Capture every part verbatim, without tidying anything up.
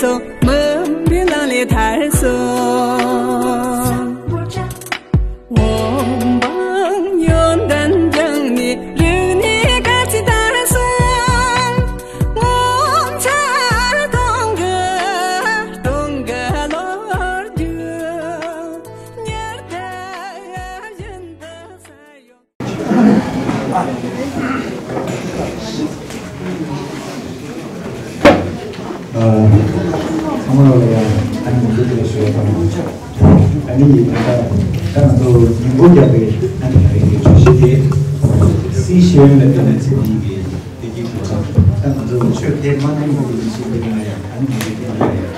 མུན་པའི་ལམ་ལས་ཐར་སོང་། འོད་དཔག་ཡོན་ཏན་ཀྱང་ནི་རིག་གནས་གར་ཆེན་ཐར་སོང་། ངོ་མཚར་སྟོང་གི་སྟོང་གི་ལོ་རྒྱུས་ཉེར་བརྒྱ་བཞིན་དུ་གསལ་ཡོང་། ཨ། ཚང་མ་ལ་ཡང་ཨ་ནི་ངོ་སྤྲོད་ཞུ་བ་དང་། ཨ་ནི་ད་ལྟ་ད་ང་ཚོ་ཉིན་གུང་རྒྱབ་པའི་ཨ་ནི་ད་རེས་ཀྱི་བརྗོད་གཞི་དེ་སྲིད་ཤེས་ཡོན་ལ་བརྟེན་ནས་ཚེ་འདི་ཡི་བདེ་སྐྱིད་སྒྲུབ་ཐབས། ད་ང་ཚོ་ཆོས་ཁས་མ་ལེན་པའི་ཡིན་ཞིག་ཡིན་ན་ཡང་ཨ་ནི་ངེས་པའི་ཐོག་ལ་ཡང་བདེ་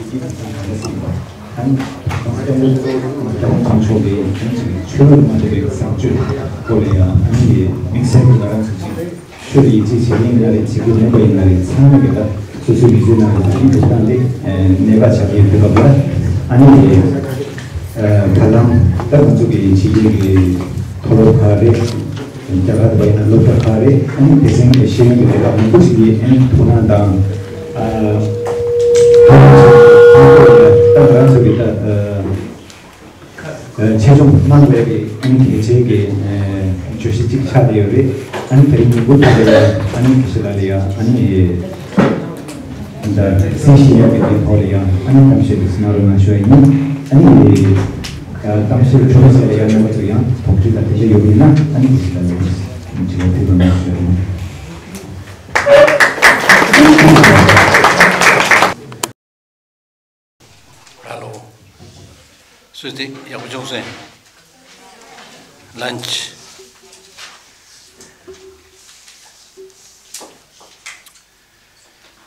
སྐྱིད་སྒྲུབ་ཐབས་ག་འདྲ་ཞིག་ཡིན་པ། ཨ་ནི་སྐྱབས་མགོན་ཚང་མཆོག་གིས་ཨ་ནི་ཆོས་ལུགས་མ་འདྲ་བའི་བཟང་སྤྱོད་སྐོར་ལ་ཡང་ཨ་ནི་དམིགས་བསལ་གྱི་ང་རང་ཚོ་ཅིག་ཆོས་ལ་ཡིད་ཆེས་བྱེད་མཁན་ཡིན་ན་རེད། བྱེད་ཀྱི་མེད་པ་ཡིན་ན་རེད། ཚང་མས་ཀྱི་ད་སོ་སོའི་མི་ཚེའི་ནང་ལ་ཨ་ནི་འདུག་སྟངས་དེ་གནས་པ་ཆགས་ཀྱི་ཡོད་པ་ལ། ཨ་ནི་ད་ལམ་ད་ང་ཚོ་གི་བྱེད་ཀྱི་གི་མཐོ་སློབ་ཁག་རེད། རྒྱ་གར་དུ་བ་ཡིན་ན་སློབ་གྲྭ་ཁག་རེད། ཨ་ནི་སྡེ་ཚན་གྱི་ཤེས་ཡོན་གྱི་ལས་ཀ་མང་པོ་ཞིག་གིས་ཨ་ནི་ཐུགས་སྣང་དང་། ཨ། ད་ང་རང་ཚོ་གི་ད་ཨ་ཆེད་སྦྱོང་གནང་བའི་གི་ཨ་ནི་གལ་ཆེའི་གི་ཨ་བརྗོད་གཞི་གཅིག་ཆགས་བསྡད་ཡོད་རེད། ཨ་ནི་དེ་རིང་ཉིན་གུང་ཐོག་ལ་ཡ་ཨ་ནི་དགེ་བཤེས་ལགས་ལ་ཡ་ཨ་ནི་ད་སྲིད་ཤེས་ཡོན་གྱི་དེའི་ཐོག་ལ་ཡ་ཨ་ནི་གཏམ་བཤད་དེ་གནང་རོགས་གནང་ཞུ་ཡ་ཡིན། ཨ་ནི་གཏམ་བཤད་གྲོལ་ཚར་ལ་ཡ་རྣམ་པ་ཚོ་ཡང་དོགས་འདྲི་དང་དེ་འདྲ་ཡོད་པ་ཡིན་ན་ཨ་ནི་དགེ་བཤེས་ལགས་ལ་ཡ་དྲི་བ་ཕུལ་རོགས་གནང་ཞུ་ཡ་ཡིན། ཧ་ལོ། སུ་དེ་ཡག་པོ་བྱུང་སོང་། ལན་ཆི།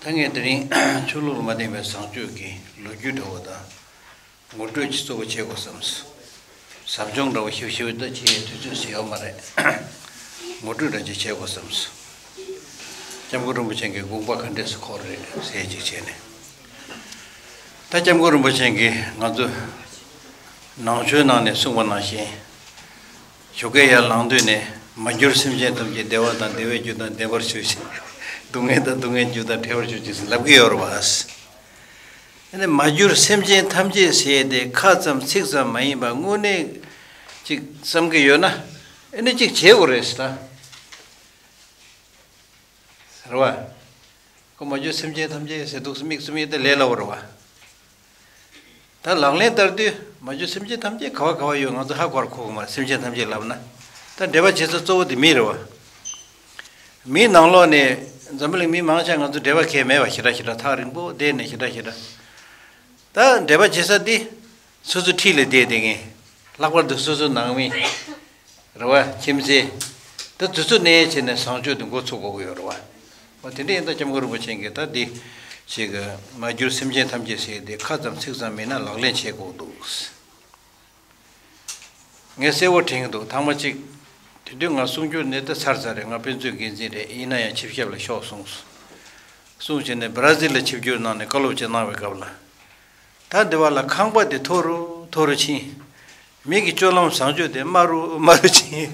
ད་ངས་དེ་རིང་ཆོས་ལུགས་ལ་མ་བརྟེན་པའི་བཟང་སྤྱོད་ཀྱི་ལོ་རྒྱུས་འདྲ་བོ་དང་། ངོ་སྤྲོད་ཅིག་གཙོ་བོ་བྱེད་དགོས་བསམས། ཟབ་སྦྱོང་འདྲ་བོ་ཞིབ་ཞིབ་ད་བྱེད་ཡའི་དུས་ཚོད་ཟེར་ཡོད་མ་རེད། ངོ་སྤྲོད་འདྲ་ཅིག་བྱེད་དགོས་བསམས། སྐྱབས་མགོན་རིན་པོ་ཆེ་གི་དགོངས་པ་ག་འདྲས་སུ་འཁོར་རེད་ཟེར་ཅིག་བྱས་ནས། ད་སྐྱབས་མགོན་རིན་པོ་ཆེ་གིས་ང་ཚོ་ནང་ཆོས་ནང་ནས་གསུངས་པ་ནང་བཞིན། ཞོགས་ཀས་ཡར་ལངས་དུས་ནས་མ་གྱུར་སེམས་ཅན་ཐམས་ཅད་བདེ་བ་དང་བདེ་བའི་རྒྱུ་དང་བདེ་བར་གྱུར་ཅིག། སྡུག་བསྔལ་དང་སྡུག་བསྔལ་རྒྱུ་དང་བྲལ་བར་གྱུར་ཅིག་ཟེར་ལབ་ཀྱི་ཡོད་རེད་བ། ཨ་ནི་མ་གྱུར་སེམས་ཅན་ཐམས་ཅད་ཟེར་ཏེ་ཁ་ཙམ་ཚིག་ཙམ་མ་ཡིན་པ་དངོས་གནས་ཅིག་བསམ་གྱི་ཡོད་ན་ཨ་ནི་ཅིག་བྱེད་དགོས་རེད་ཟེར་ད། རེད་བ། ཁོ་མ་གྱུར་སེམས་ཅན་ཐམས་ཅད་ཟེར་འདུག་སེ་དམིགས་སུ་མེད་དེ་ལས་སླ་བོ་རེད་བ། ད་ལག་ལེན་བསྟར་དུས་མ་གྱུར་སེམས་ཅན་ཐམས་ཅད་ག་བ་ག་བ་ཡོད་ང་ཚོ་ཧ་གོ་བར་གོ་གི་མ་རེད། སེམས་ཅན་ཐམས་ཅད་ལབ་ན། ད་འགྲེལ་པ་བྱེད་ས་གཙོ་བོ་དེ་མི་རེད་བ། མིའི་ནང་ལོགས་ནས་འཛམ་བུ་གླིང་མི་མང་ཆེ་ང་ཚོ་འབྲེལ་བ་གང་ཡང་མེད་པ་ཞེ་དྲག་ཞེ་དྲག་ཐག་རིང་པོ་བསྡད་ནས་ཞེ་དྲག་ཞེ་དྲག་ད་འབྲེལ་བ་བྱེད་ས་འདི་སོ་སོ་འཁྲིས་ལ་བསྡད་བསྡད་མཁན། ལྷག་པར་དུ་སོ་སོ་ནང་མི་རེད་བ། ཁྱིམ་མཚེས། ད་དེ་ཚོ་ནས་བྱས་ནས་བཟང་སྤྱོད་དེ་འགོ་ཚུགས་དགོས་ཀྱི་ཡོད་རེད་བ། འོ་དེ་འདྲ་ཡིན་ད་སྐྱབས་མགོན་རིན་པོ་ཆེ་གིས་ད་འདི་ཞིག་གི་མ་གྱུར་སེམས་ཅན་ཐམས་ཅད་ཟེར་དེ་ཁ་ཙམ་ཚིག་ཙམ་མིན་ན་ལག་ལེན་བྱེད་དགོས་འདུག་ངས་གསལ་བོ་དྲན་གྱི་འདུག་ཐེངས་མ་གཅིག་དེ་དུས་ང་གསུང་སྒྱུར་ནས་ད་ཚར་ཚར་རེད། ང་དཔེ་མཛོད་འགན་འཛིན་རེད། ཡིན་ན་ཡང་ཆིབས་ཞབས་ལ་ཤོག་གསུངས་སོང་། གསུངས་བྱས་ནས་སྦ་ར་ཟིལ་ལ་ཆིབས་བསྒྱུར་གནང་ནས་བཀའ་སློབ་ཅིག་གནང་བའི་སྐབས་ལ། ད་འདི་བ་ལ་ཁང་པ་དེ་མཐོ་རུ་མཐོ་རུ་ཕྱིན། མི་གི་སྤྱོད་ལམ་བཟང་སྤྱོད་དེ་དམའ་རུ་དམའ་རུ་ཕྱིན།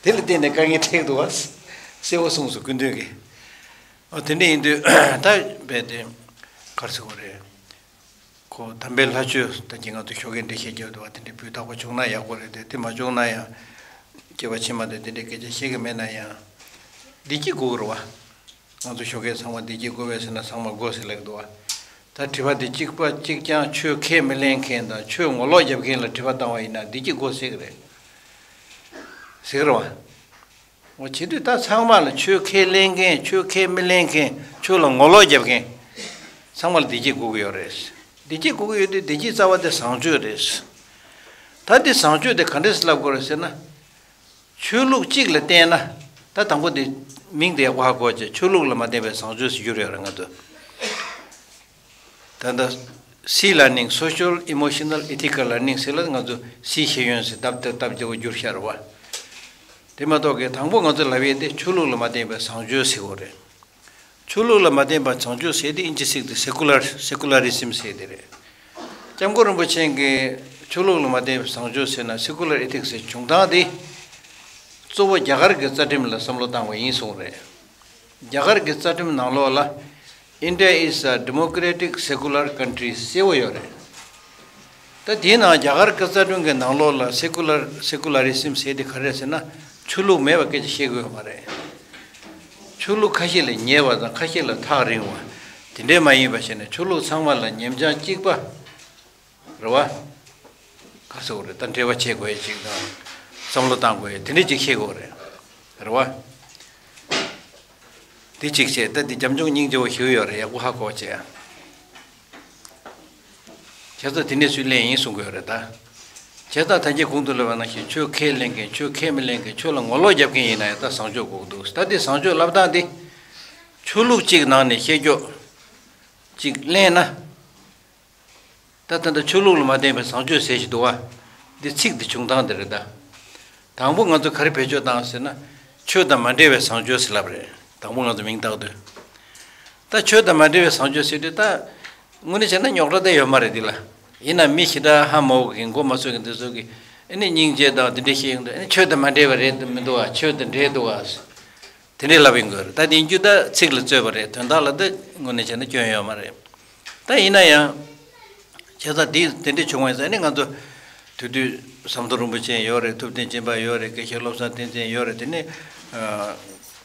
དེ་ལ་བརྟེན་ནས་དཀའ་ངལ་འཕྲད་འདུག་བ། གསལ་བོ་གསུངས་སོང་སྐུ་མདུན་གྱིས། ཨ་དེ་འདྲ་ཡིན་དུས་ད་རྦད་དེ་ག་རེ་ཟེར་དགོས་རེད། ཁོ་དམ་པའི་ལྷ་ཆོས་ད་ཀྱི་ང་ཚོ་ཞོགས་ཀས་འགྲེལ་བཤད་རྒྱབ་འདུག་བ། དེ་འདྲའི་སྤུས་དག་པོ་བྱུང་ན་ཡག་པོ་རེད་དེ། དེ་མ་བྱུང་ན་ཡང་སྐྱེ་བ་ཕྱི་མ་དེ་དེ་འདྲའི་སྐད་ཆ་བཤད་ཀྱི་མེད་ན་ཡང་བདེ་སྐྱིད་དགོས་ཀྱི་རེད་བ། ང་ཚོ་ཞོགས་ཀས་ཚང་མ་བདེ་སྐྱིད་དགོས་པས་ཟེར་ན་ཚང་མ་དགོས་ཟེར་ལབ་ཀྱི་འདུག་བ། ད་དྲི་བ་འདི་གཅིག་པ་གཅིག་རྐྱང་ཆོས་ཁས་མི་ལེན་མཁན་དང་ཆོས་ངོ་ལོག་རྒྱབ་མཁན་ལ་དྲི་བ་བཏང་བ་ཡིན་ན་བདེ་སྐྱིད་དགོས་ཟེར་གྱི་རེད། ཟེར་གྱི་རེད་བ། འོ་བྱེད་དུས་ད་ཚང་མ་ལ་ཆོས་ཁས་ལེན་མཁན་ཆོས་ཁས་མི་ལེན་མཁན་ཆོས་ལ་ངོ་ལོག་རྒྱབ་མཁན་ཚང་མ་ལ་བདེ་སྐྱིད་དགོས་ཀྱི་ཡོད་རེད། བདེ་སྐྱིད་དགོས་ཀྱི་ཡོད་དུས་བདེ་སྐྱིད་རྩ་བ་དེ་བཟང་སྤྱོད་རེད། ད་འདི་བཟང་སྤྱོད་དེ་ག་འདྲས་སེ་ལབ་དགོས་རེད་ཟེར་ན། ཆོས་ལུགས་གཅིག་ལ་བརྟེན་ན། ད་དང་པོ་དེ་མིང་དེ་ཡག་པོ་ཧ་གོ་བྱས། ཆོས་ལུགས་ལ་མ་བརྟེན་པའི་བཟང་སྤྱོད་ཟེར་རྒྱུ་རེད་ར་ང་ཚོ། ད་ལྟ་སི་ལར་ནིང་། Social Emotional Ethical Learning ཟེར་ལ་ང་ཚོ་སི་ཤེས་ཡོན་ཟེར་སྟབས་སྟབས་བདེ་བོ་བསྒྱུར་ཤར་བ། དེ་མ་གཏོགས་ཀྱི་དང་པོ་ང་ཚོ་ལབ་ཡས་དེ་ཆོས་ལུགས་ལ་མ་བརྟེན་པའི་བཟང་སྤྱོད་ཟེར་བ་རེད། ཆོས་ལུགས་ལ་མ་བརྟེན་པ་བཟང་སྤྱོད་ཟེར་དེ་ཨིན་ཇི་ཚིག་དེ་སེ་ཀུ་ལར། Secularism ཟེར་དེ་རེད། སྐྱབས་མགོན་རིན་པོ་ཆེ་གིས་ཆོས་ལུགས་ལ་མ་བརྟེན་པའི་བཟང་སྤྱོད་ཟེར་ན་སེ་ཀུ་ལར་ཨེ་ཐིག་སི་བྱུང་སྟངས་དེ་གཙོ་བོ་རྒྱ་གར་གྱི་རྩ་ཁྲིམས་ལ་བསམ་བློ་བཏང་བ་ཡིན་གསུངས་རེད། རྒྱ་གར་གྱི་རྩ་ཁྲིམས་ནང་ལོགས་ལ་ India is a democratic secular country ཟེར་བ་ཡོད་རེད། ད་དེའི་ནང་རྒྱ་གར་གྱི་རྩ་ཁྲིམས་ཀྱི་ནང་ལོགས་ལ་secular, secularism ཟེར་དེ་ག་རེ་རེད་ཟེར་ན། ཆོས་ལུགས་མེད་པ་སྐད་ཆ་བཤད་དགོས་ཡོད་མ་རེད། ཆོས་ལུགས་ཁ་ཤས་ལ་ཉེ་བ་དང་ཁ་ཤས་ལ་ཐག་རིང་བ། དེ་འདྲས་མ་ཡིན་པ་བྱས་ནས་ཆོས་ལུགས་ཚང་མ་ལ་ཉམས་ཆག་གཅིག་པ། རེད་བ། ག་ཟེར་དགོས་རེད། ད་འབྲེལ་བ་བྱེད་དགོས་ཡ་ཅིག་དང་། བསམ་བློ་བཏང་དགོས་ཡ་དེ་འདྲས་ཅིག་ཤེས་དགོས་རེད། རེད་བ། དེ་གཅིག་བྱས། ད་འདི་རྒྱབ་ལྗོངས་སྙིང་རྗེ་བོ་ཞིག་ཡོད་རེད། ཡག་པོ་ཧ་གོ་བྱས། བྱས་ཙང་དེ་འདྲས་ཚུར་ལེན་ཡིན་གསུང་གི་ཡོད་རེད་ད། བྱས་ཙང་ད་ཁྱེད་གོང་དུ་ལབ་པ་ནང་བཞིན་ཆོས་ཁས་ལེན་མཁན། ཆོས་ཁས་མི་ལེན་མཁན། ཆོས་ལ་ངོ་ལོག་རྒྱབ་མཁན་ཡིན་ན་ཡང་ད་བཟང་སྤྱོད་དགོས་ཀྱི་འདུག་ད་འདི་བཟང་སྤྱོད་ལབ་སྟངས་འདི། ཆོས་ལུགས་གཅིག་ནང་ནས་བཤད་རྒྱུ་གཅིག་ལེན་ན། ད་ད་ལྟ་ཆོས་ལུགས་ལ་མ་བརྟེན་པའི་བཟང་སྤྱོད་ཟེར་ཞིག་འདུག་བ། འདི་ཚིག་འདི་བྱུང་སྟངས་འདི་རེད་ད། དང་པོ་ང་ཚོ་ག་རེ་བེད་སྤྱོད་བཏང་ཟེར་ན། ཆོས་དང་མ་འབྲེལ་བའི་བཟང་སྤྱོད་ཟེར་ལབ་རེད། དང་པོ་ང་ཚོ་མིང་བཏགས་དུས། ད་ཆོས་དང་མ་འབྲེལ་བའི་བཟང་སྤྱོད་ཟེར་དུས་ད། དངོས་གནས་བྱས་ན་རྙོག་དྲ་ད་ཡོད་མ་རེད་འདི་ལ། ཡིན་ན་མི་ཞེ་དྲག་ཧ་མ་གོ་མཁན་མགོ་མ་ཚོས་མཁན་འདི་ཚོ་གིས་ཨ་ནི་སྙིང་རྗེ་དང་འདི་འདྲ་བཤད་ཡོང་དུས། ཨ་ནི་ཆོས་དང་མ་འབྲེལ་བ་རེད་མི་འདུག་བ། ཆོས་དང་འབྲེལ་འདུག་བ། དེ་འདྲས་ལབ་ཡིན་དགོས་རེད། ད་དེ་རྒྱུ་ད་ཚིག་ལ་རྩོད་པ་རེད། དོན་དག་ལ་ད་དངོས་གནས་བྱས་ན་སྐྱོན་ཡོད་མ་རེད། ད་ཡིན་ན་ཡང་། བྱས་ཙང་དེ་དེ་འདྲས་བྱུང་བ་ཡིན་ཙང་ནི་ང་ཚོ་དེ་དུས་ཟམ་གདོང་རིན་པོ་ཆེ་ཡོད་རེད། ཐུབ་བསྟན་སྦྱིན་པ་ཡོད་རེད། དགེ་བཤེས་བློ་བཟང་བསྟན་འཛིན་ཡོད་རེད། དེ་ནས་ཨ་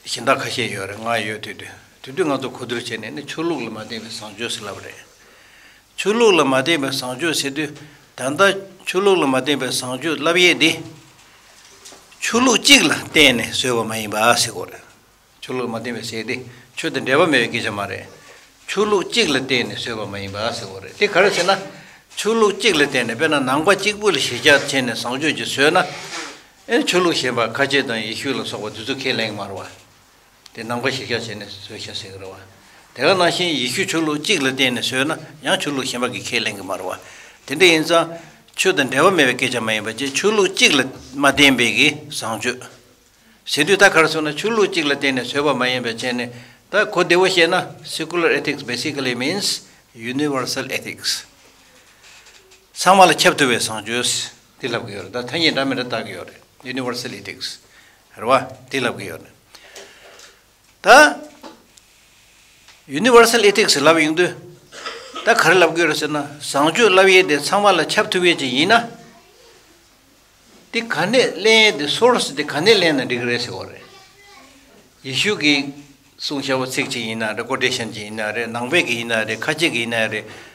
གཞན་དག་ཁ་ཤས་ཡོད་རེད། ང་ཡོད། དེ་དུས་དེ་དུས་ང་ཚོ་གོ་བསྡུར་བྱས་ནས་ནི་ཆོས་ལུགས་ལ་མ་བརྟེན་པའི་བཟང་སྤྱོད་ཟེར་ལབ་རེད། ཆོས་ལུགས་ལ་མ་བརྟེན་པའི་བཟང་སྤྱོད་ཟེར་དུས། ད་ལྟ་ཆོས་ལུགས་ལ་མ་བརྟེན་པའི་བཟང་སྤྱོད་ལབ་ཡས་འདི། ཆོས་ལུགས་གཅིག་ལ་བརྟེན་ནས་བཟོས་པ་མ་ཡིན་པ་ཟེར་དགོས་རེད། ཆོས་ལུགས་མ་བརྟེན་པའི་ཟེར་དེ་ཆོས་དང་འབྲེལ་བ་མེད་པའི་སྐད་ཆ་མ་རེད། ཆོས་ལུགས་གཅིག་ལ་བརྟེན་ནས་བཟོས་པ་མ་ཡིན་པ་ཟེར་དགོས་རེད། དེ་ག་རེ་ཟེར་ན། ཆོས་ལུགས་གཅིག་ལ་བརྟེན་ནས། དཔེར་ན་ནང་པ་གཅིག་པུ་ལ་གཞི་རྒྱ་བྱས་ནས་བཟང་སྤྱོད་ཅིག་བཟོས་ན། ཨེ་ཆོས་ལུགས་གཞན་པ་ཁ་ཆེ་དང་ཡེ་ཤུ་ལ་སོགས་པ་དེ་ཚོ་ཁས་ལེན་གྱི་མ་རེད་བ། དེ་ནང་པ་གཞི་རྒྱ་བྱས་ནས་བཟོས་ཤག་ཟེར་གྱི་རེད་བ། དེ་ག་ནང་བཞིན་ཡེ་ཤུ་ཆོས་ལུགས་གཅིག་ལ་བརྟེན་ནས་བཟོས་ན་ཡང་ཆོས་ལུགས་གཞན་པ་གིས་ཁས་ལེན་གྱི་མ་རེད་བ། དེ་འདྲ་ཡིན་ཙང་། ཆོས་དང་འབྲེལ་བ་མེད་པའི་སྐད་ཆ་མ་ཡིན་པ་བྱས། ཆོས་ལུགས་གཅིག་ལ་མ་བརྟེན་པའི་གི་བཟང་སྤྱོད་ཟེར་དུས། ད་ག་རེ་ཟེར་ན། ཆོས་ལུགས་གཅིག་ལ་བརྟེན་ནས་བཟོས་པ་མ་ཡིན་པ་བྱས་ནས། ད་གོ་བདེ་བོ་བཤད་ན། Secular ethics basically means universal ethics. ཚང་མ་ལ་ཁྱབ་ཐུབ་པའི་བཟང་སྤྱོད་དེ་ལབ་ཀྱི་ཡོད་རེད། ད་ཐ་སྙད་འདྲ་མི་འདྲ་བཏགས་ཀྱི་ཡོད་རེད། Universal ethics རེད་བ། དེ་ལབ་ཀྱི་ཡོད་རེད། ད་Universal ethics ལབ་ཡོང་དུས། ད་ག་རེ་ལབ་ཀྱི་ཡོད་རེད་ཟེར་ན། བཟང་སྤྱོད་ལབ་ཡས་དེ་ཚང་མ་ལ་ཁྱབ་ཐུབ་ཡས་ཅིག་ཡིན་ན། དེ་ག་ནས་ལེན་ཡས་དེ། སོར་སི་དེ་ག་ནས་ལེན་ན་འགྲིག་གི་རེད་ཟེར་བ་རེད། ཡེ་ཤུ་གིས་གསུངས་བཞག་པ་ཚིག་ཅིག་ཡིན་ན་རེད། ཀོ་ཊེ་ཤན་ཅིག་ཡིན་ན་རེད། ནང་པའི་གི་ཡིན་ན་རེད། ཁ་ཆེ་གི་ཡིན་ན་རེད།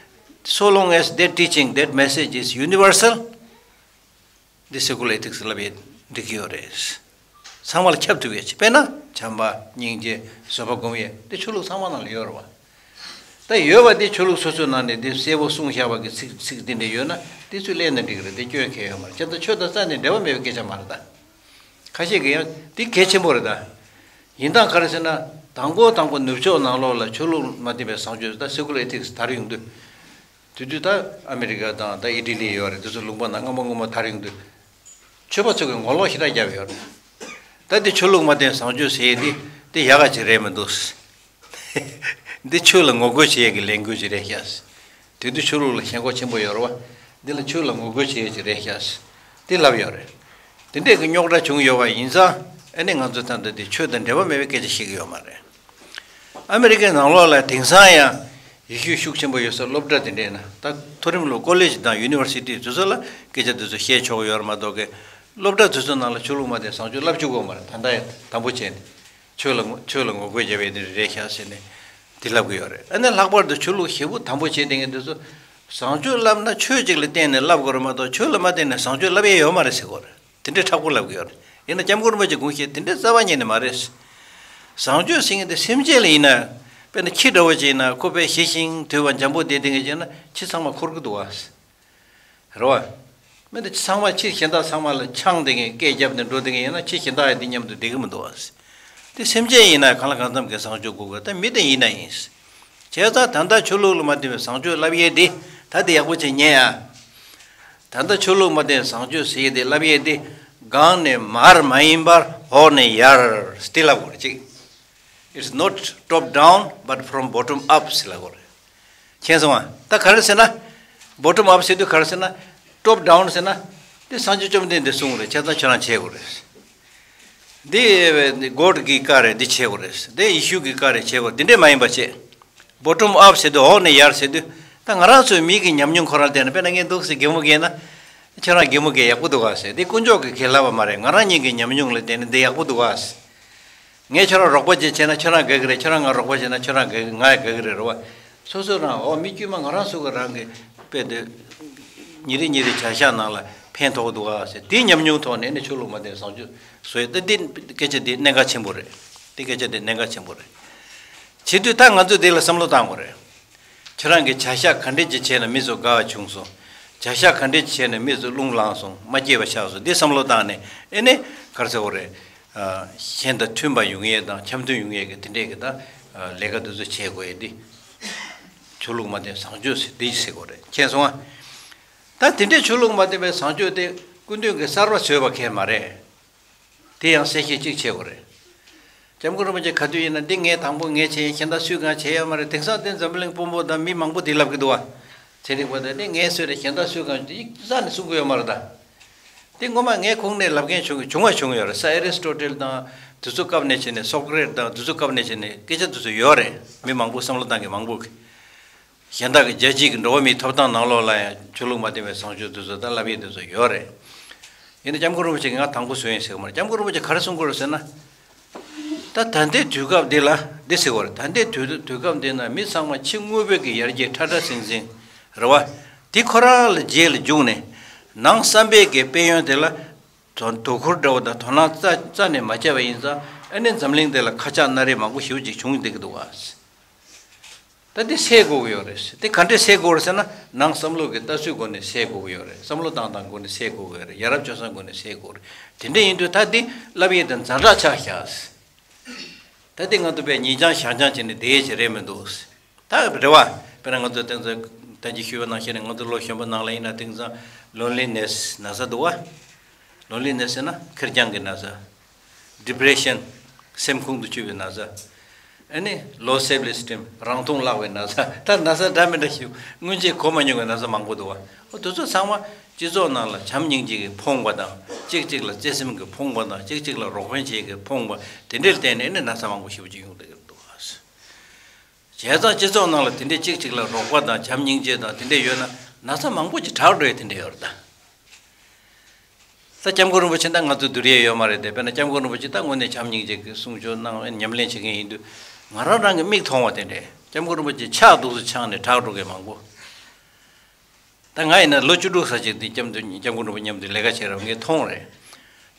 So long as that teaching, that message is universal, འདི་secular ethics ལབ་ཡས་འགྲིག་གི་ཡོད་རེད། ཚང་མ་ལ་ཁྱབ་ཐུབ་ཡས་ཅིག་དཔེར་ན་བྱམས་པ། སྙིང་རྗེ། བཟོད་པ་སྒོམ་ཡས་དེ་ཆོས་ལུགས་ཚང་མ་ནང་ལ་ཡོད་རེད་བ། ད་ཡོད་པ་དེ་ཆོས་ལུགས་སོ་སོའི་ནང་ནས་དེ་གསལ་པོ་གསུངས་བཞག་པ་གི་ཚིག་ཚིག་དེ་འདྲ་ཡོད་ན། དེ་ཚོ་ལེན་ན་འགྲིག་གི་རེད། དེ་སྐྱོན་གང་ཡང་ཡོད་མ་རེད། བྱས་ཙང་ཆོས་དང་རྩ་ནས་འབྲེལ་བ་མེད་པའི་སྐད་ཆ་མ་རེད་ད། ཁ་ཤས་ཀྱིས་ཡང་དེ་གལ་ཆེན་པོ་རེད་ད། ཡིན་སྟངས་ག་རེ་ཟེར་ན། དང་པོ་དང་པོ་ནུབ་ཕྱོགས་ནང་ལོགས་ལ་ཆོས་ལུགས་མ་བརྟེན་པའི་བཟང་སྤྱོད། ད་secular ethics དར་ཡོང་དུས། དེ་དུས་ད་ཨ་མི་རི་ཀ་དང་ད་ཨི་ཊ་ལི་ཡོད་རེད། དེ་ཚོ་ལུང་པ་ནང་སྔ་མོ་སྔ་མོ་དར་ཡོང་དུས། ཆོས་པ་ཚོ་གིས་ངོ་ལོག་ཞེ་དྲག་བརྒྱབ་ཡོད་རེད། ད་འདི་ཆོས་ལུགས་མ་བརྟེན་བཟང་སྤྱོད་ཟེར་ཡས་འདི་འདི་ཡག་ག་ཅིག་རེད་མི་འདུག་འདི་ཆོས་ལ་ངོ་རྒོལ་བྱེད་ཡས་ཀྱི་ལས་འགུལ་ཅིག་རེད་ཤག་དེ་དུས་ཆོས་ལུགས་ལ་ཞེན་ཁོག་ཆེན་པོ་ཡོད་རེད་བ། འདི་ལ་ཆོས་ལ་ངོ་རྒོལ་བྱེད་ཡས་ཅིག་རེད་ཤག་དེ་ལབ་ཡོད་རེད། དེ་འདྲས་ཀྱི་རྙོག་དྲ་བྱུང་ཡོད་པ་ཡིན་ཙང་། ཨ་ནི་ང་ཚོ་ད་ལྟ་འདི་ཆོས་དང་འབྲེལ་བ་མེད་པའི་སྐད་ཆ་བཤད་ཀྱི་ཡོད་མ་རེད། ཨ་མི་རི་ཀའི་ནང་ལོགས་ལ་དེང་སང་ཡང་ཡེ་ཤུ་ཤུགས་ཆེན་པོ་ཡོད་ས་སློབ་གྲྭ་དེ་འདྲས་ན། ད་མཐོ་རིམ་སློབ་ཀོ་ལེ་ཇི་དང་ཡུ་ནི་ཝར་སི་ཊི་དེ་ཚོ་ལ་སྐད་ཆ་དེ་ཚོ་བཤད་ཆོག་གི་ཡོད་རེད་མ་གཏོགས་ཀྱི། སློབ་གྲྭ་དེ་ཚོ་ནང་ལ་ཆོས་ལུགས་མ་བརྟེན་བཟང་སྤྱོད་བསླབ་བཅུག་གི་ཡོད་མ་རེད། ད་ལྟ་ཡང་དམ་པོ་བྱས་ནས་ཆོས་ལ་ངོ་ཆོས་ལ་ངོ་རྒོལ་བརྒྱབ་ཡས་དེ་རེད་ཤག་ཟེར་ནས་དེ་ལབ་ཀྱི་ཡོད་རེད། ཨ་ནི་ལྷག་པར་དུ་ཆོས་ལུགས་ཞེ་པོ་དམ་པོ་བྱས་བསྡད་མཁན་དེ་ཚོ། བཟང་སྤྱོད་བསླབ་ན་ཆོས་གཅིག་ལ་བརྟེན་ནས་བསླབ་དགོས་རེད་མ་གཏོགས། ཆོས་ལ་མ་བརྟེན་ནས་བཟང་སྤྱོད་བསླབ་ཡས་ཡོད་མ་རེད་ཟེར་གྱི་ཡོད་རེད། དེ་འདྲའི་མཁྲེགས་པོ་ལབ་ཀྱི་ཡོད་རེད། ཡིན་ན་སྐྱབས་མགོན་རིན་པོ་ཆེ་དགོངས་བཞེད་དེ་འདྲའི་རྩ་བ་ཉིད་ནས་མ་རེད། བཟང་སྤྱོད་ཟེར་མཁན་དེ་སེམས་ཅན་ལ་ཡིན་ན། དཔེར་ན་ཁྱི་འདྲ་བོ་ཅིག་ཡིན་ན། ཁོ་དཔེ་ཞི་ཞིང་དུལ་བ་འཇམ་པོ་བསྡད་བསྡད་མཁན་ཅིག་ཡིན་ན་ཁྱི་ཚང་མ་འཁོར་གྱི་འདུག་བ། རེད་བ། མི་འདི་ཚང་མ་ཁྱི་གཞན་དག་ཚང་མ་ལ་འཆང་བསྡད་མཁན། སྐད་རྒྱབ་ནས་འགྲོ་བསྡད་མཁན་ཡིན་ན་ཁྱི་གཞན་དག་ཡང་འདི་མཉམ་དུ་བསྡད་ཀྱི་མི་འདུག་བ། དེ་སེམས་ཅན་ཡིན་ན་གང་ལ་གང་འཚམ་གྱི་བཟང་སྤྱོད་དགོས་དགོས། ད་མི་དེ་ཡིན་ན་ཡིན། བྱས་ཙང་ད་ལྟ་ཆོས་ལུགས་ལ་མ་བརྟེན་པའི་བཟང་སྤྱོད་བསླབ་ཡས་འདི། ད་དེ་ཡག་པོ་བྱས་ཉན་ཡ། ད་ལྟ་ཆོས་ལུགས་མ་བརྟེན་བཟང་སྤྱོད་ཟེར་ཡས་དེ་བསླབ་ཡས་དེ། སྒང་ནས་མར་མ་ཡིན་པར་འོག་ནས་ཡར་དེ་ལབ་དགོས་རེད་ཅིག It's not top down, but from bottom up ཟེར་ལབ་དགོས་རེད། མཁྱེན་སོང་ང་། ད་ག་རེ་ཟེར་ན། bottom up ཟེར་དུས་ག་རེ་ཟེར་ན། top down ཟེར་ན། དེ་སངས་རྒྱས་བཅོམ་ལྡན་འདས་གསུངས་རེད། བྱས་ཙང་ཁྱོད་རང་བྱེད་དགོས་རེད། འདི་གོཌ་གི་བཀའ་རེད། འདི་བྱེད་དགོས་རེད། འདི་ཡེ་ཤུ་གི་བཀའ་རེད། བྱེད་དགོས་རེད། འདི་འདྲས་མ་ཡིན་པ་བྱེད། bottom up ཟེར་དུས་འོག་ནས་ཡར་ཟེར་དུས། ད་ང་རང་ཚོའི་མི་གི་ཉམས་མྱོང་ཁོ་རང་བལྟས་ན། དཔེར་ན་ངས་འདུག་སེ་གད་མོ་བགད་ན། ཁྱོད་རང་གད་མོ་བགད་ཡག་པོ་འདུག་ག་ཟེར། འདི་དཀོན་མཆོག་གིས་གད་ལབ་པ་མ་རེད། ང་རང་ཉིད་ཀྱི་ཉམས་མྱོང་ལ་བལྟས་ན་འདི་ཡག་པོ་འདུག་ག་ཟེར། ངས་ཁྱོད་རང་རོགས་པ་ཅིག་བྱས་ན་ཁྱོད་རང་དགའ་གི་རེད། ཁྱོད་རང་ང་རོགས་པ་བྱས་ན་ཁྱོད་རང་དགའ་གི། ང་ཡང་དགའ་གི་རེད། རེད་བ། སོ་སོ་རང་འོ་མི་དཀྱུས་མ་ང་རང་ཚོ་གི་རང་གི་དཔེ་དེ་ཉིན་རེ་ཉིན་རེ་བྱ་གཞག་ནང་ལ་ཕན་ཐོགས་འདུག་ག་ཟེར། དེའི་ཉམས་མྱོང་ཐོག་ནས་ནི་ཆོས་ལུགས་མ་བསྟེན་བཟང་སྤྱོད་བཟོ་ཡ། ད་འདི་སྐད་ཆ་འདི་གནད་འགག་ཆེན་པོ་རེད། འདི་སྐད་ཆ་འདི་གནད་འགག་ཆེན་པོ་རེད། བྱེད་དུས་ད་ང་ཚོས་འདི་ལ་བསམ་བློ་བཏང་དགོས་རེད། ཁྱེད་རང་གིས་བྱ་གཞག་ག་འདྲས་ཅིག་བྱས་ན་མི་ཚོ་དགའ་བ་བྱུང་སོང་། བྱ་གཞག་ག་འདྲས་ཅིག་བྱས་ན་མི་ཚོ་རླུང་ལངས་སོང་། མ་སྐྱིད་པ་ཆགས་སོང་། འདི་བསམ་བློ་བཏང་ནས་ཨེ་ནས་ག་རེ་ཟེར་དགོས་རེད། གཞན་དང་མཐུན་པ་ཡོང་ཡས་དང་འཆམ་མཐུན་ཡོང་ཡས་ཀྱི་དེ་འདྲས་ཀྱི་ད་ལས་ཀ་དེ་ཚོ་བྱེད་དགོས་ཡས་འདི། ཆོས་ལུགས་མ་བསྟེན་བཟང་སྤྱོད་ཟེར་འདི་ཟེར་དགོས་རེད། མཁྱེན་སོང་ང་། ད་དེ་འདྲས་ཆོས་ལུགས་མ་བསྟེན་པའི་བཟང་སྤྱོད་དེ་སྐུ་མདུན་གྱིས་གསར་པ་བཟོས་པ་གང་ཡང་མ་རེད། དེ་ཡང་གསལ་བཤད་གཅིག་བྱེད་དགོས་རེད། སྐྱབས་མགོན་རིན་པོ་ཆེ་ག་དུས་ཡིན་ན་འདི་ངས་དང་པོ་ངས་བྱས་ཡིན། གཞན་དག་སུས་གང་བྱས་ཡོད་མ་རེད། དེང་སང་དེ་འཛམ་བུ་གླིང་དཔོན་པོ་དང་མི་མང་པོ་འདི་ལབ་ཀྱི་འདུག་བ། ཚན་རིག་པ་དང་འདི་ངས་བཟོས་རེད། གཞན་དག་སུས་གང་འདི་རྩ་ནས་གསུང་གི་ཡོད་མ་རེད་ད། འདི་ངོ་མ་ངའི་ཁུངས་ནས་ལབ་མཁན་བྱུང་བྱུང་བ་བྱུང་ཡོད་རེད། ས་ཨེ་རི་སི་ཊོ་ཊལ་དང་དེ་ཚོ་སྐབས་ནས་བྱས་ནས། སོ་ཀ་རེ་ཊི་དང་དེ་ཚོ་སྐབས་ནས་བྱས་ནས་སྐད་ཆ་དེ་ཚོ་ཡོད་རེད། མི་མང་པོ་བསམ་བློ་བཏང་མཁན་མང་པོ་གི། གཞན་དག་གི་རྒྱལ་སྤྱིའི་གི་འགྲོ་བ་མིའི་ཐོབ་ཐང་ནང་ལོགས་ལ་ཡང་ཆོས་ལུགས་མ་བསྟེན་པའི་བཟང་སྤྱོད་དེ་ཚོ་ད་ལབ་ཡས་དེ་ཚོ་ཡོད་རེད། ཡིན་ན་སྐྱབས་མགོན་རིན་པོ་ཆེ་གིས་ང་དང་པོ་བཟོས་ཡིན་ཟེར་གི་མ་རེད། སྐྱབས་མགོན་རིན་པོ་ཆེ་ག་རེ་གསུང་གི་ཡོད་རེད་ཟེར་ན། ད་ད་ལྟའི་དུས་སྐབས་འདི་ལ་འདི་ཟེར་གི་ཡོད་རེད། ད་ལྟའི་དུས་དུས་སྐབས་འདི་ན་མི་ཚང་མ་ཕྱི་དངོས་པོའི་གི་ཡར་རྒྱས་ཁྲ་ཁྲ་ཟིང་ཟིང་རེད་བ། དེ་ཁོ་རང་ལ་རྗེས་ལ་འཇུག་ནས་ནང་བསམ་པའི་གི་དཔལ་ཡོན་དེ་ལ་དོ་དོ་ཁུར་འདྲ་བོ་དང་དོ་སྣང་རྩ་རྩ་ནས་མ་བྱས་པ་ཡིན་ཙང་། ཨ་ནི་འཛམ་གླིང་འདི་ལ་ཁ་ཆག་སྣ་རལ་མང་པོ་ཞེ་པོ་ཅིག་བྱུང་བསྡད་ཀྱི་འདུག་བ། ད་འདི་སེལ་དགོས་ཀྱི་ཡོད་རེད། དེ་ག་འདྲས་སེལ་དགོས་རེད་ཟེར་ན། ནང་བསམ་བློ་གི་ལྟ་ཚུལ་སྒོ་ནས་སེལ་དགོས་ཀྱི་ཡོད་རེད། བསམ་བློ་བཏང་སྟངས་སྒོ་ནས་སེལ་དགོས་ཀྱི་ཡོད་རེད། ཡ་རབས་སྤྱོད་བཟང་སྒོ་ནས་སེལ་དགོས་རེད། དེ་འདྲས་ཡིན་དུས་ད་འདི་ལབ་ཡས་དེ་ཛ་དྲག་ཆགས་ཤག། ད་འདི་ང་ཚོ་དཔེ་ཉིན་རྐྱང་ཞག་རྐྱང་བྱས་ནས་བསྡད་ཡས་ཅིག་རེད་མི་འདུག། ད་རེད་བ། དཔེར་ན་ང་ཚོ་དེང་སང་ད་གིན་ཞུས་པ་ནང་བཞིན་ནས་ང་ཚོ་ལོ་གཞོན་པ་ནང་ལ་ཡིན་ན་དེང་སང་ལོན་ལི་ནེ་སི་ན་ཚ་འདུག་བ། ལོན་ལི་ནེ་སི་ཟེར་ན་ཁེར་རྐྱང་གི་ན་ཚ། ཌི་པི་རེ་ཤན། སེམས་ཁོང་དུ་ཆུད་པའི་ན་ཚ། ཨ་ནི་ལོ་སེལ་ཕི་ཨེ་སི་ཊིམ། རང་མཐོང་བརླག་པའི་ན་ཚ། ད་ན་ཚ་འདྲ་མི་འདྲ་ཞིག་སྔོན་ཆད་གོ་མ་མྱོང་བའི་ན་ཚ་མང་པོ་འདུག་བ། འོ་དེ་ཚོ་ཚང་མ་སྤྱི་ཚོགས་ནང་ལ་བྱམས་སྙིང་རྗེ་གིས་ཕོངས་པ་དང་། གཅིག་གཅིག་ལ་བརྩེ་སེམས་ཀྱིས་ཕོངས་པ་དང་། གཅིག་གཅིག་ལ་རོགས་ཕན་བྱེད་ཀྱི་ཕོངས་པ། དེ་འདྲའི་བརྟེན་ནས་ནི་ན་ཚ་མང་པོ་ཞེ་པོ་ཅིག་ཡོང་བསྡད་ཀྱི་འདུག་བ། བྱས་ཙང་སྤྱི་ཚོགས་ནང་ལ་དེ་འདྲའི་གཅིག་གཅིག་ལ་རོགས་པ་དང་བྱམས་སྙིང་རྗེ་དང་དེ་འདྲ་ཡོད་ན། ན་ཚ་མང་པོ་ཅིག་དྲག་འགྲོ་ཡས་དེ་འདྲ་ཡོད་རེད་ད། ད་སྐྱབས་མགོན་རིན་པོ་ཆེ་ད་ང་ཚོ་བསྡུར་ཡས་ཡོད་མ་རེད་དེ། དཔེར་ན་སྐྱབས་མགོན་རིན་པོ་ཆེ་ད་དངོས་གནས་བྱམས་སྙིང་རྗེ་གི་གསུང་ཆོས་གནང་། ཉམས་ལེན་བྱེད་མཁན་ཡིན་དུས། ང་རང་རང་གི་མིག་མཐོང་བ་དེ་འདྲས། སྐྱབས་མགོན་རིན་པོ་ཆེ་ཕྱག་འདུག་སེ་འཆང་ནས་དྲག་འགྲོ་མཁན་མང་པོ། ད་ང་ཡིན་ན་ལོ་བཅུ་དྲུག་ཙམ་ཅིག་འདི་སྐྱབས་མགོན་རིན་པོ་ཆེ་མཉམ་དུ་ལས་ཀ་བྱས་རབས་ངས་མཐོང་རེད།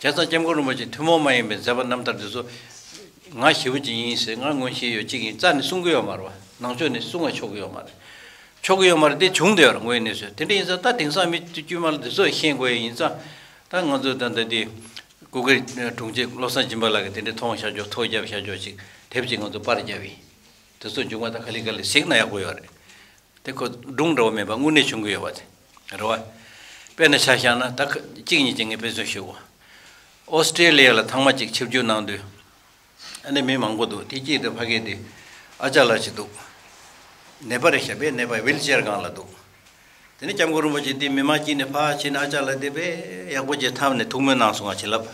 བྱས་ཙང་སྐྱབས་མགོན་རིན་པོ་ཆེ་ཐུན་མོང་མ་ཡིན་པའི་མཛད་པ་རྣམ་ཐར་འདི་ཚོ། ང་ཞེ་པོ་ཅིག་ཡིན་ཟེར། ང་མངོན་ཤེས་ཡོད་ཅིག་ཡིན་རྩ་ནས་གསུང་གི་ཡོད་མ་རེད་བ། ནང་ཆོས་ནས་གསུང་བ་ཆོག་གི་ཡོད་མ་རེད། ཆོག་གི་ཡོད་མ་རེད། དེ་བྱུང་བསྡད་ཡོད་རེད་དངོས་གནས་སུ། དེ་འདྲ་ཡིན་ཙང་ད་དེང་སང་མི་དཀྱུས་མ་ལ་འདི་ཚོ་ཤེས་དགོས་ཡ་ཡིན་ཙང་། ད་ང་ཚོ་ད་ལྟ་དེ་སྐུ་སྒེར་དྲུང་ཆེ་བློ་བཟང་སྦྱིན་པ་ལགས་ཀྱིས་དེ་འདྲ་མཐོང་བཞག་ཆོག་ཐོ་བརྒྱབ་བཞག་ཆོག་ཅིག་དེབ་ཅིག་ང་ཚོ་པར་བརྒྱབ་ཡིན། དེ་ཚོ་མཇུག་མ་ད་ག་ལེ་ག་ལེ་གཟིགས་ན་ཡག་པོ་ཡོད་རེད། དེ་ཁོ་སྒྲུང་འདྲ་བོ་མིན་པ་དངོས་གནས་བྱུང་གི་ཡོད་པ་དེ་རེད་བ། དཔེར་ན་ཆ་བཞག་ན་ད་ཁ་གཅིག་གཉིས་ཅིག་ངས་དཔེ་མཚོན་ཞུ་གོ། ཨོ་སི་ཀྲེ་ལི་ཡ་ལ་ཐེངས་མ་གཅིག་ཆིབས་བསྒྱུར་གནང་དུས། ཨ་ནི་མི་མང་པོ་འདུག། དེ་གཅིག་དེ་ཕ་གི་དེ་ཨ་ཅག་ལགས་ཅིག་འདུག། ནད་པ་རེད་ཤག། དཔེ་ནད་པ་ཝིལ་ཅེར་སྒང་ལ་འདུག། དེ་ནས་སྐྱབས་མགོན་རིན་པོ་ཆེ་དེ་མི་མང་དཀྱིལ་ནས་ཕར་ཕྱིན་ནས་ཨ་ཅག་ལགས་དེ་དཔེ་ཡག་པོ་ཅིག་འཐམས་ནས་ཐུགས་སྨོན་གནང་སོང་ང་བྱིན་རླབས།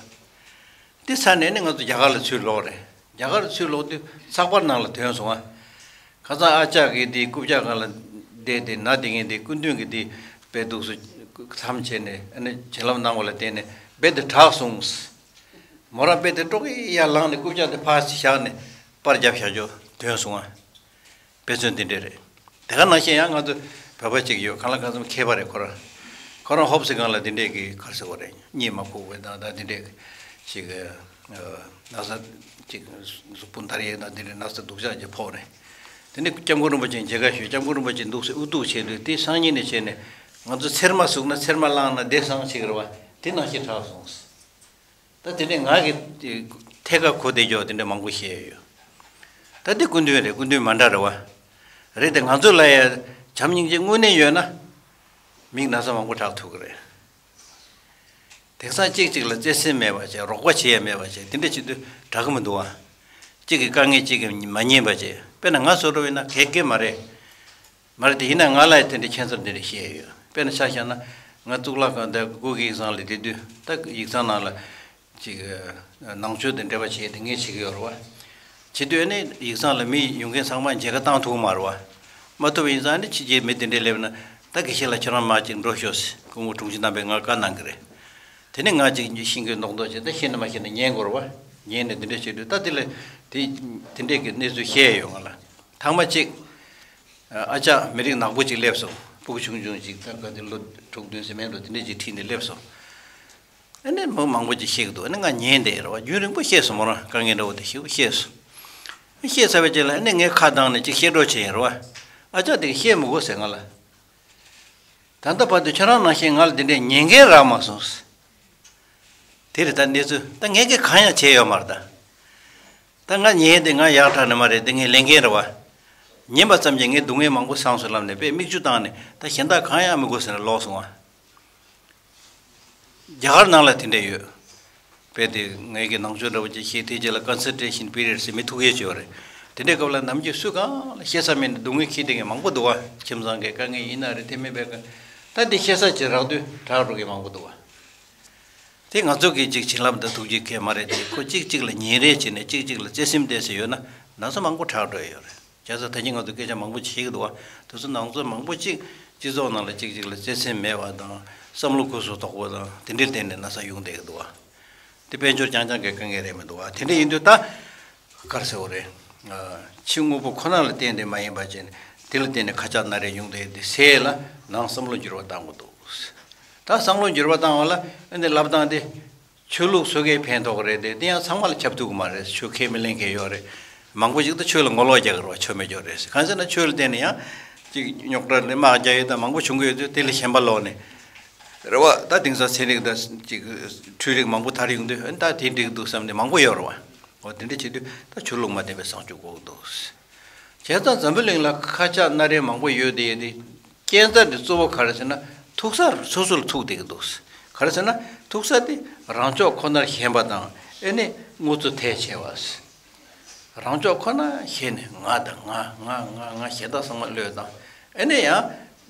དེ་ཚར་ནས་ནི་ང་ཚོ་རྒྱ་གར་ལ་ཚུར་ལོག་རེད། རྒྱ་གར་ཚུར་ལོག་དུས་ཚགས་པར་ནང་ལ་ཐོན་སོང་ང་། ཁ་སང་ཨ་ཅག་གིས་དེ་རྐུབ་བཀྱག་སྒང་ལ་བསྡད་དེ་ན་དེ་ངས་དེ་སྐུ་མདུན་གྱི་དེ་དཔེ་འདུག་སེ་འཐམས་བྱས་ནས་ཨ་ནི་བྱིན་རླབས་གནང་བ་ལ་བརྟེན་ནས་དཔེ་དེ་དྲག་སོང་། མོ་རང་དཔེ་དེ་ཀྲོག་གེ་ཡར་ལངས་ནས་རྐུབ་བཀྱག་དེ་ཕར་བཞག་ནས་པར་བརྒྱབ་བཞག་ཆོག་ཐོན་སོང་ང་། དཔེ་མཚོན་འདི་འདྲས་རེད། དེ་ག་ནང་བཞིན་ཡང་ང་ཚོ་བོད་པ་གཅིག་ཡོད། གང་ལ་གང་འཚམ་མཁས་པ་རེད་ཁོ་རང་། ཁོ་རང་ཧོབ་སི་སྒང་ལ་འདི་འདྲས་ཀྱི་ག་རེ་ཟེར་དགོས་རེད། གཉིད་མ་ཁུག་པའི་དང་ད་འདི་འདྲས་ཞིག་ན་ཚ་ཅིག་གཟུགས་པོ་འདར་ཡས་དང་འདི་འདྲས་ན་ཚ་སྡུག་ཅག་ཅིག་ཕོག་རེད། དེ་ནས་སྐྱབས་མགོན་རིན་པོ་ཆེ་མཇལ་ཁ་ཞུས། སྐྱབས་མགོན་རིན་པོ་ཆེ་འདུག་སེ་ཨུ་ཐུག་བྱས་དུས་དེ་སང་ཉིན་ནས་བྱས་ནས་ང་ཚོ་ཚེར་མ་ཟུག་ན་ཚེར་མ་བླངས་ན་བདེ་སང་ཞིག་རེད་བ། དེ་ནང་བཞིན་དྲག་སོང་། ད་དེ་འདྲས་ང་གི་ཐད་ཀར་གོ་བདེ་ཀྱོག་དེ་འདྲས་མང་པོ་བཤད་ཡོད། ད་འདི་སྐུ་མདུན་རེད། སྐུ་མདུན་མ་འདྲ་རེད་བ། རེད་དེ་ང་ཚོ་ལ་ཡ་བྱམས་སྙིང་རྗེ་དངོས་གནས་ཡོད་ན། མིག་ན་ཚ་མང་པོ་དྲག་ཐུབ་ཀྱི་རེད། དེང་སང་གཅིག་གཅིག་ལ་བརྩེ་སེམས་མེད་པ་བྱས། རོགས་པ་བྱེད་ཡ་མེད་པ་བྱས། དེ་འདྲས་བྱེད་དུས་དྲག་གི་མི་འདུག་བ། གཅིག་གི་དཀའ་ངལ་གཅིག་གིས་མ་ཉན་པ་བྱས། དཔེར་ན་ང་བཟོ་འདྲ་བ་ཡིན་ན་ག་གེ་མ་རེད། མ་རེད་དེ་ཡིན་ན་ང་ལ་ཡང་དེ་འདྲའི་ཁྱད་མཚར་དེ་འདྲ་བཤད་ཡོད། དཔེར་ན་ཆ་བཞག་ན་ང་གཙུག་ལག་ཁང་དེ་སྐུ་སྒེར་ཡིག་ཚང་ལ་བསྡད་དུས་ད་ཡིག་ཚང་ནང་ལ་ཅིག་ནང་ཆོས་དང་འབྲེལ་བ་བྱས་དེ་ངས་བྱེད་ཀྱི་ཡོད་རེད་བ། བྱེད་དུས་ནི་ཡིག་ཚང་ལ་མི་ཡོང་མཁན་ཚང་མ་མཇལ་ཁ་བཏང་ཐུབ་མ་རེད་བ། མ་ཐུབ་པ་ཡིན་ཙང་ནི་ཕྱི་རྒྱལ་མི་དེ་འདྲས་སླེབས་ན་ད་དགེ་བཤེས་ལགས་ཁྱེད་རང་མར་ཅིག་འགྲོ་ཤོག་ཟེར་སྐུ་ངོ་དྲུང་ཆེ་རྣམ་པས་ང་བཀའ་གནང་གི་རེད། དེ་ནི་ང་ཅིག་ཤེས་ཀྱི་མདོག་མདོག་བྱས་ད་ཤེས་ན་མ་ཤེས་ན་ཉན་དགོས་རེད་བ། ཉན་ནས་དེ་འདྲས་བྱེད་དུས་ད་དེ་ལ་དེ་དེ་འདྲས་ཀྱི་གནས་ཚུལ་བཤད་ཡོད་ང་ལ། ཐེངས་མ་གཅིག་ཨ་ཅག་མི་རིགས་ནག་པོ་ཅིག་སླེབས་སོང་། སྤུ་གུ་ཆུང་ཆུང་ཅིག་ད་ག་དེ་ལོ་དྲུག་བདུན་ཟེར་མེད་འགྲོ་དེ་འདྲས་ཅིག་ཁྲིད་ནས་སླེབས་སོང་། ཨ་ནི་མི་མང་པོ་ཅིག་བཤད་ཀྱི་འདུག་ཨ་ནི་ང་ཉན་བསྡད་རེད་བ། རྒྱུན་རིང་པོ་བཤད་སོང་མོ་རང་དཀའ་ངལ་འདྲ་བོ་དེ་ཞེ་པོ་བཤད་སོང་། བཤད་ཚར་བའི་རྗེས་ལ་ཨ་ནི་ངས་ཁ་གདངས་ནས་ཅིག་བཤད་རོགས་བྱས་ཡིན་རེད་བ། ཨ་ཅག་དེ་གིས་བཤད་མི་དགོས་ཟེར་ང་ལ། ད་ལྟ་བར་དུ་ཁྱོད་རང་ནང་བཞིན་ང་ལ་འདི་འདྲའི་ཉན་མཁན་རག་མ་སོང་། དེ་རེད་ད་གནས་ཚུལ། ད་ངས་གིས་གང་ཡང་བྱས་ཡོད་མ་རེད་ད། ད་ང་ཉན་དེ་ང་ཡག་དྲག་ནི་མ་རེད། དེ་ངས་ལས་འགན་རེད་བ། ཉན་པ་ཙམ་གྱིས་ངའི་སྡུག་བསྔལ་མང་པོ་སངས་སུ་ལབ་ནས་དཔེ་མིག་ཆུ་བཏང་ནས་ད་གཞན་དག་གང་ཡང་མི་དགོས་ཟེར་ནས་ལོག་སོང་བ། རྒྱ་གར་ནང་ལ་དེ་འདྲ་ཡོད། དཔེ་དེ་ངས་ཀྱི་ནང་ཆོས་འདྲ་བོ་ཅིག་བཤད་དེ་རྗེས་ལ་concentration period ཟེར་མི་ཐུག་ཡས་ཅིག་ཡོད་རེད། དེ་འདྲའི་སྐབས་ལ་ནམ་རྒྱུན་སུ་གང་ལ་བཤད་ས་མེད་ནས་སྡུག་བསྔལ་འཁྱེར་བསྡད་མཁན་མང་པོ་འདུག་བ། ཁྱིམ་ཚང་གི་དཀའ་ངལ་ཡིན་ན་རེད། དེ་མིན་པའི་དཀའ་ད་འདི་བཤད་ས་ཅིག་རག་དུས་དྲག་འགྲོ་མཁན་མང་པོ་འདུག་བ། དེ་ང་ཚོ་གི་ཅིག་བྱིན་རླབས་དང་ཐུགས་རྗེ་གས་མ་རེད་དེ། ཁོ་གཅིག་གཅིག་ལ་ཉིན་རེ་བྱས་ནས་གཅིག་གཅིག་ལ་བརྩེ་སེམས་བསྡད་ས་ཡོད་ན་ན་ཚ་མང་པོ་དྲག་འགྲོ་ཡི་ཡོད་རེད། བྱས་ཙང་ད་གིན་ང་ཚོ་སྐད་ཆ་མང་པོ་བྱེད་ཀྱི་འདུག་བ། དེ་ཚོ་ནང་ཚོ་མང་པོ་གཅིག་སྤྱི་ཚོགས་ནང་ལ་གཅིག་གཅིག་ལ་བརྩེ་སེམས་མེད་པ་དང་བསམ་བློ་སྐུ་སུ་དོག་པོ་དང་དེ་འདྲའི་སྟེང་ནས་ན་ཚ་ཡོང་བསྡད་ཀྱི་འདུག་བ། དེ་དཔལ་འབྱོར་རྐྱང་རྐྱང་གི་དཀའ་ངལ་རེད་མི་འདུག་བ། དེ་འདྲ་ཡིན་དུས་ད་ག་རེ་ཟེར་དགོས་རེད། ཕྱི་དངོས་པོ་ཁོ་ན་ལ་བརྟེན་ཏེ་མ་ཡིན་པ་ཅིག་དེ་ལ་བརྟེན་ནས་ཁ་ཆག་སྣ་རལ་ཡོང་བསྡད་དེ་ཟེར་ལ་ནང་བསམ་བློ་འགྱུར་བ་བཏང་དགོས་འདུག་ད་བསམ་བློ་འགྱུར་བ་བཏང་བ་ལ་ཨ་ནི་ལབ་སྟངས་དེ། ཆོས་ལུགས་སོ་སྐྱེའི་ཕན་ཐོགས་རེད་དེ། དེ་ཡང་ཚང་མ་ལ་ཁྱབ་ཐུབ་ཀྱི་མ་རེད། ཆོས་ཁས་མི་ལེན་མཁན་ཡོད་རེད། མང་པོ་ཞིག་ཏུ་ཆོས་ལ་ངོ་ལོག་རྒྱག་གི་རེད་བ། ཆོས་མེད་ཅོག་རེད། གང་ཟེར་ན་ཆོས་ལ་བརྟེན་ནས་ཡང་ཅིག་རྙོག་དྲ་ལ་དམག་རྒྱག་ཡོད་ད་མང་པོ་བྱུང་གི་ཡོད་དུས་དེ་ལ་ཞེན་པ་ལོག་ནས་རེད་བ། ད་དེང་སང་ཚན་རིག་དང་ཅིག་འཕྲུལ་རིག་མང་པོ་དར་ཡོང་དུས་ཨ་ནི་ད་དེ་འགྲིག་འདུག་བསམ་ནས་མང་པོ་ཡོད་རེད་བ། འོ་དེ་འདྲ་བྱེད་དུས་ད་ཆོས་ལུགས་མ་བརྟེན་པའི་བཟང་སྤྱོད་དགོས་ཀྱི་འདུག་བྱས་ཙང་འཛམ་བུ་གླིང་ལ་ཁ་ཆག་སྣ་རལ་མང་པོ་ཡོད་དེ་ཡོད་དེ། རྐྱེན་རྩ་དེ་གཙོ་བོ་ག་རེ་ཟེར་ན་ཐུག་ས་སོ་སོ་ལ་ཐུག་བསྡད་ཀྱི་འདུག་ག་རེ་ཟེར་ན་ཐུག་ས་དེ་རང་ཕྱོགས་ཁོ་ནར་ཞེན་པ་དང་ཨེ་ནི་དངོས་གཙོ་ཐལ་ཆེ་བ། རང་ཕྱོགས་ཁོ་ན་ཞེན་ནས་ང་དང་ང་ང་ང་ང་གཞན་དག་ཚང་མ་བློས་བཏང་། ཨེ་ནི་ཡང་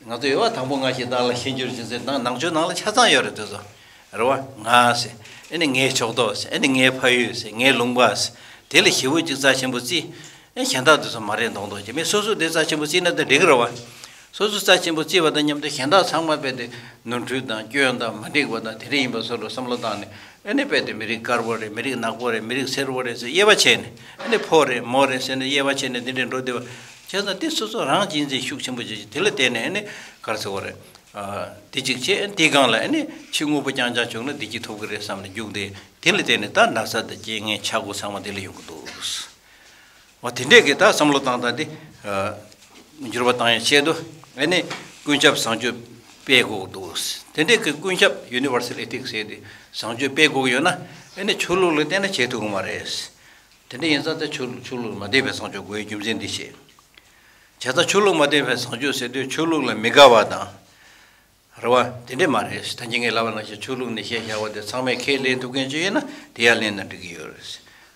ང་ཚོ་ཡོད་པ་དང་པོ་ང་གཞན་དག་ལ་ཞེན་གྱུར་ཅིག་ཟེར་ནང་ནང་ཆོས་ནང་ལ་ཆ་ཚང་ཡོད་རེད་དེ་ཚོ། རེད་བ། ང་ཟེར། ཨེ་ནི་ངའི་ཕྱོགས་གཏོགས་ཟེར། ཨེ་ནི་ངའི་ཕ་ཡུལ་ཟེར། ངའི་ལུང་པ་ཟེར། དེ་ལ་ཞེ་པོ་ཅིག་རྩ་ཆེན་པོ་བརྩི། ཨེ་གཞན་དག་དེ་ཚོ་མ་རེད་མདོག་མདོག་བྱེད་མི་སོ་སོ་དེ་རྩ་ཆེན་པོ་བརྩིས་ན་དེ་འགྲིག་གི་རེད་བ། སོ་སོ་རྩ་ཆེན་པོ་བརྩིས་པ་དང་མཉམ་དུ་གཞན་དག་ཚང་མ་རྦད་དེ་ནོར་འཁྲུལ་དང་སྐྱོན་དང་མ་འགྲིག་པ་དང་དེ་འདྲ་ཡིན་པ་བཟོ་འདྲ་བསམ་བློ་བཏང་ནས་ཨེ་ནི་རྦད་དེ་མི་རིགས་དཀར་པོ་རེད། མི་རིགས་ནག་པོ་རེད། མི་རིགས་སེར་པོ་རེད་ཟེར་དབྱེ་བ་ཕྱེ་ནས་ཨེ་ནི་ཕོ་རེད་མོ་རེད་ཟེར་ནས་དབྱེ་བ་ཕྱེ་ནས་དེ་འདྲ་འགྲོ་བསྡད་པ་བྱས་ཙང་དེ་སོ་སོ་རང་གཅེས་འཛིན་ཤུགས་ཆེན་པོ་བྱེད་ཀྱི་དེ་ལ་བརྟེན་ནས་ཨེ་ནི་ག་རེ་ཟེར་དགོས་རེད། དེ་གཅིག་བྱས་དེའི་སྒང་ལ་ཨེ་ནི་ཕྱི་དངོས་པོ་རྐྱང་རྐྱང་བྱུང་ན་བདེ་སྐྱིད་ཐོབ་ཀྱི་རེད་བསམ་ནས་རྒྱུགས་ཏེ་དེ་ལ་བརྟེན་ནས་ད་ན་ཚ་དང་རྐྱེན་ངན་ཆག་སྒོ་ཚང་མ་དེ་ལ་ཡོང་གི་འདུག་འོ་དེ་འདྲས་ཀྱི་ད་བསམ་བློ་བཏང་སྟངས་དེ་འགྱུར་བ་བཏང་ཡ་ཆེད་དུ་ཨེ་ནི་ཀུན་ཁྱབ་བཟང་སྤྱོད་སྤེལ་དགོས་འདུག་དེ་འདྲས་ཀྱི་ཀུན་ཁྱབ་Universal Ethics ཟེར་དེ་བཟང་སྤྱོད་སྤེལ་དགོས་ཀྱི་ཡོད་ན་ཨེ་ནི་ཆོས་ལུགས་ལ་བརྟེན་ན་བྱེད་ཐུབ་ཀྱི་མ་རེད། དེ་འདྲ་ཡིན་ཙང་ད་ཆོས་ཆོས་ལུགས་མ་བརྟེན་པའི་བཟང་སྤྱོད་དགོས་ཡའི་རྒྱུ་མཚན་འདི་བཤད། བྱས་ཙང་ཆོས་ལུགས་མ་བརྟེན་པའི་བཟང་སྤྱོད་ཟེར་དུས་ཆོས་ལུགས་ལ་མི་དགའ་བ་དང་། རེད་བ། དེ་འདྲས་མ་རེད། ད་གིན་ངས་ལབ་པ་ནང་བཞིན་ཆོས་ལུགས་ནས་བཤད་བཞག་པ་དེ་ཚང་མས་ཁས་ལེན་ཐུབ་མཁན་ཅིག་ཡོད་ན་དེ་ཡར་ལེན་ན་འགྲིག་གི་ཡོད་རེད།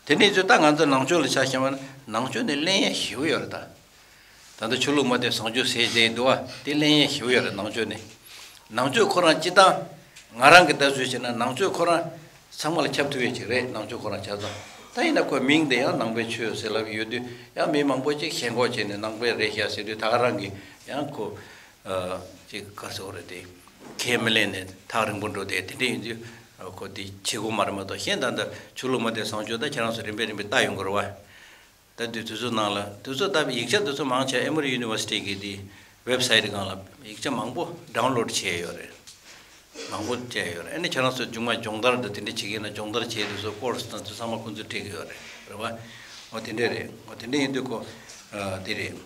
དེ་འདྲས་ཚོ་ད་ང་ཚོ་ནང་ཆོས་ལ་ཆ་བཞག་པ་ན་ནང་ཆོས་ནས་ལེན་ཡ་ཞེ་པོ་ཡོད་རེད་ད། ད་ལྟ་ཆོས་ལུགས་མ་བརྟེན་བཟང་སྤྱོད་ཟེར་བསྡད་འདུག་བ། དེ་ལེན་ཡས་ཞེ་པོ་ཡོད་རེད་ནང་ཆོས་ནས། ནང་ཆོས་ཁོ་རང་སྤྱི་བཏང་ང་རང་གི་ལྟ་ཚུལ་བྱས་ན་ནང་ཆོས་ཁོ་རང་ཚང་མ་ལ་ཁྱབ་ཐུབ་ཡས་ཅིག་རེད། ནང་ཆོས་ཁོ་རང་ཆ་ཚང་། ད་ཡིན་ན་ཁོའི་མིང་དེ་ཡང་ནང་པའི་ཆོས་ཟེར་ལབ་ཀྱི་ཡོད་དུས་ཡང་མི་མང་པོ་ཅིག་ཞེན་ཁོག་བྱས་ནས་ནང་པའི་རེད་ཤག་ཟེར་དུས་ད་ག་རང་གིས་ཡང་ཁོ། ཅིག་ག་རེ་ཟེར་དགོས་རེད་དེ། ཁས་མི་ལེན་ནས་ཐག་རིང་པོ་འགྲོ་དེ་དེ་འདྲ་ཡིན་དུས་ཁོ་དེ་བྱེད་དགོས་མ་རེད་མ་གཏོགས་གཞན་ད་ལྟ་ཆོས་ལུགས་མ་བརྟེན་བཟང་སྤྱོད་ད་ཁྱེད་རང་ཚོ་རིམ་པས་རིམ་པས་ལྟ་ཡོང་གི་རེད་བ། ད་དུས་དུས་ཚོད་ནང་ལ་དུས་ཚོད་ལྟ་བུ་ཡིག་ཆ་དུས་ཚོད་མང་ཆེ་Emory University གི་དེ་website སྒང་ལ་ཡིག་ཆ་མང་པོ་download བྱས་ཡོད་རེད། མང་པོ་བྱས་ཡོད་རེད། ཨ་ནི་ཁྱེད་རང་ཚོ་རྒྱུགས་མ་སྦྱོང་བརྡར་དང་དེ་འདྲ་བྱེད་ཀྱི་ན་སྦྱོང་བརྡར་བྱས་དུས་ཚོད་course དང་དུས་ཚང་མ་ཁོང་ཚོས་སྤྲད་ཀྱི་ཡོད་རེད། རེད་བ། འོ་དེ་འདྲས་རེད། འོ་དེ་འདྲས་ཡིན་དུས་ཁོ་དེ་རེད།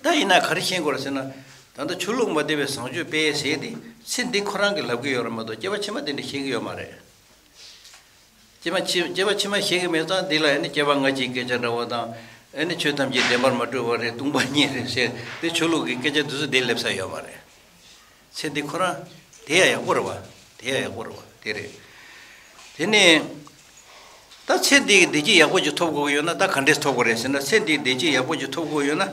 ད་ཡིན་ན་ག་རེ་ཤེས་དགོས་རེད་ཟེར་ན། ད་ལྟ་ཆོས་ལུགས་མ་བརྟེན་པའི་བཟང་སྤྱོད་སྤེལ་ཟེར་དེ་ཚེ་འདི་ཁོ་རང་གིས་ལབ་ཀྱི་ཡོད་རེད་མ་གཏོགས་སྐྱེ་བ་ཕྱི་མ་དེ་འདྲ་ཤེས་ཀྱི་ཡོད་མ་རེད། སྐྱེ་བ་ཕྱི་སྐྱེ་བ་ཕྱི་མ་ཤེས་ཀྱི་མེད་ཙང་འདི་ལ་ཨ་ནི་སྐྱེ་བ་སྔ་ཕྱིའི་སྐད་ཆ་འདྲ་བོ་དང་། ཨ་ནི་ཆོས་ཐམས་ཅད་བདེན་པར་མ་གྲུབ་པ་རེད། སྟོང་པ་ཉིད་རེད་ཟེར་དེ་ཆོས་ལུགས་ཀྱི་སྐད་ཆ་དེ་ཚོ་འདིར་སླེབས་ས་ཡོད་མ་རེད། ཚེ་འདི་ཁོ་རང་དེ་ཡང་ཡག་པོ་རེད་བ། དེ་ཡང་ཡག་པོ་རེད་བ། དེ་རེད། དེ་ནས་ད་ཚེ་འདིའི་བདེ་སྐྱིད་ཡག་པོ་ཅིག་ཐོབ་དགོས་ཀྱི་ཡོད་ན་ད་ག་འདྲས་ཐོབ་དགོས་རེད་ཟེར་ན། ཚེ་འདིའི་བདེ་སྐྱིད་ཡག་པོ་ཅིག་ཐོབ་དགོས་ཡོད་ན་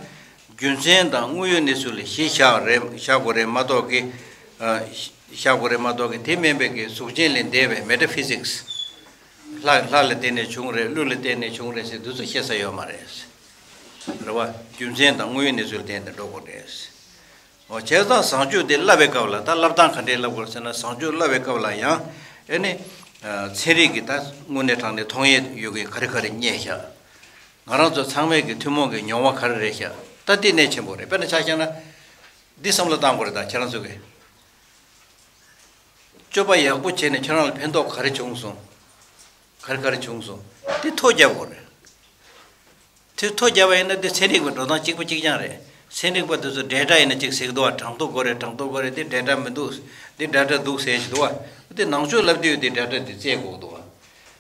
རྒྱུ་མཚན་དང་དངོས་ཡོད་གནས་ཚུལ་ལ་གཞི་བཞག་རེད་བཞག་དགོས་རེད་མ་གཏོགས་ཀྱི། བཞག་དགོས་རེད་མ་གཏོགས་ཀྱི་དེ་མིན་པའི་གི་གཟུགས་ཅན་ལས་འདས་པའི་metaphysics ལྷ་ལྷ་ལ་བརྟེན་ནས་བྱུང་རེད། ཀླུ་ལ་བརྟེན་ནས་བྱུང་རེད་ཟེར་འདི་ཚོ་བཤད་ས་ཡོད་མ་རེད། རེད་བ། རྒྱུ་མཚན་དང་དངོས་ཡོད་གནས་ཚུལ་ལ་བརྟེན་ནས་འགྲོ་དགོས་རེད། འོ་བྱས་ཙང་བཟང་སྤྱོད་དེ་བསླབ་པའི་སྐབས་ལ་ད་བསླབ་སྟངས་ག་འདྲས་བསླབ་དགོས་ཟེར་ན། བཟང་སྤྱོད་བསླབ་པའི་སྐབས་ལ་ཡང་ཨེ་ནི་ཚན་རིག་གི་ད་དངོས་གནས་དྲང་གནས་མཐོང་ཡས་ཡོད་མཁན་ག་རེ་ག་རེ་རྙེད་ཤག་ང་རང་ཚོ་ཚང་མས་ཀྱི་ཐུན་མོང་གི་མྱོང་བ་ག་རེ་རེད་ཤག་ད་དེ་གནད་ཆེན་པོ་རེད། དཔེར་ན་ཆ་བཞག་ན་འདི་བསམ་བློ་བཏང་དགོས་རེད། ད་ཁྱེད་རང་ཚོ་གི་སྤྱོད་པ་ཡག་པོ་བྱས་ནས་ཁྱེད་རང་ལ་ཕན་ཐོགས་ག་རེ་བྱུང་སོང་། ག་རེ་ག་རེ་བྱུང་སོང་། དེ་ཐོ་རྒྱབ་དགོས་རེད། དེ་ཐོ་རྒྱབ་པ་ཡིན་ན་དེ་ཚན་རིག་པའི་འགྲོ་སྟངས་གཅིག་པ་གཅིག་རྐྱང་རེད། ཚན་རིག་པ་དེ་ཚོ་ཌེ་ཊ་ཡིན་ན་གཅིག་ཟེར་གི་འདུག་བ། གྲངས་ཐོ་དགོས་རེད། གྲངས་ཐོ་དགོས་རེད། དེ་ཌེ་ཊ་མི་འདུག་དེ་ཌེ་ཊ་འདུག་ཟེར་གྱི་འདུག་བ། དེ་ནང་ཆོས་བསླབ་དུས་དེ་ཌེ་ཊ་དེ་བཙལ་དགོས་འདུག་བ།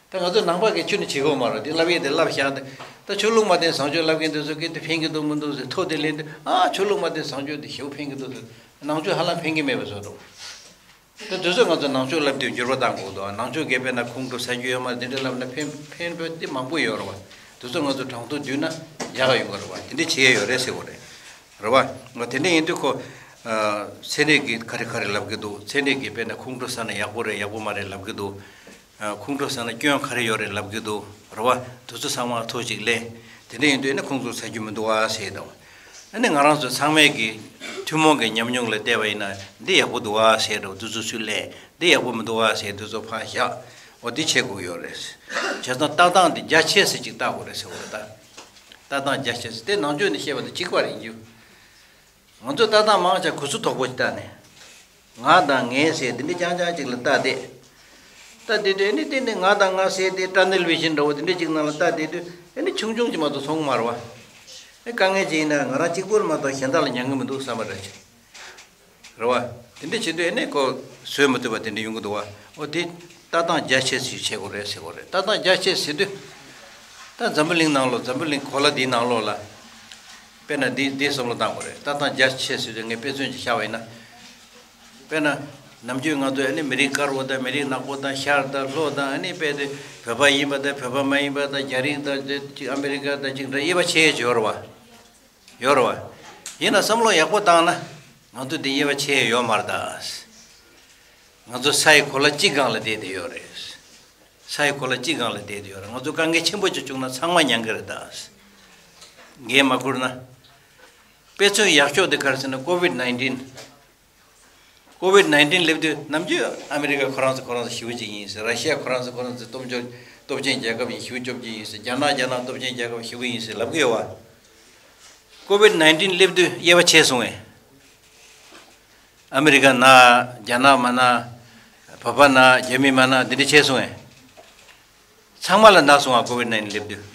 ད་ང་ཚོ་ནང་པ་གི་ཆོས་ནི་བྱེད་དགོས་མ་རེད། དེ་བསླབ་ཡས་དེ་བསླབ་བཞག་སྟེ། ད་ཆོས་ལུགས་མ་བསྟེན་བཟང་སྤྱོད་བསླབ་མཁན་དེ་ཚོ་གིས་དེ་ཕན་གྱི་འདུག་མི་འདུག་ཟེར་ཐོ་དེ་ལེན་དུས། ཨ་ཆོས་ལུགས་མ་བསྟེན་བཟང་སྤྱོད་དེ་ཞེ་པོ་ཕན་གྱི་འདུག་ཟེར། ནང་ཆོས་ཧ་ལམ་ཕན་གྱི་མེད་པ་བཟོ་འགྲོ། ད་དུས་ཚོད་ང་ཚོ་ནང་ཆོས་བསླབ་དུས་འགྱུར་བ་གཏང་དགོས་འདུག་ནང་ཆོས་དགེ་དཔེར་ན་ཁོང་ཁྲོ་ཟ་རྒྱུ་ཡོད་མ་རེད། དེ་འདྲ་བསླབ་ན་ཕན་ཕན་པ་དེ་མང་པོ་ཡོད་རེད་བ། དུས་ཚོད་ང་ཚོ་གྲངས་ཐོ་བསྡུས་ན་ཡག་ག་ཡོང་གི་རེད་བ། དེ་འདྲ་བྱེད་ཡས་ཡོད་རེད་ཟེར་བ་རེད། རེད་བ། ང་དེ་འདྲ་ཡིན་དུས་ཁོ་ཚན་རིག་གིས་ག་རེ་ག་རེ་ལབ་གི་འདུག་ཚན་རིག་གིས་དཔེར་ན་ཁོང་ཁྲོ་ཟ་ན་ཡག་པོ་རེད་ཡག་པོ་མ་རེད་ལབ་གི་འདུག་ཁོང་ཁྲོ་ཟ་ན་སྐྱོན་ག་རེ་ཡོད་རེད་ལབ་གི་འདུག་རེད་བ། དུས་ཚོད་ཚང་མ་ཐོ་ཞིག་ལེན། དེ་འདྲ་ཡིན་དུས་ཨེ་ན་ཁོང་ཚོ་ཟ་རྒྱུ་མི་འདུག་ཨ་ཟེར་དང་། ཨ་ནི་ང་རང་ཚོ་ཚང་མས་ཀྱི་ཐུན་མོང་གི་ཉམས་མྱོང་ལ་བལྟས་པ་ཡིན་ན་འདི་ཡག་པོ་འདུག་ཨ་ཟེར་དང་། དུས་ཚོད་སུས་ལེན། འདི་ཡག་པོ་མི་འདུག་ཨ་ཟེར་དུས་ཚོད་ཕར་བཞག་འོ་འདི་བྱེད་དགོས་ཡོད་རེད། བྱས་ཙང་ལྟ་སྟངས་འདི་རྒྱ་ཆེ་ས་ཅིག་ལྟ་དགོས་རེད་ཟེར་བ་རེད་ད། ལྟ་སྟངས་རྒྱ་ཆེ་ས་དེ་ནང་ཆོས་ནས་བཤད་པ་དང་གཅིག་པ་རེད་ཡིན་རྒྱུ། ང་ཚོ་ལྟ་སྟངས་མང་ཆེ་གུ་སུ་དོག་པོ་ཞིག་ལྟ་ནས། ང་དང་ངའི་ཟེར་འདི་འདྲ་རྐྱང་རྐྱང་ཅིག་ལ་ལྟ་བསྡད། ལྟ་བསྡད་དུས་ཨ་ནི་དེ་ནི་ང་དང་ང་ཟེར་དེ་ཊ་ནེལ་བི་ཤན་འདྲ་བོ་དེ་འདྲ་ཅིག་ནང་ལ་ལྟ་བསྡད་དུས་ཨ་ནི་ཆུང་ཆུང་ཅིག་མ་གཏོགས་སོང་མ་རེད་བ། ཨེ་དཀའ་ངལ་ཅིག་ཡིན་ན་ང་རང་གཅིག་པུར་མ་གཏོགས་གཞན་དག་ལ་ཉན་གི་མི་འདུག་བསམ་པ་འདྲ་ཅིག་རེད་བ། དེ་འདྲ་བྱེད་དུས་ཨ་ནི་ཁོ་བཟོད་མི་ཐུབ་པ་དེ་འདྲ་ཡོང་གི་འདུག་བ། འོ་དེ་ལྟ་སྟངས་རྒྱ་ཆེ་ཞིག་བྱེད་དགོས་རེད་ཟེར་དགོས་རེད། ལྟ་སྟངས་རྒྱ་ཆེ་ཟེར་དུས་ད་འཛམ་བུ་གླིང་ནང་ལོགས་འཛམ་བུ་གླིང་གོ་ལ་འདིའི་ནང་ལོགས་ལ་དཔེར་ན་འདི་འདི་བསམ་བློ་བཏང་དགོས་རེད། ལྟ་སྟངས་རྒྱ་ཆེ་ཟེར་དུས་ངས་དཔེ་མཚོན་ཅིག་བཞག་པ་ཡིན་ན། དཔེར་ན་ནམ་རྒྱུན་ང་ཚོས་ཨ་ནི་མི་རིགས་དཀར་པོ་དང་མི་རིགས་ནག་པོ་དང་ཤར་དང་ལྷོ་དང་ཨ་ནི་དཔེ་དེ་བོད་པ་ཡིན་པ་དང་བོད་པ་མ་ཡིན་པ་དང་རྒྱ་རིགས་དང་དེ་ཅིག་ཨ་མི་རི་ཀ་དང་ཅིག་འདྲ་དབྱེ་བ་ཕྱེ་ཡས་ཅིག་ཡོད་རེད་བ། ཡོད་རེད་བ། ཡིན་ན་བསམ་བློ་ཡག་པོ་བཏང་ན་ང་ཚོ་འདི་དབྱེ་བ་ཕྱེ་ཡས་ཡོད་མ་རེད་ད། ང་ཚོ་ས་ཡི་གོ་ལ་གཅིག་སྒང་ལ་བསྡད་དེ་ཡོད་རེད། ས་ཡི་གོ་ལ་གཅིག་སྒང་ལ་བསྡད་དེ་ཡོད་རེད། ང་ཚོ་དཀའ་ངལ་ཆེན་པོ་ཅིག་བྱུང་ན་ཚང་མ་མྱང་གི་རེད་ད། འགན་མ་འཁུར་ན། དཔེ་མཚོན་ཡག་ཤོས་དེ་ག་རེ་ཟེར་ན་ཀོ་ཝིད་ནའིན་ཊིན། ཀོ་ཝིད་ནའིན་ཊིན་སླེབས་དུས་ནམ་རྒྱུན་ཨ་མི་རི་ཀ་ཁོ་རང་ཚོ་ཁོ་རང་ཚོ་ཞེ་པོ་ཅིག་ཡིན་ཟེར། ར་ཤི་ཡ་ཁོ་རང་ཚོ་ཁོ་རང་ཚོ་སྟོབས་འབྱོར་སྟོབས་ཆེན་རྒྱལ་ཁབ་ཡིན་ཞེ་པོ་སྐྱོབ་ཀྱི་ཡིན་ཟེར། རྒྱ་ནག་རྒྱ་ནག་སྟོབས་ཆེན་རྒྱལ་ཁབ་ཞེ་པོ་ཡིན་ཟེར་ལབ་ཀྱི་ཡོད་བ། ཀོ་ཝིད་ནའིན་ཊིན་སླེབས་དུས་དབྱེ་བ་ཕྱེ་སོང་ངས། ཨ་མི་རི་ཀ་ན། རྒྱ་ནག་མ་ན། བོད་པ་ན། རྒྱ་མི་མ་ན། འདི་འདྲ་བྱས་སོང་ངས། ཚང་མ་ལ་ན་སོང་བ། ཀོ་ཝིད་ནའིན་ཊིན་སླེབས་དུས།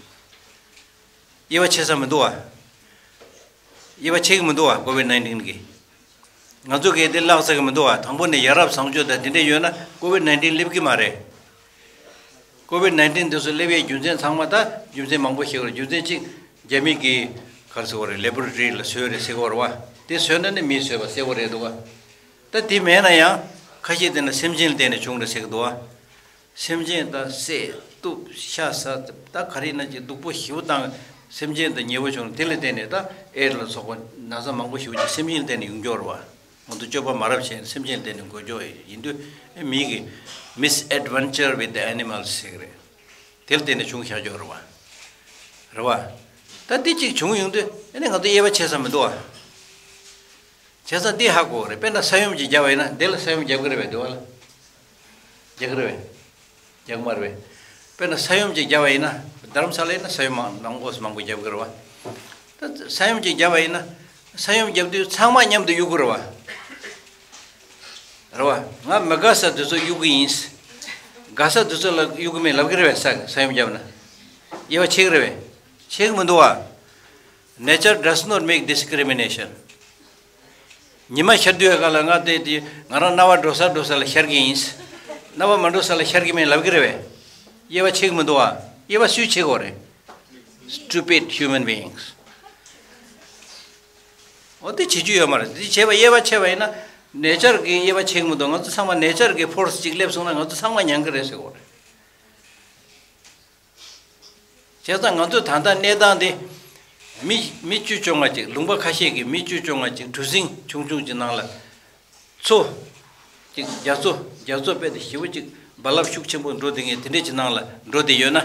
དབྱེ་བ་ཕྱེ་ས་མི་འདུག་བ། དབྱེ་བ་ཕྱེ་གི་མི་འདུག་བ་ཀོ་ཝིད་ནའིན་ཊིན་གྱིས། ང་ཚོ་གིས་དེ་བརླག་ཚར་གི་མི་འདུག་བ། དང་པོ་ནས་ཡ་རབས་བཟང་སྤྱོད་དང་དེ་འདྲ་ཡོད་ན་ཀོ་ཝིད་ནའིན་ཊིན་སླེབས་ཀྱི་མ་རེད། ཀོ་ཝིད་ནའིན་ཊིན་དེ་ཚོ་སླེབས་ཡའི་རྒྱུ་མཚན་ཚང་མ་ད་རྒྱུ་མཚན་མང་པོ་ཞིག་ཡོད་རེད། རྒྱུ་མཚན་གཅིག་རྒྱ་མི་གིས་ག་རེ་ཟེར་བ་རེད། ལེ་བྷོ་རེ་ཊོ་རི་ལ་བཟོས་རེད་ཟེར་གི་ཡོད་རེད་བ། དེ་བཟོས་ན་ནི་མིས་བཟོས་པ་གསལ་པོ་རེད་འདུག་བ། ད་དེ་མེད་ན་ཡང་ཁ་ཤས་དེ་ན་སེམས་ཅན་ལ་བརྟེན་ནས་བྱུང་རེད་ཟེར་གི་འདུག་བ། སེམས་ཅན་དང་བསད་གཏུབ་ཤ་ཟ་ད་ག་རེ་ཡིན་ན་ཅིག་སྡུག་པོ་ཞེ་པོ་བཏང་། སེམས་ཅན་དང་ཉེ་བོ་བྱུང་དེ་ལ་བརྟེན་ནས་ད་ཨེ་ཌི་ལ་སོགས་པ་ན་ཚ་མང་པོ་ཞེ་པོ་ཅིག་སེམས་ཅན་ལ་བརྟེན་ནས་ཡོང་གི་ཡོད་རེད་བ། ང་ཚོ་སྤྱོད་པ་མ་རབས་བྱས་ནས་སེམས་ཅན་ལ་བརྟེན་ནས་འགོས་འཇོག་ཡིན་དུས་ཨེ་མི་གི་misadventure with the animals ཟེར་གི་རེད། དེ་ལ་བརྟེན་ནས་བྱུང་བཞག་ཡོད་རེད་བ། རེད་བ། ད་འདི་གཅིག་བྱུང་ཡོང་དུས་ཨེ་ནི་ང་ཚོ་དབྱེ་བ་ཕྱེ་ས་མི་འདུག་བ། བྱས་ཙང་འདི་ཧ་གོ་རེད། དཔེར་ན་ས་ཡོམ་ཅིག་བརྒྱབ་པ་ཡིན་ན་འདི་ལ་ས་ཡོམ་བརྒྱབ་ཀྱི་རེད་པས། འདི་བ་ལ་རྒྱག་གི་རེད་པས། རྒྱག་མ་རེད་པས། དཔེར་ན་ས་ཡོམ་ཅིག་བརྒྱབ་པ་ཡིན་ན་རྡ་རམ་ས་ལ་ཡིན་ན་ས་ཡོམ་མང་མང་པོ་མང་པོ་བརྒྱབ་ཀྱི་རེད་བ། ད་ས་ཡོམ་ཅིག་བརྒྱབ་པ་ཡིན་ན་ས་ཡོམ་བརྒྱབ་དུས་ཚང་མ་མཉམ་དུ་གཡུག་གི་རེད་བ། རེད་བ། ང་མི་དགའ་ས་དེ་ཚོ་གཡུག་གི་ཡིན། དགའ་ས་དེ་ཚོ་ལ་གཡུག་གི་མེད་ལབ་ཀྱི་རེད་པས། ས་ས་ཡོམ་བརྒྱབ་ན་དབྱེ་བ་ཕྱེ་གི་རེད་པས། ཕྱེ་གི་མི་འདུག་བ། Nature does not make discrimination. ཉི་མ་ཤར་དུས་ཀ་ལ་ང་དེ་དེ་ང་རང་གནའ་བ་འགྲོ་ས་འགྲོ་ས་ལ་ཤར་གྱི་ཡིན། གནའ་བ་མ་འགྲོ་ས་ལ་ཤར་གྱི་མིན་ལབ་ཀྱི་རེད་པས། དབྱེ་བ་ཕྱེ་གི་མི་འདུག་བ། དབྱེ་བ་སུས་ཕྱེ་དགོས་རེད། Stupid human beings. འོ་དེ་བྱེད་རྒྱུ་ཡོད་མ་རེད། དེ་བྱས་པ་དབྱེ་བ་ཕྱེ་བ་ཡིན་ན་nature གི་དབྱེ་བ་ཕྱེ་གི་མི་འདུག་ང་ཚོ་ཚང་མ་nature གི་force གཅིག་སླེབས་སོང་ན་ང་ཚོ་ཚང་མ་མྱང་གི་རེད་ཟེར་དགོས་རེད། བྱས་ཙང་ང་ཚོ་ད་ལྟ་གནས་སྟངས་འདི་མི་མི་བཅུ་བཅོ་ལྔ་ཅིག་ལུང་པ་ཁ་ཤས་ཀྱི་མི་བཅུ་བཅོ་ལྔ་ཅིག་གྲུ་གཟིངས་ཆུང་ཆུང་ཅིག་ནང་ལ་མཚོ་ཅིག་རྒྱ་མཚོ་རྒྱ་མཚོ་དཔེ་དེ་ཞེ་པོ་ཅིག་ རླབས་ཤུགས་ཆེན་པོ་འགྲོ་བསྡད་མཁན་དེ་འདྲས་ཀྱི་ནང་ལ་འགྲོ་བསྡད་ཡོད་ན།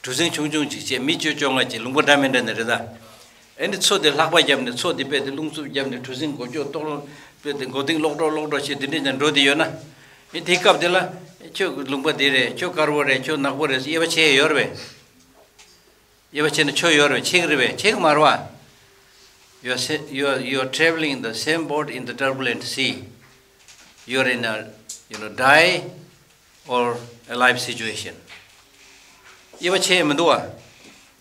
གྲུ་གཟིངས་ཆུང་ཆུང་ཅིག་བྱས་མི་བཅོ་བཅོ་ལྔ་ཅིག་ལུང་པ་འདྲ་མི་འདྲ་ནས་རེད་ད། ཨེ་ནི་མཚོ་དེ་ལྷགས་པ་བརྒྱབ་ནས་མཚོ་དེ་རྦད་དེ་རླུང་འཚུབ་བརྒྱབ་ནས་གྲུ་གཟིངས་མགོ་ཀྱོག་ཏོག་ལོག་རྦད་དེ་མགོ་རྟིང་ལོག་འགྲོ་ལོག་འགྲོ་བྱས་དེ་འདྲས་ཀྱང་འགྲོ་བསྡད་ཡོད་ན། ཨེ་དེའི་སྐབས་དེ་ལ་ཁྱོད་ལུང་པ་དེ་རེད། ཁྱོད་དཀར་པོ་རེད། ཁྱོད་ནག་པོ་རེད་དབྱེ་བ་ཕྱེ་ཡ་ཡོད་རེད་པས། དབྱེ་བ་ཕྱེ་ན་ཆོ་ཡོད་རེད་པས། ཕྱེ་གི་རེད་པས། ཕྱེ་གི་མ་རེད་པ། You are sa- you are you are traveling in the same boat in the turbulent sea. You are in a, you know, die or alive situation. དབྱེ་བ་ཕྱེ་ཡ་མི་འདུག་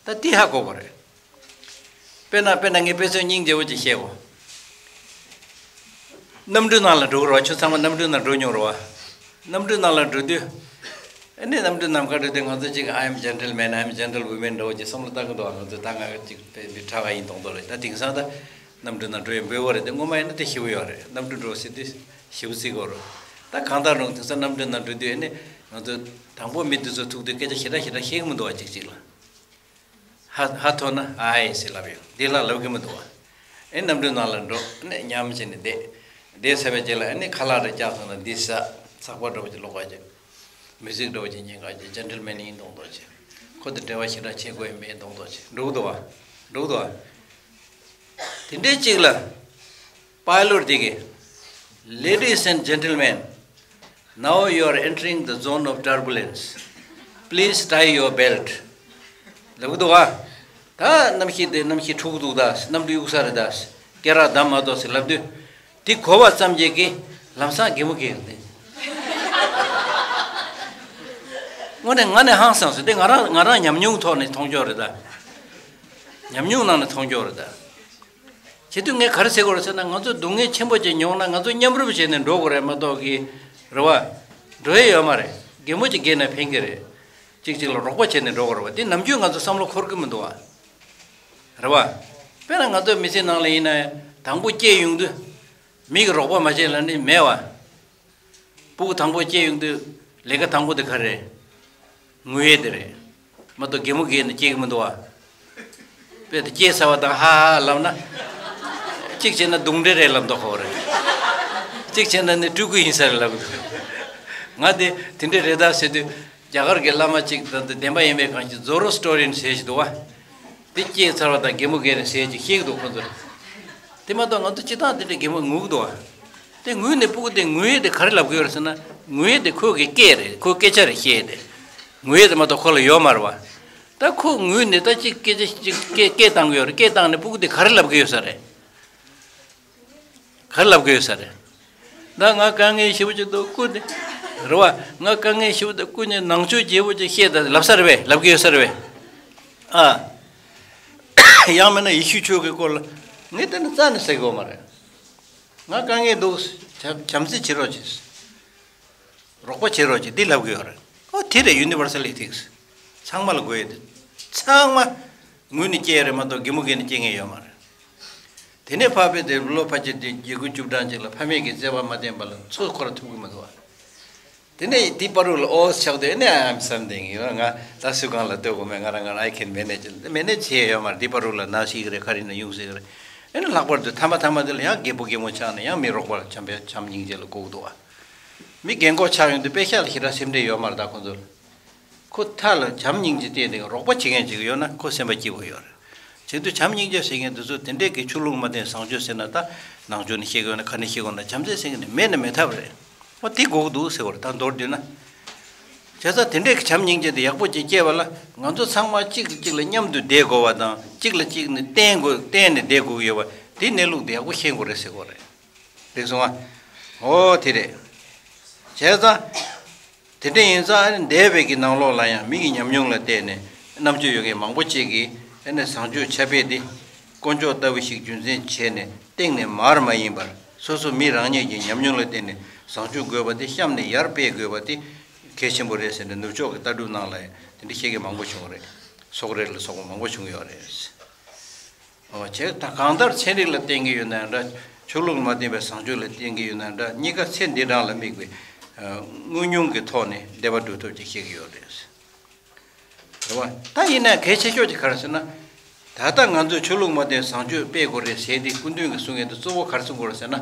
པ། ད་དེ་ཧ་གོ་དགོས་རེད། དཔེར་ན་དཔེར་ན་ངས་དཔེ་མཚོན་སྙིང་རྗེ་པོ་ཅིག་བཤད་གོ། གནམ་གྲུའི་ནང་ལ་འགྲོ་གི་རེད་པ། ཁྱོད་ཚང་མ་གནམ་གྲུའི་ནང་འགྲོ་མྱོང་རེད་པ། གནམ་གྲུའི་ནང་ལ་འགྲོ་དུས། ཨ་ནི་གནམ་གྲུ་ནམ་མཁའ་འགྲོ་དུས་ང་ཚོ་གཅིག I am gentleman, I am gentlewoman འདྲ་བོ་ཅིག་བསམ་བློ་བཏང་གི་འདུག་ང་ཚོ་ད་ང་གཅིག་དཔེ་མི་དྲག་ག་ཡིན་མདོག་མདོག་རེད། ད་དེང་སང་ད་གནམ་གྲུ་ནང་འགྲོ་ཡ་འབོལ་བ་རེད། དེ་སྔོན་མ་ཡིན་ན་དེ་ཞེ་པོ་ཡོད་རེད། གནམ་གྲུ་འགྲོ་ཟེར་དུས་ཞེ་པོ་བརྩི་གི་རེད། ད་གང་ལྟར་རུང་དེང་སང་གནམ་གྲུ་ནང་འགྲོ་དུས་ཨ་ནི་ང་ཚོ་དང་པོ་མི་དེ་ཚོ་ཐུག་དུས་སྐད་ཆ་ཞེ་དྲག་ཞེ་དྲག་བཤད་གི་མི་འདུག་པ། གཅིག་གཅིག་ལ། ཧ་ཧ་ཐོ་ན་ཨའི་ཟེར་ལབ་ཡོང་། འདི་ལ་ལབ་གི་མི་འདུག་པ། ཨེ་གནམ་གྲུ་ནང་ལ་འགྲོ་ནས་ཉམས་བྱས་ནས་བསྡད། བསྡད་ཚར་བའི་རྗེས་ལ་ཨ་ནི་ཁ་ལག་རེ་བཀྱགས་སོང་ན་འདི་ཟ། ཚགས་པར་འདྲ་བོ་ཅིག་ཀློག་པ་བྱེད། མིའུ་ཟིག་འདྲ་བོ་ཅིག་ཉན་ག་བྱེད། ཇེན་ཊལ་མེན་ཡིན་མདོག་མདོག་བྱེད། ཁོ་དང་འབྲེལ་བ་ཞེ་དྲག་བྱེད་དགོས་ཡ་མེད་མདོག་མདོག་བྱེད། འགྲོ་གི་འདུག་པ། འགྲོ་གི་འདུག་པ། དེ་འདྲའི་གཅིག་ལ། པའི་ལོཊ་དེ་གིས། Ladies and gentlemen, now you are entering the zone of turbulence. Please tie your belt. ལབ་གི་འདུག་པ། ད་གནམ་གཤིས་དེ་གནམ་གཤིས་འཁྲུག་འདུག་ད། གནམ་གྲུ་གཡུག་ས་རེད་ད། སྐེ་རགས་བསྡམ་མ་གཏོགས་ཟེར་ལབ་དུས། དེ་གོ་བ་ཙམ་གྱིས་ཀྱི་ལམ་སང་གད་མོ་བགད་ཡོང་དེ། དངོས་གནས་ང་ནི་ཧང་སངས་སོང་། དེ་ང་རང་ང་རང་ཉམས་མྱོང་ཐོག་ནས་མཐོང་ཆོག་རེད་ད། ཉམས་མྱོང་ནང་ནས་མཐོང་ཆོག་རེད་ད། བྱེད་དུས་ངས་ག་རེ་ཟེར་དགོས་རེད་ཟེར་ན། ང་ཚོ་སྡུག་བསྔལ་ཆེན་པོ་ཅིག་མྱོང་ན་ང་ཚོ་མཉམ་རུབ་བྱས་ནས་འགྲོ་དགོས་རེད་མ་གཏོགས་ཀྱི། རེད་པ། འགྲོ་ཡས་ཡོད་མ་རེད། གད་མོ་ཅིག་བགད་ན་ཕན་གྱི་རེད། གཅིག་གཅིག་ལ་རོགས་པ་བྱས་ནས་འགྲོ་དགོས་རེད་པ། དེ་ནམ་རྒྱུན་ང་ཚོ་བསམ་བློ་འཁོར་གྱི་མི་འདུག་པ། རེད་པ། དཔེར་ན་ང་ཚོ་མི་ཚེ་ནང་ལ་ཡིན་ན་ཡང་དང་པོ་སྐྱེས་ཡོང་དུས། མི་གིས་རོགས་པ་མ་བྱས་ལབ་ནི་མེད་པ། སྤུ་གུ་དང་པོ་སྐྱེས་ཡོང་དུས་ལས་ཀ་དང་པོ་དེ་ག་རེ་རེད། ངུ་ཡས་དེ་རེད། མ་གཏོགས་གད་མོ་བགད་ནས་སྐྱེ་གི་མི་འདུག་པ། དཔེ་དེ་སྐྱེས་ཚར་བ་དང་ཧ་ཧ་ལབ་ན། གཅིག་བྱས་ན་རྡུང་འདྲེ་རེད་ལབ་མདོག་ཁ་པོ་རེད། གཅིག་བྱས་ན་ནི་སྤྲུལ་སྐུ་ཡིན་ས་རེད་ལབ་གི་འདུག་ང་དེ་དེ་འདྲ་རེད་ད་ཟེར་དུས། རྒྱ་གར་གྱི་བླ་མ་གཅིག་དང་དེ་བདེན་པ་ཡིན་པའི་གང་ཞིག་ཛོ་རོ་སི་ཊོ་རི་ཡན་ཟེར་ཞིག་འདུག་པ། དེ་སྐྱེས་ཚར་བ་དང་གད་མོ་བགད་ནས་ཟེར་ཅིག་བཤད་ཀྱི་འདུག་ཁོ་ཚོར། དེ་མ་གཏོགས་ང་ཚོ་སྤྱིར་བཏང་དེ་འདྲའི་གད་མོ་ངུ་གི་འདུག་པ། དེ་ངུས་ནས་སྤུ་གུ་དེ་ངུ་ཡས་དེ་ག་རེ་ལབ་ཀྱི་ཡོད་རེད་ཟེར་ན། ངུ་ཡས་དེ་ཁོ་གི་སྐད་རེད། ཁོ་སྐད་ཆ་རེད་བཤད་ཡས་དེ། ངུ་ཡས་དེ་མ་གཏོགས་ཁོ་ལ་ཡོད་མ་རེད་པ། ད་ཁོ་ངུས་ནས་ད་ཅིག་སྐད་ཆ་ཅིག་སྐད་སྐད་བཏང་གི་ཡོད་རེད། སྐད་བཏང་ནས་སྤུ་གུ་དེ་ག་རེ་ལབ་ཀྱི་ཡོད་ས་རེད། ག་རེ་ལབ་ཀྱི་ཡོད་ས་རེད། ད་ང་དཀའ་ངལ་ཞེ་པོ་ཅིག་འདུག་སྐུ་དེ། རེད་པ། ང་དཀའ་ངལ་ཞེ་པོ་འདུག་སྐུ་ནས་ནང་ཆོས་རྒྱས་པོ་ཅིག་བཤད་ད་ལབ་ས་རེད་པས། ལབ་ཀྱི་ཡོད་ས་རེད་པས། ཨ། ཡང་མིན་ན་ཡེ་ཤུ་ཆོས་ཀྱི་སྐོར་ལ་ངས་དེ་ནི་རྩ་ནས་ཟེར་གི་ཡོད་མ་རེད། ང་དཀའ་ངལ་འདུག་བྱམས་བྱམས་བརྩེ་བྱེད་རོགས་བྱེད། རོགས་པ་བྱེད་རོགས་བྱེད་འདི་ལབ་གི་ཡོད་རེད། ཨོ་དེ་རེད། ཡུ་ནི་བར་སལ་ཨི་ཐིག་སི། ཚང་མ་ལ་དགོས་ཡོད་དེ། ཚང་མ་ངུས་ནས་སྐྱེ་ཡ་རེད་མ་གཏོགས་གད་མོ་བགད་ནས་སྐྱེ་མཁན་ཡོད་མ་རེད། དེ་ནས་ཕར་བལྟས་ཏེ་ལོ་ཕལ་ཆེར་དེ་བརྒྱད་དགུ་བཅུ་གྲངས་ཅིག་ལ་ཕ་མེས་ཀྱི་བརྩེ་བ་མ་བསྟེན་པ་ལ་ཚོད་འཁོར་ཐུབ་ཀྱི་མི་འདུག་པ། དེ་ནས་དེའི་བར་དུ་ལ་ཨོ་ཆགས་དུས་ཨ་ནི་I am something you know ང་ད་སུའི་སྒང་ལ་ལྟོས་དགོས་མེད། ང་རང་ང་རང་I can manage མེ་ནེ་ཇི་བྱེད་ཡོད་མ་རེད། དེའི་བར་དུ་ལ་ན་ཤི་གི་རེད། ག་རེ་ཡིན་ན་ཡོང་སྲིད་གི་རེད། ཨ་ནི་ལྷག་པར་དུ་མཐའ་མ་མཐའ་མ་དེ་ལ་ཡང་རྒད་པོ་རྒད་མོ་ཆགས་ནས་ཡང་མི་རོགས་པ་ལ་བྱམས་པའི་བྱམས་སྙིང་རྗེ་ལ་དགོས་ཀྱི་འདུག་པ། མི་རྒན་གོག་ཆགས་ཡོང་དུས་དཔེ་ཤག་ལ་ཞེ་དྲག་སེམས་ཁྲལ་ཡོད་མ་རེད། ད་ཁོ་ཚོ་ལ་ཁོ་མཐའ་ལ་བྱམས་སྙིང་རྗེ་བསྟན་ཏེ་རོགས་པ་བྱེད་མཁན་ཅིག་ཡོད་ན་ཁོ་སེམས་པ་སྐྱིད་པོ་ཡོད་རེད། བྱེད་དུས་བྱམས་སྙིང་རྗེ་ཟེར་མཁན་དེ་ཚོ་དེ་འདྲས་ཀྱི་ཆོས་ལུགས་མ་བསྟེན་བཟང་སྤྱོད་ཟེར་ན། ད་ནང་ཆོས་ནས་བཤད་ཀྱི་ཡོད་ན་ག་ནས་བཤད་ཀྱི་ཡོད་ན་བྱམས་བརྩེ་ཟེར་མཁན་དེ་མེད་ན་མེད་ཐབས་རེད། ཨོ་དེ་དགོས་ཀྱི་འདུག་ཟེར་བ་རེད། ད་མདོར་བསྡུས་ན། བྱས་ཙང་དེ་འདྲས་ཀྱི་བྱམས་སྙིང་རྗེ་དེ་ཡག་པོ་ཅིག་སྐྱེས་པ་ལ་ང་ཚོ་ཚང་མ་གཅིག་གིས་གཅིག་ལ་མཉམ་དུ་བསྡད་དགོས་པ་དང་། གཅིག་ལ་གཅིག་ནས་བརྟེན་དགོས། བརྟེན་ནས་བསྡད་དགོས་ཀྱི་ཡོད་པ་དེའི་གནས་ལུགས་དེ་ཡག་པོ་ཤེས་དགོས་རེད་ཟེར་དགོས་རེད། རེད་སོང་ཨ། ཨོ་དེ་རེད། བྱས་ཙང་། དེ་འདྲ་ཡིན་ཙང་ཨ་ནི་འདས་པའི་གི་ནང་ལོགས་ལ་ཡང་མི་གི་ཉམས་མྱོང་ལ་བལྟས་ནས་རྣམ་དཔྱོད་ཡོད་མཁན་མང་པོ་ཅིག་གིས་ཨ་ནི་བཟང་སྤྱོད་ཁྱབ་སྤེལ་འདི་དཀོན་མཆོག་ལྟ་བུ་ཞིག་རྒྱུ་མཚན་བྱས་ནས་སྟེང་ནས་མར་མ་ཡིན་པར་སོ་སོ་མི་རང་ཉིད་ཀྱི་ཉམས་མྱོང་ལ་བརྟེན་ནས་བཟང་སྤྱོད་དགོས་པ་དེ་གཤམ་ནས་ཡར་སྤེལ་དགོས་པ་དེ་གལ་ཆེན་པོ་རེད་ཟེར་ནས་ནུབ་ཕྱོགས་ཀྱི་ལྟ་གྲུབ་ནང་ལ་ཡང་དེ་འདྲ་བཤད་མཁན་མང་པོ་བྱུང་བ་རེད། སོག་རེ་ལ་སོགས་པ་མང་པོ་བྱུང་ཡོད་རེད། ཨོ་བྱས་ད་གང་ལྟར་ཚན་རིག་ལ་བརྟེན་གྱི་ཡོད་ན་ཡང་འདྲ། ཆོས་ལུགས་མ་བསྟེན་པའི་བཟང་སྤྱོད་ལ་བརྟེན་གྱི་ཡོད་ན་ཡང་འདྲ། གཉིས་ཀ་ཚེ་འདི་རང་ལ་དམིགས་པའི་དངོས་མྱོང་གི་ཐོག་ནས་བདེ་བ་སྒྲུབ་ཐབས་ཅིག་བཤད་ཀྱི་ཡོད་རེད། རེད་བ། ད་ཡིན་ན་གལ་ཆེ་ཤོས་ཅིག་ག་རེ་ཟེར་ན། ད་ལྟ་ང་ཚོས་ཆོས་ལུགས་མ་བསྟེན་བཟང་སྤྱོད་སྤེལ་དགོས་རེད་ཟེར་དེ་སྐུ་མདུན་གྱིས་གསུང་མཁན་དེ་གཙོ་བོ་ག་རེ་གསུང་དགོས་རེད་ཟེར་ན།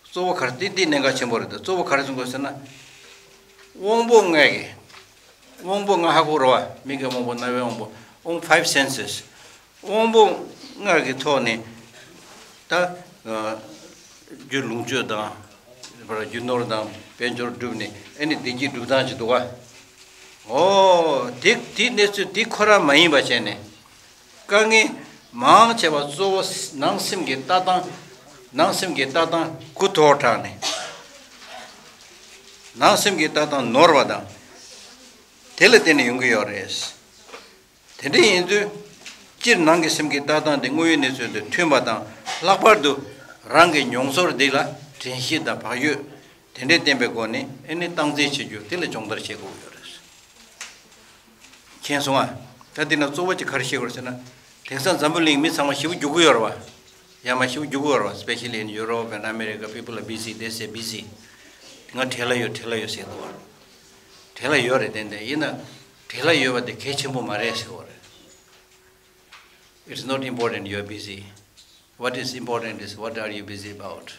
གཙོ་བོ་ག་རེ་དེ་འདི་གནད་འགག་ཆེན་པོ་རེད། ད་གཙོ་བོ་ག་རེ་གསུང་དགོས་ཟེར་ན། དབང་པོ་ལྔ་གི། དབང་པོ་ལྔ་ཧ་གོ་རེད་བ། མིག་གི་དབང་པོ། རྣ་བའི་དབང་པོ། དབང་། five senses། དབང་པོ་ལྔ་གི་ཐོག་ནས་ད་རྒྱུ་ལོངས་སྤྱོད་དང་། རྒྱུ་ནོར་དང་དཔལ་འབྱོར་བསྒྲུབས་ནས། ཨེ་ནི་བདེ་སྐྱིད་སྒྲུབ་སྟངས་ཅིག་འདུག་བ། ཨོ། དེ་དེ་གནས་ཚུལ་དེ་ཁོ་རང་མ་ཡིན་པ་བྱས་ནས། དཀའ་ངལ་མང་ཆེ་བ་གཙོ་བོ་ནང་སེམས་ཀྱི་ལྟ་སྟངས། ནང་སེམས་ཀྱི་ལྟ་སྟངས་གུ་དོག་དྲགས་ནས། ནང་སེམས་ཀྱི་ལྟ་སྟངས་ནོར་བ་དང་། དེ་ལ་བརྟེན་ནས་ཡོང་གི་ཡོད་རེད། དེ་འདྲ་ཡིན་དུས། སྤྱིར་ནང་གི་སེམས་ཀྱི་ལྟ་སྟངས་དེ་དངོས་ཡོད་གནས་ཚུལ་དང་མཐུན་པ་དང་། ལྷག་པར་དུ་རང་གི་མྱོང་ཚོར་འདི་ལ་དྲན་ཤེས་དང་བག་ཡོད། དེ་འདྲའི་བསྟེན་པའི་སྒོ་ནས། ཨེ་ནི་སྟངས་འཛིན་བྱེད་རྒྱུ་དེ་ལ་སྦྱོང་བརྡར་བྱེད་དགོས་ཀྱི་ཡོད་རེད། མཁྱེན་སོང་ཨ། ད་འདི་ན་གཙོ་བོ་ཅིག་ག་རེ་བཤད་དགོས་རེད་ཟེར་ན། དེང་སང་འཛམ་བུ་གླིང་མི་ཚང་མ་ཞེ་པོ་རྒྱུག་གི་ཡོད་རེད་བ། ཡ་མ་ཞེ་པོ་རྒྱུག་གི་ཡོད་རེད་བ། Especially in Europe and America, people are busy, they say busy. ང་བྲེལ་བ་ཡོད། བྲེལ་བ་ཡོད་ཟེར་འདུག་བ། བྲེལ་བ་ཡོད་རེད། ཏན་ཏན་ཡིན་ན། བྲེལ་བ་ཡོད་པ་དེ་གལ་ཆེན་པོ་མ་རེད་ཟེར་བ་རེད། It's not important you're busy. What is important is, what are you busy about?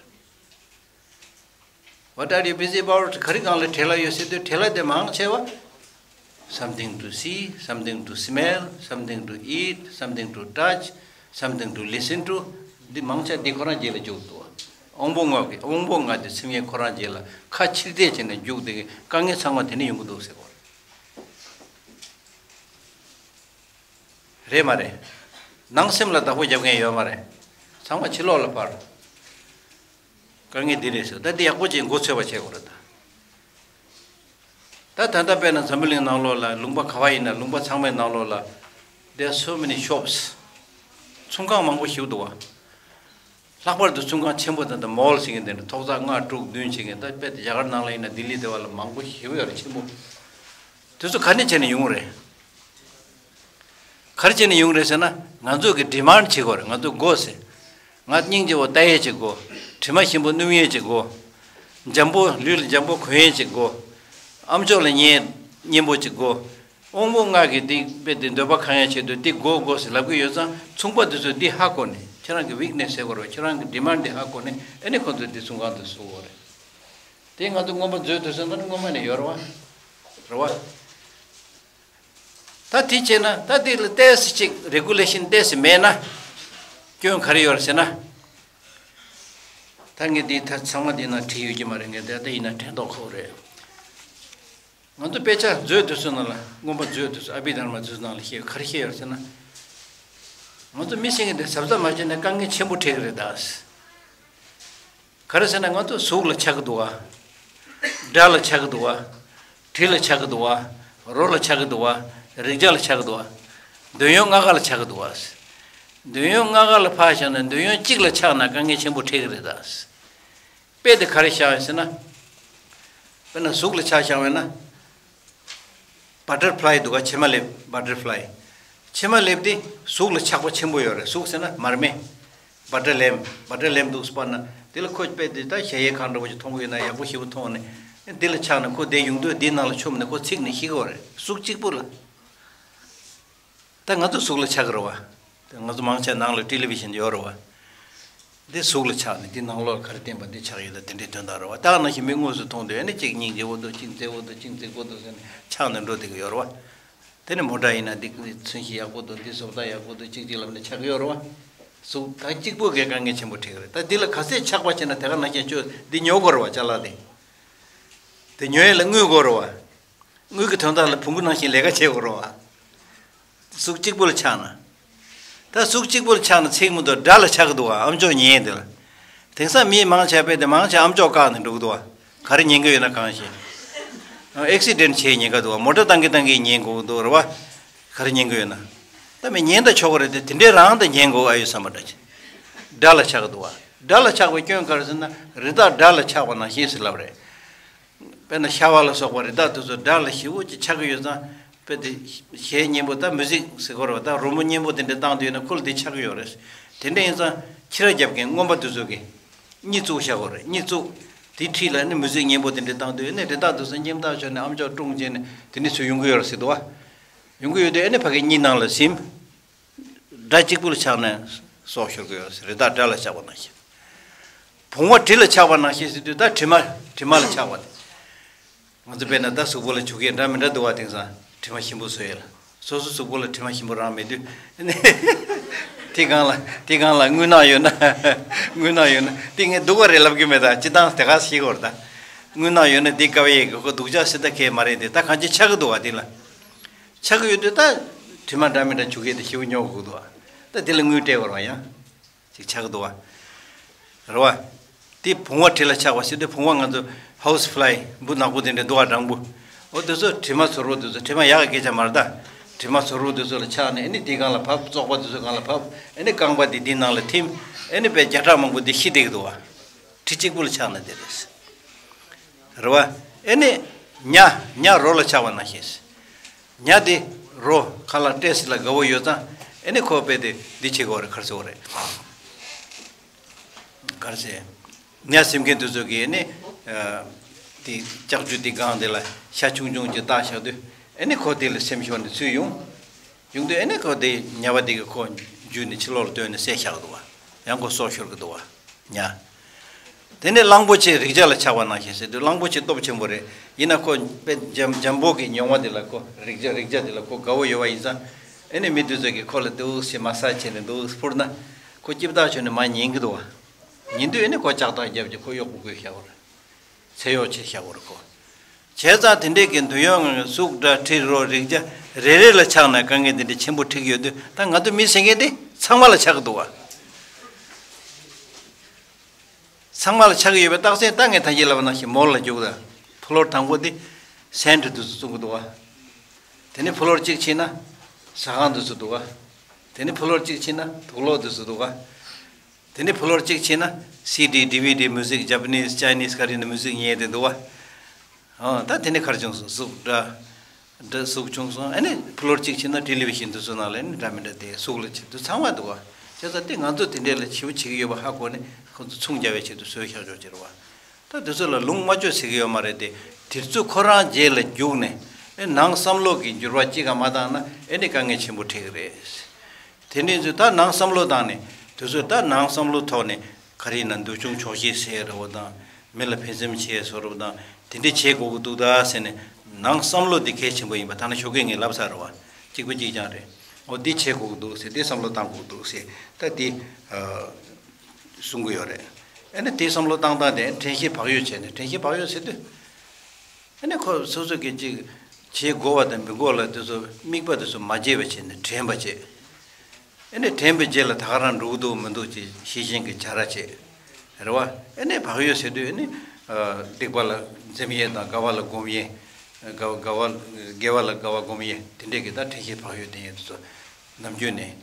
What are you busy about? ག་རེ་སྒང་ལ་བྲེལ་བ་ཡོད་ཟེར་དུས། བྲེལ་བ་དེ་མང་ཆེ་བ། Something to see, something to smell, something to eat, something to touch, something to listen to. འདི་མང་ཆེ་འདི་ཁོ་རང་རྗེས་ལ་རྒྱུག་འདུག་དབང་པོ་ལྔ་གི། དབང་པོ་ལྔ་དེ་སེམས་ཡས་ཁོ་རང་རྗེས་ལ་ཁ་ཕྱིར་བལྟས་བྱས་ནས་རྒྱུག་དེ་གི་དཀའ་ངལ་ཚང་མ་དེ་ནས་ཡོང་གི་འདུག་ཟེར་གོ། རེད་མ་རེད། ནང་སེམས་ལ་བདག་པོ་རྒྱབ་མཁན་ཡོད་མ་རེད། ཚང་མ་ཕྱི་ལོགས་ལ་ཕར། དཀའ་ངལ་འདི་རེད་ཟེར། ད་འདི་ཡག་པོ་ཅིག་མགོ་ཚོས་པ་བྱེད་དགོས་རེད་ད། ད་ད་ལྟ་དཔེར་ན་འཛམ་བུ་གླིང་ནང་ལོགས་ལ། ལུང་པ་ག་བ་ཡིན་ན། ལུང་པ་ཚང་མའི་ནང་ལོགས་ལ། There are so many shops. ཚོང་ཁང་མང་པོ་ཞིག་འདུག་བ། ལྷག་པར་དུ་ཚོང་ཁང་ཆེན་པོ་དང་། ད་མོལ་ཟེར་མཁན་དེ་འདྲ་ཐོག་བརྩེགས་ལྔ་དྲུག་བདུན་བྱེད་མཁན། ད་དཔེ་རྒྱ་གར་ནང་ལ་ཡིན་ན། ལྡི་ལི་དེ་བ་ལ་མང་པོ་ཞིག་ཡོད་རེད། ཆེན་པོ། དེ་ཚོ་ག་ནས་བྱས་ནས་ཡོང་རེད། ག་རེ་བྱས་ནས་ཡོང་རེད་ཟེར་ན། ང་ཚོ་གི་ཌི་མཱནཌ་བྱེད་དགོས་རེད། ང་ཚོ་དགོས་ཟེར། ང་སྙིང་རྗེ་བོ་ལྟ་ཡས་ཅིག་དགོས། དྲི་མ་ཞིམ་པོ་སྣོམ་ཡས་ཅིག་དགོས། འཇམ་པོ། ལུས་ལ་འཇམ་པོ་གོན་ཡས་ཅིག་དགོས། ཨ་མཆོག་ལ་མཉེས། མཉེན་པོ་ཅིག་དགོས། དབང་པོ་ལྔ་གི་དེ་དཔེ་དེ་འདོད་པ་ཁེངས་ཡས་ཆེད་དུ་འདི་དགོས་དགོས་ཟེར་ལབ་ཀྱི་ཡོད་ཙང་། ཚོང་པ་དེ་ཚོས་འདི་ཧ་གོ་ནས། ཁྱེད་རང་གི་ཝིག་ནེ་སི་ཟེར་དགོས་རེད་བ། ཁྱེད་རང་གི་ཌི་མཱནཌ་འདི་ཧ་གོ་ནས། ཨ་ནི་ཁོ་ཚོས་འདི་ཚོང་ཁང་དུ་བཟོ་དགོས་རེད། དེ་ང་ཚོ་མངོན་པ་མཛོད་དུ་སོང་ན་སྔོན་མ་ནས་ཡོད་རེད་བ། རེད་བ། ད་དེ་བྱས་ན། ད་དེ་ལ་ཏོག་ཙམ་ཅིག་རེ་གུ་ལེ་ཤན་ཏོག་ཙམ་མེད་ན་སྐྱོན་ག་རེ་ཡོད་རེད་ཟེར་ན། ད་ངས་འདི་ད་ཚང་མ་འདི་ནང་བྲིས་ཡོད་ཀྱི་མ་རེད། ངས་ད་ལྟ་ཡིན་ན་དྲན་རྟོགས་ཁོ་རེད། ང་ཚོ་དཔེ་ཆ་མཛོད་དེ་ཚོ་ནང་ལ། མངོན་པ་མཛོད་དེ་ཚོ། ཨ་བྷི་དྷརྨ་དེ་ཚོ་ནང་ལ་བཤད། ག་རེ་བཤད་ཡོད་རེད་ཟེར་ན། ང་ཚོ་མི་ཤི་མཁན་དེ་གཟབ་གཟབ་མ་བྱས་ན་དཀའ་ངལ་ཆེན་པོ་འཕྲད་ཀྱི་རེད་ད། ག་རེ་ཟེར་ན། ང་ཚོ་གཟུགས་ལ་ཆགས་ཀྱི་འདུག་བ། སྒྲ་ལ་ཆགས་ཀྱི་འདུག་བ། དྲི་ལ་ཆགས་ཀྱི་འདུག་བ། རོ་ལ་ཆགས་ཀྱི་འདུག་བ། རེག་བྱ་ལ་ཆགས་ཀྱི་འདུག་བ། འདོད་ཡོན་ལྔ་ཀ་ལ་ཆགས་ཀྱི་འདུག་བ། འདོད་ཡོན་ལྔ་ཀ་ལ་ཕར་བཞག་ན། འདོད་ཡོན་གཅིག་ལ་ཆགས་ན་དཀའ་ངལ་ཆེན་པོ་འཕྲད་ཀྱི་རེད་ད། དཔེ་དེ་ག་རེ་བཞག་ཡོད་ཟེར་ན། དཔེར་ན་གཟུགས་ལ་ཆགས་བཞག་པ་ཡིན་ན། བ་ཊར་ཕ་ལའི་འདུག་ག་བྱེ་མ་ལེབ། བ་ཊར་ཕ་ལའི། བྱེ་མ་ལེབ་དེ་གཟུགས་ལ་ཆགས་པ་ཆེན་པོ་ཡོད་རེད། གཟུགས་ཟེར་ན་མར་མེ། བ་ཊར་ལེམ། བ་ཊར་ལེམ་འདུག་སེ་པ་ན། དེ་ལ་ཁོ་དཔེ་དེ་ད་གཞལ་ཡས་ཁང་འདྲ་པོ་ཞིག་མཐོང་གི་ཡོད་ན། ཡག་པོ་ཞེ་པོ་མཐོང་ནས། འདི་ལ་ཆགས་ན་ཁོ་དེ་ཡོང་དུས་འདི་ནང་ལ་མཆོངས་ནས་ཁོ་ཚིག་ནས་ཤི་གི་ཡོད་རེད། གཟུགས་གཅིག་པུ་ལ། ད་ང་ཚོ་གཟུགས་ལ་ཆགས་ཀྱི་རེད་བ། ད་ང་ཚོ་མང་ཆེ་ནང་ལ་ཊེ་ལི་བི་ཤན་ཡོད་རེད་བ། འདི་གཟུགས་ལ་ཆགས་ནས། འདི་ནང་ལོགས་ལ་ག་རེ་བསྟན་པ་འདི་ཆགས་ཡོད་ད། དེ་འདྲའི་དོན་དག་རེད་བ། ད་ནང་བཞིན་མི་དངོས་སུ་མཐོང་དུས། ཨ་ནི་གཅིག་སྙིང་རྗེ་བོ་འདུག་གཅིག་མཛེས་པོ་འདུག་གཅིག་མཛེས་པོ་འདུག་ཟེར་ནས་ཆགས་ནས་འགྲོ་བསྡད་ཀྱི་ཡོད་རེད་བ། དེ་ནས་མོ་ཊ་ཡིན་ན་འདི་ཚོན་གཞི་ཡག་པོ་འདུག་འདི་བཟོ་ལྟ་ཡག་པོ་འདུག་གཅིག་གཅིག་ལབ་ནས་ཆགས་ཀྱི་ཡོད་རེད་བ། གཟུགས་ད་གཅིག་པོ་གིས་དཀའ་ངལ་ཆེན་པོ་འཕྲད་ཀྱི་རེད། ད་འདི་ལ་ག་ཚད་ཆགས་པ་བྱས་ན་དེ་ག་ནང་བཞིན་ཁྱོད་འདི་ཉོ་དགོས་རེད་བ། ཅ་ལག་དེ། དེ་ཉོ་ཡས་ལ་དངུལ་དགོས་རེད་བ། དངུལ་གྱི་དོན་དག་ལ་བོང་གུ་ནང་བཞིན་ལས་ཀ་བྱེད་དགོས་རེད་བ། གཟུགས་གཅིག་པུ་ལ་ཆགས་ན། ད་གཟུགས་གཅིག་པུ་ལ་ཆགས་ན་ཚིག་མི་འདུག་སྒྲ་ལ་ཆགས་ཀྱི་འདུག་བ། ཨ་མཆོག་ཉན་དེ་ལ། དེང་སང་མི་མང་ཆེ་བས་དེ་མང་ཆེ་ཨ་མཆོག་བཀག་ནས་འགྲོ་གི་འདུག་བ། ག་རེ་ཉན་གི་ཡོད་ན་གང་ཤེས། ཨེག་སི་ཌེན་ཊི་བྱས་ཉན་གི་འདུག་བ། མོ་ཊ་བཏང་གི་བཏང་གི་ཉན་དགོས་ཀྱི་འདུག་རེད་བ། ག་རེ་ཉན་གི་ཡོད་ན། ད་མི་ཉན་ད་ཆོག་གི་རེད་དེ། དེ་འདྲའི་རང་ད་ཉན་དགོས་ཨ་ཡོད་བསམ་པ་འདྲ་ཅིག་སྒྲ་ལ་ཆགས་ཀྱི་འདུག་བ། སྒྲ་ལ་ཆགས་པའི་སྐྱོན་ག་རེ་ཟེར་ན། རི་དྭགས་སྒྲ་ལ་ཆགས་པ་ནང་བཞིན་ཟེར་ལབ་རེད། དཔེར་ན་ཤ་བ་ལ་སོགས་པ་རི་དྭགས་དེ་ཚོ་སྒྲ་ལ་ཞེ་པོ་ཅིག་ཆགས་ཀྱི་ཡོད་ཙང་། དཔེ་དེ་གཞས་སྙན་པོ། ད་མུ་ཟིག་ཟེར་དགོས་རེད་བ། ད་རོལ་མོ་སྙན་པོ་དེ་འདྲ་བཏང་དུས་ན་ཁོ་ལ་དེ་ཆགས་ཀྱི་ཡོད་རེད། དེ་འདྲ་ཡིན་ཙང་ཁྱི་ར་རྒྱབ་མཁན་རྔོན་པ་དེ་ཚོ་གིས་གཉིད་བཙུགས་བཞག་དགོས་རེད། གཉིད་བཙུགས། དེའི་འཁྲིས་ལ་ནི་མུ་ཟིག་སྙན་པོ་དེ་འདྲ་བཏང་དུས་ནི་རི་དྭགས་དེ་ཚོ་སྙེམ་ཐག་ཆོད་ནས་ཨ་མཆོག་ཀྲུང་བྱས་ནས་དེ་འདྲ་ཚོ་ཡོང་གི་ཡོད་རེད་ཟེར་འདུག་བ། ཡོང་གི་ཡོད་དུས་ཨ་ནི་ཕ་གི་གཉིད་ནང་ལ་ཟིན། སྒྲ་གཅིག་པུ་ལ་ཆགས་ནས་སྲོག་ཤོར་གི་ཡོད་ཟེར། རི་དྭགས་སྒྲ་ལ་ཆགས་པ་ནང་བཞིན། བུང་བ་དྲི་ལ་ཆགས་པ་ནང་བཞིན་ཟེར་དུས། ད་དྲི་མ། དྲི་མ་ལ་ཆགས་པ་དེ། ང་ཚོ་དཔེར་ན་ད་གཟུགས་པོ་ལ་བྱུག་ཡས་འདྲ་མི་འདྲ་འདུག་བ། དེང་སང་དྲི་མ་ཞིམ་པོ་བཟོ་ཡས་ལ། སོ་སོ་གཟུགས་པོ་ལ་དྲི་མ་ཞིམ་པོ་རང་མེད་དུས། དེ་སྒང་ལ་དེ་སྒང་ལ་རྔུལ་ནག་ཡོད་ན། རྔུལ་ནག་ཡོད་ན་དེ་ངས་སྡུག་པ་རེད་ལབ་ཀྱི་མེད། ད་སྤྱིར་བཏང་དེ་ག་ཤེས་དགོས་རེད་ད། རྔུལ་ནག་ཡོད་ན་དེ་དཀའ་བ་ཡས་ཀྱི་ཁོ་སྡུག་ཅག་སྲིད་ད་གས་མ་རེད་དེ། ད་གང་ཅི་ཆགས་ཀྱི་འདུག་བ། དེ་ལ་ཆགས་ཀྱི་ཡོད་དུས་ད་དྲི་མ་འདྲ་མི་འདྲ་བྱུག་ཡས་དེ་ཞེ་པོ་ཉོ་དགོས་འདུག་བ། ད་དེ་ལ་རྔུལ་སྤྲད་དགོས་རེད་བ། ཡང་ཅིག་ཆགས་ཀྱི་འདུག་བ། རེད་བ། དེ་བུང་བ་དྲི་ལ་ཆགས་པ་ཟེར་དུས་བུང་བ་ང་ཚོ་ཧའུ་སི་ཕ་ལའི་འབུ་ནག་པོ་དེ་འདྲ་འདུག་བ། སྦྲང་བུ། འོ་དེ་ཚོ་དྲི་མ་ཚོར་བོ་དེ་ཚོ། དྲི་མ་ཡག་གི་སྐད་ཆ་མ་རེད་ད། དྲི་མ་ཚོར་བོ་དེ་ཚོ་ལ་ཆགས་ནས་ཨ་ནི་དེའི་སྒང་ལ་བབས། བཙོག་པ་དེ་ཚོའི་སྒང་ལ་བབས། ཨ་ནི་རྐང་པ་དེ་དེའི་ནང་ལ་ཐིམ། ཨ་ནི་དཔེ་བརྒྱ་ཕྲག་མང་པོ་དེ་ཤི་བསྡད་ཀྱི་འདུག་བ། དྲི་གཅིག་པུ་ལ་ཆགས་ན་དེ་རེད། རེད་བ། ཨ་ནི་ཉ། ཉ་རོ་ལ་ཆགས་པ་ནང་བཞིན། ཉ་དེ་རོ་ཁ་ལག་སྤྲད་ཟིན་ལ་དགའ་བོ་ཡོད་ཙང་། ཨ་ནི་ཁོ་དཔེ་དེ་འདི་བྱེད་དགོས་རེད། ག་རེ་ཟེར་དགོས་རེད། ག་རེ་ཟེར། ཉ་ཟིན་མཁན་དེ་ཚོ་གིས་ཨ་ནི་ཨ་དེ་ལྕགས་ཀྱུ་དེ་སྒང་དེ་ལ་ཤ་ཆུང་ཆུང་ཅིག་བཏགས་བཞག་དུས། ཨ་ནི་ཁོ་དེ་ལ་སེམས་ཤོར་ནས་ཚུར་ཡོང་། ཡོང་དུས་ཨ་ནི་ཁོ་དེ་ཉ་པ་དེ་གིས་ཁོ་འཇུས་ནས་ཕྱི་ལོགས་ལ་བཏོན་ནས་བསད་བཞག་འདུག་བ། ཡང་ཁོ་སྲོག་ཤོར་གི་འདུག་བ། ཉ། དེ་ནས་གླང་པོ་ཆེ་རེག་བྱ་ལ་ཆགས་པ་ནང་བཞིན་ཟེར་དུས། གླང་པོ་ཆེ་སྟོབས་ཆེན་པོ་རེད། ཡིན་ན་ཁོ་དཔེ་འཇམ་འཇམ་པོ་གི་མྱོང་བ་དེ་ལ། ཁོ་རེག་བྱ་རེག་བྱ་དེ་ལ་ཁོ་དགའ་བོ་ཡོད་པ་ཡིན་ཙང་། ཨ་ནི་མི་དེ་ཚོ་གིས་ཁོ་ལ་འདུག་སེ་མ་སཱ་ཇི་བྱས་ནས་འདུག་སེ་ཕུར་ན། ཁོ་སྐྱིད་པོ་ཐག་ཆོད་ནས་མར་ཉན་གི་འདུག་བ། ཉན་དུས་ཨ་ནི་ཁོ་ལྕགས་ཐག་བརྒྱབ་ཀྱི་ཁོ་གཡོག་པོ་བསྐོས་བཞག་པ་རེད། ཚེ་གཡོག་བྱས་བཞག་པ་རེད་ཁོ། བྱས་ཙང་དེ་འདྲས་ཀྱི་འདོད་ཡོན་ལྔ། གཟུགས་སྒྲ་དྲི་རོ་རེག་བྱ་རེ་རེ་ལ་ཆགས་ན་དཀའ་ངལ་དེ་འདྲ་ཆེན་པོ་འཕྲད་ཀྱི་ཡོད་དུས། ད་ང་ཚོ་མི་ཟེར་མཁན་དེ་ཚང་མ་ལ་ཆགས་ཀྱི་འདུག་བ། ཚང་མ་ལ་ཆགས་ཀྱི་ཡོད་པའི་རྟགས་མཚན། ད་ངས་ད་གིན་ལབ་པ་ནང་བཞིན་མོལ་ལ་རྒྱུགས་དང་། ཕུ་ལོར་དང་པོ་དེ་སེན་ཊི་དེ་ཚོ་བཙོང་གི་འདུག་བ། དེ་ནས་ཕུ་ལོར་གཅིག་ཕྱིན་ན་ཟ་ཁང་དེ་ཚོ་འདུག་བ། དེ་ནས་ཕུ་ལོར་གཅིག་ཕྱིན་ན་དུག་ལོག་དེ་ཚོ་འདུག་བ། དེ་ནས་ཕུ་ལོར་གཅིག་ཕྱིན་ན་སི་ཌི་ཌི་ཝི་ཌི་མུ་ཟིག། ཇ་པ་ནིས་ཅའི་ནིས་ག་རེ་ཡིན་ན་མུ་ཟིག་ཉན་དེ་འདུག་བ། ཨ་ད་དེ་ནས་ག་རེ་བྱུང་སོང་། གཟུགས་སྒྲ་སྒྲ་གཟུགས་བྱུང་སོང་། ཨ་ནི་ཕུ་ལོར་གཅིག་ཕྱིན་ན་ཊེ་ལི་ཝི་ཤན་དེ་ཚོ་ནང་ལ་ཨ་ནི་འདྲ་མི་འདྲ་དེ་གཟུགས་ལ་བྱེད་དུས་ཚང་མ་འདུག་བ། བྱས་ཙང་དེ་ང་ཚོ་དེ་འདྲས་ལ་ཞེ་པོ་བྱེད་ཀྱི་ཡོད་པ་ཧ་གོ་ནས་ཁོ་ཚོ་མཚུངས་རྒྱག་པའི་ཆེད་དུ་བཟོས་བཞག་ཆོག་ཅེས་རེད་བ། ད་དེ་ཚོ་ལ་ལུང་མ་ཆོད་ཟེར་གྱི་ཡོད་མ་རེད་དེ། དེ་ཚོ་ཁོ་རང་རྗེས་ལ་རྒྱུགས་ནས་ཨེ་ནང་བསམ་བློ་གི་འགྱུར་བ་གཅིག་ཀྱང་མ་བཏང་ན་ཨེ་ནི་དཀའ་ངལ་ཆེན་པོ་འཕྲད་ཀྱི་རེད། དེ་འདྲ་ཡིན་ཚུལ་ད་ནང་བསམ་བློ་བཏང་ནས། དེ་ཚོ་ད་ནང་བསམ་བློ་ཐོག་ནས་ག་རེ་ཡིན་ན་འདུལ་སྐྱོང་ཆོག་ཤེས་ཟེར་རེད་བ་དང་། མི་ལ་ཕན་སེམས་བྱེད་བཟོ་འདྲ་བ་དང་། དེ་འདྲ་བྱེད་དགོས་ཀྱི་འདུག་ད་ཟེར་ནས། ནང་བསམ་བློ་འདི་གལ་ཆེན་པོ་ཡིན་པ་ཐ་ན་ཞོགས་ཀས་ངས་ལབ་ཚར་རེད་བ། གཅིག་པ་གཅིག་རྐྱང་རེད། འོ་འདི་བྱེད་དགོས་ཀྱི་འདུག་ཟེར། འདི་བསམ་བློ་བཏང་དགོས་ཀྱི་འདུག་ཟེར། ད་འདི་ཨ་གསུང་གི་ཡོད་རེད། ཨ་ནི་དེ་བསམ་བློ་བཏང་སྟངས་དེ་དྲན་ཤེས་བག་ཡོད་བྱས་ནས། དྲན་ཤེས་བག་ཡོད་ཟེར་དུས། ཨ་ནི་ཁོ་སོ་སོ་གིས་ཅིག་བྱེད་དགོས་པ་དང་མི་དགོས་ལ་དེ་ཚོ་དམིགས་པ་དེ་ཚོ་མ་བརྗེད་པ་བྱས་ནས་དྲན་པ་བྱེད། ཨ་ནི་དྲན་པའི་རྗེས་ལ་ད་ག་རང་འགྲོ་གི་འདུག་མི་འདུག་ཅེས་ཤེས་བཞིན་གྱི་བྱ་ར་བྱེད། རེད་བ། ཨ་ནི་བག་ཡོད་ཟེར་དུས་ཨ་ནི་ཨ་སྡིག་པ་ལ་འཛེམ་ཡས་དང་། དགའ་བ་ལ་སྒོམ་ཡས། དགའ་དགའ་བ་དགེ་བ་ལ་དགའ་བ་སྒོམ་ཡས། དེ་འདྲས་ཀྱི་ད་དྲན་ཤེས་བག་ཡོད་ལྡན་ཡས་དེ་ཚོ་ནམ་རྒྱུན་ནས་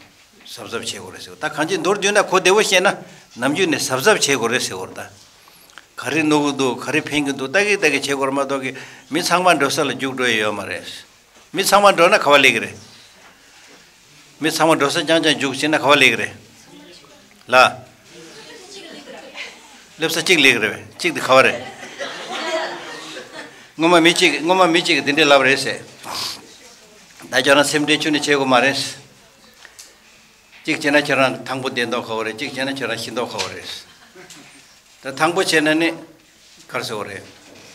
གཟབ་གཟབ་བྱེད་དགོས་རེད་ཟེར། ད་གང་ཅི་མདོར་བསྡུས་ན་གོ་བདེ་བོ་བཤད་ན་ནམ་རྒྱུན་ནས་གཟབ་གཟབ་བྱེད་དགོས་རེད་ཟེར་བ་རེད་ད། ག་རེ་གནོད་ཀྱི་འདུག་ག་རེ་ཕན་གྱི་འདུག་ལྟ་གི་ལྟ་གི་བྱེད་དགོས་རེད་མ་གཏོགས་ཀྱི། མི་ཚང་མ་འགྲོ་ས་ལ་རྒྱུགས་འགྲོ་ཡི་ཡོད་མ་རེད། མི་ཚང་མ་འགྲོ་ན་ག་བ་སླེབས་ཀྱི་རེད། མི་ཚང་མ་འགྲོ་ས་རྐྱང་རྐྱང་རྒྱུགས་ཕྱིན་ན་ག་བ་སླེབས་ཀྱི་རེད། ལ། སླེབས་ས་གཅིག་སླེབས་ཀྱི་རེད་པས། གཅིག་དེ་ག་བ་རེད། སྔོན་མ་མི་གཅིག་སྔོན་མ་མི་གཅིག་གིས་དེ་འདྲས་ལབ་རེད་ཟེར། ད་ཁྱོད་རང་སེམས་ཁྲལ་ཁྱོན་ནས་བྱེད་དགོས་མ་རེད། གཅིག་བྱས་ན་ཁྱོད་རང་ཐང་པོ་བསྡད་མདོག་ཁ་པོ་རེད། གཅིག་བྱས་ན་ཁྱོད་རང་ཤི་མདོག་ཁ་པོ་རེད། ད་ཐང་པོ་བྱས་ན་ནི་ག་རེ་ཟེར་དགོས་རེད།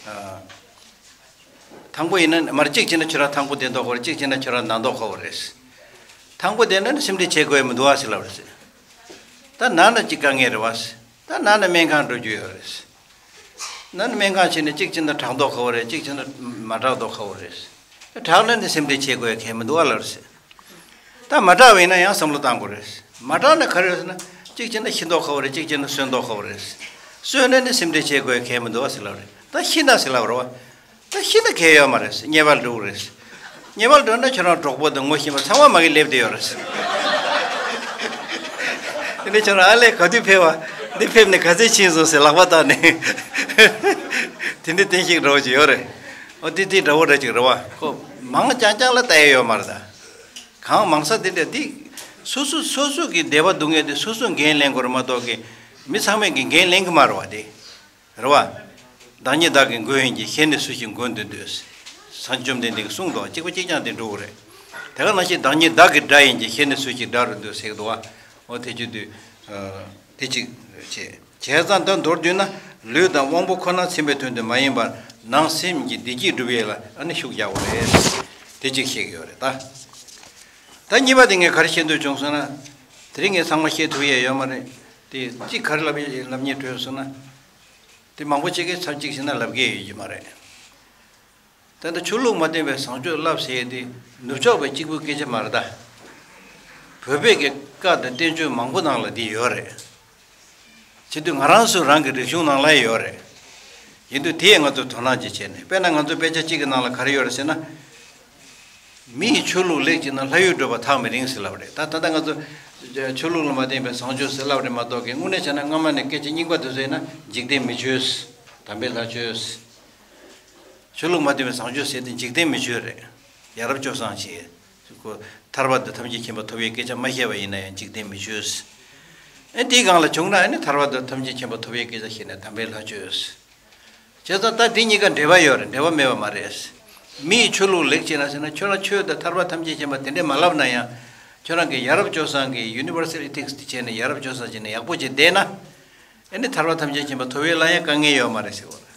ཨ། ཐང་པོ་ཡིན་ན་མར་གཅིག་བྱས་ན་ཁྱོད་རང་ཐང་པོ་བསྡད་མདོག་ཁ་པོ་རེད། གཅིག་བྱས་ན་ཁྱོད་རང་ན་མདོག་ཁ་པོ་རེད། ཐང་པོ་བསྡད་ན་ནི་སེམས་ཁྲལ་བྱེད་དགོས་ཡ་མི་འདུག་ཨ་ཟེར་ལབ་རེད་ཟེར། ད་ན་ན་ཅིག་དཀའ་ངལ་རེད་བ་ཟེར། ད་ན་ན་སྨན་ཁང་འགྲོ་རྒྱུ་ཡོད་རེད་ཟེར། ན་ན་སྨན་ཁང་ཕྱིན་ནས་གཅིག་བྱས་ན་དྲག་མདོག་ཁ་པོ་རེད། གཅིག་བྱས་ན་མ་དྲག་མདོག་ཁ་པོ་རེད་ཟེར། དྲག་ན་ནི་སེམས་ཁྲལ་བྱེད་དགོས་ཡ་གང་ཡང་མི་འདུག་ཨ་ལབ་རེད་ཟེར། ད་མ་དྲག་པ་ཡིན་ན་ཡང་བསམ་བློ་བཏང་དགོས་རེད། མ་དྲག་ན་ག་རེ་ཡོད་ཟེར་ན། གཅིག་བྱས་ན་ཤི་མདོག་ཁ་པོ་རེད། གཅིག་བྱས་ན་གསོན་མདོག་ཁ་པོ་རེད། གསོན་ན་ནི་སེམས་ཁྲལ་བྱེད་དགོས་ཡ་གང་ཡང་མི་འདུག་ཨ་ཟེར་ལབ་རེད། ད་ཤི་ན་ཟེར་ལབ་རེད་བ། ད་ཤི་ན་གང་ཡང་ཡོད་མ་རེད། དམྱལ་བར་འགྲོ་གི་རེད། དམྱལ་བར་འགྲོ་ན་ཁྱོད་རང་གྲོགས་པོ་དང་ངོ་ཤེས་པ་ཚང་མ་མ་གི་སླེབས་བསྡད་ཡོད་རེད། དེ་ནས་ཁྱོད་རང་ཨ་ལས་ག་དུས་ཕེབས་པ། འདི་ཕེབས་ནས་ག་ཚོད་ཕྱིན་སོང་ཟེར་ལག་པ་བརྡབས་ནས། དེ་འདྲའི་བསྟན་བཤིག་འདྲ་བོ་ཅིག་ཡོད་རེད། ཨོ་དེ་དེ་འདྲ་བོ་འདྲ་ཅིག་རེད་བ། ཁོ་མང་རྐྱང་རྐྱང་ལ་ལྟ་ཡ་ཡོད་མ་རེད་ད། གང་མང་ས་དེ་འདྲ་དེ། སོ་སོ་སོ་སོ་གི་བདེ་བ་སྡུག་བསྔལ་དེ་སོ་སོས་འགན་ལེན་དགོས་རེད་མ་གཏོགས་ཀྱི། མི་ཚང་མས་ཀྱི་འགན་ལེན་གི་མ་རེད་བ་དེ། རེད་བ། བདག་ཉིད་བདག་གི་མགོན་ཡིན་གྱི། གཞན་ནི་སུ་ཞིག་མགོན་དུ་འདོད། སངས་རྒྱས་བཅོམ་ལྡན་འདས་ཀྱིས་གསུངས་འདུག་གཅིག་པ་གཅིག་རྐྱང་དེ་འགྲོ་གི་རེད། དེ་ག་ནང་བཞིན་བདག་ཉིད་བདག་གི་དགྲ་ཡིན་གྱི། གཞན་ནི་སུ་ཞིག་དགྲ་རུ་འདོད་ཟེར་གི་འདུག་བ། འོ་དེ་བྱེད་དུས། ཨ། དེ་གཅིག་བྱེད། བྱས་ཙང་ད་མདོར་བསྡུས་ན། ལུས་དང་དབང་པོ་ཁོ་ན་ཚིམ་པའི་དོན་དུ་མ་ཡིན་པར། ནང་སེམས་ཀྱི་བདེ་སྐྱིད་སྒྲུབ་ཡས་ལ་ཨ་ནི་ཤུགས་རྒྱག་དགོས་རེད། དེ་གཅིག་བཤད་ཀྱི་ཡོད་རེད་ད། ད་གཉིས་པ་དེ་ངས་ག་རེ་བཤད་འདོད་བྱུང་ཟེར་ན། དེ་རིང་ངས་ཚང་མ་བཤད་ཐུབ་ཡས་ཡོད་མ་རེད། དེ་གཅིག་ག་རེ་ལབ་ཡས་ལབ་སྙིང་བྲོས་སོང་ན། དེ་མང་པོ་ཅིག་གིས་ཚར་གཅིག་བྱས་ན་ལབ་མཁན་ཡོད་ཀྱི་མ་རེད། ད་ལྟ་ཆོས་ལུགས་མ་བསྟེན་པའི་བཟང་སྤྱོད་བསླབ་ཟེར་ཡས་དེ་ནུབ་ཕྱོགས་པའི་གཅིག་པུའི་སྐད་ཆ་མ་རེད་ད། བོད་པའི་གི་བཀའ་དང་བསྟན་བཅོས་མང་པོ་ནང་ལ་འདི་ཡོད་རེད། བྱེད་དུས་ང་རང་ཚོ་རང་གི་རིག་གཞུང་ནང་ལ་ཡོད་རེད། ཡིན་དུས་དེ་ཡང་ང་ཚོ་དོ་སྣང་ཅིག་བྱས་ནས། དཔེར་ན་ང་ཚོ་དཔེ་ཆ་གཅིག་གི་ནང་ལ་ག་རེ་ཡོད་རེད་ཟེར་ན། མི་ཡི་ཆོས་ལུགས་ལེགས་བྱས་ན་ལྷ་ཡུལ་བགྲོད་པ་ཐག་མི་རིང་ཟེར་ལབ་རེད། ད་ད་ལྟ་ང་ཚོ་ཆོས་ལུགས་ལ་མ་བརྟེན་པའི་བཟང་སྤྱོད་ཟེར་ལབ་རེད་མ་གཏོགས་ཀྱི། དངོས་གནས་བྱས་ན་སྔ་མ་ནས་སྐད་ཆ་རྙིང་པ་དེ་ཚོ་ཡིན་ན། འཇིག་རྟེན་མི་ཆོས། དམ་པའི་ལྷ་ཆོས། ཆོས་ལུགས་མ་བསྟེན་པའི་བཟང་སྤྱོད་ཟེར་དེ་འཇིག་རྟེན་མི་ཆོས་རེད། ཡ་རབས་སྤྱོད་བཟང་བྱེད། ཁོ་ཐར་པ་དང་ཐམས་ཅད་མཁྱེན་པ་ཐོབ་ཡའི་སྐད་ཆ་མ་བཤད་པ་ཡིན་ན་ཡང་འཇིག་རྟེན་མི་ཆོས། ཨེ་དེའི་སྒང་ལ་བྱུང་ན་ཨ་ནི་ཐར་པ་དང་ཐམས་ཅད་མཁྱེན་པ་ཐོབ་ཡའི་སྐད་ཆ་བཤད་ནས་དམ་པའི་ལྷ་ཆོས། བྱས་ཙང་ད་དེ་གཉིས་ཀ་འབྲེལ་བ་ཡོད་རེད། འབྲེལ་བ་མེད་པ་མ་རེད། མི་ཡི་ཆོས་ལུགས་ལེགས་བྱས་ན་ཟེར་ན། ཁྱོད་རང་ཆོས་དང་ཐར་པ་ཐམས་ཅད་མཁྱེན་པ་དེ་འདྲས་མ་ལབ་ན་ཡང་། ཁྱོད་རང་གི་ཡ་རབས་སྤྱོད་བཟང་གི་universal ethics དེ་བྱས་ནས། ཡ་རབས་སྤྱོད་བཟང་བྱས་ནས་ཡག་པོ་བྱས་བསྡད་ན། ཨེ་ནི་ཐར་པ་ཐམས་ཅད་མཁྱེན་པ་ཐོབ་ཡས་ལ་ཡང་དཀའ་ངལ་ཡོད་མ་རེད་ཟེར་བ་རེད།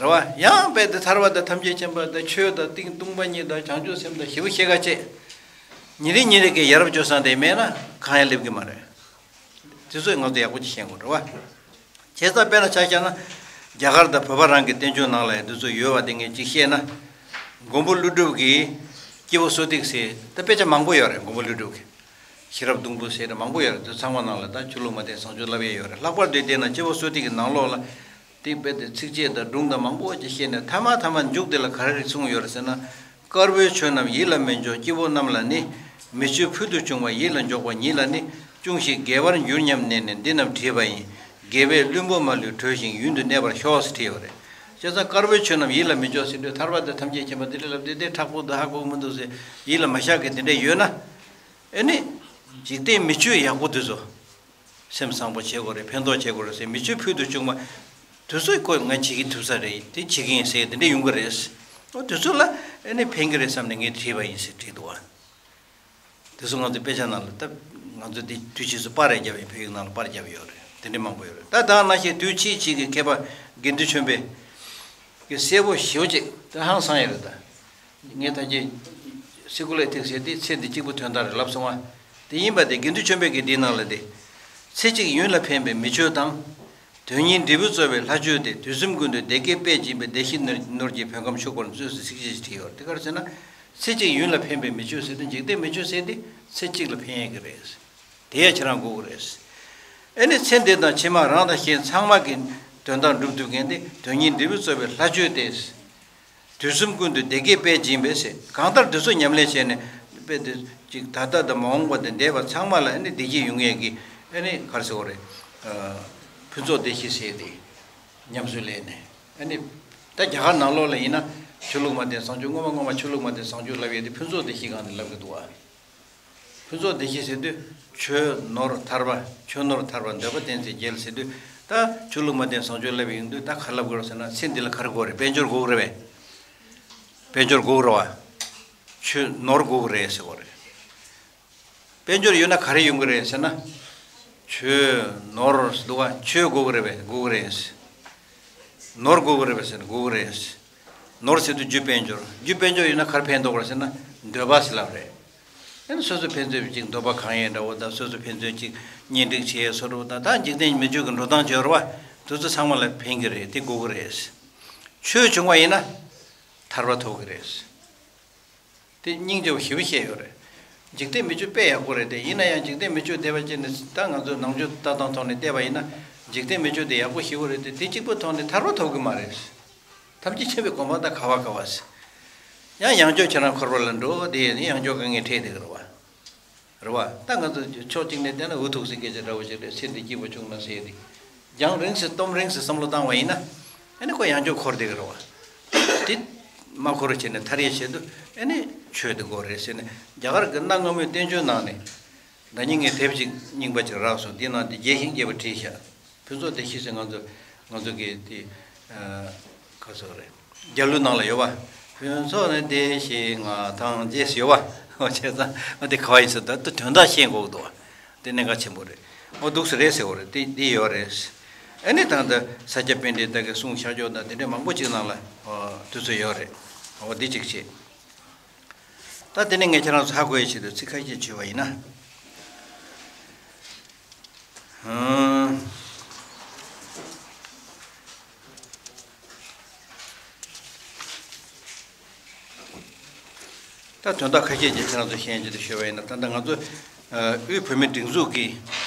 རེད་བ། ཡང་རྦད་དེ་ཐར་པ་དང་ཐམས་ཅད་མཁྱེན་པ་དང་ཆོས་དང་སྟེང་སྟོང་པ་ཉིད་དང་བྱང་ཆུབ་སེམས་དང་ཞེ་པོ་ཤེས་ཁ་བྱས། ཉིན་རེ་ཉིན་རེ་གི་ཡ་རབས་སྤྱོད་བཟང་དེ་མེད་ན་གང་ཡང་སླེབས་ཀྱི་མ་རེད། དེ་ཚོ་ང་ཚོ་ཡག་པོ་ཅིག་ཤེས་དགོས་རེད་བ། བྱས་ཙང་དཔེར་ན་ཆ་བཞག་ན། རྒྱ་གར་དང་བོད་པ་རང་གི་བསྟན་བཅོས་ནང་ལ་ཡང་འདི་ཚོ་ཡོད་པ་དེ་ངས་ཅིག་བཤད་ན། མགོན་པོ་ཀླུ་སྒྲུབ་ཀྱི་སྐྱེས་བུ་གསོ་སྟེགས་ཟེར་ད་དཔེ་ཆ་མང་པོ་ཡོད་རེད། མགོན་པོ་ཀླུ་སྒྲུབ་ཀྱི་ཤེས་རབ་སྡོང་པོ་ཟེར་ད་མང་པོ་ཡོད་རེད། དེ་ཚང་མ་ནང་ལ་ད་ཆོས་ལུགས་མ་བསྟེན་བཟང་སྤྱོད་བསླབ་ཡས་ཡོད་རེད། ལྷག་པར་དུ་བལྟས་ན་སྐྱེས་བུ་གསོ་སྟེགས་ཀྱི་ནང་ལོགས་ལ། དེ་རྦད་དེ་ཚིགས་བཅད་དང་སྒྲུང་དང་མང་པོ་ཅིག་བཤད་ནས། མཐའ་མ་མཐའ་མ་མཇུག་དེ་ལ་ག་རེ་རེད་གསུངས་ཡོད་རེད་ཟེར་ན། དཀར་པོའི་ཆོས་རྣམས་ཡིད་ལ་མི་འཇོག་སྐྱེ་བོ་རྣམས་ལ་ནི། མི་ཆོས་ཕུལ་དུ་བྱུང་བ་ཡིད་ལ་འཇོག་པ་ཉིད་ལ་ནི། ཅུང་ཞིག་དགེ་བར་འགྱུར་སྙམ་ནས་ནི། འདི་རྣམས་བྲིས་པ་ཡིན། དགེ་བས་བླུན་པོ་མ་ལུས་གྲོལ་ཞིང་ཡུན་དུ་གནས་པར་ཤོག་ཟེར་བྲིས་ཡོད་རེད། བྱས་ཙང་དཀར་པོའི་ཆོས་རྣམས་ཡིད་ལ་མི་འཇོག་ཟེར་དུས། ཐར་པ་དང་ཐམས་ཅད་མཁྱེན་པ་དེ་འདྲ་ལབ་དུས་དེ་མཁྲེགས་པོ་འདུག་ཧ་གོ་གི་མི་འདུག་ཟེར་ཡིད་ལ་མ་བཞག་གི་དེ་འདྲ་ཡོད་ན། ཨེ་ནི། འཇིག་རྟེན་མི་ཆོས་ཡག་པོ་དེ་ཚོ། སེམས་བཟང་པོ་བྱེད་དགོས་རེད། ཕན་ཐོགས་བྱེད་དགོས་རེད་ཟེར། མི་ཆོས་ཕུལ་དུ་བྱུང་བ་དེ་ཚོ་ཁོ་ང་བྱེད་ཀྱི་ཐུབ་ས་རེད། དེ་བྱེད་ཀྱི་ཡིན་ཟེར་དེ་འདྲ་ཡོང་གི་རེད། འོ་དེ་ཚོ་ལ་ཨེ་ནི་ཕན་གྱི་རེད་བསམ་ནས་ངས་བྲིས་པ་ཡིན་ཟེར་བྲིས་འདུག་བ། དེ་ཚོ་ང་ཚོའི་དཔེ་ཆ་ནང་ལ་ད་ང་ཚོ་དེ་དུས་ཕྱིས་སུ་པར་རེ་བརྒྱབ་ཡོད། བོད་ཡིག་ནང་ལ་པར་བརྒྱབ་ཡོད་རེད། དེ་འདྲ་མང་པོ་ཡོད་རེད། ད་ད་ནང་བཞིན་དུས་ཕྱིས་ཕྱིས་ཀྱི་མཁས་པ་དགེ་འདུན་ཆོས་འཕེལ་གྱི་གསལ་པོ་ཞེ་པོ་ཅིག་ད་ཧང་སང་ཡོད་རེད་ད། ངས་ད་ཅི། སི་ཀུ་ལའི་ཐིག་ཟེར་དེ་ཚེ་འདི་གཅིག་པུ་དོན་དག་རེད་ལབ་སོང་བ། དེ་ཡིན་པ་དེ་དགེ་འདུན་ཆོས་འཕེལ་གྱིས་འདིའི་ནང་ལ་དེ། ཚེ་གཅིག་ཡུན་ལ་ཕན་པའི་མི་ཆོས་དང་། དོན་གཉིས་འབྲས་བུ་སྩོལ་བའི་ལྷ་ཆོས་ཏེ། དུས་གསུམ་ཀུན་ཏུ་བདེ་སྐྱིད་སྤེལ་བྱེད་པའི། བདེ་གཤེགས་ནོར་གྱིས་བོད་ཁམས་ཕྱུག་པར་མཛོད་ཟེར་ཚིགས་བཅད་ཅིག་བྲིས་ཡོད་རེད། དེ་ག་རེ་ཟེར་ན། ཚེ་གཅིག་ཡུན་ལ་ཕན་པའི་མི་ཆོས་ཟེར་དེ། འཇིག་རྟེན་མི་ཆོས་ཟེར་དེ་ཚེ་གཅིག་ལ་ཕན་ཡས་ཀྱི་རེད། དེ་ཡང་ཁྱེད་རང་དགོས་ཀྱི་རེད། ཨེ་ནི་ཚེ་འདི་དང་ཕྱི་མ་རང་དང་གཞན་ཚང་མ་གི་དོན་དག་སྒྲུབ་ཐུབ་མཁན་དེ། དོན་གཉིས་འབྲས་བུ་སྩོལ་བའི་ལྷ་ཆོས་ཏེ། དུས་གསུམ་ཀུན་ཏུ་བདེ་སྐྱིད་སྤེལ་བྱེད་པའི་ཟེར། གང་ལྟར་དེ་ཚོ་ཉམས་ལེན་བྱས་ནས་དཔེ་དེ་ཅིག་ད་ལྟ་དང་མ་འོངས་པ་དང་འདས་པ་ཚང་མ་ལ་ཨེ་ནི་བདེ་སྐྱིད་ཡོང་ཡས་ཀྱི་ཨེ་ནི་ག་རེ་ཟེར་དགོས་རེད། ཨ། ཕུན་ཚོགས་བདེ་སྐྱིད་ཟེར་དེ་ཉམས་སུ་ལེན་ནས། ཨེ་ནི་ད་རྒྱ་གར་ནང་ལོགས་ལ་ཡིན་ན་ཆོས་ལུགས་མ་བསྟེན་བཟང་སྤྱོད། སྔོན་མ་སྔོན་མ་ཆོས་ལུགས་མ་བསྟེན་བཟང་སྤྱོད་ལབ་ཡས་དེ་ཕུན་ཚོགས་བདེ་སྐྱིད་སྒང་ནས་ལབ་ཀྱི་འདུག་བ། ཕུན་ཚོགས་བདེ་སྐྱིད་ཟེར་དུས་ཆོས་ནོར་ཐར་པ། ཆོས་ནོར་ཐར་པ་འདོད་པ་བསྟེན་ཚེ་རྒྱལ་ཟེར་དུས། ད་ཆོས་ལུགས་མ་བསྟེན་བཟང་སྤྱོད་ལབ་ཡོང་དུས་ད་ག་ལབ་དགོས་རེད་ཟེར་ན། ཚེ་འདི་ལ་ག་རེ་དགོས་རེད། དཔལ་འབྱོར་དགོས་ཀྱི་རེད་པས། དཔལ་འབྱོར་དགོས་ཀྱི་རེད་བ། ཆོས་ནོར་དགོས་ཀྱི་རེད་ཟེར་དགོས་རེད། དཔལ་འབྱོར་ཡོད་ན་ག་རེ་ཡོང་གི་རེད་ཟེར་ན། ཆོས་ནོར་འདུག་བ། ཆོས་དགོས་ཀྱི་རེད་པས། དགོས་ཀྱི་རེད། ནོར་དགོས་ཀྱི་རེད་པས་ཟེར་ན་དགོས་ཀྱི་རེད། ནོར་ཟེར་དུས་རྒྱུ་དཔལ་འབྱོར། རྒྱུ་དཔལ་འབྱོར་ཡོད་ན་ག་རེ་ཕན་ཐོགས་རེད་ཟེར་ན། འདོད་པ་ཟེར་ལབ་རེད། ཨ་ནི་སོ་སོ་ཕན་ཚུན་ཅིག་འདོད་པ་གང་ཡིན་འདྲ་བོ་དང་། སོ་སོ་ཕན་ཚུན་ཅིག་གཉེན་སྒྲིག་བྱེད་ཡས་བཟོ་འདྲ་བོ་དང་། ད་འཇིག་རྟེན་མི་ཆོས་ཀྱི་འགྲོ་སྟངས་བྱེད་རེད་བ། དེ་ཚོ་ཚང་མ་ལ་ཕན་གྱི་རེད། དེ་དགོས་ཀྱི་རེད། ཆོས་བྱུང་བ་ཡིན་ན་ཐར་པ་ཐོབ་ཀྱི་རེད། དེ་སྙིང་རྗེ་བོ་ཞེ་པོ་བཤད་ཡོད་རེད། འཇིག་རྟེན་མི་ཆོས་དཔེ་ཡག་པོ་རེད་དེ། ཡིན་ན་ཡང་འཇིག་རྟེན་མི་ཆོས་བསྡད་པ་བྱས་ནས། ད་ང་ཚོས་ནང་ཆོས་ལྟ་སྟངས་ཐོག་ནས་བལྟས་པ་ཡིན་ན། འཇིག་རྟེན་མི་ཆོས་དེ་ཡག་པོ་ཞེ་པོ་རེད་དེ། དེ་གཅིག་པོའི་ཐོག་ནས་ཐར་པ་ཐོབ་ཀྱི་མ་རེད། ཐམས་ཅད་མཁྱེན་པའི་གོ་འཕང་ད་ག་བ་ག་བ་ཟེར། ཡང་ཡང་བསྐྱར་ཁྱེད་རང་འཁོར་བ་ལ་འགྲོ་དེ་ཡང་བསྐྱར་དཀའ་ངལ་འཕྲད་བསྡད་ཀྱི་རེད་བ། རེད་བ། ད་ང་ཚོ་ཕྱོགས་གཅིག་ནས་བལྟས་ན་འུ་ཐུག་སའི་སྐད་ཆ་འདྲ་བོ་ཞིག་རེད། ཚེ་འདི་སྐྱིད་པོ་བྱུང་ན་ཟེར་ཏེ། རྒྱང་རིང་ཟེར་སྟོབས་རིང་ཟེར་བསམ་བློ་བཏང་བ་ཡིན་ན། ཨ་ནི་ཁོ་ཡང་བསྐྱར་འཁོར་བསྡད་ཀྱི་རེད་བ། དེ་མ་འཁོར་བ་བྱས་ནས་ཐར་ཡས་ཆེད་དུ་ཨ་ནི་ཆོས་དེ་དགོས་རེད་ཟེར་ནས། རྒྱ་གར་གྱི་གནའ་སྔ་མོའི་བསྟན་བཅོས་ནང་ནས། ད་ནི་ངས་དེབ་ཅིག་རྙིང་པ་ཅིག་རག་སོང་། འདི་ནང་དེ་རྒྱས་ཤིང་རྒྱས་པར་བྲིས་ཤག་ཕུན་ཚོགས་བདེ་སྐྱིད་ཟེར། ང་ཚོ་ང་ཚོ་གི་དེ་ཨ་ག་ཟེར་རེད། རྒྱ་གླུ་ནང་ལ་ཡོད་པ། ཕུན་ཚོགས་ནི་བདེ་གཤེགས་མངའ་ཐང་རྗེ་ཟེར་ཡོད་པ། འོ་བྱས་ཙང་ཨ་དེ་ག་བ་ཡིན་ཟེར། ད་དེ་དོན་དག་ཤེས་དགོས་འདུག་བ། དེ་གནད་འགག་ཆེན་པོ་རེད། འོ་འདུག་སེ་རེད་ཟེར་བ་རེད། དེ་དེ་ཡོད་རེད། ཨ་ནི་ད་ལྟ་ས་སྐྱ་པཎྜི་ཏ་གི་གསུང་བཤད་ཕྱོགས་དང་དེ་འདྲའི་མང་པོ་ཅིག་ནང་ལ་ཨོ་དུས་ཚོད་ཡོད་རེད། འོ་འདི་གཅིག་བྱས། ད་དེ་ནས་ངས་ཁྱེད་རང་ཚོ་ཧ་གོ་ཡའི་ཆེད་དུ་ཚིག་ཁ་ཤས་བརྗོད་པ་ཡིན་ན། ཨང་། ད་དོན་དག་ཁ་ཤས་ཀྱི་ཁྱེད་རང་ཚོ་ཤེས་ཡོན་ཆེད་དུ་ཞུས་པ་ཡིན་ན། ད་ལྟ་ང་ཚོ་ཨ་དབུས་བོད་མིའི་སྒྲིག་འཛུགས་ཀྱི་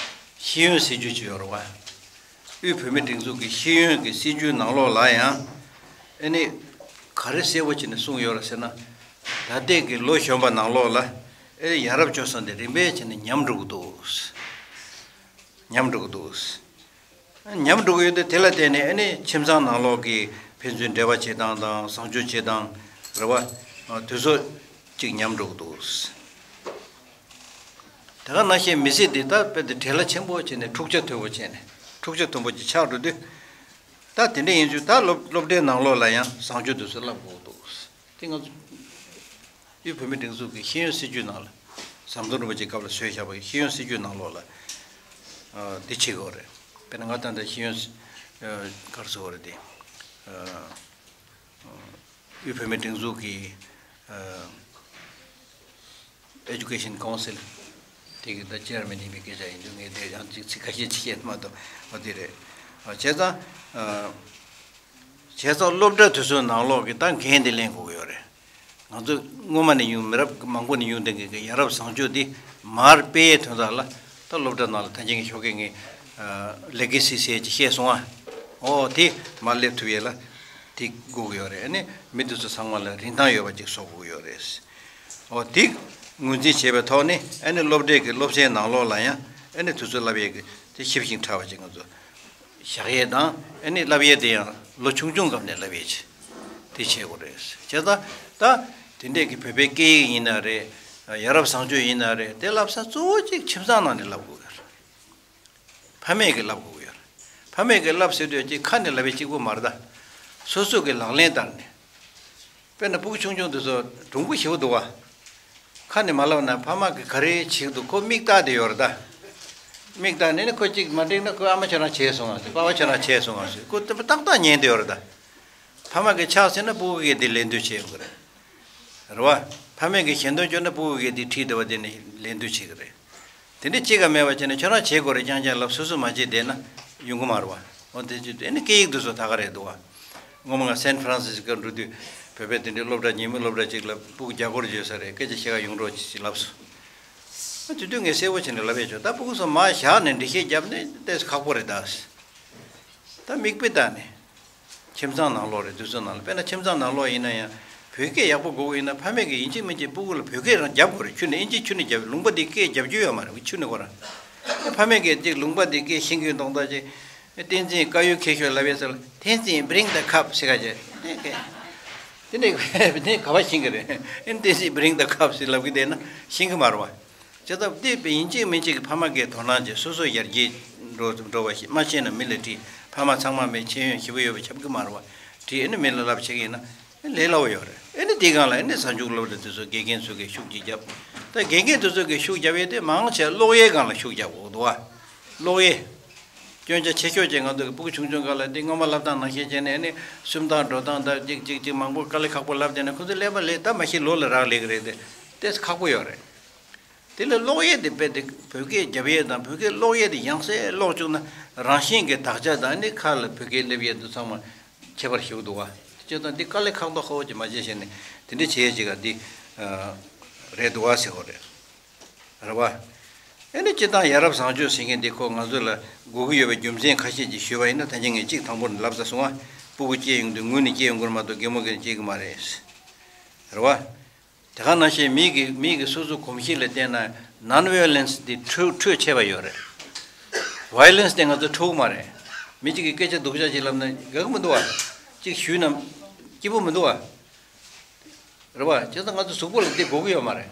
ཤེས་ཡོན་སྲིད་བྱུས་ཅིག་ཡོད་རེད་བ། དབུས་བོད་མིའི་སྒྲིག་འཛུགས་ཀྱི་ཤེས་ཡོན་གྱི་སྲིད་བྱུས་ནང་ལོགས་ལ་ཡང་ཨ་ནི་ག་རེ་གསལ་པོ་བྱས་ནས་གསུངས་ཡོད་རེད་ཟེར་ན། ད་ལྟའི་གི་ལོ་གཞོན་པ་ནང་ལོགས་ལ་ཨ་ནི་ཡ་རབས་སྤྱོད་བཟང་དེ་རིམ་པས་བྱས་ནས་ཉམས་འགྲོ་གི་འདུག་ཉམས་འགྲོ་གི་འདུག་ཉམས་འགྲོ་གི་ཡོད་དུས་དེ་ལ་བརྟེན་ནས་ཨ་ནི་ཁྱིམ་ཚང་ནང་ལོགས་ཀྱི་ཕན་ཚུན་འབྲེལ་བ་བྱེད་སྟངས་དང་བཟང་སྤྱོད་བྱེད་སྟངས་རེད་བ། དེ་ཚོ་གཅིག་ཉམས་འགྲོ་གི་འདུག་དེ་ག་ནང་བཞིན་མི་སེར་འདི་ད་དཔེ་དེ་བྲེལ་བ་ཆེན་པོ་བྱས་ནས་འཁྲུག་ཆ་དོད་པོ་བྱས་ནས་འཁྲུག་ཆ་དོད་པོ་ཅིག་ཆགས་འགྲོ་དུས། ད་དེ་འདྲ་ཡིན་དུས་ད་སློབ་སློབ་གྲྭའི་ནང་ལོགས་ལ་ཡང་བཟང་སྤྱོད་དེ་ཚོ་བསླབ་དགོས་འདུག་དེ་ང་ཚོ་དབུས་བོད་མིའི་སྒྲིག་འཛུགས་ཀྱི་ཤེས་ཡོན་སྲིད་བྱུས་ནང་ལ་ཟམ་གདོང་རིན་པོ་ཆེའི་སྐབས་ལ་བཟོས་བཞག་པའི་ཤེས་ཡོན་སྲིད་བྱུས་ནང་ལོགས་ལ་ཨ་འདི་བྱེད་དགོས་རེད། དཔེར་ན་ང་ད་ལྟ་ཤེས་ཡོན་ཨ་ག་རེ་ཟེར་དགོས་རེད་དེ། ཨ་དབུས་བོད་མིའི་སྒྲིག་འཛུགས་ཀྱི་ཨ་Education Council དེ་གི་ད་ཅེར་མེན་ཡིན་པའི་སྐད་ཆ་ཡིན་དུས། ངས་དེ་ཡང་ཅིག་ཚིག་ཁ་ཤས་ཅིག་བཤད་མ་གཏོགས། འོ་དེ་རེད། ཨ་བྱས་ཙང་ཨ་བྱས་ཙང་སློབ་གྲྭ་དེ་ཚོའི་ནང་ལོགས་ཀྱི་ད་འགན་དེ་ལེན་དགོས་ཀྱི་ཡོད་རེད། ང་ཚོ་སྔོན་མ་ནས་ཡོང་། མི་རབས་མང་པོ་ནས་ཡོང་བསྡད་མཁན་གྱི་ཡ་རབས་བཟང་སྤྱོད་འདི་མར་སྤེལ་ཡས་དོན་དག་ལ་ད་སློབ་གྲྭ་ནང་ལ་ད་ཅིག་ཞོགས་ཀས་ངས་ལེ་གེ་སི་ཟེར་ཅིག་བཤད་སོང་ཨ། འོ་དེ་མར་སླེབས་ཐུབ་ཡས་ལ་དེ་དགོས་ཀྱི་ཡོད་རེད། ཨ་ནི་མི་དེ་ཚོ་ཚང་མ་ལ་རིན་ཐང་ཡོད་པ་ཅིག་བཟོ་དགོས་ཀྱི་ཡོད་རེད། འོ་དེ་ངོས་འཛིན་བྱས་པའི་ཐོག་ནས་ཨ་ནི་སློབ་གྲྭའི་གི་སློབ་ཚན་ནང་ལོགས་ལ་ཡང་ཨ་ནི་དུས་ཚོད་བསླབ་ཡས་ཀྱི་དེ་ཞིབ་ཅིང་ཕྲ་བ་ཅིག་ང་ཚོ་བཞག་ཡས་དང་། ཨ་ནི་བསླབ་ཡས་དེ་ཡང་ལོ་ཆུང་ཆུང་སྐབས་ནས་བསླབ་ཡས་ཅིག་དེ་བྱེད་དགོས་རེད། བྱས་ཙང་ད་དེ་འདྲས་ཀྱི་བོད་པའི་སྐད་ཡིག་ཡིན་ན་རེད། ཡ་རབས་བཟང་སྤྱོད་ཡིན་ན་རེད། དེ་བསླབ་ས་གཙོ་བོ་གཅིག་ཁྱིམ་ཚང་ནང་ནས་བསླབ་དགོས་ཀྱི་རེད། ཕ་མས་ཀྱིས་བསླབ་དགོས་ཀྱི་ཡོད་རེད། ཕ་མས་ཀྱིས་བསླབ་ཟེར་དུས་ཅིག་ཁ་ནས་ལབ་ཡས་གཅིག་པོ་མ་རེད་ད། སོ་སོ་གི་ལག་ལེན་བསྟར་ནས། དཔེར་ན་སྤུ་གུ་ཆུང་ཆུང་དེ་ཚོ་གྲུང་པོ་ཞེ་པོ་འདུག་བ། ཁ་ནས་མ་ལབ་ན་ཕ་མ་གིས་ག་རེ་བྱེད་ཀྱི་འདུག་ཁོ་མིག་ལྟ་བསྡད་ཡོད་རེད་ད། མིག་ལྟ་ནས་ནི་ཁོ་གཅིག་མ་འགྲིག་ན་ཁོའི་ཨ་མ་ཁྱོད་རང་བྱས་སོང་ང་ཟེར། པ་ཕ་ཁྱོད་རང་བྱས་སོང་ང་ཟེར། ཁོ་ཏག་ཏག་ཉན་བསྡད་ཡོད་རེད་ད། ཕ་མ་གིས་ཆགས་ཟིན་ན་སྤུ་གུ་གིས་དེ་ལད་ཟློས་བྱེད་དགོས་རེད། རེད་བ། ཕ་མས་ཀྱིས་ཞལ་འདོན་བསྐྱོན་ན་སྤུ་གུ་གིས་དེ་ཁྲིད་བསྡད་པ་དེ་ནི་ལད་ཟློས་བྱེད་ཀྱི་རེད། དེ་འདྲ་གཅིག་ཀ་མེད་པ་བྱས་ནས་ཁྱོད་རང་བྱེད་དགོས་རེད་རྐྱང་རྐྱང་ལབ་སོ་སོས་མ་བྱས་བསྡད་ན་ཡོང་གི་མ་རེད་བ། འོ་དེ་ཅི་ཨ་ནི་སྐད་ཡིག་དེ་ཚོ་ད་ག་རེད་འདུག་བ། སྔོན་མ་ང་སན་ཧྥ་རན་སི་སི་ཀོ་འགྲོ་དུས་བོད་པའི་དེ་འདྲའི་སློབ་གྲྭ་ཉེ་མོའི་སློབ་གྲྭ་ཅིག་ལ་སྤུ་གུ་བརྒྱ་སྐོར་བརྗོད་ས་རེད། སྐད་ཆ་བཤད་ག་ཡོང་རོགས་ཅིག་ཅེས་ལབ་སོང་། ཨ་དེ་དུས་ངས་གསལ་པོ་བྱས་ནས་ལབ་ཡས་བྱུང་། ད་སྤུ་གུ་ཚོ་མར་བཞག་ནས་འགྲེལ་བཤད་བརྒྱབ་ནས་ཏོག་ཙམ་ཁག་པོ་རེད་ད། ད་མིག་དཔེ་བལྟས་ནས། ཁྱིམ་ཚང་ནང་ལོགས་རེད། དུས་ཚོད་ནང་ལ། དཔེར་ན་ཁྱིམ་ཚང་ནང་ལོགས་ཡིན་ན་ཡང་བོད་སྐད་ཡག་པོ་དགོས་ཀྱི་ཡིན་ན་ཕ་མས་ཀྱིས་ཡིན་གཅིག་མིན་གཅིག་སྤུ་གུ་ལ་བོད་སྐད་རང་རྒྱབ་དགོས་རེད། ཁྱོན་ནས་ཨིན་ཇི་ཁྱོན་ནས་རྒྱབ། ལུང་པ་འདིའི་སྐད་རྒྱབ་རྒྱུ་ཡོད་མ་རེད་ཁྱོན་ནས་ཁོ་རང་། ཕ་མས་ཀྱིས་ཅིག་ལུང་པ་འདིའི་སྐད་ཤེས་ཀྱི་ཡོད་མདོག་མདོག་ཅིག་བསྟན་འཛིན་དཀར་ཡོལ་ཁྱེར་ཤོག་ལབ་ཡས་ཚོ་ལ། བསྟན་འཛིན་bring the cup ཟེར་ག་བྱས། དེ་ནས་དེ་ག་པར་ཤེས་ཀྱི་རེད། བསྟན་འཛིན་bring the cup ཟེར་ལབ་ཀྱི་བསྡད་ན་ཤེས་ཀྱི་མ་རེད་བ། བྱས་ཙང་དེ་དཔེ་ཡིན་གཅིག་མིན་གཅིག་གི་ཕ་མ་གིས་དོ་སྣང་བྱས། སོ་སོ་ཡར་རྒྱས་འགྲོ་འགྲོ་བ་ཞིག་མ་ཤེས་ན་མི་ལ་དྲིས། ཕ་མ་ཚང་མ་མི་ཤེས་ཡོན་ཞེ་པོ་ཡོད་པ་ཁྱབ་ཀྱི་མ་རེད་བ། དྲིས་ཨ་ནི་མི་ལ་ལབ་བྱེད་ཀྱི་ཡིན་ན་ལས་སླ་བོ་ཡོད་རེད། ཨ་ནི་དེའི་སྒང་ལ་ཨ་ནི་གཟའ་མཇུག་སློབ་གྲྭ་དེ་ཚོ་དགེ་རྒན་ཚོ་གིས་ཤུགས་ཅིག་བརྒྱབ། ད་དགེ་རྒན་དེ་ཚོ་གིས་ཤུགས་བརྒྱབ་ཡས་དེ་མང་ཆེ་ཀློག་ཡས་སྒང་ལ་ཤུགས་བརྒྱབ་དགོས་འདུག་བ། ཀློག་ཡས། སྐྱོན་ཆ་ཆེ་ཤོས་ཅིག་ང་ཚོ་གི་སྤུ་གུ་ཆུང་ཆུང་སྒང་ལ་འདི་སྔོན་མ་བསླབ་སྟངས་ནང་བཞིན་བྱས་ནས་ཨ་ནི་སུམ་རྟགས་འགྲོ་སྟངས་དང་ཅིག་ཅིག་ཅིག་མང་པོ་དཀའ་ལས་ཁག་པོ་བསླབ་བསྡད་ན་ཁོ་ཚོ་ཀླད་པ་ལས་ད་མ་གཞི་ལོ་ལ་རག་ལས་ཀྱི་རེད་དེ། ཏོག་ཙམ་ཁག་པོ་ཡོད་རེད། དེ་ལས་ཀློག་ཡས་དེ་དཔེ་དེ་བོད་སྐད་རྒྱབ་ཡས་དང་བོད་སྐད་ཀློག་ཡས་དེ་ཡང་སེ་ཀློག་བཅུག་ན་རང་བཞིན་གྱི་དག་ཆ་དང་ཨ་ནི་ཁ་ལ་བོད་སྐད་སླེབས་ཡས་དེ་ཚང་མ་ཁྱད་པར་ཞེ་པོ་འདུག་བ། བྱས་ཙང་འདི་དཀའ་ལས་ཁག་མདོག་ཁ་པོ་ཅིག་མ་བྱས་བྱས་ནས་དེ་འདྲ་བྱས་ཡས་ཅིག་ག་འདི་རེད་འདུག་བ་ཟེར་གོ་རེད། རེད་བ། ཨེ་ནི་སྤྱིར་བཏང་ཡ་རབས་བཟང་སྤྱོད་ཟེར་མཁན་འདི་ཁོ་ང་ཚོ་ལ་དགོས་ཀྱི་ཡོད་པའི་རྒྱུ་མཚན་ཁ་ཤས་ཅིག་ཞུས་པ་ཡིན་ན། ད་གིན་ངས་གཅིག་དང་པོ་ནས་ལབ་ཚར་སོང་ང་། སྤུ་གུ་སྐྱེས་ཡོང་དུས་ངུས་ནས་སྐྱེས་ཡོང་གི་རེད་མ་གཏོགས་གད་མོ་གིས་སྐྱེ་གི་མ་རེད། རེད་བ། དེ་ག་ནང་བཞིན་མི་གི་མི་གི་སོ་སོ་གོམས་གཤིས་ལ་བལྟས་ན་non violence འདི་འཕྲོད་འཕྲོད་ཆེ་བ་ཡོད་རེད། Violence དེ་ང་ཚོ་འཕྲོད་གི་མ་རེད། མི་གཅིག་གིས་སྐད་ཆ་སྡུག་ཅག་ཅིག་ལབ་ན་དགའ་གི་མི་འདུག་བ། གཅིག་ཞུས་ན་སྐྱིད་པོ་མི་འདུག་བ། རེད་བ། བྱས་ཙང་ང་ཚོ་གཟུགས་པོ་ལ་འདི་དགོས་ཀྱི་ཡོད་མ་རེད།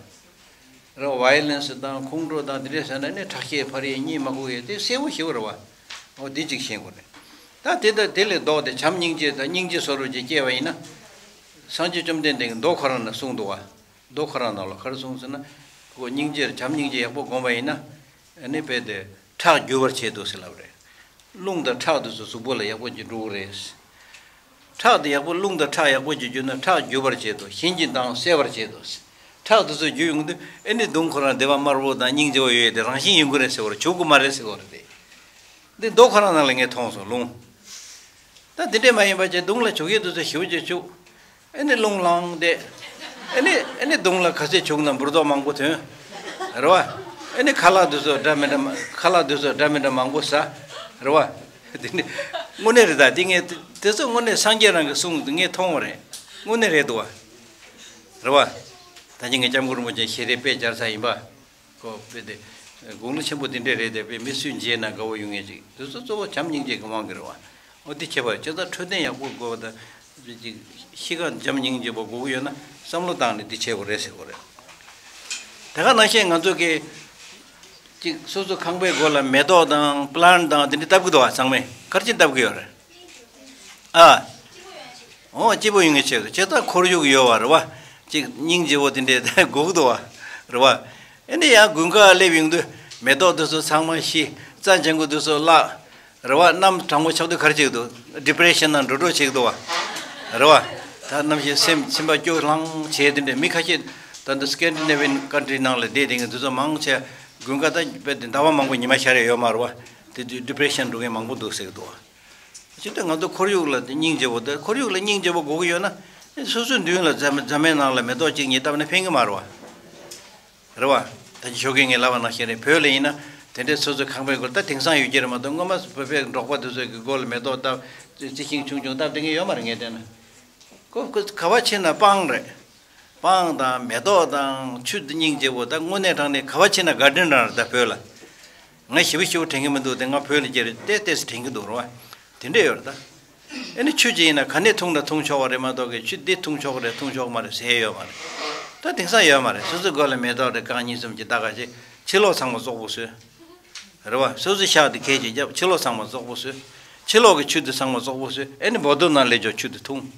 རེད་བ། Violence དང་ཁོང་ཁྲོ་དང་འདི་འདྲས་ཟེར་ན་ནི་ཁྲག་ཤེད་འཕར་ཡས་གཉིད་མ་ཁུག་ཡས་དེ་གསལ་པོ་ཞེ་པོ་རེད་བ། འོ་འདི་གཅིག་ཤེས་དགོས་རེད། ད་དེ་དང་དེ་ལས་ལྡོག་སྟེ་བྱམས་སྙིང་རྗེ་དང་སྙིང་རྗེ་བཟོ་འདྲ་ཅིག་སྐྱེས་པ་ཡིན་ན། སངས་རྒྱས་བཅོམ་ལྡན་འདས་ཀྱིས་མདོ་ཁོ་རང་ན་གསུངས་འདུག་བ། མདོ་ཁོ་རང་ནང་ལ་ག་རེ་གསུངས་ཟེར་ན། ཁོ་སྙིང་རྗེ་བྱམས་སྙིང་རྗེ་ཡག་པོ་བསྒོམས་པ་ཡིན་ན། ཨ་ནི་དཔེ་དེ་ཁྲག་རྒྱུ་བར་བྱེད་འདུག་ཟེར་ལབ་རེད། རླུང་དང་ཁྲག་དེ་ཚོ་གཟུགས་པོ་ལ་ཡག་པོ་ཅིག་འགྲོ་གི་རེད། ཁྲག་དེ་ཡག་པོ་རླུང་དང་ཁྲག་ཡག་པོ་ཅིག་རྒྱུ་ན་ཁྲག་རྒྱུ་བར་བྱེད་དོ། གཞན་གྱི་མདངས་གསལ་བར་བྱེད་དོ། ཁྲག་དེ་ཚོ་རྒྱུ་ཡོང་དུས་ཨེ་ནི་གདོང་ཁོ་རང་བདེ་བ་དམར་པོ་དང་སྙིང་རྗེ་བོ་ཡོད་དེ་རང་བཞིན་ཡོང་གི་རེད་ཟེར་བར་བྱུག་གི་མ་རེད་ཟེར་བར་དེ། འདི་མདོ་ཁོ་རང་ནང་ལ་ངས་མཐོང་སོང་རླུང་། ད་འདི་འདྲས་མ་ཡིན་པ་ཅིག་གདོང་ལ་བྱུག་ཡས་དེ་ཚོ་ཞིབ་ཅིག་བྱུག་ཨེ་ནི་རླུང་ལངས་ཏེ། ཨེ་ནི་ཨེ་ནི་གདོང་ལ་ག་ཚད་བྱུག་ན་འབུར་ཏོག་མང་པོ་ཐོན། རེད་བ། ཨེ་ནི་ཁ་ལག་དེ་ཚོ་འདྲ་མི་འདྲ་མ་ཁ་ལག་དེ་ཚོ་འདྲ་མི་འདྲ་མང་པོ་ཟ། རེད་བ། དེ་ནི་དངོས་གནས་རེད། ད་དེ་ངས་དེ་ཚོ་དངོས་གནས་སངས་རྒྱས་རང་གིས་གསུངས་འདུག་ངས་མཐོང་བ་རེད། དངོས་གནས་རེད་འདུག་བ། རེད་བ། ད་ཅི་ངས་སྐྱབས་མགོན་རིན་པོ་ཆེ་ཞལ་རས་དཔེ་སྦྱར་ས་ཡིན་པ། ཁོ་དཔེ་དེ། དགུང་ལོ་ཆེན་པོ་དེ་འདྲས་རེད་དེ་དཔེ་མི་སུས་མཇལ་ན་དགའ་བོ་ཡོང་ངེས་ཅིག་དེ་ཚོ་གཙོ་བོ་བྱམས་སྙིང་རྗེ་གི་དབང་གིས་རེད་བ། འོ་དེ་ཁྱད་པར་ཁྱེད་ཚོ་འཕྲོད་བསྟེན་ཡག་པོ་དགོས་པ་དང་། ཅིག་གཤིས་ཀ་བྱམས་སྙིང་རྗེ་པོ་དགོས་ཀྱི་ཡོད་ན་བསམ་བློ་བཏང་ནས་འདི་བྱེད་དགོས་རེད་ཟེར་དགོས་རེད། དེ་ག་ནང་བཞིན་ང་ཚོ་གི་ཅིག་སོ་སོ་ཁང་པའི་སྒོ་ལ་མེ་ཏོག་དང་པ་ལན་དང་དེ་འདྲས་བཏབ་གི་འདུག་བ། ཚང་མས་ག་རེ་བྱས་བཏབ་གི་ཡོད་རེད། ཨ། འོ་སྐྱིད་པོ་ཡོང་གི་ཆེད་དུ་ཇི་ལྟར་ཁོར་ཡུག་ཡོད་བ་རེད་བ། ཅིག་སྙིང་རྗེ་བོ་དེ་འདྲས་དགོས་ཀྱི་འདུག་བ། རེད་བ། ཨེ་ནི་ཡང་དགུན་ཁ་སླེབས་ཡོང་དུས་མེ་ཏོག་དེ་ཚོ་ཚང་མ་ཤི། རྩྭ་ལྗང་གུ་དེ་ཚོ་བརླག་རེད་བ། གནམ་གྲང་མོ་ཆགས་དུས་ག་རེ་བྱེད་ཀྱི་འདུག་ཌི་པི་རེ་ཤན་ནང་འགྲོ་འགྲོ་བྱེད་ཀྱི་འདུག་བ། རེད་བ། ད་གནམ་གཤིས་སེམས་སེམས་པ་སྐྱོ་ལྷང་བྱས་དེ་འདྲས་མི་ཁ་ཤས་ད་འདི་སི་ཀེན་ཌི་ནེ་ཝི་ཡན་ཀན་ཊི་རི་ནང་ལ་བསྡད་དེ་ངས་དེ་ཚོ་མང་ཆེ་དགུན་ཁ་ད་དཔེ་དེ་ཟླ་བ་མང་པོ་ཉི་མ་ཤར་ཡ་ཡོད་མ་རེད་བ། དེ་དུས་ཌི་པི་རེ་ཤན་འགྲོ་མཁན་མང་པོ་འདུག་ཟེར་གྱི་འདུག་བ། ཅི་སྟེ་ང་ཚོ་ཁོར་ཡུག་ལ་དེ་སྙིང་རྗེ་བོ་དེ་ཁོར་ཡུག་ལ་སྙིང་རྗེ་བོ་དགོས་ཀྱི་ཡོད་ན། སོ་སོའི་མདུན་ལ་རྫ་མ་རྫ་མའི་ནང་ལ་མེ་ཏོག་གཅིག་གཉིས་བཏབ་ན་ཕན་གྱི་མ་རེད་བ། རེད་བ། ད་ཅི་ཞོགས་ཀས་ངས་ལབ་པ་ནང་བཞིན་རེད། བོད་ལ་ཡིན་ན་དེ་འདྲའི་སོ་སོའི་ཁང་པའི་སྒོ་ལ་ད་དེང་སང་ཡོད་ཀྱི་རེད་མ་གཏོགས་སྔོན་མ་བོད་པའི་འབྲོག་པ་དེ་ཚོ་གི་སྒོ་ལ་མེ་ཏོག་བཏབ། རྩི་ཤིང་ཆུང་ཆུང་བཏབ་བསྡད་མཁན་ཡོད་མ་རེད་ངས་བལྟས་ན། ཁོ་ཁོ་ག་བ་ཕྱིན་ན་སྤང་རེད། སྤང་དང་མེ་ཏོག་དང་ཆུ་འདི་སྙིང་རྗེ་བོ་ད་དངོས་གནས་དྲང་གནས་ག་བ་ཕྱིན་ན་གར་ཌེན་རང་རེད་ད་བོད་ལ། ང་ཞེ་པོ་ཞེ་པོ་དྲན་གྱི་མི་འདུག་དེ་ང་བོད་ལ་སྐྱེས་རེད་དེ་ཏོག་ཙམ་དྲན་གྱི་འདུག་རེད་བ། དེ་འདྲས་ཡོད་རེད་ད། ཨེ་ནི་ཆུ་ཅིག་ཡིན་ན་ག་ནས་འཐུང་ན་འཐུང་ཆོག་པ་རེད་མ་གཏོགས་ཀྱི་ཆུ་འདི་འཐུང་ཆོག་གི་རེད་འཐུང་ཆོག་གི་མ་རེད་ཟེར་ཡོད་མ་རེད། ད་དེང་སང་ཡོད་མ་རེད། སོ་སོའི་སྒོ་ལ་མེ་ཏོག་རེ་རྐང་གཉིས་གསུམ་གྱི་ད་ག་ཞིག་ཕྱི་ལོགས་ཚང་མ་བཙོག་པོ་བཟོས། རེད་བ། སོ་སོའི་ཤག་དེ་གས་ཅིག་བརྒྱབ། ཕྱི་ལོགས་ཚང་མ་བཙོག་པོ་བཟོས། ཕྱི་ལོགས་ཀྱི་ཆུ་དེ་ཚང་མ་བཙོག་པོ་བཟོས། ཨེ་ནི་བོ་ཏོལ་ནང་སླེབས་ཆོག་ཆུ་དེ་འཐུང་།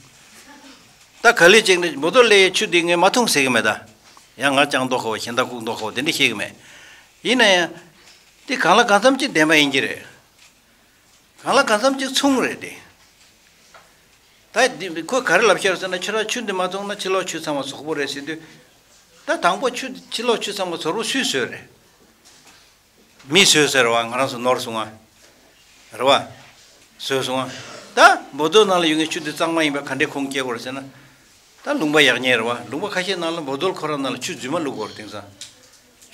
ད་ག་ལེ་ཅིག་ནི་བོ་ཏོལ་སླེབས་ཆུ་དེ་ངས་མ་འཐུང་ཟེར་གི་མེད་ད། ཡང་ང་ལྕང་མདོག་ཁ་བོ་གཞན་དག་ལྐུགས་མདོག་ཁ་བོ་དེ་འདྲ་བཤད་གི་མེད། ཡིན་ན་ཡང་། དེ་གང་ལ་གང་འཚམ་ཅིག་བདེན་པ་ཡིན་གྱི་རེད། གང་ལ་གང་འཚམ་ཅིག་མཚུངས་རེད་དེ། ད་འདི་ཁོས་ག་རེ་ལབ་ཤར་ཟེར་ན་ཁྱོད་རང་ཆུ་འདི་མ་འཐུང་ན་ཕྱི་ལོགས་ཆུ་ཚང་མ་བཙོག་པོ་རེད་ཟེར་དུས། ད་དང་པོ་ཆུ་ཕྱི་ལོགས་ཆུ་ཚང་མ་བཙོག་པོ་སུས་བཟོས་རེད། མིས་བཟོས་ཟེར་བ་ང་རང་ཚོ་ནོར་སོང་ང་། རེད་བ། བཟོས་སོང་ང་། ད་བོ་ཏོལ་ནང་ལ་ཡོད་མཁན་ཆུ་འདི་གཙང་མ་ཡིན་པ་ག་འདྲས་ཁུངས་སྐྱེལ་དགོས་རེད་ཟེར་ན། ད་ལུང་པ་ཡག་ཉེས་རེད་བ། ལུང་པ་ཁ་ཤས་ནང་ལ་བོ་ཏོལ་ཁོ་རང་ནང་ལ་ཆུ་རྫུན་མ་བླུགས་དགོས་རེད་དེང་སང་།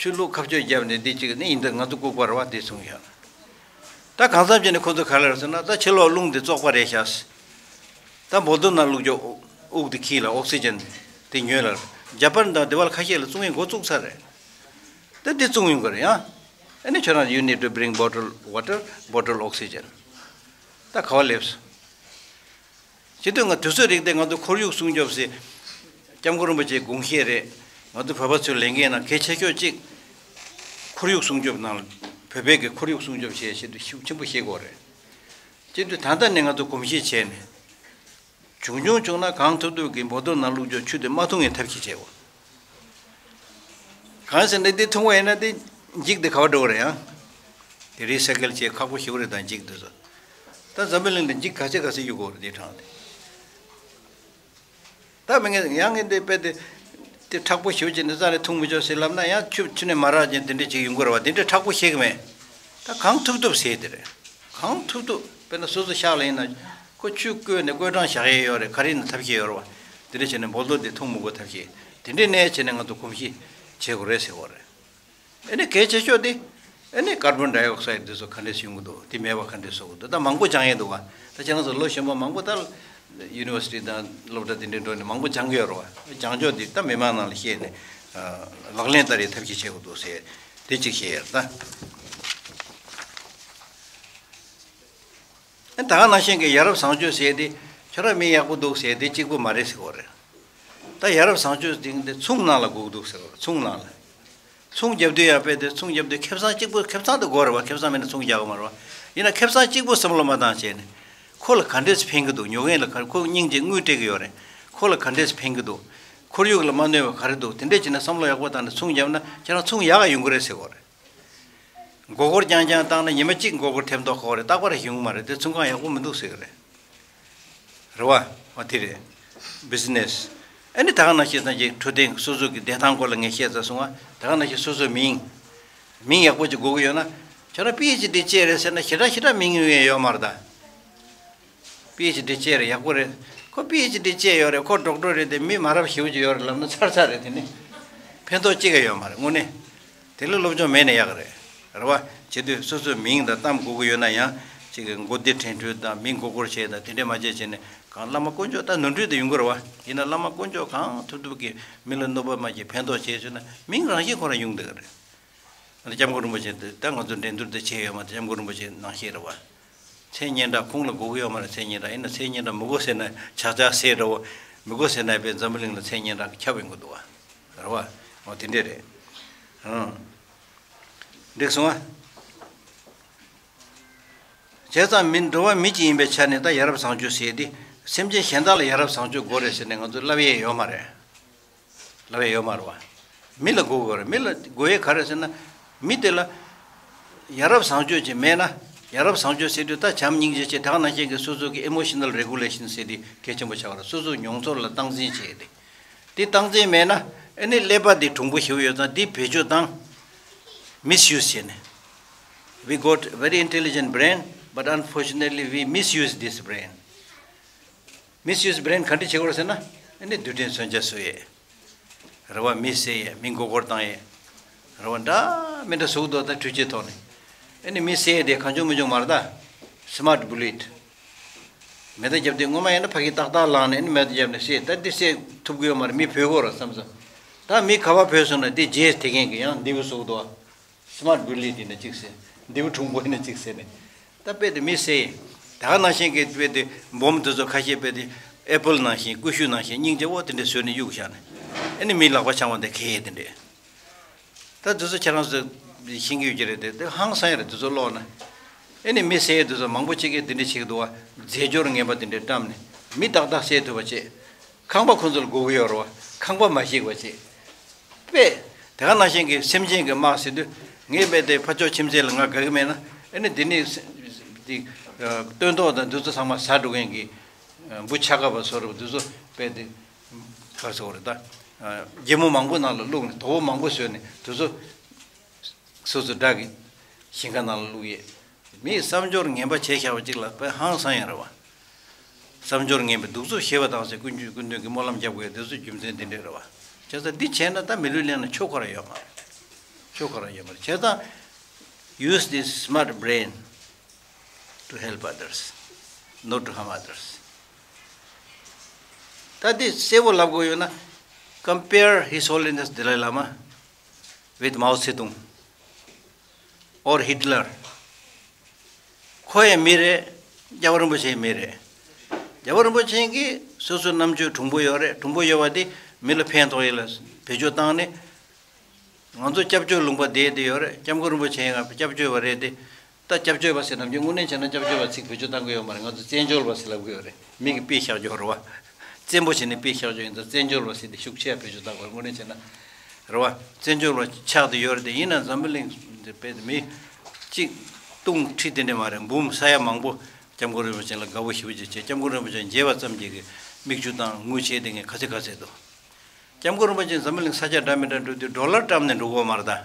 ཆུ་བླུགས་ཁ་གཅོད་བརྒྱབ་ནས་འདི་གཅིག་ནི་ཡིན་ད་ང་ཚོ་ལྐུགས་པ་རེད་བ་འདི་གསུངས་ཤག་ད་གང་འཚམ་བྱས་ནས་ཁོ་ཚོ་ག་རེ་ལབ་ཟེར་ན་ད་ཕྱི་ལོགས་རླུང་འདི་བཙོག་པ་རེད་ཤག་ད་བོ་ཏོལ་ནང་བླུགས་རྒྱུ་དབུགས་འདི་ཁྱི་ལ་ཨོག་སི་ཇན་དེ་ཉོས་ལ། ཇ་པན་དང་དེ་བ་ལ་ཁ་ཤས་ལ་བཙོང་ཡས་འགོ་བཙུགས་ཚར་རེད། ད་འདི་བཙོང་ཡོང་གི་རེད་ཡང་། ཨ་ནི་ཁྱོད་རང་you need to bring bottle water, bottle oxygen. ད་ག་བ་སླེབས་སོང་། བྱེད་དུས་ང་དུས་ཚོད་རིག་སྟེ་ང་ཚོ་ཁོར་ཡུག་སྲུང་སྐྱོབ་ཟེར། སྐྱབས་མགོན་རིན་པོ་ཆེའི་དགོངས་བཞེད་རེད། ང་ཚོ་བོད་པ་ཚོའི་ལས་འགན་ནང་གལ་ཆེ་ཤོས་གཅིག་ཁོར་ཡུག་སྲུང་སྐྱོབ་ནང་བོད་པའི་གི་ཁོར་ཡུག་སྲུང་སྐྱོབ་བྱེད་ཆེད་དུ་ཤུགས་ཆེན་པོ་བྱེད་དགོས་རེད། བྱེད་དུས་ད་ལྟ་ནས་ང་ཚོ་གོམས་གཤིས་བྱས་ནས། བྱུང་བྱུང་བྱུང་ན་གང་ཐུབ་ཐུབ་ཀྱིས་བོ་ཏོལ་ནང་བླུགས་རྒྱུ་ཆུ་དེ་མ་འཐུང་བའི་ཐབས་ཤེས་བྱེད་དགོས། གང་ཟེར་ན་འདི་འཐུང་བ་ཡིན་ན་དེ་འགྱིག་དེ་ག་བ་འགྲོ་གི་རེད་ཡང་། དེ་རི་སའི་ཀལ་བྱེད་ཁག་པོ་ཞེ་པོ་རེད་ད་འགྱིག་དེ་ཚོ། ད་འཛམ་བུ་གླིང་ལ་འགྱིག་ག་ཚད་ག་ཚད་གཡུག་དགོས་རེད་དེ་གྲངས་དེ། ད་མི་ངན་ཡང་ངས་འདི་དཔེ་དེ། དེ་མཁྲེགས་པོ་ཞེ་པོ་བྱས་ནས་རྩ་ནས་འཐུང་མི་ཆོག་ཟེར་ལབ་ན་ཡང་ཆུ་ཆུ་ནས་མ་རག་ཅིང་དེ་འདྲ་ཅིག་ཡོང་གི་རེད་བ། དེ་འདྲ་མཁྲེགས་པོ་ཤེས་གི་མེད། ད་གང་ཐུབ་ཐུབ་ཟེར་དེ་རེད། གང་ཐུབ་ཐུབ་དཔེར་ན་སོ་སོ་ཤག་ལ་ཡིན་ན། ཁོ་ཆུ་བསྐོལ་ནས་བསྐོལ་གྲང་བཞག་ཡས་ཡོད་རེད། ག་རེ་ཡིན་ན་ཐབས་ཤེས་ཡོད་རེད་བ། དེ་འདྲ་བྱས་ནས་བོ་ཏོལ་དེ་འཐུང་མི་དགོས་ཐབས་ཤེས། དེ་འདྲའི་གནས་བྱས་ནས་ང་ཚོ་གོམས་གཤིས་བྱེད་དགོས་རེད་ཟེར་བ་རེད། ཨ་ནི་གལ་ཆེ་ཤོས་དེ། ཨ་ནི་ཀར་བོན་ཌའི་ཨོག་སའིཌ་དེ་ཚོ་ག་འདྲས་ཡོང་གི་འདུག་དེ་མེད་པ་ག་འདྲས་བཟོ་གི་འདུག་ད་མང་པོ་སྦྱང་ཡས་འདུག་བ། ད་ཁྱེད་རང་ཚོ་ལོ་གཞོན་པ་མང་པོ་ད་ཡུ་ནི་ཝར་སི་ཊི་དང་སློབ་གྲྭ་དེ་འདྲས་འགྲོ་ནས་མང་པོ་སྦྱང་གི་ཡོད་རེད་བ། སྦྱང་ཕྱོགས་དེ་ད་མི་མང་ནང་ལ་བཤད་ནས་ལག་ལེན་བསྟར་ཡས་ཐབས་ཤེས་བྱེད་དགོས་འདུག་ཟེར། དེ་གཅིག་བཤད་ཡས་རེད་ད། ད་ག་ནང་བཞིན་གྱི་ཡ་རབས་བཟང་སྤྱོད་ཟེར་དེ་ཁྱོད་རང་མི་ཡག་པོ་འདུག་ཟེར་དེ་གཅིག་པུ་མ་རེད་ཟེར་གོ་རེད། ད་ཡ་རབས་བཟང་སྤྱོད་དེ་ཚོང་ནང་ལ་སྒུག་འདུག་ཟེར་གོ་རེད། ཚོང་ནང་ལ། ཚོང་རྒྱབ་དུས་ཡང་དཔེ་དེ་ཚོང་རྒྱབ་དུས་ཁེ་བཟང་གཅིག་པུ་ཁེ་བཟང་དེ་དགོས་རེད་བ། ཁེ་བཟང་མེད་ན་ཚོང་རྒྱག་གི་མ་རེད་བ། ཡིན་ན་ཁེ་བཟང་གཅིག་པུ་བསམ་བློ་མ་བཏང་བྱས་ནས། ཁོ་ལ་ག་འདྲས་ཕན་གི་འདུག་ཉོ་མཁན་ལ་ག་ཁོ་སྙིང་རྗེ་དངུལ་སྤྲད་གི་ཡོད་རེད། ཁོ་ལ་ག་འདྲས་ཕན་གི་འདུག་ཁོར་ཡུག་ལ་མ་གནོད་པ་ག་རེ་འདུག་དེ་འདྲས་བྱས་ན་བསམ་བློ་ཡག་པོ་བཏང་ནས་ཚོང་རྒྱབ་ན་ཁྱེད་རང་ཚོང་ཡག་ག་ཡོང་གི་རེད་ཟེར་གོ་རེད། མགོ་སྐོར་རྐྱང་རྐྱང་བཏང་ན་ཉི་མ་གཅིག་མགོ་སྐོར་ཐེབས་མདོག་ཁ་པོ་རེད། རྟག་པར་ཡོང་གི་མ་རེད། དེ་ཚོང་ཁང་ཡག་པོ་མི་འདུག་ཟེར་གི་རེད། རེད་བ། འོ་དེ་རེད། བི་ཛི་ནེ་སི། ཨ་ནི་ད་ག་ནང་བཞིན་ཙང་ཅིག་འཕྲོད་བསྟེན་སོ་སོ་གི་བདེ་ཐང་སྐོར་ལ་ངས་བཤད་ཚར་སོང་ང་། ད་ག་ནང་བཞིན་སོ་སོའི་མིང་། མིང་ཡག་པོ་ཅིག་དགོས་ཀྱི་ཡོད་ན། ཁྱོད་རང་པི་ཨེཆ་ཌི་བཅས་རེད་ཟེར་ན་ཞེ་དྲག་ཞེ་དྲག་མིང་ཡོད་ཡོད་མ་རེད་ད། པི་ཨེཆ་ཌི་བཅས་རེད། ཡག་པོ་རེད། ཁོ་པི་ཨེཆ་ཌི་བཅས་ཡོད་རེད། ཁོ་ཌོག་ཊར་རེད་དེ། མི་མ་རབས་ཞེ་པོ་ཅིག་ཡོད་རེད་ལབ་ན་ཚར་ཚར་རེད། དེ་ནི་ཕན་ཐོགས་ཅི་ག་ཡོད་མ་རེད་དངོས་གནས། དེ་ལ་སློབ་སྦྱོང་མེད་ན་ཡག་གི་རེད། རེད་བ། བྱེད་དུས་སོ་སོའི་མིང་དང་གཏམ་དགོས་ཀྱི་ཡོད་ན་ཡང་ཅིག་གི་མགོ་བདེ་དྲན་འཕྲུལ་དང་མིང་མགོ་སྐོར་བྱས་དང་དེ་འདྲས་མ་བྱས་བྱས་ནས་གང་བླ་མ་དཀོན་མཆོག་ད་ནོར་འཁྲུལ་དེ་ཡོང་གི་རེད་བ། ཡིན་ན་བླ་མ་དཀོན་མཆོག་གང་ཐུབ་ཐུབ་ཀྱིས་མི་ལ་གནོད་པ་མ་བྱེད་ཕན་ཐོགས་བྱས་བྱས་ན་མིང་རང་བཞིན་ཁོ་རང་ཡོང་བསྡད་ཀྱི་རེད། ཨ་ནི་སྐྱབས་མགོན་རིན་པོ་ཆེ་འདི་ད་ང་ཚོ་འགྲན་བསྡུར་འདི་བྱས་ཡོད་མ་རེད། སྐྱབས་མགོན་རིན་པོ་ཆེ་ནང་བཞིན་རེད་བ། མཚན་སྙན་གྲགས་ཁོང་ལ་དགོས་ཀྱི་ཡོད་མ་རེད། མཚན་སྙན་གྲགས་ཡིན་ན་མཚན་སྙན་གྲགས་མི་དགོས་ཟེར་ན་ཆག་ཆག་ཟེར་འདྲ་བོ། མི་དགོས་ཟེར་ན་དཔེ་འཛམ་བུ་གླིང་ལ་མཚན་སྙན་གྲགས་ཁྱབ་ཡོང་གི་འདུག་བ། རེད་བ། འོ་དེ་འདྲས་རེད། ཨང་། འགྲིག་སོང་ཨ། བྱས་ཙང་མི་འགྲོ་བ་མི་གཅིག་ཡིན་པའི་ཆ་ནས་ད་ཡ་རབས་བཟང་སྤྱོད་ཟེར་དེ་སེམས་ཅན་གཞན་དག་ལ་ཡ་རབས་བཟང་སྤྱོད་དགོས་རེད་ཟེར་ནས་ང་ཚོ་ལབ་ཡས་ཡོད་མ་རེད། ལབ་ཡས་ཡོད་མ་རེད་བ། མི་ལ་དགོས་དགོས་རེད། མི་ལ་དགོས་ཡས་ག་རེ་ཟེར་ན། མི་དེ་ལ་ཡ་རབས་བཟང་སྤྱོད་ཅིག་མེད་ན། ཡ་རབས་བཟང་སྤྱོད་ཟེར་དུས་ད་བྱམས་སྙིང་རྗེ་བྱས་ད་ག་ནང་བཞིན་གྱི་སོ་སོ་གི་ཨི་མོ་ཤི་ནལ་རེ་གུ་ལེ་ཤན་ཟེར་དེ་གལ་ཆེན་པོ་ཆགས་པ་རེད། སོ་སོའི་མྱོང་ཚོར་ལ་སྟངས་འཛིན་བྱེད་ཡས་དེ། དེ་སྟངས་འཛིན་མེད་ན་ཨ་ནི་ཀླད་པ་དེ་གྲུང་པོ་ཞེ་པོ་ཡོད་ཙང་དེ་བེད་སྤྱོད་བཏང་། མིས་ཡུ་སི་བྱས་ནས། We got very intelligent brain, but unfortunately we misuse this brain. མིས་ཡུ་སི་བྷི་རེན་ག་འདྲ་བྱེད་དགོས་རེད་ཟེར་ན། ཨ་ནི་རྡུལ་ཕྲན་མཚོན་ཆ་བཟོ་ཡས། རེད་བ། མི་བསད་ཡས། མི་མགོ་སྐོར་བཏང་ཡས། རེད་བ། འདྲ་མི་འདྲ་བཟོ་གི་འདུག་ད་འཕྲུལ་ཆས་ཐོག་ནས། ཨ་ནི་མི་བསད་ཡས་དེ་གང་བྱུང་མི་བྱུང་མ་རེད་ད། སི་མཱར་ཊི་བུ་ལེ་ཊི། མེ་མདའ་བརྒྱབ་དུས་སྔོན་མ་ཡིན་ན་ཕ་གི་ཏག་ཏག་ལངས་ནས་ཨ་ནི་མེ་མདའ་བརྒྱབ་ནས་བསད། ད་འདི་བསད་ཐུབ་ཀྱི་ཡོད་མ་རེད། མི་བུད་ཀྱི་ཡོད་རེད་བསམ་སོང་། ད་མི་ག་པར་བུད་སོང་ན་དེ་རྗེས་དེད་མཁན་གྱི་ཡང་འདི་བུ་བཟོ་གི་འདུག་བ། སི་མཱར་ཊི་བུ་ལེ་ཊི་ཡིན་ན་གཅིག་ཟེར། འདི་བུ་གྲུང་པོ་ཡིན་ན་གཅིག་ཟེར་ནས། ད་དཔེ་དེ་མི་བསད། ད་ག་ནང་བཞིན་གྱི་དཔེ་དེ་སྦོམ་དེ་ཚོ་ཁ་ཤས་དཔེ་དེ་ཨེ་པལ་ནང་བཞིན་ཀུ་ཤུ་ནང་བཞིན་སྙིང་རྗེ་བོ་དེ་འདྲ་བཟོས་ནས་གཡུག་བཞག་ནས། ཨེ་ནི་མི་ལག་པ་འཆང་བ་དེ་གས་དེ་འདྲས། ད་དེ་ཚོ་ཁྱེད་རང་ཚོ་ཤེས་ཀྱི་ཡོད་ཀྱི་རེད་དེ། དེ་ཧང་སང་ཡ་རེད། དེ་ཚོ་ཀློག་ན། ཨེ་ནི་མི་བསད་དེ་ཚོ་མང་པོ་ཅིག་གིས་དེ་འདྲ་བྱེད་ཀྱི་འདུག་བ། རྫས་སྦྱོར་ངན་པ་དེ་འདྲས་བཀྲམ་ནས་མི་ཏག་ཏག་བསད་ཐུབ་པ་བྱེད། ཁང་པ་ཁོ་ཚོ་ལ་དགོས་ཀྱི་ཡོད་རེད་བ། ཁང་པ་མ་ཞིག་པ་བྱེད། དཔེ། དེ་ག་ནང་བཞིན་གྱི་སེམས་ཅན་གྱི་དམག་ཟེར་དུས་ངས་དཔེ་དེ་ཕར་ཕྱོགས་ཁྱིམ་མཚེས་ལ་ང་དགའ་གི་མེད་ན། ཨ་ནི་དེ་ནི་དེ་སྟོན་ཐོག་དང་དེ་ཚོ་ཚང་མ་ཟ་འགྲོ་མཁན་གྱི་འབུ་ཆ་ག་པ་བཟོ་འདྲ་པོ་དེ་ཚོ་དཔེ་དེ་ག་རེ་ཟེར་དགོས་རེད་ད། སྒྱེ་མོ་མང་པོ་ནང་ལ་བླུགས་ནས་དོ་པོ་མང་པོ་བཟོས་ནས་དེ་ཚོ་སོ་སོ་དགྲ་གི་ཞིང་ཁ་ནང་ལ་བླུགས་ཡས། མིས་བསམ་སྦྱོར་ངན་པ་བྱས་བཞག་པ་ཅིག་ལ་དཔེ་ཧང་སང་ཡ་རེད་བ། བསམ་སྦྱོར་ངན་པའི་གདུག་རྩུབ་ཞི་བ་དང་ཟེར་ཀུན་སྤྱོད་ཀུན་སྟོན་གྱི་སྨོན་ལམ་རྒྱབ་དགོས་དེ་ཚོ་རྒྱུ་མཚན་འདི་འདྲས་རེད་བ། བྱས་ཙང་འདི་བྱས་ན་ད་མི་ལུས་ལེན་ན་ཆོ་ག་ར་ཡོད་མ་རེད། ཆོ་ག་ར་ཡོད་མ་རེད། བྱས་ཙང་use this smart brain to help others, not to harm others. ད་འདི་གསལ་པོ་ལབ་དགོས་ཡོད་ན། Compare His Holiness Dalai Lama with Mao Zedong or Hitler. ཁོ་ཡང་མི་རེད། རྒྱལ་བ་རིན་པོ་ཆེ་ཡང་མི་རེད། རྒྱལ་བ་རིན་པོ་ཆེ་གིས་སོ་སོའི་རྣམ་དཔྱོད་གྲུང་པོ་ཡོད་རེད། གྲུང་པོ་ཡོད་པ་དེ་མི་ལ་ཕན་ཐོགས་ཡས་ལ་བེད་སྤྱོད་བཏང་ནས། ང་ཚོ་སྐྱབས་བཅོལ་ལུང་པ་བསྡད་བསྡད་ཡོད་རེད། སྐྱབས་མགོན་རིན་པོ་ཆེ་ཡང་སྐྱབས་བཅོལ་བ་རེད་དེ། ད་སྐྱབས་བཅོལ་བ་ཟེར་ནམ་རྒྱུན་དངོས་གནས་བྱས་ན་སྐྱབས་བཅོལ་བ་ཚིག་བེད་སྤྱོད་བཏང་གི་ཡོད་མ་རེད། ང་ཚོ་བཙན་བྱོལ་བ་ཟེར་ལབ་གི་ཡོད་རེད། མི་གིས་དཔེ་བཞག་ཆོག་རེད་བ། བཙན་པོ་བྱས་ནས་དཔེ་བཞག་ཆོག་ཡིན་ཙང་བཙན་བྱོལ་བ་ཟེར་དེ་ཤུགས་ཆེ་བ་བེད་སྤྱོད་བཏང་དགོས་རེད། དངོས་གནས་བྱས་ན། རེད་བ། བཙན་བྱོལ་བ་ཆགས་བསྡད་ཡོད་རེད་དེ། ཡིན་ན་འཛམ་བུ་གླིང་དཔེ་མི་གཅིག་སྟོང་ཁྲི་དེ་འདྲ་མ་རེད། འབུམ་ས་ཡ་མང་པོ་སྐྱབས་མགོན་རིན་པོ་ཆེ་ལ་དགའ་པོ་ཞེ་པོ་ཅིག་བྱས། སྐྱབས་མགོན་རིན་པོ་ཆེ་མཇལ་བ་ཙམ་གྱིས་མིག་ཆུ་བཏང་། ངུ་བྱས་བསྡད་མཁན་ག་ཚོད་ག་ཚོད་འདུག་སྐྱབས་མགོན་རིན་པོ་ཆེ་འཛམ་བུ་གླིང་ས་ཆ་འདྲ་མི་འདྲ་འགྲོ་དུས་ཌོ་ལར་བཀྲམ་ནས་འགྲོ་གི་ཡོད་མ་རེད་ད།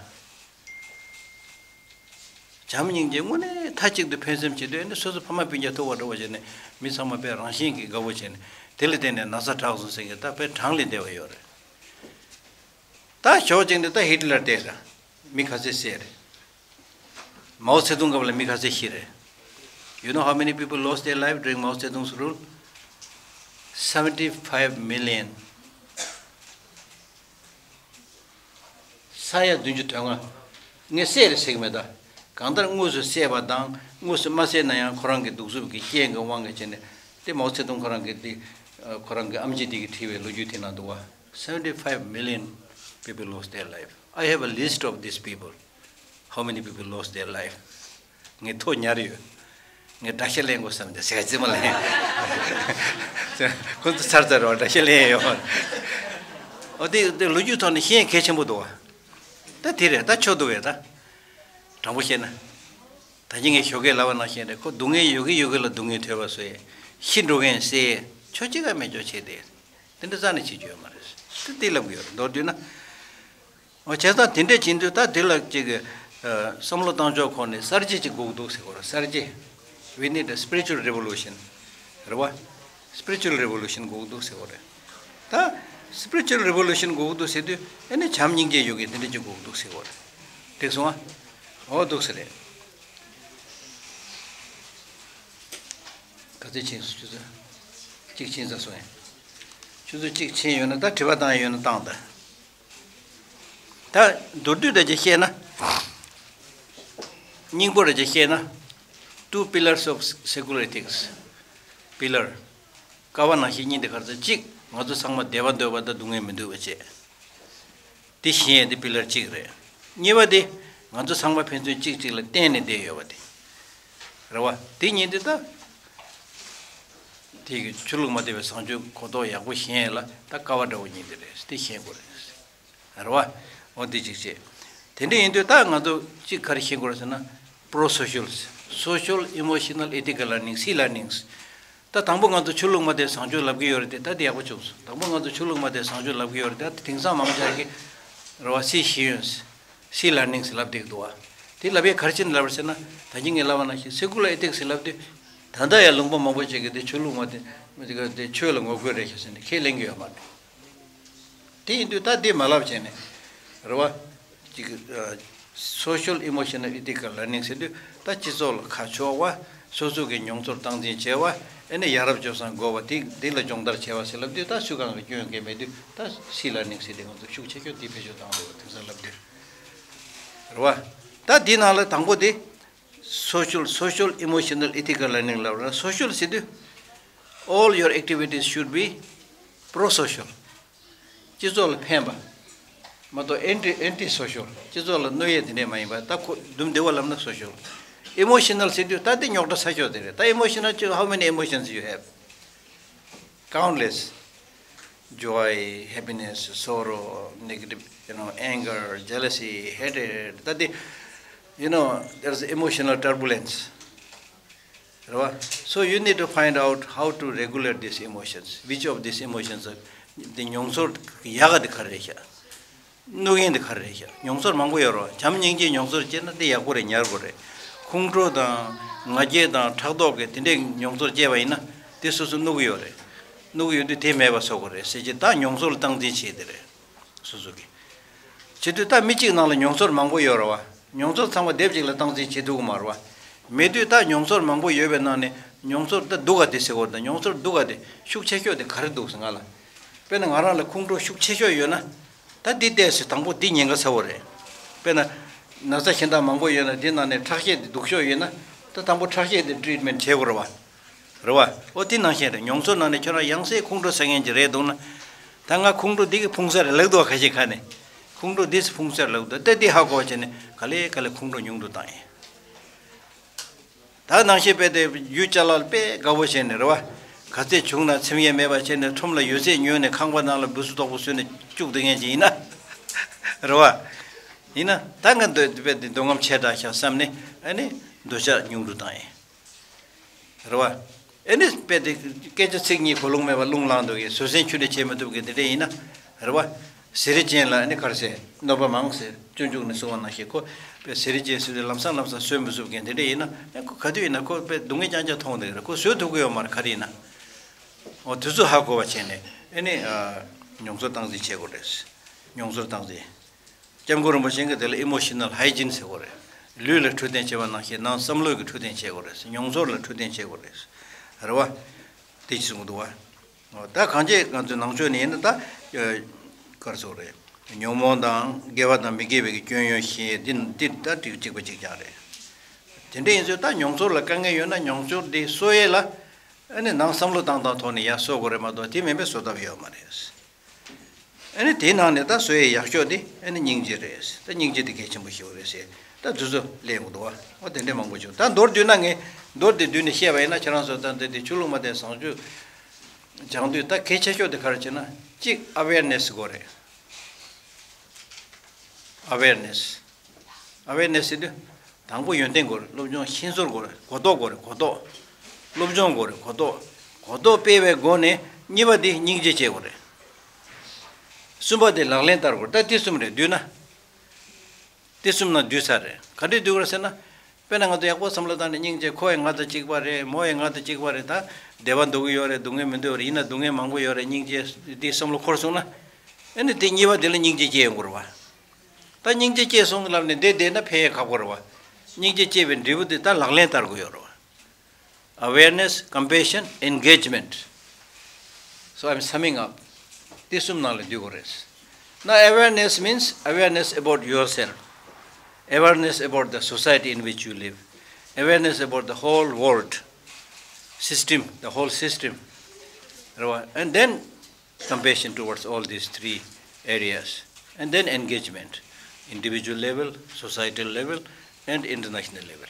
བྱམས་སྙིང་རྗེ་དངོས་གནས་མཐའ་གཅིག་ཏུ་ཕན་སེམས་བྱེད་དུས་ཨ་ནི་སོ་སོ་ཕ་མ་སྤུན་ཀྱག་ཐུག་པ་འདྲ་པོ་བྱས་ནས་མི་ཚང་མ་དཔེ་རང་བཞིན་གྱིས་དགའ་པོ་བྱས་ནས། དེ་ལ་བརྟེན་ནས་ན་ཚ་དྲག་སོང་ཟེར་མཁན་ད་དཔེ་གྲངས་ལས་འདས་པ་ཡོད་རེད། ད་ཞོགས་ཅིག་ནས་ད་ཧིཊ་ལར་བལྟས་ད། མི་ག་ཚོད་བསད་རེད། མའོ་ཙེ་ཏུང་སྐབས་ལ་མི་ག་ཚོད་ཤི་རེད། You know how many people lost their life during Mao Zedong's rule? Seventy five million. ས་ཡ་བདུན་ཅུ་དོན་ལྔ། ངས་བསད་རེད་ཟེར་གྱི་མེད་ད། གང་ལྟར་དངོས་སུ་བསད་པ་དང་དངོས་སུ་མ་བསད་ན་ཡང་ཁོ་རང་གི་གདུག་རྩུབ་ཀྱི་རྐྱེན་གྱི་དབང་གིས་བྱས་ནས། དེ་མའོ་ཙེ་ཏུང་ཁོ་རང་གི་དེ། ཁོ་རང་གི་ཨམ་ཆི་དེ་གིས་བྲིས་པའི་ལོ་རྒྱུས་དེ་ནང་འདུག་བ། Seventy five million people lost their life. I have a list of these people. How many people lost their life? ངས་ཐོ་ཉར་ཡོད། ངས་དགྲ་ཤ་ལེན་དགོས་བསམ་སྟེ་ཟས་རྩིས་མ་ལེན། ཁོ་ཚོ་ཚར་ཚར་རོ་དགྲ་ཤ་ལེན་ཡོད། ཨོ་དེ་དེ་ལོ་རྒྱུས་ཐོག་ནས་ཤེས་གལ་ཆེན་པོ་འདུག་བ། ད་དེ་རེད། ད་ཆོག་འདུག་བས་ད། དྲང་པོ་བཤད་ན། ད་གིན་ངས་ཞོགས་ཀས་ལབ་པ་ནང་བཞིན་རེད། ཁོ་སྡུག་བསྔལ་ཡོད་ཀྱི་ཡོད་ཀྱི་ལ་སྡུག་བསྔལ་ཐོས་པ་བཟོས། ཤི་འགྲོ་མཁན་བསད། ཆོས་ཅི་ག་མེད་ཆོག་བྱས་ཏེ། དེ་འདྲ་རྩ་ནས་བྱེད་རྒྱུ་ཡོད་མ་རེད། དེ་དེ་ལབ་གི་ཡོད་རེད། མདོར་བསྡུས་ན། འོ་བྱས་ཙང་དེ་འདྲས་བྱེད་དུས་ད་དེ་ལ་ཅིག་ཨ། བསམ་བློ་བཏང་ཕྱོགས་ཁོ་ནས་གསར་བརྗེ་ཅིག་དགོས་འདུག་ཟེར་གོ་རེད། གསར་བརྗེ། We need a spiritual revolution. རེད་བ། Spiritual revolution དགོས་འདུག་ཟེར་གོ་རེད། ད་spiritual revolution དགོས་འདུག་ཟེར་དུས་ཨ་ནི་བྱམས་སྙིང་རྗེ་ཡོད་མཁན་དེ་འདྲས་ཅིག་དགོས་འདུག་ཟེར་གོ་རེད། འགྲིག་སོང་ཨ། འོ་འདུག་ཟེར་རེད། ག་ཚོད་ཕྱིན་སོང་། ཆུ་ཚོད་གཅིག་ཕྱིན་ཚར་སོང་ཡ། ཆུ་ཚོད་གཅིག་ཕྱིན་ཡོད་ན་ད་དྲི་བ་བཏང་ཡ་ཡོད་ན་བཏང་ད། ད་མདོར་བསྡུས་རེ་ཅིག་བཤད་ན། སྙིང་པོ་རེ་ཅིག་བཤད་ན། Two pillars of secular ethics. Pillar. ཀ་བ་ནང་བཞིན་གཉིས་དེ་ག་རེ་ཟེར། གཅིག་ང་ཚོ་ཚང་མ་བདེ་བ་འདོད་པ་དང་སྡུག་བསྔལ་མི་འདོད་པ་བྱས། དེ་ཤེས་ཡས་དེ་པི་ལར་གཅིག་རེད། གཉིས་པ་དེ་ང་ཚོ་ཚང་མ་ཕན་ཚུན་གཅིག་གཅིག་ལ་བརྟེན་ནས་བསྡད་ཡོད་པ་དེ། རེད་བ། དེ་གཉིས་དེ་ད། དེ་གི་ཆོས་ལུགས་མ་དད་པའི་བཟང་སྤྱོད་གོ་རྟོགས་ཡག་པོ་ཤེས་ཡས་ལ་ད་ཀ་བ་འདྲ་བོ་གཉིས་དེ་རེད། དེ་ཤེས་དགོས་རེད། རེད་བ། འོ་དེ་གཅིག་བྱས། དེ་འདྲ་ཡིན་དུས་ད་ང་ཚོ་གཅིག་ག་རེ་ཤེས་དགོས་རེད་ཟེར་ན། Pro-social, social, emotional, ethical learning, C learnings. ད་དང་པོ་ང་ཚོ་ཆོས་ལུགས་མ་དད་བཟང་སྤྱོད་ལབ་ཀྱི་ཡོད་རེད་དེ། ད་དེ་ཡག་པོ་བྱུང་སོང་། དང་པོ་ང་ཚོ་ཆོས་ལུགས་མ་དད་བཟང་སྤྱོད་ལབ་ཀྱི་ཡོད་རེད་དེ། ད་དེང་སང་མང་ཆེ་གི་རེད་བ། སི་ཤེས་ཡོན། སི་ལར་ནིང་སི་ལབ་བསྡད་འདུག་བ། དེ་ལབ་ཡས་ག་རེ་བྱས་ནས་ལབ་རེད་ཟེར་ན། ད་གིན་ངས་ལབ་པ་ནང་བཞིན་སེ་ཀུ་ལར་ཨེ་ཐིག་སི་ལབ་དུས། ད་ལྟ་ཡང་ལུང་པ་མང་པོ་ཅིག་གིས་དེ་ཆོས་ལུགས་མ་དད་དེ་ཆོས་ལ་ངོ་རྒོལ་རེད་ཤག་ཟེར་ནས་ཁས་ལེན་གྱི་ཡོད་མ་རེད། དེ་ཡིན་དུས་ད་དེ་མ་ལབ་བྱས་ནས། རེད་བ། ཅིག་ཨ། Social Emotional Ethical Learning ཟེར་དུས་ད་སྤྱི་ཚོགས་ལ་ཁ་ཕྱོགས་པ། སོ་སོ་གི་མྱོང་ཚོར་སྟངས་འཛིན་བྱས་པ། ཨ་ནི་ཡ་རབས་སྤྱོད་བཟང་དགོས་པ། དེ་དེ་ལ་སྦྱོང་བརྡར་བྱས་པ་ཟེར་ལབ་དུས་ད་སུ་གང་གི་སྐྱོན་གང་མེད་དུས། ད་སི་ལར་ནིང་ཟེར་དེ་ང་ཚོ་ཤུགས་ཆེ་ཤོས་དེ་བེད་སྤྱོད་བཏང་འདུག་བ། དེང་སང་ལབ་དུས། རེད་བ། ད་དེ་ནང་ལ་དང་པོ་དེ། Social, social emotional ethical learning ལབ་ར། སོ་ཤལ་ཟེར་དུས། All your activities should be pro-social. སྤྱི་ཚོགས་ལ་ཕན་པ། མ་གཏོགས་ཨེན་ཊི་ཨེན་ཊི་སོ་ཤལ། སྤྱི་ཚོགས་ལ་གནོད་ཡས་དེ་འདྲས་མ་ཡིན་པ། ད་ཁོ་འདུམ་བདེ་བ་ལབ་ན་སོ་ཤལ། ཨི་མོ་ཤི་ནལ་ཟེར་དུས་ད་དེ་རྙོག་དྲ་ཚ་ཤོས་དེ་རེད། ད་ཨི་མོ་ཤི་ནལ་ཅིག How many emotions you have? Countless. Joy, happiness, sorrow, negative, you know, anger, jealousy, hatred. ད་དེ། You know, there's emotional turbulence. རེད་བ། So you need to find out how to regulate these emotions. Which of these emotions are དེ་མྱོང་ཚོར་ཡག་ག་དེ་ག་རེ་རེད་ཤག་གནོད་མཁན་དེ་ག་རེ་རེད་ཤག་མྱོང་ཚོར་མང་པོ་ཡོད་རེད་བ། བྱམས་སྙིང་རྗེའི་མྱོང་ཚོར་སྐྱེས་ན་དེ་ཡག་པོ་རེད། ཉར་དགོས་རེད། ཁོང་ཁྲོ་དང་ང་རྒྱལ་དང་ཕྲག་དོག་གི་དེ་འདྲའི་མྱོང་ཚོར་སྐྱེས་པ་ཡིན་ན་དེ་སོ་སོ་གནོད་གི་ཡོད་རེད། གནོད་གི་ཡོད་དུས་དེ་མེད་པ་བཟོ་དགོས་རེད་ཟེར་གྱི། ད་མྱོང་ཚོར་ལ་སྟངས་འཛིན་བྱེད་དེ་རེད། སོ་སོ་གི། བྱེད་དུས་ད་མི་གཅིག་ནང་ལ་མྱོང་ཚོར་མང་པོ་ཡོད་རེད་བ། མྱོང་ཚོར་ཚང་མ་སྡེབ་གཅིག་ལ་སྟངས་འཛིན་བྱེད་ཐུབ་ཀྱི་མ་རེད་བ། མེད་དུས་ད་མྱོང་ཚོར་མང་པོ་ཡོད་པའི་ནང་ནས་མྱོང་ཚོར་ད་སྡུག་ག་དེ་ཟེར་དགོས་རེད། ད་མྱོང་ཚོར་སྡུག་ག་དེ་ཤུགས་ཆེ་ཤོས་དེ་ག་རེ་འདུག་ཟེར་ང་ལ། དཔེར་ན་ང་རང་ལ་ཁོང་ཁྲོ་ཤུགས་ཆེ་ཤོས་ཡོད་ན། ད་འདི་བལྟས་ཚེ་དང་པོ་འདི་ཉེན་ཁ་ཚ་བོ་རེད། དཔེར་ན། ན་ཚ་གཞན་དག་མང་པོ་ཡོད་ན་འདི་ནང་ནས་ཁྲག་ཤེད་དེ་སྡུག་ཤོས་ཡོད་ན། ད་དང་པོ་ཁྲག་ཤེད་དེ་ཊི་རིཊ་མེན་ཊི་བྱེད་དགོས་རེད་བ། རེད་བ། ཨོ་དེ་ནང་བཞིན་རེད། མྱོང་ཚོར་ནང་ནས་ཁྱོད་རང་ཡང་སེ་ཁོང་ཁྲོ་ཟ་མཁན་ཅིག་རེད་འདུག་ན། ད་ང་ཁོང་ཁྲོ་འདི་གི་ཕུང་ས་རེད་ལབ་འདུག་བ། ཁ་ཤས་ཁ་ནས། ཁོང་ཁྲོ་འདི་སུ་ཕུང་ས་རེད་ལབ་འདུག་ད་འདི་ཧ་གོ་བ་བྱས་ནས་ག་ལེ་ག་ལེ་ཁོང་ཁྲོ་ཉུང་དུ་བཏང་ཡིན། ད་ནང་བཞིན་དཔེ་དེ་རྒྱུ་ཅ་ལག་དཔེ་དགའ་བོ་བྱས་ནས་རེད་བ། ག་ཚད་བྱུང་ན་ཚིམ་ཡས་མེད་པ་བྱས་ནས་ཁྲོམ་ལ་ཡོད་ཚད་ཉོས་ནས་ཁང་པ་ནང་ལ་འབུ་སུ་དོག་པོ་བཟོས་ནས་བཅུག་བསྡད་མཁན་ཅིག་ཡིན་ན། རེད་བ། ཡིན་ན་ད་ང་འདོད་དཔེ་དེ་འདོད་རྔམ་ཆེ་དྲགས་ཤག་བསམ་ནས་ཨ་ནི་འདོད་ཆགས་ཉུང་དུ་བཏང་ཡིན། རེད་བ། ཨེ་ནི་དཔེ་དེ་སྐད་ཆ་ཚིག་གཉིས་གོ་ལོང་མེད་པ་རླུང་ལངས་འདུག་གི། བཟོད་བསྲན་ཁྱོན་ནས་བྱེད་མི་ཐུབ་གི་དེ་འདྲ་ཡིན་ན། རེད་བ། བཟི་རི་ཅན་ལ་ཨེ་ནི་ག་རེ་ཟེར། གནོད་པ་མང་ཟེར། སྤྱོད་འཇུག་ནས་གསུངས་པ་ནང་བཞིན་ཁོ་དཔེ་བཟི་རི་ཅན་ཟེར་དུས་ལམ་སང་ལམ་སང་བཟོད་མི་ཐུབ་མཁན་དེ་འདྲ་ཡིན་ན། ཨེ་ཁོ་ག་དུས་ཡིན་ན་ཁོ་དཔེ་སྡུག་བསྔལ་རྐྱང་རྐྱང་མཐོང་བསྡད་ཀྱི་རེད། ཁོ་བཟོད་ཐུབ་ཀྱི་ཡོད་མ་རེད། ག་རེ་ཡིན་ན། འོ་དེ་ཚོ་ཧ་གོ་བ་བྱས་ནས་ཨེ་ནི་ཨ། མྱོང་ཚོར་སྟངས་འཛིན་བྱེད་དགོས་རེད། མྱོང་ཚོར་སྟངས་འཛིན། སྐྱབས་མགོན་རིན་པོ་ཆེ་གིས་དེ་ལ་ཨི་མོ་ཤི་ནལ་ཧའི་ཇིན་ཟེར་གོ་རེད། ལུས་ལ་འཕྲོད་བསྟེན་བྱེད་པ་ནང་བཞིན་ནང་བསམ་བློ་གི་འཕྲོད་བསྟེན་བྱེད་དགོས་རེད། མྱོང་ཚོར་ལ་འཕྲོད་བསྟེན་བྱེད་དགོས་རེད། རེད་བ། དེ་ཅི་གསུང་གི་འདུག་བ། ད་གང་ཅི་ང་ཚོའི་ནང་ཆོས་ནས་ཡིན་ན་ད། ག་རེ་ཟེར་དགོས་རེད། ཉོན་མོངས་དང་དགེ་བ་དང་མི་དགེ་བའི་གི་སྐྱོན་ཡོན་ཞེས་འདི་འདི་ད་གཅིག་གཅིག་པ་གཅིག་རྐྱང་རེད། དེ་འདྲ་ཡིན་ཚོད་ད་མྱོང་ཚོར་ལ་དཀའ་ངལ་ཡོད་ན་མྱོང་ཚོར་འདི་གསོ་ཡས་ལ། ཨ་ནི་ནང་བསམ་བློ་བཏང་སྟངས་ཐོག་ནས་ཡར་གསོ་དགོས་རེད་མ་གཏོགས་དེ་མིན་པའི་བཟོ་ཐབས་ཡོད་མ་རེད། ཨ་ནི་དེའི་ནང་ནས་ད་བཟོ་ཡས་ཡག་ཤོས་དེ་ཨ་ནི་སྙིང་རྗེ་རེད། ད་སྙིང་རྗེ་དེ་གལ་ཆེན་པོ་ཞིག་རེད་ཟེར། ད་དུས་ཚོད་ལས་འགོ་འདུག་བ། འོ་དེ་འདྲས་མང་པོ་བྱུང་། ད་མདོར་བསྡུས་ན་ངས་མདོར་དེ་བསྡུས་ནས་བཤད་པ་ཡིན་ན། ཁྱེད་རང་ཚོ་ད་འདི་དེ་ཆོས་ལུགས་མ་དེ་བཟང་སྤྱོད་སྦྱང་དུས་ད་གལ་ཆེ་ཤོས་དེ་ག་རེ་བྱས་ན། གཅིག་ཨ་ཝེར་ནེ་སི་དགོས་རེད། ཨ་ཝེར་ནེ་སི། ཨ་ཝེར་ནེ་སི་ཟེར་དུས། དང་པོ་ཡོན་ཏན་དགོས་རེད། སློབ་སྦྱོང་ཤེས་ཚོར་དགོས་རེད། གོ་རྟོགས་དགོས་རེད། གོ་རྟོགས། སློབ་སྦྱོང་དགོས་རེད། གོ་རྟོགས། གོ་རྟོགས་སྤེལ་བའི་སྒོ་ནས་གཉིས་པ་དེ་སྙིང་རྗེ་སྐྱེ་དགོས་རེད། གསུམ་པ་དེ་ལག་ལེན་བསྟར་དགོས་རེད། ད་དེ་གསུམ་རེད་བསྡུས་ན། དེ་གསུམ་ནང་བསྡུས་ཚར་རེད། ག་འདྲས་བསྡུས་དགོས་རེད་ཟེར་ན། དཔེར་ན་ང་ཚོ་ཡག་པོ་བསམ་བློ་བཏང་ནས་སྙིང་རྗེ། ཁོ་ཡང་ང་དང་གཅིག་པ་རེད། མོ་ཡང་ང་དང་གཅིག་པ་རེད། ད་བདེ་བ་འདོད་ཀྱི་ཡོད་རེད། སྡུག་བསྔལ་མི་འདོད་རེད། ཡིན་ན་སྡུག་བསྔལ་མང་པོ་ཡོད་རེད། སྙིང་རྗེ་དེ་བསམ་བློ་འཁོར་སོང་ན། ཨ་ནི་དེ་གཉིས་པ་དེ་ལ་སྙིང་རྗེ་སྐྱེ་ཡོང་གི་རེད་བ། ད་སྙིང་རྗེ་སྐྱེས་སོང་ལབ་ནས་བསྡད་བསྡད་ན་ཕན་ཡས་ཁག་པོ་རེད་བ། སྙིང་རྗེ་སྐྱེས་པའི་འབྲས་བུ་དེ་ད་ལག་ལེན་བསྟར་དགོས་ཡོད་རེད་བ། Awareness, compassion, engagement. So I'm summing up. དེ་གསུམ་ནང་ལ་འདུས་དགོས་རེད། Now awareness means awareness about yourself, awareness about the society in which you live, awareness about the whole world system, the whole system, རེད་བ། And then compassion towards all these three areas, and then engagement, individual level, societal level, and international level.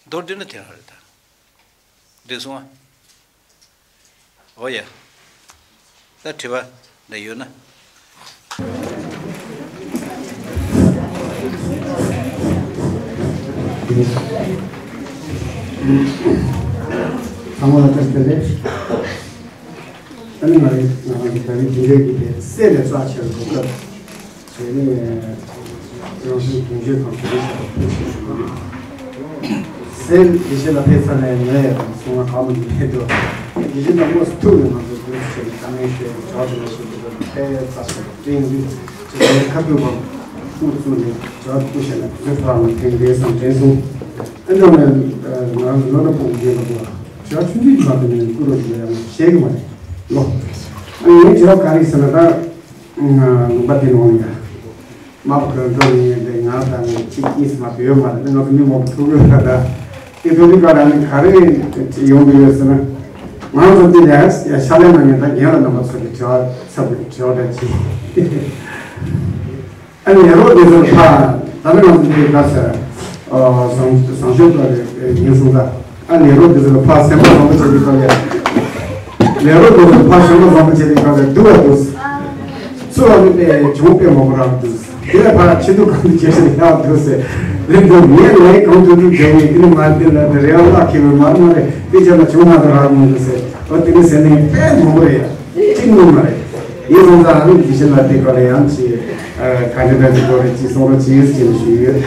མདོར་བསྡུས་ན་དེ་རང་རེད་ད། འགྲིག་སོང་ཨ། འོ་ཡ། ད་དྲི་བ་འདྲ་ཡོད་ན། ཚང་མ་ལ་བཀྲ་ཤིས་བདེ་ལེགས། ཨ་ནི་ང་རང་ང་རང་གི་ད་རིང་འདི་འདྲའི་གི་དེ་སྲས་ལས་རྩ་ཆེ་བའི་གོ་སྐབས། དེ་ནས་རང་བྱུང་གདུང་རྒྱུད་ཁང་དེ་འདྲ་ཞིག་ལ་ཕེབས་ཞེས་ཞུ་གི་ཡོད། སྲས་དགེ་བཤེས་ལ་ཕེབས་ཚར་ནས་ངས་ཡང་གསུང་བ་གང་མང་མི་ཕེབས་འདུག་དགེ་བཤེས་དམ་པོ་ཐུག་ནས་ང་ཚོ་དུས་ཚོད་བྱས་ནས་དཀའ་ངལ་ཞུས་ནས་བྱ་བ་དེ་འདྲ་ཞིག་འདུག་ལ་ཕེབས་ཚར་སོང་བ་དེ་ཡིན་དུས་ཅིག་ངས་ཁ་ཐུག་གམ་ཁུངས་བཙུགས་ནས་བྱ་བ་ཐུག་བྱས་ན་དུས་ཚོད་ཕར་མ་འཐེན་དགོས་བསམ་དྲན་སོང་། ཨ་འདྲ་ནས་ང་རང་ཚོ་བློ་སྒྲ་ཕུག་རྒྱས་ལ་དགོས་བྱ་བ་ཆུང་ཆུང་ཞིག་མ་དེ་ནས་བསྐུར་རོགས་ཞུ་ཡ་ཡང་བཤད་གི་མ་རེད་ལོ། ཨ་ངའི་བྱ་བ་ག་རེ་ཟེར་ན་ད། ལུང་པ་དེ་ནང་ཡ། མ་པ་གོན་འགྲོ་ཡིན་པས་ང་དང་གཅིག་གཉིས་སུ་མ་བེ་ཡོད་མ་རེད། ང་ཚོ་མི་མང་པོ་ཐུག་ཡོད་ལ་ད། དེ་ཐུག་དུས་ག་ལ་ནི་ག་རེ་ཡོང་གི་ཡོད་ཟེར་ན། ང་ཚོ་འདི་ལ་ཡ་ཕྱག་ལས་གནང་མཁན་དང་རྒན་ལགས་རྣམ་པ་ཚོ་གི་དྲི་བ་ཚབ་ཀྱི་དྲི་བ་འདྲ་ཅིག་ཨ་ནི་ལས་རོགས་འདི་ཚོར་ཕ། ད་ནི་ང་ཚོ་འདི་ག་ཟེར། བཟང་བཟང་སྤྱོད་པ་རེད་ཡིན་སོང་ད། ཨ་ལས་རོགས་འདི་ཚོ་ལ་ཕར་སེམས་པ་བཟང་པོ་བྱེད་ཀྱི་ཡོད་ལ། ལས་རོགས་འདི་ཚོ་ཕར་སེམས་པ་བཟང་པོ་བྱེད་ཀྱི་ཡོད་ལ་སྡུག་པ་འདུག་ཚུར་བ་ནི་པས་བྱུང་པས་མང་པོ་རག་འདུག་དེ་ལ་ཕར་ཕྱི་སྡུག་གང་དུ་བྱེད་ཤེས་ཡག་འདུག་ཟེར། ལན་འདུག་ངས་ལས་གང་ཐུབ་ཐུབ་བྱས་ནས་དེ་ནི་མ་འདི་ལ་དེ་རེ་བ་བརླག་གི་མི་མ་མ་རེད། དེ་ཆ་ལ་བྱུང་མ་ཐུབ་རག་མི་འདུག་ཟེར། འོ་དེ་ནི་ཟེར་ནས་དཔེ་མང་པོ་རེད་ཡ། གཅིག་ནི་མ་རེད། ཡིན་སོང་ཙང་ཨ་ནི་དེ་བཞིན་ལ་དེ་ག་ལ་ཡང་ཅི། ག་འདྲ་འདྲ་ཅིག་དགོས་རེད་ཅེས་གསུང་རོགས་བྱེད་ཟེར་ཞུས་ཡོད།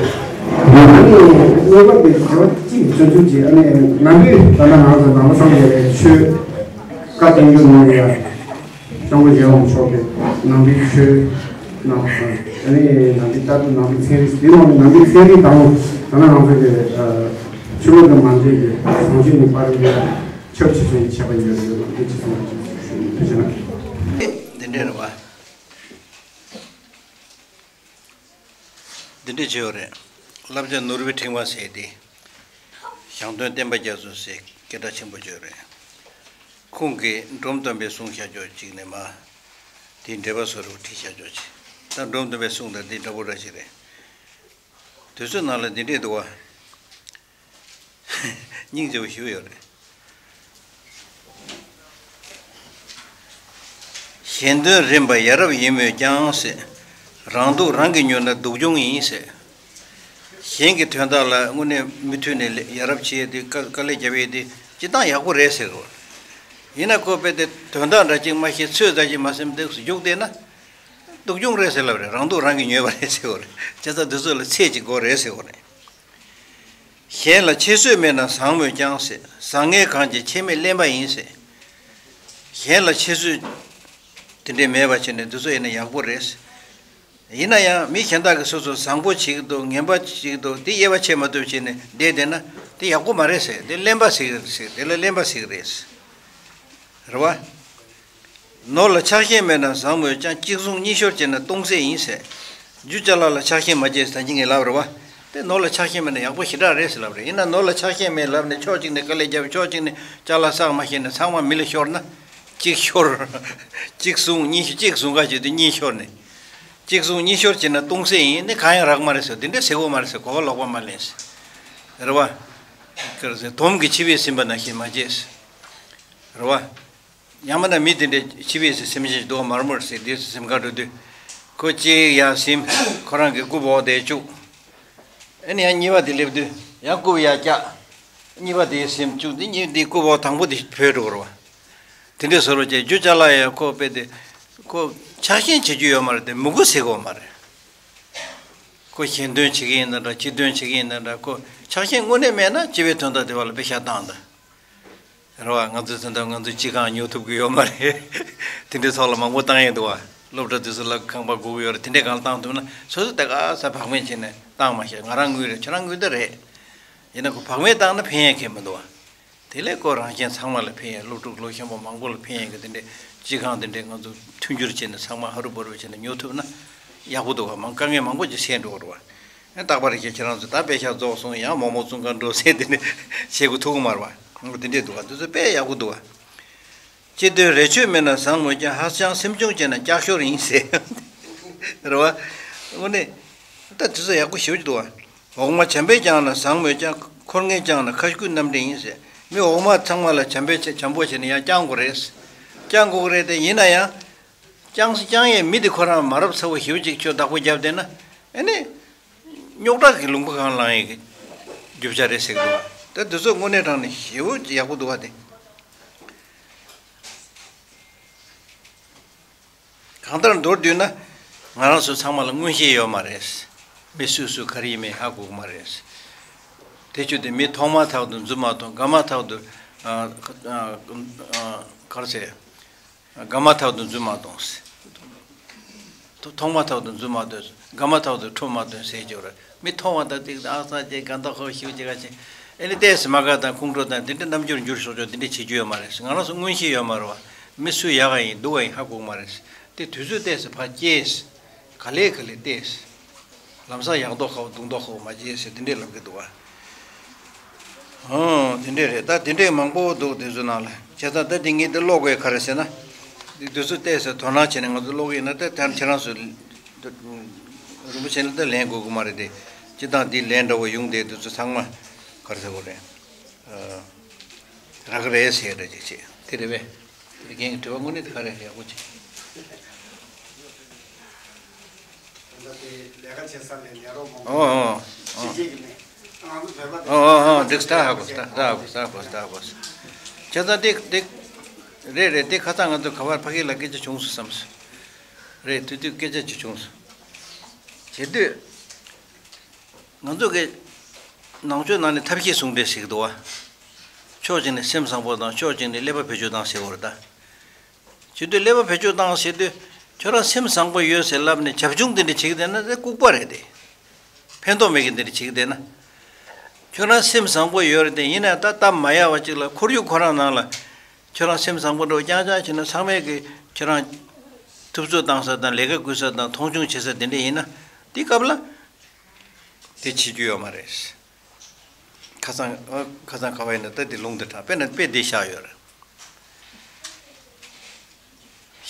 ཨ་ནི་གཉིས་པ་དེ་དྲི་བ་གཅིག་ཆུང་ཆུང་ཅིག་ཨ་ནི་ནང་པའི་ད་ལྟ་ང་ཚོ་ནང་པ་སངས་རྒྱས་པའི་ཆོས་བཀའ་བསྟན་འགྱུར་ནང་ཡང་སྐྱབས་མགོན་རྒྱལ་བ་རིན་པོ་ཆེ་གི་ནང་པའི་ཆོས་གནང་སོང་། ཨ་ནི་ནང་པའི་ལྟ་གྲུབ་ནང་པའི་ཚན་རིག་དེ་ནང་ནས་ནང་པའི་ཚན་རིག་དང་ད་ལྟ་ང་ཚོ་གི་ཆོས་ལུགས་དང་མ་འབྲེལ་བའི་བཟང་སྤྱོད་ནི་པར་འདི་ཁྱབ་ཆེ་ཆུང་གི་ཁྱད་པར་ཡོད་ཡོད་ལ་འདི་ཅི་སོང་ཞུ་ཞུ་ཞུ་ཞུ་ན། འདི་འདྲ་རེད་བ། འདི་འདྲ་བྱས་ཡོད་རེད། བསླབ་བྱ་ནོར་བུའི་ཕྲེང་བ་ཟེར་ཏེ། ཞང་སྟོན་བསྟན་པ་རྒྱ་མཚོ་ཟེར་སྐད་གྲགས་ཆེན་པོ་བྱས་ཡོད་རེད། ཁོང་གིས་འབྲོམ་སྟོན་པའི་གསུང་བཤད་ཕྱོགས་གཅིག་ནས་མ། དེའི་འགྲེལ་པ་བཟོ་རུ་ཁྲིད་བཤད་ཕྱོགས་གཅིག་ད་འབྲོམ་སྟོན་པའི་གསུང་དང་འདི་འདྲ་པོ་འདྲ་ཞིག་རེད། དུས་ཚོད་ནང་ལ་འདི་འདྲས་འདུག་བ། སྙིང་རྗེ་བོ་ཞིག་ཡོད་རེད། གཞན་དོན་རིམ་པ་ཡ་རབས་ཡིན་མོད་ཀྱང་ཟེར། རང་སྡུག་རང་གིས་ཉོས་ན་སྡུག་གྱོང་ཡིན་ཟེར། གཞན་གྱི་དོན་དག་ལ་དངོས་གནས་མུ་མཐུད་ནས་ལས་ཡ་རབས་བྱས་ཏེ་དཀའ་དཀའ་ལས་བརྒྱབ་ཡས་དེ་སྤྱིར་བཏང་ཡག་པོ་རེད་ཟེར་གོ། ཡིན་ན་ཁོ་དཔེ་དེ་དོན་དག་འདྲ་ཅིག་མ་ཤེས་ཚོད་འདྲ་ཅིག་མ་སེམས་དེ་རྒྱུགས་བསྡད་ན། སྡུག་གྱོང་རེད་ཟེར་ལབ་རེད། རང་སྡུག་རང་གིས་ཉོས་པ་རེད་ཟེར་གོ་རེད། བྱས་ཙང་འདི་ཚོ་ལ་ཚད་ཅིག་དགོས་རེད་ཟེར་གོ་རེད། གཞན་ལ་ཆེད་བཟོས་མེད་ན་བཟང་མོད་ཀྱང་ཟེར། བཟང་ངན་གང་ཅི་ཁྱད་མེད་གླེན་པ་ཡིན་ཟེར། གཞན་ལ་ཆེད་བཟོས་དེ་འདྲས་མེད་པ་བྱས་ནས་འདི་ཚོ་ཡིན་ན་ཡག་པོ་རེད་ཟེར། ཡིན་ན་ཡང་མི་གཞན་དག་གིས་སོ་སོ་བཟང་པོ་བྱེད་ཀྱི་འདུག་ངན་པ་བྱེད་ཀྱི་འདུག་དེ་དབྱེ་བ་ཕྱེ་མ་ཐུབ་བྱས་ནས་བསྡད་བསྡད་ན་དེ་ཡག་པོ་མ་རེད་ཟེར། དེ་གླེན་པ་ཟེར་གི་རེད་ཟེར། དེ་ལ་གླེན་པ་ཟེར་གི་རེད་ཟེར། རེད་བ། ནོར་ལ་ཆགས་ཞེན་མེད་ན་བཟང་མོད་ཀྱང་། གཅིག་བཟུང་གཉིས་ཤོར་བྱས་ན་སྟོང་ཟད་ཡིན་ཟེར། རྒྱུ་ཅ་ལག་ལ་ཆགས་ཞེན་མ་བྱེད་ཟེར་ད་གིན་ངས་ལབ་རེད་བ། དེ་ནོར་ལ་ཆགས་ཞེན་མེད་ན་ཡག་པོ་ཞེ་དྲག་རེད་ཟེར་ལབ་རེད། ཡིན་ན་ནོར་ལ་ཆགས་ཞེན་མེད་ལབ་ནས་ཕྱོགས་གཅིག་ནས་དཀའ་ལས་བརྒྱབ་ཕྱོགས་གཅིག་ནས་ཅ་ལག་བསགས་མ་ཤེས་ནས་ཚང་མ་མི་ལ་ཤོར་ན། གཅིག་ཤོར། གཅིག་བཟུང་གཉིས་ཤོར། གཅིག་བཟུང་ག་བྱེད་དུས་གཉིས་ཤོར་ནས། གཅིག་བཟུང་གཉིས་ཤོར་བྱས་ན་སྟོང་ཟད་ཡིན། ནི་གང་ཡང་རག་མ་རེད་ཟེར། དེ་འདྲ་ཟེར་གོ་མ་རེད་ཟེར། གོ་བ་ལོག་པ་མ་ལེན་ཟེར། རེད་བ། དོམ་གྱིས་ཕྱི་པས་ཟིན་པ་ནང་བཞིན་མ་བྱེད་ཟེར། རེད་བ། ཡང་མིན་ན་མི་དེ་འདྲའི་ཕྱི་པས་སེམས་ཅན་ཞིག་འདུག་མར་མོར་ཟེར་དུས་སེམས་ཁ་འགྲོ་དུས། ཁོ་གཅིག་ཡར་ཟིན། ཁོ་རང་གི་རྐུབ་འོག་དེ་བཅུག་ཨ་ནི་ཡང་གཉིས་པ་དེ་སླེབས་དུས་ཡང་རྐུབ་ཡར་བཀྱག་གཉིས་པ་དེ་ཟིན་བཅུག་སྟེ་གཉིས་དེ་རྐུབ་འོག་དང་པོ་དེ་བུད་འགྲོ་གི་རེད་བ། དེ་འདྲའི་བཟོ་འདྲ་བྱས་རྒྱུ་ཅ་ལག་ཡང་ཁོ་དཔེ་དེ་ཁོ་ཆགས་ཞེན་བྱེད་རྒྱུ་ཡོད་མ་རེད་དེ་མི་དགོས་ཟེར་གི་ཡོད་མ་རེད། ཁོ་གཞན་དོན་བྱེད་ཀྱི་ཡིན་ན་འདྲ་སྤྱི་དོན་བྱེད་ཀྱི་ཡིན་ན་འདྲ་ཁོ་ཆགས་ཞེན་དངོས་གནས་མེད་ན་སྤྱི་པའི་དོན་དག་དེ་བ་ལ་དཔེ་ཤ་བཏང་དང་། རེད་བ། ང་ཚོའི་ཚོན་མདོག་ང་ཚོའི་སྤྱི་ཁང་ཉོ་ཐུབ་ཀྱི་ཡོད་མ་རེད། དེ་འདྲའི་ཚོགས་ལ་མང་པོ་བཏང་ཡས་འདུག་བ། སློབ་གྲྭ་དུས་སུ་ལ་ཁང་པ་སྒུག་གི་ཡོད་རེད་དེ་འདྲའི་སྒང་ལ་བཏང་ཐུབ་ན་སོ་སོ་དེ་ག་ས་བག་མེད་བྱས་ནས་བཏང་མ་ཤེས་ང་རང་དངུལ་རེད་ཁྱེད་རང་དངུལ་ད་རེད། ཡིན་ན་ཁོ་བག་མེད་བཏང་ན་ཕན་ཡས་ཁེ་མི་འདུག་བ། དེ་ལས་ཁོ་རང་གཞན་ཚང་མ་ལ་ཕན་ཡས་སློབ་ཕྲུག་ལོ་ཆེན་པོ་མང་པོ་ལ་ཕན་ཡས་ཀྱི་དེ་འདྲའི་སྤྱི་ཁང་དེ་འདྲའི་ང་ཚོ་མཐུན་འགྱུར་བྱས་ནས་ཚང་མ་ཧ་རུ་བ་རུ་བྱས་ནས་ཉོ་ཐུབ་ན་ཡག་པོ་འདུག་བ་མང་དཀའ་ངལ་མང་པོ་ཅིག་སེལ་འགྲོ་གི་རེད་བ། རྟག་པར་ཁྱེད་ཁྱེད་རང་ཚོ་ད་དཔེ་ཤག་རྫོགས་སོང་ཡང་མོག་མོག་བཙོང་གར་འགྲོ་ཟེར་དེ་ནས་བྱེད་དགོས་ཐུག་གི་མ་རེད་བ། དེ་འདྲས་འདུག་བ་དེ་ཚོ་དཔེ་ཡག་པོ་འདུག་བ། སྤྱི་དོན་རེ་ཆོད་མེད་ན་བཟང་མོད་ཀྱང་ཧ་ཅང་སེམས་ཆུང་བྱས་ན་ཀྱག་ཤོར་ཡིན་ཟེར། རེད་བ། དངོས་གནས། ད་དེ་ཚོ་ཡག་པོ་ཞེ་པོ་ཅིག་འདུག་བ། འོག་མ་བྱམས་པས་བསྐྱངས་ན་བཟང་མོད་ཀྱང་འཁོར་ངན་བསྐྱངས་ན་ཁ་སྐུད་རྣམ་འདྲེན་ཡིན་ཟེར། མི་འོག་མ་ཚང་མ་ལ་བྱམས་པས་བྱམས་པོ་བྱས་ནས་ཡང་བསྐྱང་དགོས་རེད། བསྐྱང་དགོས་ཀྱི་རེད་དེ་ཡིན་ན་ཡང་། བསྐྱངས་སུ་བསྐྱངས་ཡས་མི་དེ་ཁོ་རང་མ་རབས་ཚ་བོ་ཞེ་པོ་ཅིག་ཁྱོད་བདག་པོ་བརྒྱབ་བསྡད་ན། ཨ་ནི། རྙོག་དྲ་གི་ལུང་པ་གང་ལངས་ཡས་ཀྱི་རྒྱུ་ཆ་རེད་ཟེར་གི་འདུག་བ། ད་དེ་ཚོ་དངོས་གནས་དྲང་ནས་ཞེ་པོ་ཅིག་ཡག་པོ་འདུག་བ་དེ། གང་ལྟར་མདོར་བསྡུས་ན། ང་རང་ཚོ་ཚང་མ་ལ་མངོན་ཤེས་ཡོད་མ་རེད། མི་སུ་སུ་ག་རེ་ཡིན་མིན་ཧ་གོ་གི་མ་རེད། དེ་ཆུ་དེ་མི་མཐོང་མ་ཐག་ཏུ་འཛུལ་མ་གཏོང་སྒང་མ་ཐག་ཏུ། ཨ། ཨ། ཨ། ག་རེ་ཟེར། སྒང་མ་ཐག་ཏུ་འཛུལ་མ་གཏོང་། མཐོང་མ་ཐག་ཏུ་འཛུལ་མ་གཏོང་། སྒང་མ་ཐག་ཏུ་འཕྲོ་མ་གཏོང་ཟེར་གྱི་ཡོད་རེད། མི་མཐོང་བ་དང་ཏིག་ཨང་སང་ཅེས་གང་ལྟར་ཁོ་ཤིའུ་ཅེས་ག་ཅེས། ཨེ་ནི་ཏེས་མ་ག་དང་ཁོང་ཁྲོ་དང་དེ་འདྲ་རྣམ་འགྱུར་འགྱུར་ཤོག་ཅོག་དེ་འདྲ་བྱེད་རྒྱུ་ཡོད་མ་རེད། ང་རང་ཚོ་མངོན་ཤེས་ཡོད་མ་རེད་བ། མི་སུ་ཡག་ག་ཡིན་སྡུག་ག་ཡིན་ཧ་གོ་གི་མ་རེད། དེ་དུས་ཚོད་ཏེས་ཕར་སྐྱེས། ག་ལེ་ག་ལེ་ཏེས། ལམ་སང་ཡག་མདོག་ཁ་བོ་སྡུག་མདོག་ཁ་བོ་མ་བྱེད་ཟེར་དེ་འདྲས་ལབ་ཀྱི་འདུག་བ། ཨོ། དེ་འདྲས་རེད། ད་དེ་འདྲས་མང་པོ་འདུག་དེ་ཚོ་ནང་ལ། བྱས་ཙང་ད་དེ་ངས་དེ་ཀློག་དགོས་ག་རེ་ཟེར་ན། དེ་དུས་ཚོད་ཏོག་ཙམ་དོ་སྣང་བྱས་ནས་ང་ཚོ་ཀློག་གི་ཡིན་ན་ད་ད་ཁྱེད་རང་ཚོ། རིན་པོ་ཆེ་ལ་ད་ལན་དགོས་ཀྱི་མ་རེད་དེ། སྤྱི་བཏང་དེ་ལན་འདྲ་བོ་ཡོང་དེ་དུས་ཚོད་ཚང་མ་ག་རེ་ཟེར་དགོས་རེད། རག་གི་རེད་ཟེར་རེད་ཅིག་བྱས་དེ་རེད་པས། དེ་རྒན་གྱི་དྲི་བ་དངོས་གནས་དེ་ག་རེ་ཡག་པོ་བྱས། ད་ལྟ་དེ་ལས་ཀ་བྱེད་ས་ནས་ལས་རོགས་མང་པོ། ཨོ་ཨོ་ཕྱི་རྒྱལ་གྱི་ནས་ང་ཚོ་བོད་པ་དེ། ཨོ་ཨོ་ཨོ་འགྲིག་སྟ་ཧ་གོ་སྟ་ད་ཧ་གོ་སྟ་ཧ་གོ་སྟ་ཧ་གོ་སྟ། བྱས་ཙང་དེ་དེ་རེད་རེད། དེ་ཁ་སང་ང་ཚོ་ག་བར་ཕ་གི་ལ་སྐད་ཆ་བྱུང་སོང་བསམ་སོང་། རེད། དུས་དུས་སྐད་ཆ་ཅིག་བྱུང་སོང་། བྱེད་དུས། ང་ཚོ་གི་ནང་ཆོས་ནང་ནས་ཐབས་ཤེས་ཟུང་འབྲེལ་ཞིག་འདུག་བ། ཕྱོགས་གཅིག་ནས་སེམས་བཟང་པོ་དང་ཕྱོགས་གཅིག་ནས་ཀླད་པ་བེད་སྤྱོད་བཏང་ཟེར་བ་རེད་ད། བྱེད་དུས་ཀླད་པ་བེད་སྤྱོད་བཏང་ཟེར་དུས་ཁྱོད་རང་སེམས་བཟང་པོ་ཡོད་ཟེར་ལབ་ནས་བྱབ་ཆུང་དེ་འདྲ་བྱེད་ཀྱི་བསྡད་ན་དེ་ལྐུགས་པ་རེད་དེ། ཕན་ཐོགས་མེད་ཀྱི་དེ་འདྲ་བྱེད་ཀྱི་བསྡད་ན། ཁྱོད་རང་སེམས་བཟང་པོ་ཡོད་རེད་དེ་ཡིན་ན་ད་སྟབས་མ་ཡག་པ་ཅིག་ལ་ཁོར་ཡུག་ཁོ་རང་ནང་ལ། ཁྱོད་རང་སེམས་བཟང་པོ་འདྲ་བོ་རྐྱང་རྐྱང་བྱས་ན་ཚང་མས་ཀྱི་ཁྱོད་རང་ཐུབ་ཚོད་བཏང་ས་དང་ལས་ཀ་བསྐུལ་ས་དང་མཐོང་ཆུང་བྱེད་ས་དེ་འདྲ་ཡིན་ན་དེ་སྐབས་ལ། དེ་བྱེད་རྒྱུ་ཡོད་མ་རེད། ཁ་སང་ཨ་ཁ་སང་ག་བ་ཡིན་ན་ད་དེ་ལུང་དེ་དྲངས་དཔེར་ན་དཔེ་འདི་བཞག་ཡོད་རེད།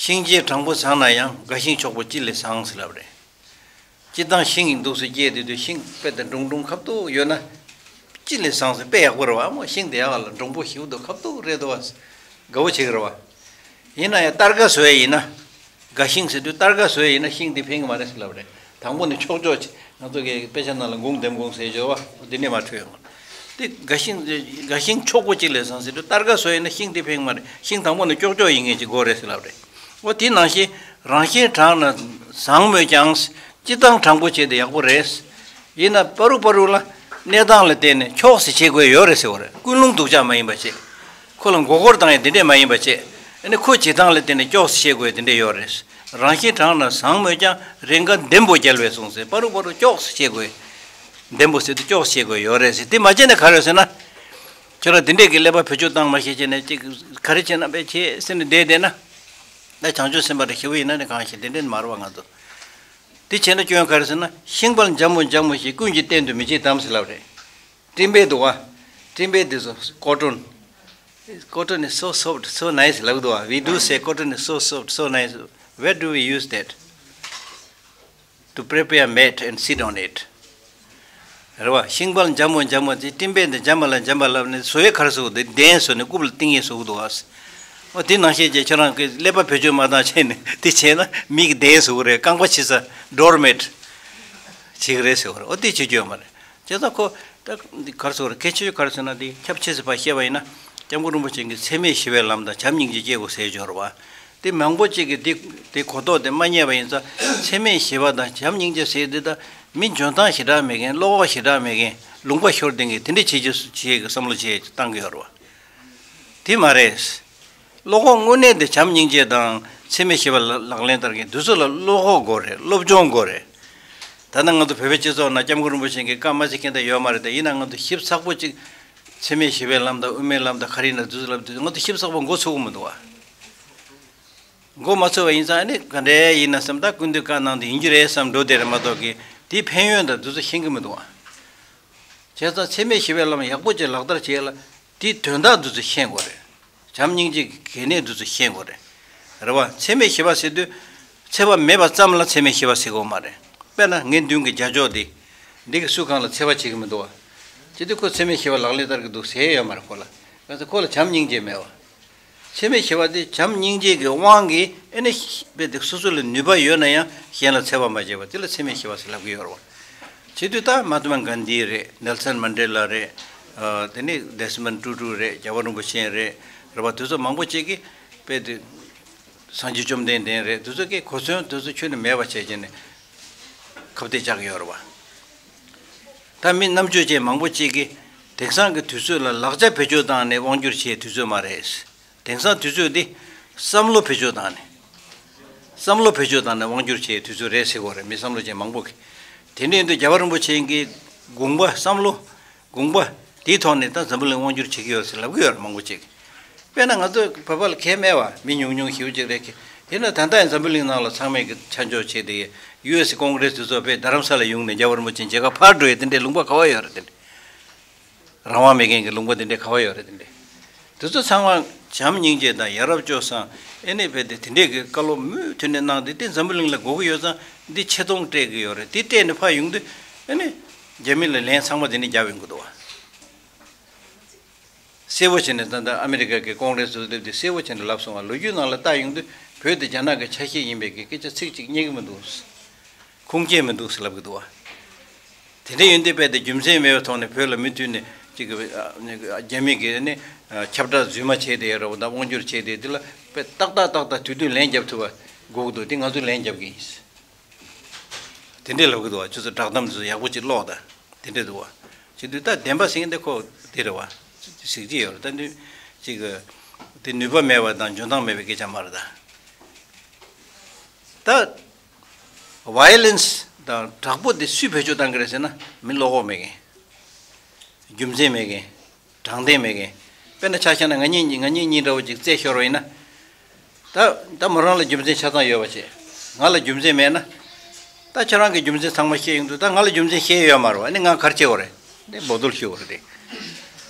ཤིང་རྗེས་དྲང་པོ་བཟང་ན་ཡང་། དགའ་ཤིང་ཕྱུག་པོ་ཅི་ལས་བཟང་ཟེར་ལབ་རེད། སྤྱིར་བཏང་ཤིང་གི་འདུག་སེ་སྐྱེས་དེ་དུས་ཤིང་དཔེ་དེ་འབྲོང་འབྲོང་ཁབ་ཏུ་ཡོད་ན། ཅི་ལས་བཟང་ཟེར་དཔེ་ཡག་པོ་རེད་བ། མོ་ཤིང་དེ་ཡག་ལ་འབྲོང་པོ་ཞིག་འདུག་ཁབ་ཏུ་རེད་འདུག་བ། དགའ་བོ་བྱེད་ཀྱི་རེད་བ། ཡིན་ན་ཡང་སྟར་ཀ་བཟོ་ཡ་ཡིན་ན། དགའ་ཤིང་ཟེར་དུས་སྟར་ཀ་བཟོས་ཡིན་ན་ཤིང་འདི་ཕན་གྱི་མ་རེད་ཟེར་ལབ་རེད། དང་པོ་ནས་ཆོག་ཆོག་ཅིག་ང་ཚོ་གི་དཔེ་ཆ་ནང་ལ་འགུང་ལྡེམ་འགུང་ཟེར་བརྗོད་བ་འདི་ནས་མ་འཕྲོད་ཡོང་། དེ་དགའ་ཤིང་དགའ་ཤིང་ཕྱུག་པོ་གཅིག་ལས་བཟང་ཟེར་དུས་སྟར་ཀ་བཟོས་ཡིན་ན་ཤིང་འདི་ཕན་གྱི་མ་རེད། ཤིང་དང་པོ་ནས་ཀྱོག་ཀྱོག་ཡིན་མཁན་ཅིག་དགོས་རེད་ཟེར་ལབ་རེད། འོ་དེ་ནང་བཞིན་རང་བཞིན་དྲང་ན་བཟང་མོད་ཀྱང་སྤྱིར་བཏང་དྲང་པོ་བྱས་ཏེ་ཡག་པོ་རེད། ཡིན་ན་པ་རུ་པ་རུ་ལ་གནས་སྟངས་ལ་བརྟེན་ནས་ཆོག་ཟེར་བྱེད་དགོས་ཡོད་རེད་ཟེར་བ་རེད། ཀུན་སློང་སྡུག་ཅག་མ་ཡིན་པ་བྱེད། ཁོ་ལ་མགོ་སྐོར་བཏང་ཡས་དེ་འདྲས་མ་ཡིན་པ་བྱེད། ཨ་ནི་ཁོ་བྱེད་སྟངས་ལ་བརྟེན་ནས་ཆོག་ཟེར་བྱེད་དགོས་དེ་འདྲས་ཡོད་རེད། རང་བཞིན་དྲང་ན་བཟང་མོད་ཀྱང་རེས་འགའ་ལྡེམ་པོ་རྒྱལ་བས་གསུངས་ཟེར། པ་རུ་པ་རུ་ཆོག་ཟེར་བྱེད་དགོས། ལྡེམ་པོ་ཟེར་དུས་ཆོག་ཟེར་བྱེད་དགོས་ཡོད་རེད་ཟེར། དེ་མ་བྱས་ན་ག་རེ་ཟེར་ན། ཁྱོད་རང་དེ་འདྲས་ཀྱི་ཀླད་པ་བེད་སྤྱོད་བཏང་མ་ཤེས་བྱས་ནས་ཅིག་ག་རེ་བྱས་ན་དཔེ་བྱེད་ཟེར་ནས་བསྡད་བསྡད་ན། ད་བྱང་ཆུབ་སེམས་དཔའ་རེ་ཞེ་པོ་ཡིན་ན་ནི་གང་ཞིག་དེ་འདྲས་མ་རེད་བ་ང་ཚོ། དེ་བྱས་ན་སྐྱོན་ག་རེ་ཟེར་ན་ཤིང་དཔལ་འཇམ་མོ་འཇམ་མོ་ཞེས་ཀུན་གྱིས་བསྟན་དུ་མི་བྱེད་དམ་ཟེར་ལབ་རེད། སྤྲིན་པས་འདུག་བ། སྤྲིན་པས་འདི་ཚོ་cotton. Cotton is so soft, so nice ལབ་འདུག་བ། We do say cotton is so soft, so nice. Where do we use that? To prepare mat and sit on it. རེད་བ། ཤིང་དཔལ་འཇམ་མོ་འཇམ་མོ་དེ་སྤྲིན་པས་འདི་འཇམ་པ་ལ་འཇམ་པ་ལབ་ནས་བཟོ་ཡས་ག་རེ་བཟོ་འདི་གདན་བཟོ་ནས་རྐུབ་ལ་བཏིང་ཡས་བཟོ་གི་འདུག་བ། འོ་དེ་ནང་བཞིན་བྱས་ཁྱོད་རང་གི་ཀླད་པ་བེད་སྤྱོད་མ་བཏང་བྱས་ནས་དེ་བྱས་ན་མིག་གི་གདན་བཟོ་གི་རེད། རྐང་པ་ཕྱི་ས་doormat བྱེད་ཀྱི་རེད་ཟེར་བ་རེད། འོ་དེ་བྱེད་རྒྱུ་ཡོད་མ་རེད། དེ་ཚོ་ཁོ་ད་འདི་གར་སོང་རེད། གལ་ཆེ་ཤོས་གར་སོང་ན་འདི་ཁྱབ་ཆེ་ཟེར་བ་བཤད་པ་ཡིན་ན། སྐྱབས་མགོན་རིན་པོ་ཆེ་གིས་འཚེ་མེད་ཞི་བའི་ལམ་དང་བྱམས་སྙིང་རྗེ་སྐྱེ་དགོས་ཟེར་སྦྱོར་བ། དེ་མང་པོ་ཅིག་གིས་འདི་དེ་གོ་རྟོགས་དེ་མ་རྙེད་པ་ཡིན་ཙང་། འཚེ་མེད་ཞི་བ་དང་བྱམས་སྙིང་རྗེ་ཟེར་འདི་ད་མི་འཇོན་ཐང་ཞེ་དྲག་མེད་མཁན། བློ་ཁོག་ཞེ་དྲག་མེད་མཁན། ལུང་པ་ཤོར་བསྡད་མཁན་དེ་འདྲ་བྱེད་ཀྱི་བྱེད་ཀྱི་བསམ་བློ་བྱེད་བཏང་གི་ཡོད་རེད་བ། དེ་མ་རེད། བློ་ཁོག་དངོས་གནས་དེ་བྱམས་སྙིང་རྗེ་དང་འཚེ་མེད་ཞི་བ་ལག་ལེན་བསྟར་མཁན་དེ་ཚོ་ལ་བློ་ཁོག་དགོས་རེད། སློབ་སྦྱོང་དགོས་རེད། ད་ལྟ་ང་ཚོ་བོད་པའི་སྤྱི་ཚོགས་ནང་སྐྱབས་མགོན་རིན་པོ་ཆེ་གིས་བཀའ་མ་བརྩི་མཁན་དེ་ཡོད་མ་རེད། དེ་ཡིན་ན་ང་ཚོ་ཞིབ་ཚགས་པོ་ཅིག་འཚེ་མེད་ཞི་བའི་ལམ་དང་དབུ་མའི་ལམ་དང་ག་རེ་ཡིན་ན་དེ་ཚོ་ལབ་དུས་ང་ཚོ་ཞིབ་ཚགས་པོ་མགོ་ཚོད་ཀྱི་མི་འདུག་བ། མགོ་མ་ཚོད་པ་ཡིན་ཙང་ཨ་ནི་ག་འདྲ་ཡིན་ན་བསམ། ད་སྐུ་མདུན་བཀའ་གནང་དེ་ཡིན་རྒྱུ་རེད་བསམ་འགྲོ་བསྡད་རེད་མ་གཏོགས་ཀྱི་དེའི་ཕན་ཡོན་དང་དེ་ཚོ་ཤེས་ཀྱི་མི་འདུག་བ། བྱས་ཙང་འཚེ་མེད་ཞི་བའི་ལམ་ཡག་པོ་ཅིག་ལག་བསྟར་བྱེད་ཡ་ལ་དེའི་དོན་དག་དེ་ཚོ་ཤེས་དགོས་རེད། བྱམས་སྙིང་རྗེ་གི་གལ་གནད་དེ་ཚོ་ཤེས་དགོས་རེད། རེད་བ། འཚེ་མེད་ཞི་བ་ཟེར་དུས་འཚེ་བ་མེད་པ་ཙམ་ལ་འཚེ་མེད་ཞི་བ་ཟེར་དགོས་མ་རེད། དཔེར་ན་ངའི་མདུན་གྱི་རྒྱ་ཅོག་འདི། འདི་གི་སུ་གང་ལ་འཚེ་བ་བྱེད་ཀྱི་མི་འདུག་བ། བྱེད་དུས་ཁོ་འཚེ་མེད་ཞི་བ་ལག་ལེན་བསྟར་གྱི་འདུག་ཟེར་ཡོད་མ་རེད་ཁོ་ལ། གང་ཟེར་ཁོ་ལ་བྱམས་སྙིང་རྗེ་མེད་བ། འཚེ་མེད་ཞི་བ་དེ་བྱམས་སྙིང་རྗེ་གི་དབང་གིས་ཨེ་ནི་རྦད་དེ་སོ་སོ་ལ་ནུས་པ་ཡོད་ན་ཡང་གཞན་ལ་འཚེ་བ་མ་བྱས་པ་དེ་ལ་འཚེ་མེད་ཞི་བ་ཟེར་ལབ་ཀྱི་ཡོད་རེད་བ། བྱེད་དུས་ད་མ་ཧཱ་ཏྨ་གྷན་དྷི་རེད། ནེལ་སན་མན་ཌེ་ལ་རེད། ཨ། དེ་ནས་ཌེ་སི་མོན་ཊུ་ཊུ་རེད། རྒྱལ་བ་རིན་པོ་ཆེ་རེད། རེད་བ། དེ་ཚོ་མང་པོ་ཅིག་གིས་རྦད་དེ་སངས་རྒྱས་བཅོམ་ལྡན་འདས་རེད། དེ་ཚོ་གིས་གོ་མཚོན་དེ་ཚོ་ཁྱོན་ནས་མེད་པ་བྱས་བྱས་ནས་ཁ་གཏད་བཅག་གི་ཡོད་རེད་བ། ད་མི་རྣམ་དཔྱོད་ཅན་མང་པོ་ཅིག་གིས་དེང་སང་གི་དུས་ཚོད་ལ་ལག་ཆ་བེད་སྤྱོད་བཏང་ནས་དབང་སྒྱུར་བྱེད་དུས་ཚོད་མ་རེད། དེང་སང་དུས་ཚོད་འདི་བསམ་བློ་བེད་སྤྱོད་བཏང་ནས། བསམ་བློ་བེད་སྤྱོད་བཏང་ནས་དབང་སྒྱུར་བྱེད་དུས་ཚོད་རེད་ཟེར་གྱི་ཡོད་རེད། མི་བསམ་བློ་ཅན་མང་པོ་གིས། དེ་འདྲ་ཡིན་དུས་རྒྱལ་བ་རིན་པོ་ཆེ་གི་དགོངས་པ་བསམ་བློ། དགོངས་པ་དེའི་ཐོག་ནས་ད་འཛམ་བུ་གླིང་དབང་སྒྱུར་བྱེད་ཀྱི་ཡོད་ཟེར་ལབ་ཀྱི་ཡོད་རེད་མང་པོ་ཅིག། དཔེར་ན་ང་ཚོ་བོད་པ་ལ་གལ་མེད་བ། མི་ཉུང་ཉུང་ཞེ་པོ་ཅིག་རེད་ཀྱི། དེ་ན་ད་ལྟ་ཡང་འཛམ་བུ་གླིང་ནང་ལ་ཚང་མས་ཀྱི་ཆ་འཇོག་བྱས་ཏེ། ཡུ་ཨེ་སི་ཀོང་གྲེས་དེ་ཚོ་དཔེ་རྡ་རམ་ས་ལ་ཡོང་ནས་རྒྱལ་བ་རིན་པོ་ཆེ་མཇལ་ཁ་ཕར་འགྲོ་ཡས་དེ་འདྲའི་ལུང་པ་ག་བ་ཡོད་རེད། དེ་འདྲ་རང་དབང་མེད་མཁན་གྱི་ལུང་པ་དེ་འདྲའི་ག་བ་ཡོད་རེད། དེ་འདྲའི་དེ་ཚོ་ཚང་མ་བྱམས་སྙིང་རྗེ་དང་ཡ་རབས་སྤྱོད་བཟང་། ཨེ་ནི་རྦད་དེ་དེ་འདྲའི་གི་བཀའ་སློབ་མུ་མཐུད་ནས་གནང་སྟེ། དེ་འཛམ་བུ་གླིང་ལ་དགོས་ཀྱི་ཡོད་ཙང་འདི་ཆེ་མཐོང་སྤྲད་ཀྱི་ཡོད་རེད། དེ་སྤྲད་ནས་ཕར་ཡོང་དུས་ཨེ་ནི་རྒྱ་མི་ལ་ལན་ཚང་མ་དེ་འདྲ་རྒྱབ་ཡོང་གི་འདུག་བ། གསལ་པོ་བྱས་ནས་ད་ལྟ་ཨ་མི་རི་ཀ་གི་ཀོང་གྲེས་སུ་སླེབས་ཏེ་གསལ་པོ་བྱས་ནས་ལབ་སོང་བ། ལོ་རྒྱུས་ནང་ལ་བལྟ་ཡོང་དུས་བོད་དེ་རྒྱ་ནག་གི་ཆ་ཤས་ཡིན་པའི་གི་སྐད་ཆ་ཚིག་གཅིག་རྙེད་ཀྱི་མི་འདུག། ཁུངས་སྐྱེལ་མི་འདུག་ཟེར་ལབ་ཀྱི་འདུག་བ། དེ་འདྲ་ཡིན་དུས་རྦད་དེ་རྒྱུ་མཚན་མེད་པའི་ཐོག་ནས་བོད་ལ་མུ་མཐུད་ནས་ཅིག་གི་རྒྱ་མི་གིས་ནི་ཁྱབ་བསྒྲགས་རྫུན་མ་བྱས་ཏེ་ཡོད་རེད་བ། ད་དབང་སྒྱུར་བྱས་ཏེ་དེ་ལ་དཔེ་ཏག་ཏག་ཏག་ཏག་དུས་དུས་ལན་རྒྱབ་ཐུབ་པ་དགོས་ཀྱི་འདུག། དེ་ང་ཚོས་ལན་རྒྱབ་ཀྱི་ཡིན། དེ་འདྲས་ལབ་ཀྱི་འདུག་བ། ཁྱོད་ཚོ་བསྒྲགས་གཏམ་དེ་ཚོ་ཡག་པོ་ཅིག་ཀློག་དང་། དེ་འདྲས་འདུག་བ། བྱེད་དུས་ད་བདེན་པ་ཟེར་མཁན་དེ་ཁོ་དེ་རེད་བ། གཟིགས་ཀྱི་ཡོད་རེད། ད་དུས་ཅིག་གི་དེ་ནུས་པ་མེད་པ་དང་འཇོན་ཐང་མེད་པའི་སྐད་ཆ་མ་རེད་ད། ད་ཝའི་ལེན་སི་དང་དྲག་པོ་དེ་སུས་བེད་སྤྱོད་བཏང་གི་རེད་ཟེར་ན། མི་བློ་ཁོག་མེད་མཁན། རྒྱུ་མཚན་མེད་མཁན། དྲང་བདེན་མེད་མཁན། དཔེར་ན་ཆ་བཞག་ན་ང་གཉིས་ང་གཉིས་གཉིས་འདྲ་བོ་ཅིག་རྩད་ཤོར་བ་ཡིན་ན། ད་ད་མོ་རང་ལ་རྒྱུ་མཚན་ཆ་ཚང་ཡོད་པ་བྱས། ང་ལ་རྒྱུ་མཚན་མེད་ན། ད་ཁྱེད་རང་གི་རྒྱུ་མཚན་ཚང་མ་བཤད་ཡོང་དུས་ད་ང་ལ་རྒྱུ་མཚན་བཤད་ཡས་ཡོད་མ་རེད་བ། ཨ་ནི་ང་ག་རེ་བྱེད་དགོས་རེད། ཨ་ནི་འབོད་རྡོལ་ཞུ་དགོས་རེད་དེ།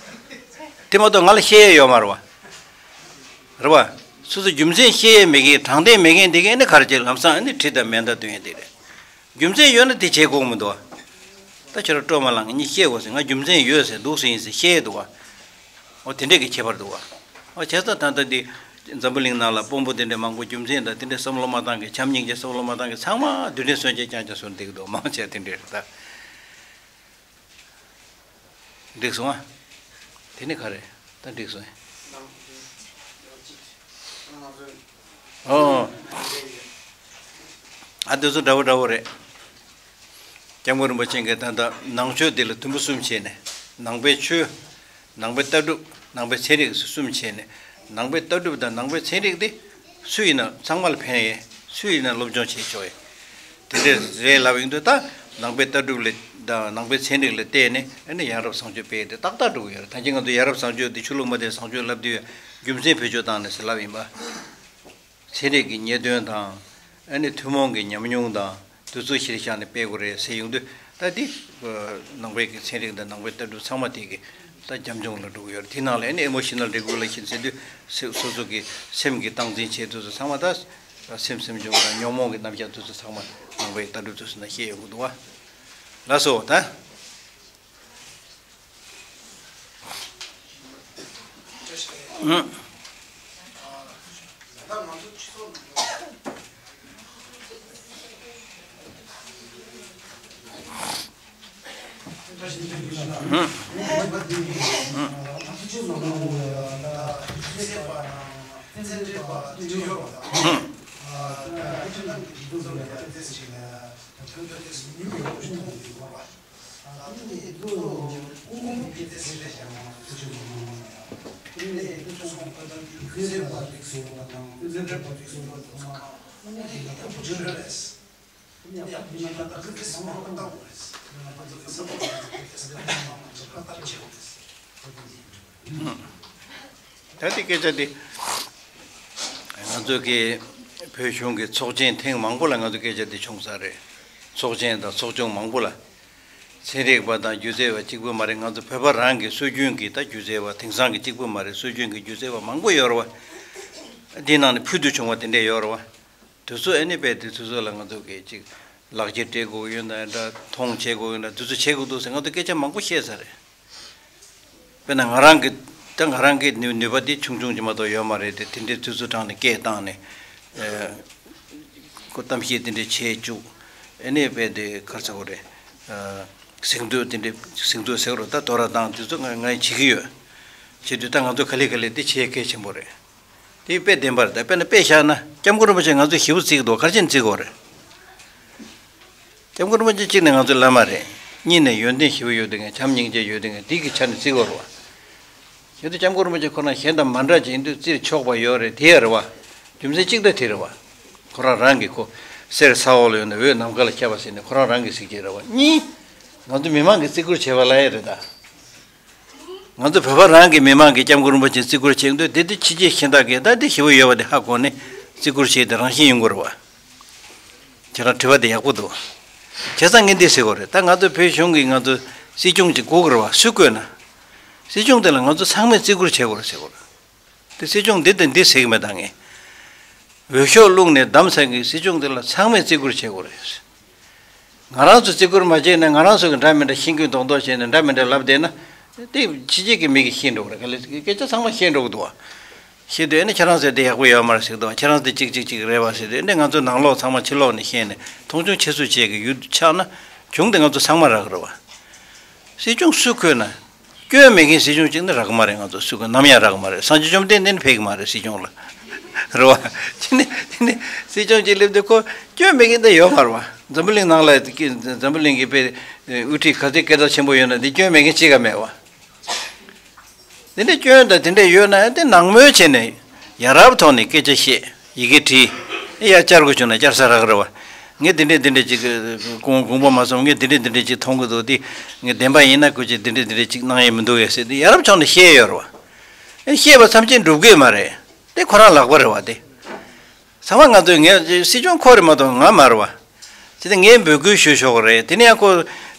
དེ་མ་གཏོགས་ང་ལ་བཤད་ཡས་ཡོད་མ་རེད་བ། རེད་བ། སོ་སོ་རྒྱུ་མཚན་བཤད་ཡས་མེད་མཁན། དྲང་བདེན་མེད་མཁན་དེ་གས་ཨ་ནི་ག་རེ་བྱེད། ལམ་སང་ཨ་ནི་གྲི་དང་མེ་མདའ་འདོན་ཡས་དེ་རེད། རྒྱུ་མཚན་ཡོད་ན་དེ་བྱེད་དགོས་མི་འདུག་བ། ད་ཁྱོད་རང་སྤྲོ་མ་ལངས། ངས་བཤད་དགོས་ཟེར། ང་རྒྱུ་མཚན་ཡོད་ཟེར། འདུག་སེ་ཡིན་ཟེར་བཤད་ཡས་འདུག་བ། འོ་དེ་འདྲས་ཀྱི་ཁྱད་པར་འདུག་བ། འོ་བྱས་ཙང་ད་ལྟ་འདི་འཛམ་བུ་གླིང་ནང་ལ་དཔོན་པོ་དེ་འདྲས་མང་པོ་རྒྱུ་མཚན་དང་དེ་འདྲས་བསམ་བློ་མ་བཏང་མཁན། བྱམས་སྙིང་རྗེ་བསམ་བློ་མ་བཏང་མཁན་ཚང་མ་རྡུལ་ཕྲན་སོན་ཆ་རྐྱང་རྐྱང་བཟོས་བསྡད་ཀྱི་འདུག། མང་ཆེ་བ་དེ་འདྲས་རེད་ད། འགྲིག་སོང་ཨ། དེ་ནི་ག་རེ། ད་འགྲིག་སོང་ཨ། ཨོ། ཨ་དེ་ཚོ་འདྲ་བོ་འདྲ་བོ་རེད། སྐྱབས་མགོན་རིན་པོ་ཆེ་གིས་ད་ལྟ་ནང་ཆོས་འདི་ལ་དུམ་བུ་གསུམ་ཕྱེ་ནས། ནང་པའི་ཆོས། ནང་པའི་ལྟ་གྲུབ། ནང་པའི་ཚན་རིག་གསུམ་ཕྱེ་ནས། ནང་པའི་ལྟ་གྲུབ་དང་ནང་པའི་ཚན་རིག་འདི་སུ་ཡིན་ན་ཚང་མ་ལ་ཕན་ཡས། སུ་ཡིན་ན་སློབ་སྦྱོང་བྱེད་ཆོག་ཡས། དེ་འདྲས་རེད་ལབ་ཡོང་དུས། ད་ནང་པའི་ལྟ་གྲུབ་ལ་དང་ནང་པའི་ཚན་རིག་ལ་བལྟས་ནས་ཨ་ནི་ཡ་རབས་བཟང་སྤྱོད་སྤེལ་ཏེ་ཏག་ཏག་འགྲོ་གི་ཡོད་རེད། ད་གིན་ང་ཚོ་ཡ་རབས་བཟང་སྤྱོད་འདི་ཆོས་ལུགས་མ་དད་བཟང་སྤྱོད་ལབ་དུས་རྒྱུ་མཚན་བེད་སྤྱོད་བཏང་ནས་ཟེར་ལབ་ཡིན་པ། ཚན་རིག་གི་རྙེད་དོན་དང་། ཨ་ནི་ཐུན་མོང་གི་ཉམས་མྱོང་དང་། དེ་ཚོ་གཞིར་བཞག་ནས་སྤེལ་དགོས་རེད་ཟེར་ཡོང་དུས། ད་འདི་ནང་པའི་གི་ཚན་རིག་དང་ནང་པའི་ལྟ་གྲུབ་ཚང་མ་དེ་གི་ད་རྒྱབ་ལྗོངས་ལ་འགྲོ་གི་ཡོད་རེད། དེ་ནང་ལ་ཨ་ནི་ཨི་མོ་ཤི་ནལ་རེ་གུ་ལེ་ཤན་ཟེར་དུས་སོ་སོ་གི་སེམས་ཀྱི་སྟངས་འཛིན་བྱེད་དུས་ཚོ་ཚང་མ་ད་སེམས་སེམས་བྱུང་དང་ཉོན་མོངས་ཀྱི་རྣམ་གཞག་དེ་ཚོ་ཚང་མ་ནང་པའི་ལྟ་གྲུབ་དེ་ཚོ་ནང་བཤད་ཡོང་གི་འདུག་བ། ལགས་སོ་ད། ད་ལྟའི་སྐད་ཆ་འདི་ང་ཚོ་གི་བོད་གཞུང་གི་ཚོགས་ཆེན་ཐེངས་མང་པོ་ལ་ང་ཚོ་སྐད་ཆ་འདི་བྱུང་ས་རེད། ཚོགས་ཆེན་དང་ཚོགས་ཆུང་མང་པོ་ལ། ཚན་རིག་པ་དང་སྒྱུ་རྩལ་བ་གཅིག་པུ་མ་རེད། ང་ཚོ་བོད་པ་རང་གི་སྲོལ་རྒྱུན་གྱི་ད་སྒྱུ་རྩལ་བ་དེང་སང་གི་གཅིག་པུ་མ་རེད། སྲོལ་རྒྱུན་གྱི་སྒྱུ་རྩལ་བ་མང་པོ་ཡོད་རེད་བ། འདི་ནང་ནས་ཕུལ་དུ་བྱུང་བ་དེ་འདྲས་ཡོད་རེད་བ། དུས་ཚོད་ཨེ་ནི་དཔེ་དེ་དུས་ཚོད་ལ་ང་ཚོ་གི་ཅིག་ལག་འཁྱེར་སྤྲད་དགོས་ཡོད་ན་འདྲ། མཐོང་བྱེད་དགོས་ཡོད་ན་དུས་ཚོད་བྱེད་དགོས་འདུག་ཟེར་ང་ཚོ་སྐད་ཆ་མང་པོ་བཤད་ས་རེད། དཔེར་ན་ང་རང་གི་ད་ང་རང་གི་ནུས་ནུས་པ་དེ་ཆུང་ཆུང་ཅིག་མ་གཏོགས་ཡོད་མ་རེད་དེ། དེ་འདྲའི་དུས་ཚོད་དྲངས་ནས་སྐད་བཏང་ནས་ཁོ་གཏམ་བཤད་དེ་འདྲ་བྱེད་བཅུག་ཨེ་ནི་དཔེ་དེ་ག་རེ་ཟེར་དགོས་རེད། གཟེངས་བསྟོད་དེ་འདྲ་གཟེངས་བསྟོད་ཟེར་རོ། ད་དོ་ར་བཏང་དུས་ཚོད་ང་ང་བྱེད་ཀྱི་ཡོད། བྱེད་དུས་ད་ང་ཚོ་ག་ལེ་ག་ལེ་དེ་བྱེད་གལ་ཆེན་པོ་རེད། དེ་དཔེ་བདེན་པ་རེད། ད་དཔེར་ན་དཔེ་བཞག་ན་སྐྱབས་མགོན་རིན་པོ་ཆེ་ང་ཚོ་ཞེ་པོ་བརྩི་གི་འདུག་ག་རེ་བྱས་ནས་བརྩི་དགོས་རེད། སྐྱབས་མགོན་རིན་པོ་ཆེ་གཅིག་ནས་ང་ཚོའི་བླ་མ་རེད། གཉིས་ནས་ཡོན་ཏན་ཞེ་པོ་ཡོད་དེ་ངས་བྱམས་སྙིང་རྗེ་ཡོད་དེ་ངས་དེ་གི་ཆ་ནས་བརྩི་དགོས་རེད་བ། གལ་ཏེ་སྐྱབས་མགོན་རིན་པོ་ཆེ་ཁོ་རང་གཞན་དང་མ་འདྲ་ཅིག་ཡིན་དུས་བརྩིར་ཆོག་པ་ཡོད་རེད། དེ་ཡ་རེད་བ། རྒྱུ་མཚན་གཅིག་ད་དེ་རེད་བ། ཁོ་རང་རང་གི་ཁོ་གསེར་ས་འོག་ལ་ཡོད་ན་འོད་ནམ་མཁའ་ལ་ཁྱབ་པ་ཟེར་ནས་ཁོ་རང་རང་གི་གཟིགས་རྒྱུ་རེད་བ། གཉིས། ང་ཚོ་མི་མང་གི་བརྩི་བཀུར་བྱེད་པ་ལ་ཡ་རེད་ད། ང་ཚོ་བོད་པ་རང་གི་མི་མང་གིས་སྐྱབས་མགོན་རིན་པོ་ཆེ་བརྩི་བཀུར་བྱེད་འདོད་དེ་དེ་ཕྱི་རྒྱལ་གཞན་དག་གིས་ད་དེ་ཞེ་པོ་ཡོད་པ་དེ་ཧ་གོ་ནས་བརྩི་བཀུར་བྱེད་དེ་རང་བཞིན་ཡོང་གི་རེད་བ། ཁྱེད་རང་དྲི་བ་དེ་ཡག་པོ་འདུག་བྱས་ཙང་ངས་འདི་ཟེར་དགོས་རེད། ད་ང་ཚོ་བོད་གཞུང་གིས་ང་ཚོ་སྲིད་སྐྱོང་ཅིག་དགོས་ཀྱི་རེད་བ། སུ་བསྐོས་ན། སྲིད་སྐྱོང་དེ་ལ་ང་ཚོ་ཚང་མས་བརྩི་བཀུར་བྱེད་དགོས་རེད་ཟེར་དགོས་རེད། དེ་སྲིད་སྐྱོང་འདི་དང་འདི་ཟེར་གི་མེད་ད་ངས། འོས་ཤོག་བླུགས་ནས་བདམས་ས་གི་སྲིད་སྐྱོང་དེ་ལ་ཚང་མས་བརྩི་བཀུར་བྱེད་དགོས་རེད། ང་རང་ཚོ་བརྩི་བཀུར་མ་བྱས་ན་ང་རང་ཚོ་གི་འདྲ་མི་འདྲ་ཤེས་རྒྱུ་མདོག་མདོག་བྱས་ནས་འདྲ་མི་འདྲ་ལབ་བསྡད་ན། དེ་ཕྱི་རྒྱལ་གྱི་མི་གིས་ཤེས་འགྲོ་གི་རེད། ག་ལེ་སྐད་ཆ་ཚང་མ་ཤེས་འགྲོ་གི་འདུག་བ། ཤེས་དུས་ཨེ་ནི་ཁྱེད་རང་ཚོས་དེ་ཡག་པོ་ཡོད་མ་རེད་ཟེར་གི་འདུག་བ། ཁྱེད་རང་ཚོ་གཅིག་གཅིག་གཅིག་རེད་བ་ཟེར་དུས་ཨེ་ནི་ང་ཚོ་ནང་ལོགས་ཚང་མ་ཕྱི་ལོགས་ནས་ཤེས་ནས་མཐོང་ཆུང་ཆེ་སུ་བྱེད་གི་ཡུལ་ཆགས་ན། གཞུང་དེ་ང་ཚོ་ཚང་མ་རག་གི་རེད་བ། སྲིད་སྐྱོང་སུ་བསྐོས་ན། སྐྱོན་མེད་མཁན་སྲིད་སྐྱོང་གཅིག་ནི་རག་གི་མ་རེད། ང་ཚོ་སུ་གི་ནམ་ཡང་རག་གི་མ་རེད། སངས་རྒྱས་བཅོམ་ལྡན་འདས་ནི་ཕེབས་གི་མ་རེད་སྲིད་སྐྱོང་ལ། རེད་བ། དེ་ནི་དེ་ནི་སྲིད་སྐྱོང་གཅིག་སླེབས་དུས་ཁོ་སྐྱོན་མེད་མཁན་དེ་ཡོད་མ་རེད་བ། འཛམ་བུ་གླིང་ནང་ལ་འཛམ་བུ་གླིང་གི་དཔེ་དབུ་ཁྲིད་ག་ཚོད་སྐད་གྲགས་ཆེན་པོ་ཡོད་ན་དེ་སྐྱོན་མེད་མཁན་གཅིག་ག་མེད་བ། དེ་འདྲའི་སྐྱོན་དང་དེ་འདྲ་ཡོད་ན་དེ་ནང་མོལ་བྱས་ནས་ཡ་རབས་ཐོག་ནས་སྐད་ཆ་བཤད། ཡི་གེ་བྲིས། ཨེ་ཡར་བཅར་དགོས་བྱུང་ན་བཅར་ས་རག་རེད་བ། ངས་འདི་འདྲས་འདི་འདྲས་ཅིག་དགོངས་དགོངས་པ་མ་ཚོམ། ངས་འདི་འདྲས་འདི་འདྲས་ཅིག་མཐོང་གི་འདུག་དེ་ངས་བདེན་པ་ཡིན་ན་སྐུ་མཁྱེན་འདི་འདྲས་འདི་འདྲས་ཅིག་གནང་ཡས་མི་འདུག་ཡ་ཟེར་དེ་ཡ་རབས་ཕྱོགས་ནས་བཤད་ཡོད་རེད་བ། ཨེ་བཤད་པ་ཐམས་ཅད་འགྲུབ་གི་མ་རེད། དེ་ཁོ་རང་ལག་པ་རེད་བ་དེ། ཚང་མ་ང་ཚོས་ངས་སྲིད་སྐྱོང་ཁོ་རེད་མ་གཏོགས་ང་མ་རེད་བ། དེ་ནས་ངས་འབོད་སྐུལ་ཞུ་ཆོག་གི་རེད། དེ་ནས་ཡང་ཁོ་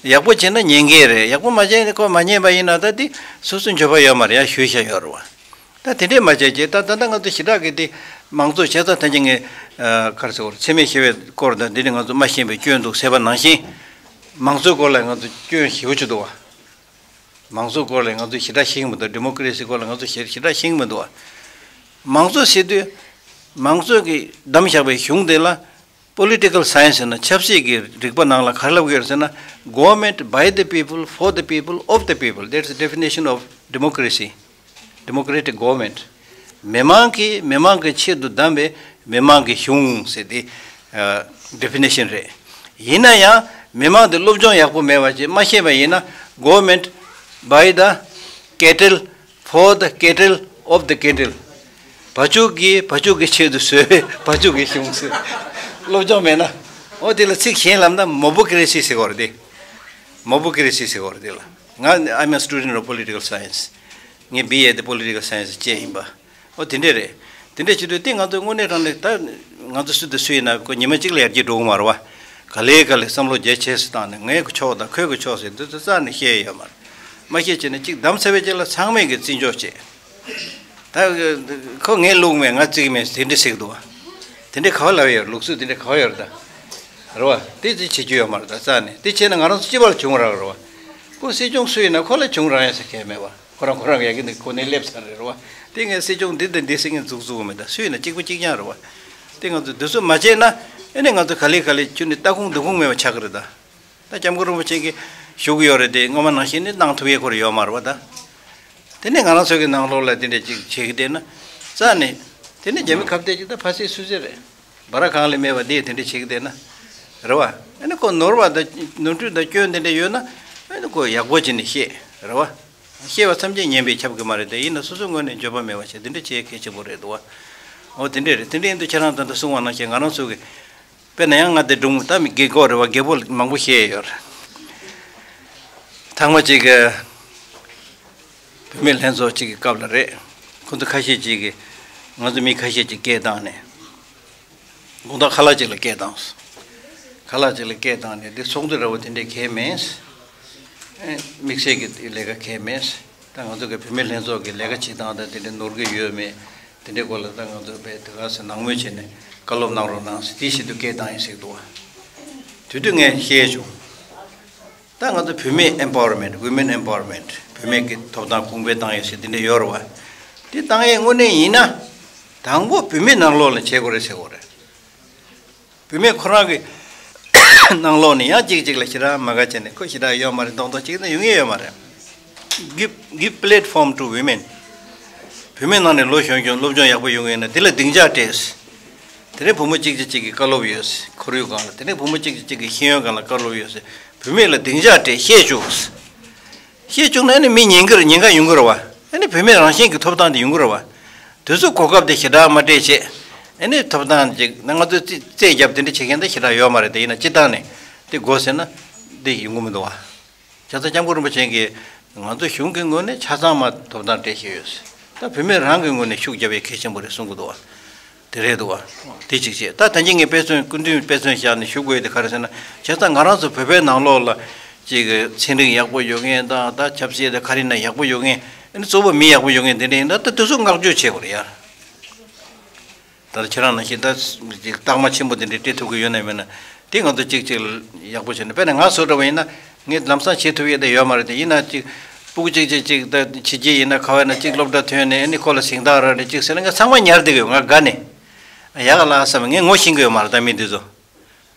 ཡག་པོ་བྱས་ན་ཉན་གི་རེད། ཡག་པོ་མ་བྱས་ན་ཁོ་མ་ཉན་པ་ཡིན་ན་ད་དེ་སོ་སོའི་འགྱོད་པ་ཡོད་མ་རེད། ཡང་ཞུས་བཞག་ཡོད་རེད་བ། ད་དེ་འདྲས་མ་བྱས་རྗེས་ད་ད་ལྟ་ང་ཚོ་ཞེ་དྲག་གི་དེ་མང་གཙོ་བྱས་ཙང་ད་ཅི་ངས་ག་རེ་ཟེར་དགོས་རེད། འཚེ་མེད་ཞི་བའི་སྐོར་དང་འདི་ནས་ང་ཚོ་མ་ཤེས་པའི་སྐྱོན་འདུག་ཟེར་བ་ནང་བཞིན། མང་གཙོའི་སྐོར་ལ་ང་ཚོ་སྐྱོན་ཞེ་པོ་ཅིག་འདུག་བ། མང་གཙོའི་སྐོར་ལ་ང་ཚོ་ཞེ་དྲག་ཤེས་ཀྱི་མི་འདུག་ཌི་མོ་ཀི་རེ་སི་སྐོར་ལ་ང་ཚོ་ཞེ་ཞེ་དྲག་ཤེས་ཀྱི་མི་འདུག་བ། མང་གཙོ་ཟེར་དུས། མང་གཙོ་གིས་བདམས་བཞག་པའི་གཞུང་དེ་ལ། Political science ཟེར་ན་ཆབ་སྲིད་ཀྱི་རིག་པ་ནང་ལ་ག་རེ་ལབ་ཀྱི་ཡོད་ཟེར་ན། Government by the people, for the people, of the people. That's the definition of democracy. Democratic government. མི་མང་གིས་མི་མང་གི་ཆེད་དུ་བདམས་པའི་མི་མང་གི་གཞུང་ཟེར་ཏེ། ཨ། ཌེ་ཕི་ནེ་ཤན་རེད། ཡིན་ན་ཡང་མི་མང་དེ་སློབ་སྦྱོང་ཡག་པོ་མེད་པ་ཅིག་མ་ཤེས་པ་ཡིན་ན། Government by the cattle, for the cattle, of the cattle. བ་ཕྱུགས་ཀྱིས་བ་ཕྱུགས་ཀྱི་ཆེད་དུ་བཟོས་པའི་བ་ཕྱུགས་ཀྱི་གཞུང་ཟེར། སློབ་སྦྱོང་མེད་ན། འོ་དེ་ལ་ཚིག་གཞན་ལབ་ན་མོ་བོ་ཀི་རེ་སི་ཟེར་གྱི་ཡོད་རེད་དེ། མོ་བོ་ཀི་རེ་སི་ཟེར་གྱི་ཡོད་རེད་དེ་ལ། ང་I'm a student of political science. ངས་བི་ཨེ་དེ་Political Science བྱས་ཡིན་པ། འོ་དེ་འདྲས་རེད། དེ་འདྲས་བྱེད་དུས་དེ་ང་ཚོ་དངོས་གནས་དྲང་གནས་ད་ང་ཚོ་སུ་དང་སུ་ཡིན་ན་ཁོ་ཉི་མ་གཅིག་ལ་ཡར་རྒྱས་འགྲོ་གི་མ་རེད་བ། ག་ལེ་ག་ལེ་བསམ་བློ་རྒྱ་ཆེ་སུ་བཏང་ནས་ངའི་གི་ཕྱོགས་དང་ཁོའི་གི་ཕྱོགས་ཟེར་འདི་ཚོ་རྩ་ནས་བཤད་ཡོད་མ་རེད། མ་བཤད་བྱས་ནས་གཅིག་བདམས་ཚར་བའི་རྗེས་ལ་ཚང་མས་གི་བརྩི་འཇོག་བྱེད། ད་ཁོ་ངས་བླུགས་མེད་ང་བརྩི་གི་མེད་དེ་འདྲས་ཟེར་གི་འདུག་བ། དེ་འདྲས་ག་བ་ལབ་ཡོད་ལུགས་སྲོལ་དེ་འདྲས་ག་བ་ཡོད་རེད་ད། རེད་བ། དེ་ཅི་བྱེད་རྒྱུ་ཡོད་མ་རེད་ད་རྩ་ནས་དེ་བྱས་ན་ང་རང་ཚོ་སྤྱི་པར་བྱུང་རག་རེད་བ། ཁོ་སྲིད་སྐྱོང་སུ་ཡིན་ན་ཁོ་ལ་བྱུང་རག་ཡ་ཟེར་མཁན་མེད་བ། ཁོ་རང་ཁོ་རང་ཡ་གི་འདི་གོ་གནས་སླེབས་ཚར་རེད་རེད་བ། དེ་ངས་སྲིད་སྐྱོང་འདི་དང་འདི་ཟེར་མཁན་འཛུགས་བཙུགས་མེད་ད་སུ་ཡིན་ན་གཅིག་པ་གཅིག་རྐྱང་རེད་བ། དེ་ང་ཚོ་འདི་ཚོ་མ་བྱས་ན་ཨེ་ནས་ང་ཚོ་ག་ལེ་ག་ལེ་ཁྱོན་ནས་ལྟ་ཁུངས་འདུ་ཁུངས་མེད་པ་ཆགས་ཀྱི་རེད་ད། ད་སྐྱབས་མགོན་རིན་པོ་ཆེ་གིས་ ཞུ་གི་ཡོད་རེད་དེ། སྔོན་མ་ནང་བཞིན་ནི་གནང་ཐུབ་ཡས་ཁོ་རང་ཡོད་མ་རེད་པ། ད་དེ་ནས་ང་རང་ཚོ་གི་ནང་ལོགས་ལ་དེ་འདྲ་ཅིག་བྱེད་ཀྱི་བསྡད་ན་རྩ་ནས། དེ་ནས་རྒྱ་མི་ཁ་གཏད་ཅིག་ད་ཕ་སི་སུ་སི་རེད། སྦ་ར་གང་ལས་སྨྲས་པ་དེ་དེ་འདྲ་བྱེད་ཀྱི་བསྡད་ན། རེད་བ། ཨ་ནི་ཁོ་ནོར་བ་དང་ནོར་འཁྲུལ་དང་སྐྱོན་དེ་འདྲ་ཡོད་ན། ཨ་ནི་ཁོ་ཡག་པོ་བྱས་ནས་བཤད། རེད་བ། བཤད་པ་ཐམས་ཅད་ཉན་པས་ཁྱབ་ཀྱི་མ་རེད་དེ། ཡིན་ན་སོ་སོའི་ངོས་ནས་འགྱོད་པ་མེད་པ་བྱས་དེ་འདྲ་བྱེད་གལ་ཆེན་པོ་རེད་འདུག་བ། འོ་དེ་འདྲ་རེད། དེ་འདྲ་ཡིན་དུས་ཁྱེད་རང་ད་ལྟ་གསུངས་པ་ནང་བཞིན་ང་རང་ཚོ་གི། དཔེར་ན་ཡང་ང་དེ་སྒྲུང་ད་མི་རྒད་གོག་རེད་བ། རྒད་པོ་མང་པོ་བཤད་ཡོད་རེད། ཐེངས་མ་གཅིག་གི་བུད་མེད་ལྷན་ཚོགས་གཅིག་གི་སྐབས་ལ་རེད། ཁོ་ཚོ་ཁ་ཤས་ཅིག་གིས་ང་ཚོ་མི་ཁ་ཤས་ཅིག་སྐད་བཏང་ནས། དགོང་དག་ཁ་ལག་ཅིག་ལ་སྐད་བཏང་། ཁ་ལག་ཅིག་ལ་སྐད་བཏང་ནས། འདི་ཚོགས་འདུ་འདྲ་བོ་དེ་འདྲའི་གལ་མེད། ཨེ། དམིགས་བསལ་གྱི་ལས་ཀ་གལ་མེད། ད་ང་ཚོ་གི་བུད་མེད་ལྷན་ཚོགས་ཀྱི་ལས་ཀ་བྱེད་སྟངས་དང་དེ་འདྲ་ནོར་གྱི་ཡོད་མེད། དེ་འདྲའི་སྐོར་ལ་ད་ང་ཚོ་དཔེ་དེ་ག་ཚོད་ནང་མོལ་བྱས་ནས་བཀའ་སློབ་གནང་རོགས་གནང་ཟེར་དེ་བཞིན་དུ་སྐད་བཏང་ཡིན་ཟེར་གྱི་འདུག་བ། དེ་དུས་ངས་བཤད་བྱུང་། ད་ང་ཚོ་བུད་མེད་ཨེམ་པ་ཝར་མེན་ཊི། ཝི་མེན་ཨེམ་པ་ཝར་མེན་ཊི། བུད་མེད་ཀྱི་ཐོབ་ཐང་གོང་འཕེལ་བཏང་ཡོད་ཟེར་དེ་འདྲ་ཡོད་རེད་བ། དེ་བཏང་ཡས་དངོས་གནས་ཡིན་ན། དང་པོ་བུད་མེད་ནང་ལོགས་ལ་བྱེད་དགོས་རེད་ཟེར་དགོས་རེད། བུད་མེད་ཁོ་རང་གི་ནང་ལོགས་ནས་ཡང་གཅིག་གཅིག་ལ་ཞེ་དྲག་མ་དགའ་བྱས་ནས། ཁོ་ཞེ་དྲག་ཡོད་མ་རེད། མདོག་མདོག་བྱས་ནས་ཡོང་ཡས་ཡོད་མ་རེད། Give, give platform to women. བུད་མེད་ནང་ནས་ལོ་གཞོན་གཞོན་སློབ་སྦྱོང་ཡག་པོ་ཡོང་གི་ཡོད་ན་དེ་ལ་སྡིངས་ཆ་སྤྲད། དེ་ནས་བུ་མོ་གཅིག་གིས་གཅིག་གི་བཀའ་སློབ་ཡོད། ཁོར་ཡུག་སྒང་ལ། དེ་ནས་བུ་མོ་གཅིག་གིས་གཅིག་གི་ཤེས་ཡོན་སྒང་ལ་བཀའ་སློབ་ཡོད། བུད་མེད་ལ་སྡིངས་ཆ་སྤྲད། བཤད་བཅུག། བཤད་བཅུག་ན་ཨ་ནི་མི་ཉན་གི་རེད། ཉེན་ཁ་ཡོང་གི་རེད་བ། ཨ་ནི་བུད་མེད་རང་བཞིན་གྱི་ཐོབ་ཐང་དེ་ཡོང་གི་རེད་བ། དེ་ཚོ་གོ་སྐབས་དེ་ཞེ་དྲག་མ་སྤྲད་བྱས། ཨ་ནི་ཐོབ་ཐང་ཅིག་ན་ང་ཚོས་རྩིས་རྩིས་རྒྱབ་དེ་འདྲ་བྱེད་མཁན་དེ་ཞེ་དྲག་ཡོད་མ་རེད་དེ། ཡིན་ན་སྤྱིར་བཏང་ནས་དེ་དགོས་ཟེར་ན་དེ་ཡོང་གི་མི་འདུག་བ། བྱས་ཙང་སྐྱབས་མགོན་རིན་པོ་ཆེ་གིས་ང་ཚོ་གཞུང་གི་ངོས་ནས་ཆ་ཚང་མ་ཐོབ་ཐང་སྤྲད་བཞིན་ཡོད། ད་བུད་མེད་རང་གི་ངོས་ནས་ཤུགས་རྒྱབ་ཡས་གལ་ཆེན་པོ་རེད་གསུང་གི་འདུག་བ། དེ་རེད་འདུག་བ། དེ་གཅིག་བྱས། ད་ད་གིན་ངས་དཔེ་མཚོན། སྐུ་མདུན་དཔེ་མཚོན་བཞག་ནས་ཞུ་དགོས་ཡས་དེ་ག་རེ་ཟེར་ན། བྱས་ཙང་ང་རང་ཚོ་བོད་པའི་ནང་ལོགས་ལ་ཅིག་ཚན་རིག་ཡག་པོ་ཡོད་མཁན་དང་། ད་ཆབ་སྲིད་དང་ག་རེ་ན་ཡག་པོ་ཡོད་མཁན། ཨ་ནི་གཙོ་བོ་མི་ཡག་པོ་ཡོད་མཁན་དེ་འདྲ་ཡིན་ན། ད་དེ་ཚོ་བསྔགས་བརྗོད་བྱེད་དགོས་རེད་ཡ། ད་ཁྱེད་རང་ནང་བཞིན་ད་ཅིག་རྟགས་མ་ཆེན་པོ་དེ་འདྲ་སྤྲད་ཐུབ་ཀྱི་ཡོད་ན་མེད་ན། དེ་ང་ཚོ་གཅིག་གཅིག་ལ་ཡག་པོ་བྱས་ནས། དཔེར་ན་ང་བཟོ་འདྲ་བ་ཡིན་ན། ངས་ལམ་སང་བྱེད་ཐུབ་ཡས་དེ་ཡོད་མ་རེད་དེ། ཡིན་ན་ཅིག་སྤུ་གུ་གཅིག་གཅིག་གཅིག་ད་བྱས་རྗེས་ཡིན་ན། ག་བ་ན་གཅིག་སློབ་གྲྭ་ཐོན་ནས། ཨ་ནི་ཁོ་ལ་གཟེངས་རྟགས་རག་ནས་ཅིག་ཟེར་ན། ངས་ཚང་མ་ཉར་བསྡད་ཀྱི་ཡོད། ང་དགའ་ནས། ཡག་ལ་བསམ། ངས་ངོ་ཤེས་ཀྱི་ཡོད་མ་རེད་ད་མི་འདི་ཚོ།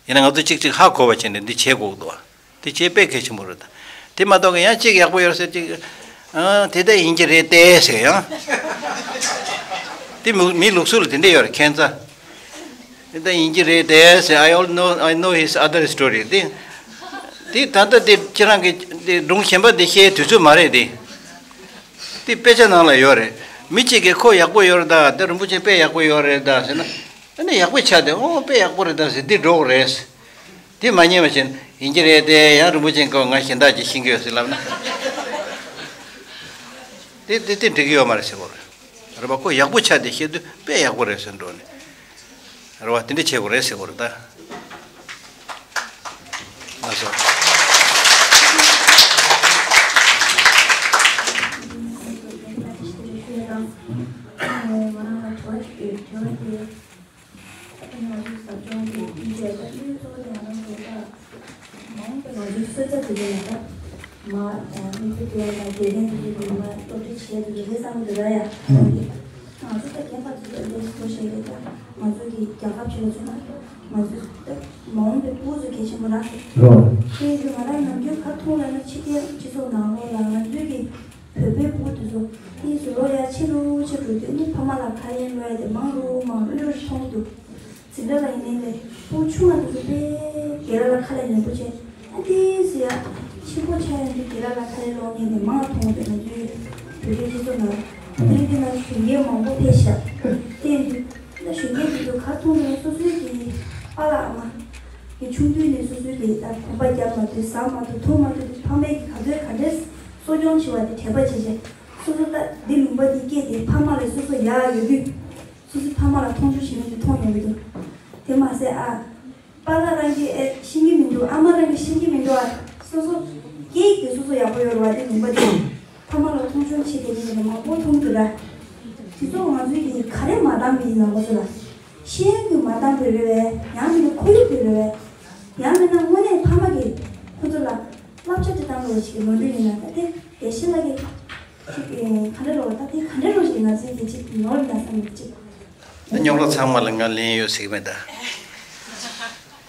ཡིན་ན་ང་ཚོ་གཅིག་གཅིག་ཧ་གོ་བ་བྱས་ནས་འདི་བྱེད་དགོས་འདུག་བ། དེ་བྱེད་དཔེ་གལ་ཆེན་པོ་རེད་ད། དེ་མ་གཏོགས་ཀྱི་ཡང་གཅིག་ཡག་པོ་ཡོད་ཟེར་གཅིག་ཨ། དེ་ལྟ་ཡིན་གྱི་རེད་དེ་ཟེར་ཡང་། དེ་མི་མི་ལུགས་སྲོལ་དེ་འདྲ་ཡོད་རེད་ཁྱད་མཚར། དེ་ལྟ་ཡིན་གྱི་རེད་དེ་ཟེར། I all know, I know his other story. དེ་དེ་ད་ལྟ་དེ་ཁྱེད་རང་གི་དེ་སྒྲུང་གཞན་པ་དེ་བཤད་དུས་ཚོད་མ་རེད་དེ། དེ་དཔེ་ཆ་ནང་ལ་ཡོད་རེད། མི་གཅིག་གིས་ཁོ་ཡག་པོ་ཡོད་རེད་ད། དེ་རིན་པོ་ཆེ་དཔེ་ཡག་པོ་ཡོད་རེད་ད་ཟེར་ན། ཨ་ནི་ཡག་པོ་ཆགས་ཏེ། ཨོ་དཔེ་ཡག་པོ་རེད་ད་ཟེར་འདི་འགྲོ་གི་རེད། དེ་མ་ཉན་པ་བྱས་ན་ཡིན་གྱི་རེད་དེ། ཡང་རིན་པོ་ཆེ་ཁོ་ང་གཞན་དག་ཅིག་ཤེས་ཀྱི་ཡོད་ཟེར་ལབ་ན། དེ་དེ་དེ་འགྲིག་གི་ཡོད་མ་རེད་ཟེར་གོ་རེད། རེད་པ། ཁོ་ཡག་པོ་ཆགས་ཏེ་བཤད་དུས་དཔེ་ཡག་པོ་རེད་ཟེར་འགྲོ་ནས། རེད་པ། དེ་འདྲ་བྱེད་དགོས་རེད་ཟེར་གོ་རེད་ད། ལགས་སོ། ང་རང་ལ་དྲི་བ་ཞིག་ཡོད། དྲི་བ་དེ། ང་ཚོའི་ཟབ་སྦྱོང་དེ་འདི་བྱས་ཙང་གཙོ་བོ་དེ་ང་རང་ཚོ་ད་མང་དུ་ང་ཚོའི་སོན་རྩ་དེ་ཚོ་ལ་ད་མ་དམིགས་བསལ་དེ་ལ་དགེ་རྒན་དེ་ཚོ་དེ་མ་སློབ་ཁྲིད་བྱས་དེ་ཚོ་དེ་བསམ་གི་འདུག་ད་ཡ། ང་ཚོ་ད་རྒན་པ་དེ་ཚོ་འདི་ཚོ་བཤད་རེད་ད། ང་ཚོ་གི་རྒྱལ་ཁབ་ཆེ་བ་ཚོ་ན་ང་ཚོ་ད་མ་འོངས་པའི་ཕྲུ་གུ་ཚོ་གལ་ཆེན་པོ་རེད། རོ། དེ་ཡིན་དུས་ང་རང་ནམ་རྒྱུན་ག་མཐོང་ལབ་ན། ཕྱི་རྒྱལ་སྤྱི་ཚོགས་ནང་ལོགས་ལ་ང་ཚོའི་གི་བོད་པའི་ཕྲུ་གུ་དེ་ཚོ་དེ་ཚོ་ལོ་ཡར་ཆེ་རུ་ཆེ་རུ་འགྲོ་དུས་ནི་ཕ་མ་ལ་ཁ་ལན་སློག་ཡ་དེ་མང་རུ་མང་རུ་མཐོང་གི་འདུག་འཛིན་གྲྭ་ལ་ཡིན་ནའི་ལས་ཕྲུ་གུ་ཆུང་བ་དེ་ཚོ་དཔེ་རྒན་ལགས་ལ་ཁ་ལན་ལན་པོ་བྱས། ཨ་དེ་ཚོ་ཡ་ཆེན་པོ་ཆགས་ཡོང་དུས་རྒན་ལགས་ལ་ཁ་ལན་སློག་མཁན་དེ་མང་མཐོང་གི་འདུག་ང་ཚོའི་བོད་པའི་སྤྱི་ཚོགས་ནང་། དེ་རིང་འདི་ན་གཞོན་སྐྱེས་མང་པོ་ཕེབས་ཤག་དེ་ཡིན་དུས་ད་གཞོན་སྐྱེས་དེ་ཚོ་ག་མཐོང་དུས་སོ་སོའི་གི་པཱ་ལགས་ཨ་མ་གི་ཆུང་དུས་ནས་སོ་སོའི་གི་ད་གོམ་པ་རྒྱབ་མ་ཐུབ། ཟ་མ་ཐུབ། འཐུང་མ་ཐུབ་དུས་ཕ་མས་གི་ག་ཚོད་ག་འདྲས་གསོ་སྐྱོང་བྱས་པ་དེ་དྲན་པ་བརྗེད་བྱས། སོ་སོ་ད་འདི་ལུང་པ་འདི་སྐྱེས་ཏེ་ཕ་མ་ལས་སོ་སོ་ཡག་ཡོད་དུས། སོ་སོའི་ཕ་མ་ལ་མཐོང་ཆུང་བྱེད་མཁན་དེ་མཐོང་ཡོང་གི་འདུག་དེ་མ་ཟད་ཨ། པཱ་ལགས་རང་གིས་ཨེ་ཤེས་ཀྱི་མི་འདུག་ཨ་མ་རང་གིས་ཤེས་ཀྱི་མི་འདུག་ཨ། སོ་སོ་སྐད་ཡིག་དེ་སོ་སོ་ཡག་པོ་ཡོད་རེད་བ། དེ་ལུང་པ་དེ་ཕ་མ་ལ་མཐོང་ཆུང་བྱེད་མཁན་དེ་མང་པོ་མཐོང་གི་འདུག་ར། དེ་ཚོ་ང་ཚོའི་གི་ག་རེ་མ་འདང་གི་ཡིན་ན། ང་ཚོ་ལ་ཤེས་ཡོན་གྱི་མ་འདང་པ་རེད་བས། ཡང་མིན་ན་ཁོར་ཡུག་དེ་རེད་བས། ཡང་མིན་ན་དངོས་གནས་ཕ་མ་གིས་ཁོ་ཚོ་ལ་བསླབ་བྱ་དེ་བཏང་དགོས་ཞིག་གི་ནོར་འཁྲུལ་ཡིན་ན། ད་དེ་དགེ་བཤེས་ལགས་ཀྱིས་ཅིག་ག་འདྲ་རོགས། ད་དེ་ག་འདྲ་རོགས་ཞིག་ང་ཚོའི་གི་ཅིག་ནོར་ན་བསམ་གི་ཅིག་ད་རྙོག་གླ་ཚང་མ་ལ་ང་ལན་ཡོད་ཟེར་གི་མེད་ད།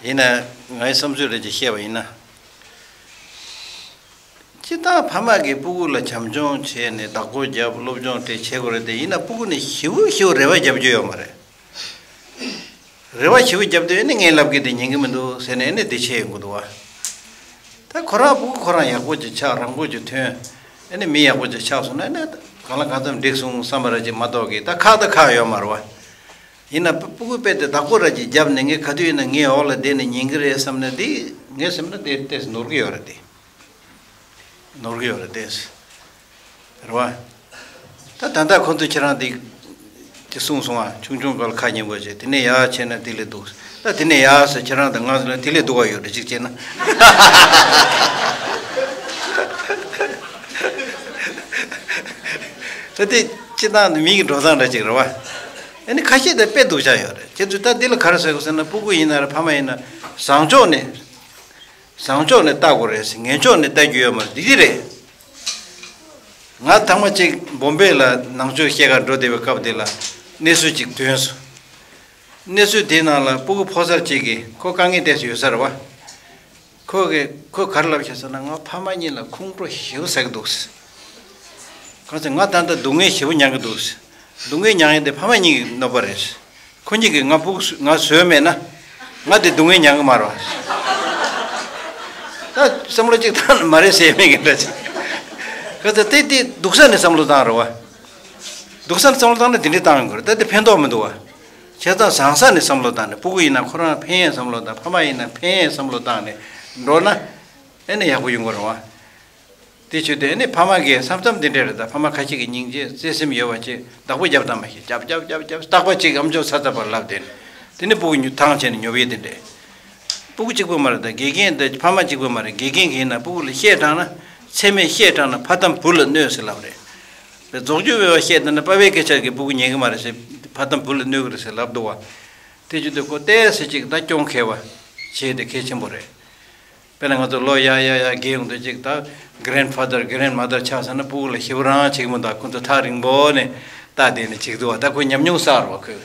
ཡིན་ན་ངའི་བསམ་ཚུལ་རེ་ཅིག་བཤད་པ་ཡིན་ན། སྤྱིར་བཏང་ཕ་མ་གིས་སྤུ་གུ་ལ་བྱམས་སྐྱོང་བྱས་ནས་བདག་པོ་བརྒྱབ། སློབ་སྦྱོང་དེ་བྱེད་དགོས་རེད་དེ། ཡིན་ན་སྤུ་གུ་ནི་ཞེ་པོ་ཞེ་པོ་རེ་བ་བརྒྱབ་རྒྱུ་ཡོད་མ་རེད། རེ་བ་ཞེ་པོ་བརྒྱབ་དུས་ཨེ་ནི་ངའི་ལབ་ཀྱི་དེ་ཉན་གྱི་མི་འདུག་ཟེར་ནས་ཨེ་ནི་དེ་བྱས་ཡོང་གི་འདུག་བ། ད་ཁོ་རང་སྤུ་གུ་ཁོ་རང་ཡག་པོ་ཅིག་ཆགས། རང་པོ་ཅིག་ཐོན། ཨེ་ནི་མི་ཡག་པོ་ཅིག་ཆགས་སོང་ན་ཨེ་ནི་གང་ལ་གང་འཚམ་འགྲིག་སོང་བསམ་པ་ར་ཅིག་མ་གཏོགས་ཀྱི་ད་ཁག་ད་ཁག་ཡོད་མ་རེད་བ། ཡིན་ན་སྤུ་གུ་དཔེ་དེ་བདག་པོ་ར་ཅིག་བརྒྱབ་ནས་ངས་ག་དུས་ཡིན་ན་ངའི་འོག་ལ་བསྡད་ནས་ཉན་གྱི་རེད་བསམ་ན་དེ་ངས་བསམ་ན་དེ་ཏོག་ཙམ་ནོར་གྱི་ཡོད་རེད་དེ། ནོར་གྱི་ཡོད་རེད་དེ། རེད་བ། ད་ད་ལྟ་ཁོ་ཚོས་ཁྱེད་རང་འདི་ཅིག་གསུངས་སོང་ང་། ཆུང་ཆུང་སྐབས་ལ་ཁ་ཉན་དགོས་བྱས། དེ་ནས་ཡག་བྱས་ན་དེ་ལས་སྡུག་ད་དེ་ནས་ཡག་ཟེར་ཁྱེད་རང་དང་ང་ཚོ་ལ་དེ་ལས་སྡུག་ག་ཡོད་རེད་གཅིག་བྱས་ན། ད་དེ་སྤྱིར་བཏང་ནི་མི་གི་འགྲོ་སྟངས་འདྲ་ཅིག་རེད་བ། ཨ་ནི་ཁ་ཤས་དེ་དཔེ་སྡུག་ཅག་ཡོད་རེད། ཁྱེད་ཚོས་ད་འདི་ལ་ག་རེ་ཟེར་དགོས་ཟེར་ན། སྤུ་གུ་ཡིན་ན་རེད། ཕ་མ་ཡིན་ན་བཟང་ཕྱོགས་ནས། བཟང་ཕྱོགས་ནས་ལྟ་དགོས་རེད་ཟེར། ངན་ཕྱོགས་ནས་ལྟ་རྒྱུ་ཡོད་མ་རེད། འདི་འདི་རེད། ང་ཐེངས་མ་གཅིག་བོམ་བེ་ལ་ནང་ཆོས་བཤད་གར་འགྲོ་བསྡད་པའི་སྐབས་དེ་ལ་གནས་ཚུལ་གཅིག་ཐོན་སོང་། གནས་ཚུལ་དེའི་ནང་ལ་སྤུ་གུ་ཕོ་གསར་གཅིག་གིས། ཁོ་དཀའ་ངལ་ཏོག་ཙམ་ཡོད་ས་རེད་བ། ཁོ་གིས་ཁོས་ག་རེ་ལབ་བྱས་ཟེར་ན། ང་ཕ་མ་གཉིས་ལ་ཁོང་ཁྲོ་ཞེ་པོ་ཟ་གི་འདུག་ཟེར། གང་ཟེར་ང་ད་ལྟ་སྡུག་བསྔལ་ཞེ་པོ་མྱངས་ཀྱི་འདུག་ཟེར། སྡུག་བསྔལ་མྱངས་ཡས་དེ་ཕ་མ་གཉིས་ཀྱི་གནོད་པ་རེད་ཟེར། ཁོ་གཉིས་ཀྱིས་ང་ཕྲུ་གུ་ང་བཟོས་མེད་ན་ང་དེ་སྡུག་བསྔལ་མྱངས་ཀྱི་མ་རེད་བ། ད་བསམ་བློ་གཅིག་བཏང་ན་མ་རེད་ཟེར་མེད་ཀྱི་འདྲ་ཅིག་ག་ཚོད་དེ་དེ་སྡུག་ས་ནས་བསམ་བློ་བཏང་རེད་བ། སྡུག་ས་ནས་བསམ་བློ་བཏང་ན་དེ་འདྲས་བཏང་ཡོང་གི་རེད། ད་དེ་ཕན་ཐོགས་མི་འདུག་བ། བྱས་ཙང་བཟང་ས་ནས་བསམ་བློ་བཏང་ནས། སྤུ་གུ་ཡིན་ན་ཁོ་རང་ཕན་ཡས་བསམ་བློ་དང་། ཕ་མ་ཡིན་ན་ཕན་ཡས་བསམ་བློ་བཏང་ནས་འགྲོ་ན་ཨེ་ནི་ཡག་པོ་ཡོང་གི་རེད་བ། དེ་བྱས་དུས་ཨེ་ནི་ཕ་མ་གིས་མཚམས་མཚམས་འདི་འདྲས་རེད། ད་ཕ་མ་ཁ་ཤས་ཀྱིས་སྙིང་རྗེ་བརྩེ་སེམས་ཡོད་པ་ཅིག་བདག་པོ་རྒྱབ་དང་མ་ཤེས། རྒྱབ་རྒྱབ་རྒྱབ་རྒྱབ། རྟག་པ་གཅིག་ཨམ་ཅོག་ཚ་ཚ་བར་ལབ་དེ་ནི། དེ་ནི་སྤུ་གུ་ཉོ་ཐང་བྱས་ནས་ཉོབ་ཡས་དེ་འདྲས། སྤུ་གུ་གཅིག་པུ་མ་རེད། ད་དགེ་རྒན་དེ་ཕ་མ་གཅིག་པུ་མ་རེད། དགེ་རྒན་གྱིས་ཡིན་ན་སྤུ་གུ་ལ་བཤད་དྲགས་ན། ཚད་མེད་བཤད་དྲགས་ན་ཕ་དམ་བུ་ལ་གནོད་ཟེར་ལབ་རེད། རྫོགས་རྒྱུ་བའི་བ་བཤད་དེ་ན་པ་ཕའི་སྐད་ཆ་གི་སྤུ་གུ་ཉན་གི་མ་རེད་ཟེར། ཕ་དམ་བུ་ལ་གནོད་གི་རེད་ཟེར་ལབ་འདུག་བ། དེ་བྱེད་དུས་ཁོ་ཏོག་ཙམ་ཅིག་ད་སྐྱོན་འཁེལ་བ་བྱས་ཏེ་གལ་ཆེན་པོ་རེད། དཔེར་ན་ང་ཚོ་ལོ་ཡར་ཡར་ཡར་རྒས་ཡོང་དུས་ཅིག་ད་གྷ་རེན་ཕ་དར་གྷ་རེན་མ་དར་ཆགས་ཟེར་ན་སྤུ་གུ་ལ་ཞེ་པོ་རང་བྱེད་ཀྱི་མི་འདུག་ཁོ་ཚོ་ཐག་རིང་པོ་ནས་ལྟ་བསྡད་ནས་བྱེད་ཀྱི་འདུག་བ། ད་ཁོ་ཉམས་མྱོང་བསགས་རེད་བ་ཁོས།